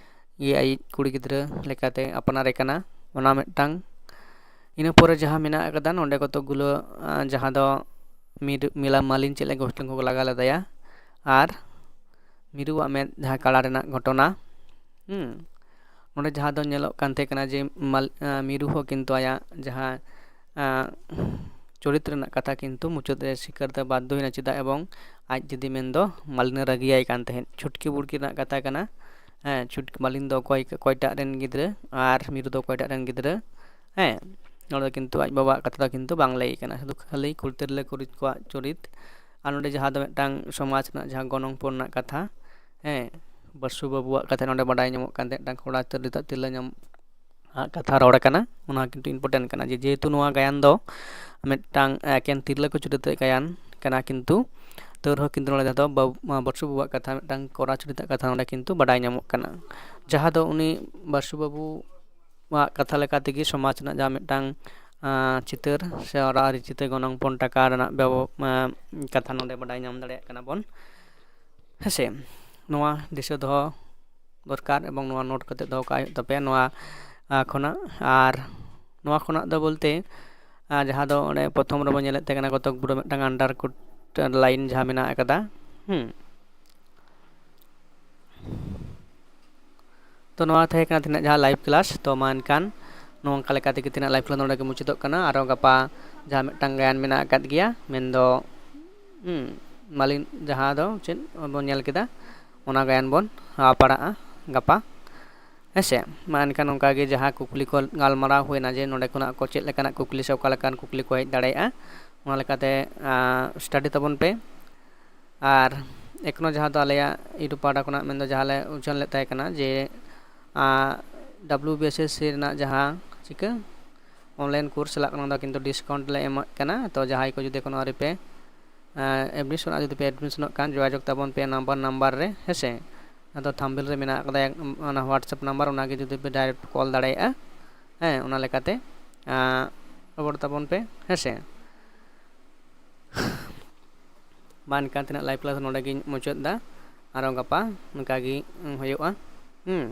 ᱜᱮ ᱟᱡᱤᱡ ᱠᱩᱲᱤ ᱜᱤᱫᱽᱨᱟᱹ ᱞᱮᱠᱟᱛᱮ ᱟᱯᱱᱟᱨᱮ ᱠᱟᱱᱟ, ᱚᱱᱟ ᱢᱤᱫᱴᱟᱝ᱾ ᱤᱱᱟᱹ ᱯᱚᱨᱮ ᱡᱟᱦᱟᱸ ᱢᱮᱱᱟᱜ ᱟᱠᱟᱫᱟ ᱱᱚᱰᱮ ᱠᱚᱛᱚᱠ ᱜᱩᱞᱟᱹ, ᱟᱸ, ᱡᱟᱦᱟᱸ ᱫᱚ ᱢᱤᱨ-, ᱢᱤᱞᱟ ᱢᱟᱞᱤᱱ ᱪᱮᱫ ᱞᱟᱹᱜᱤᱫ ᱦᱳᱥᱴᱮᱞ ᱠᱚ ᱞᱟᱜᱟ ᱞᱮᱫᱮᱭᱟ, ᱟᱨ ᱢᱤᱨᱩᱣᱟᱜ ᱢᱮᱫ ᱡᱟᱦᱟᱸ ᱠᱟᱲᱟ ᱨᱮᱱᱟᱜ ᱜᱷᱚᱴᱚᱱᱟ᱾ ᱦᱩᱸ᱾ ᱱᱚᱰᱮ ᱡᱟᱦᱟᱸ ᱫᱚ ᱧᱮᱞᱚᱜ ᱠᱟᱱ ᱛᱟᱦᱮᱸ ᱠᱟᱱᱟ ᱡᱮ ᱢᱟᱞ-, ᱟᱸ, ᱢᱤᱨᱩ ᱦᱚᱸ ᱠᱤᱱᱛᱩ ᱟᱭᱟᱜ ᱡᱟᱦᱟᱸ, ᱟᱸ, ᱪᱚᱨᱤᱛ ᱨᱮᱱᱟᱜ ᱠᱟᱛᱷᱟ ᱠᱤᱱᱛᱩ ᱢᱩᱪᱟᱹᱫ ᱨᱮ ᱥᱤᱠᱟᱹᱨ ᱛᱮ ᱵᱟᱫᱽᱫᱷᱚ ᱮᱱᱟ᱾ ᱪᱮᱫᱟᱜ? ᱮᱵᱚᱝ ᱟᱡ ᱫᱤᱫᱤ ᱢᱮᱱᱫᱚ ᱢᱟᱞᱤᱱᱮ ᱨᱟᱹᱜᱤᱭᱟᱭ ᱠᱟᱱ ᱛᱟᱦᱮᱸᱫ᱾ ᱪᱷᱩᱴᱠᱤ ᱵᱩᱲᱠᱤ ᱨᱮᱱᱟᱜ ᱠᱟᱛᱷᱟ ᱠᱟᱱᱟ᱾ ᱦᱮᱸ, ᱪᱷᱩᱴ-, ᱢᱟᱞᱤᱱ ᱫᱚ ᱚᱠᱚᱭ, ᱚᱠᱚᱭᱴᱟᱜ ᱨᱮᱱ ᱜᱤᱫᱽᱨᱟᱹ ᱟᱨ ᱢᱤᱨᱩ ᱫᱚ ᱚᱠᱚᱭᱴᱟᱜ ᱨᱮᱱ ᱜᱤᱫᱽᱨᱟᱹ? ᱦᱮᱸ, ᱱᱚᱰᱮ ᱫᱚ ᱠᱤᱱᱛᱩ ᱟᱡ ᱵᱟᱵᱟᱣᱟᱜ ᱠᱟᱛᱷᱟ ᱫᱚ ᱠᱤᱱᱛᱩ ᱵᱟᱝ ᱞᱟᱹᱭ ᱠᱟᱱᱟ, ᱥᱩᱫᱷᱩ ᱠᱷᱟᱹᱞᱤ ᱠᱩᱲᱤ ᱛᱤᱨᱞᱟᱹ ᱠᱩᱲᱤ ᱠᱚᱣᱟᱜ ᱪᱚᱨᱤᱛ᱾ ᱟᱨ ᱱᱚᱰᱮ ᱡᱟᱦᱟᱸ ᱫᱚ ᱢᱤᱫᱴᱟᱝ ᱥᱚᱢᱟᱡᱽ ᱨᱮᱱᱟᱜ ᱡᱟᱦᱟᱸ ᱜᱚᱱᱚᱝ ᱯᱚᱱ ᱨᱮᱱᱟᱜ ᱠᱟᱛᱷᱟ, ᱦᱮᱸ, ᱵᱟᱹᱥᱩ ᱵᱟᱹᱵᱩᱣᱟᱜ ᱠᱟᱛᱷᱟ ᱱᱚᱰᱮ ᱵᱟᱰᱟᱭ ᱧᱟᱢᱚᱜ ᱠᱟᱱ ᱛᱟᱦᱮᱸᱫ, ᱢᱤᱫᱴᱟᱝ ᱠᱚᱲᱟ ᱛᱤᱨᱞᱟᱹ ᱛᱤᱨᱞᱟᱹ ᱧᱟᱢ ᱟᱜ ᱠᱟᱛᱷᱟ ᱨᱚᱲ ᱠᱟᱱᱟ, ᱚᱱᱟ ᱠᱤᱱᱛᱩ important ᱠᱟᱱᱟ ᱡᱮ ᱡᱮᱦᱮᱛᱩ ᱱᱚᱣᱟ ᱜᱟᱭᱟᱱ ᱫᱚ ᱢᱤᱫᱴᱟᱝ ᱮᱠᱮᱱ ᱛᱤᱨᱞᱟᱹ ᱠᱚ ᱪᱚᱨᱤᱛ ᱨᱮ ᱜᱟᱭᱟᱱ ᱠᱟᱱᱟ, ᱠᱤᱱᱛᱩ ᱛᱟᱹᱣ ᱨᱮᱦᱚᱸ ᱠᱤᱱᱛᱩ ᱱᱚᱰᱮ ᱫᱚ ᱵᱟᱹᱵᱩ-, ᱵᱟᱹᱥᱩ ᱵᱟᱹᱵᱩᱣᱟᱜ ᱠᱟᱛᱷᱟ, ᱢᱤᱫᱴᱟᱝ ᱠᱚᱲᱟ ᱪᱚᱨᱤᱛᱟᱜ ᱠᱟᱛᱷᱟ ᱱᱚᱰᱮ ᱠᱤᱱᱛᱩ ᱵᱟᱰᱟᱭ ᱧᱟᱢᱚᱜ ᱠᱟᱱᱟ, ᱡᱟᱦᱟᱸ ᱫᱚ ᱩᱱᱤ ᱵᱟᱹᱥᱩ ᱵᱟᱹᱵᱩᱣᱟᱜ ᱠᱟᱛᱷᱟ ᱞᱮᱠᱟ ᱛᱮᱜᱮ ᱥᱚᱢᱟᱡᱽ ᱨᱮᱱᱟᱜ ᱡᱟᱦᱟᱸ ᱢᱤᱫᱴᱟᱝ, ᱟᱸ, ᱪᱤᱛᱟᱹᱨ ᱥᱮ ᱨᱟᱡᱽᱟᱹᱨᱤ ᱪᱤᱛᱟᱹᱨ, ᱜᱚᱱᱚᱝ ᱯᱚᱱ, ᱴᱟᱠᱟ ᱨᱮᱱᱟᱜ ᱵᱮᱵᱚ-, ᱟᱸ, ᱠᱟᱛᱷᱟ ᱱᱚᱰᱮ ᱵᱟᱰᱟᱭ ᱧᱟᱢ ᱫᱟᱲᱮᱭᱟᱜ ᱠᱟᱱᱟ ᱵᱚᱱ, ᱦᱮᱸᱥᱮ᱾ ᱱᱚᱣᱟ ᱫᱤᱥᱟᱹ ᱫᱚᱦᱚ ᱫᱚᱨᱠᱟᱨ ᱮᱵᱚᱝ ᱱᱚᱣᱟ ᱱᱳᱴ ᱠᱟᱛᱮ ᱫᱚᱦᱚ ᱠᱟᱜ ᱦᱩᱭᱩᱜ ᱛᱟᱯᱮᱭᱟ ᱱᱚᱣᱟ, ᱟᱸ, ᱠᱷᱚᱱᱟᱜ᱾ ᱟᱨ ᱱᱚᱣᱟ ᱠᱷᱚᱱᱟᱜ ᱫᱚ ᱵᱚᱞᱛᱮ, ᱟᱸ, ᱡᱟᱦᱟᱸ ᱫᱚ ᱚᱸᱰᱮ ᱯᱨᱚᱛᱷᱚᱢ ᱨᱮᱵᱚᱱ ᱧᱮᱞᱮᱫ ᱛᱟᱦᱮᱸ ᱠᱟᱱᱟ ᱠᱚᱛᱚᱠ ᱯᱩᱨᱟᱹ ᱢᱤᱫᱴᱟᱝ undercut line ᱡᱟᱦᱟᱸ ᱢᱮᱱᱟᱜ ᱟᱠᱟᱫᱟ, ᱦᱩᱸ᱾ ᱛᱚ ᱱᱚᱣᱟ ᱛᱟᱦᱮᱸ ᱠᱟᱱᱟ ᱛᱤᱱᱟᱹᱜ ᱡᱟᱦᱟᱸ live class᱾ ᱛᱚ ᱢᱟ ᱮᱱᱠᱷᱟᱱ ᱱᱚᱝᱠᱟ ᱞᱮᱠᱟ ᱛᱮᱜᱮ ᱛᱤᱱᱟᱹᱜ live class ᱱᱚᱰᱮ ᱜᱮ ᱢᱩᱪᱟᱹᱫᱚᱜ ᱠᱟᱱᱟ᱾ ᱟᱨᱚ ᱜᱟᱯᱟ ᱡᱟᱦᱟᱸ ᱢᱤᱫᱴᱟᱝ ᱜᱟᱭᱟᱱ ᱢᱮᱱᱟᱜ ᱟᱠᱟᱫ ᱜᱮᱭᱟ, ᱢᱮᱱᱫᱚ, ᱦᱩᱸ, ᱢᱟᱞᱤᱱ ᱡᱟᱦᱟᱸ ᱫᱚ ᱪᱮᱫ ᱵᱚᱱ ᱧᱮᱞ ᱠᱮᱫᱟ, ᱚᱱᱟ ᱜᱟᱭᱟᱱ ᱵᱚᱱ ᱯᱟᱲᱦᱟᱜᱼᱟ ᱜᱟᱯᱟ᱾ ᱦᱮᱸᱥᱮ, ᱢᱟ ᱮᱱᱠᱷᱟᱱ ᱚᱱᱠᱟᱜᱮ ᱡᱟᱦᱟᱸ ᱠᱩᱠᱞᱤ ᱠᱚ ᱜᱟᱞᱢᱟᱨᱟᱣ ᱦᱩᱭᱱᱟ, ᱡᱮ ᱱᱚᱰᱮ ᱠᱷᱚᱱᱟᱜ ᱠᱚ ᱪᱮᱫ ᱞᱮᱠᱟᱱᱟᱜ ᱠᱩᱠᱞᱤ ᱥᱮ ᱚᱠᱟ ᱞᱮᱠᱟᱱ ᱠᱩᱠᱞᱤ ᱠᱚ ᱦᱮᱡ ᱫᱟᱲᱮᱭᱟᱜᱼᱟ, ᱚᱱᱟ ᱞᱮᱠᱟᱛᱮ ᱥᱴᱟᱰᱤ ᱛᱟᱵᱚᱱ ᱯᱮ᱾ ᱟᱨ ᱮᱠᱷᱚᱱᱳ ᱡᱟᱦᱟᱸ ᱫᱚ ᱟᱞᱮᱭᱟᱜ YouTube ᱯᱟᱦᱴᱟ ᱠᱷᱚᱱᱟᱜ ᱢᱮᱱᱫᱚ ᱡᱟᱦᱟᱸ ᱞᱮ ᱩᱪᱷᱟᱹᱱ ᱞᱮᱫ ᱛᱟᱦᱮᱸ ᱠᱟᱱᱟ, ᱡᱮ W B S S C ᱨᱮᱱᱟᱜ ᱡᱟᱦᱟᱸ ᱪᱤᱠᱟᱹ ᱚᱱᱞᱟᱭᱤᱱ ᱠᱳᱨᱥ ᱪᱟᱞᱟᱜ ᱠᱟᱱᱟ, ᱚᱱᱟ ᱫᱚ ᱠᱤᱱᱛᱩ ᱰᱤᱥᱠᱟᱣᱩᱱᱴ ᱞᱮ ᱮᱢᱚᱜ ᱠᱟᱱᱟ᱾ ᱛᱚ ᱡᱟᱦᱟᱸᱭ ᱠᱚ ᱡᱩᱫᱤ ᱮᱠᱷᱚᱱᱳ ᱟᱹᱣᱨᱤ ᱯᱮ ᱮᱰᱢᱤᱥᱚᱱᱚᱜᱼᱟ, ᱡᱩᱫᱤ ᱯᱮ ᱮᱰᱢᱤᱥᱚᱱᱚᱜ ᱠᱷᱟᱱ, ᱡᱳᱜᱟᱡᱳᱜᱽ ᱛᱟᱵᱚᱱ ᱯᱮ ᱱᱟᱢᱵᱟᱨ ᱱᱟᱢᱵᱟᱨ ᱨᱮ, ᱦᱮᱸᱥᱮ, ᱟᱫᱚ ᱛᱷᱟᱢᱵᱮᱞ ᱨᱮ ᱢᱮᱱᱟᱜ ᱠᱟᱫᱟ ᱚᱱᱟ WhatsApp ᱱᱟᱢᱵᱟᱨ, ᱚᱱᱟᱜᱮ ᱡᱩᱫᱤ ᱯᱮ ᱰᱟᱭᱨᱮᱠᱴ ᱠᱚᱞ ᱫᱟᱲᱮᱭᱟᱜᱼᱟ᱾ ᱦᱮᱸ, ᱚᱱᱟ ᱞᱮᱠᱟᱛᱮ ᱨᱚᱯᱚᱲ ᱛᱟᱵᱚᱱ ᱯᱮ, ᱦᱮᱸᱥᱮ᱾ ᱢᱟ ᱮᱱᱠᱷᱟᱱ ᱛᱮᱦᱮᱧᱟᱜ ᱞᱟᱭᱤᱵᱷ ᱠᱞᱟᱥ ᱱᱚᱰᱮ ᱜᱤᱧ ᱢᱩᱪᱟᱹᱫ ᱮᱫᱟ᱾ ᱟᱨᱚ ᱜᱟᱯᱟ ᱱᱚᱝᱠᱟ ᱜᱮ ᱦᱩᱭᱩᱜᱼᱟ᱾ ᱦᱩᱸ᱾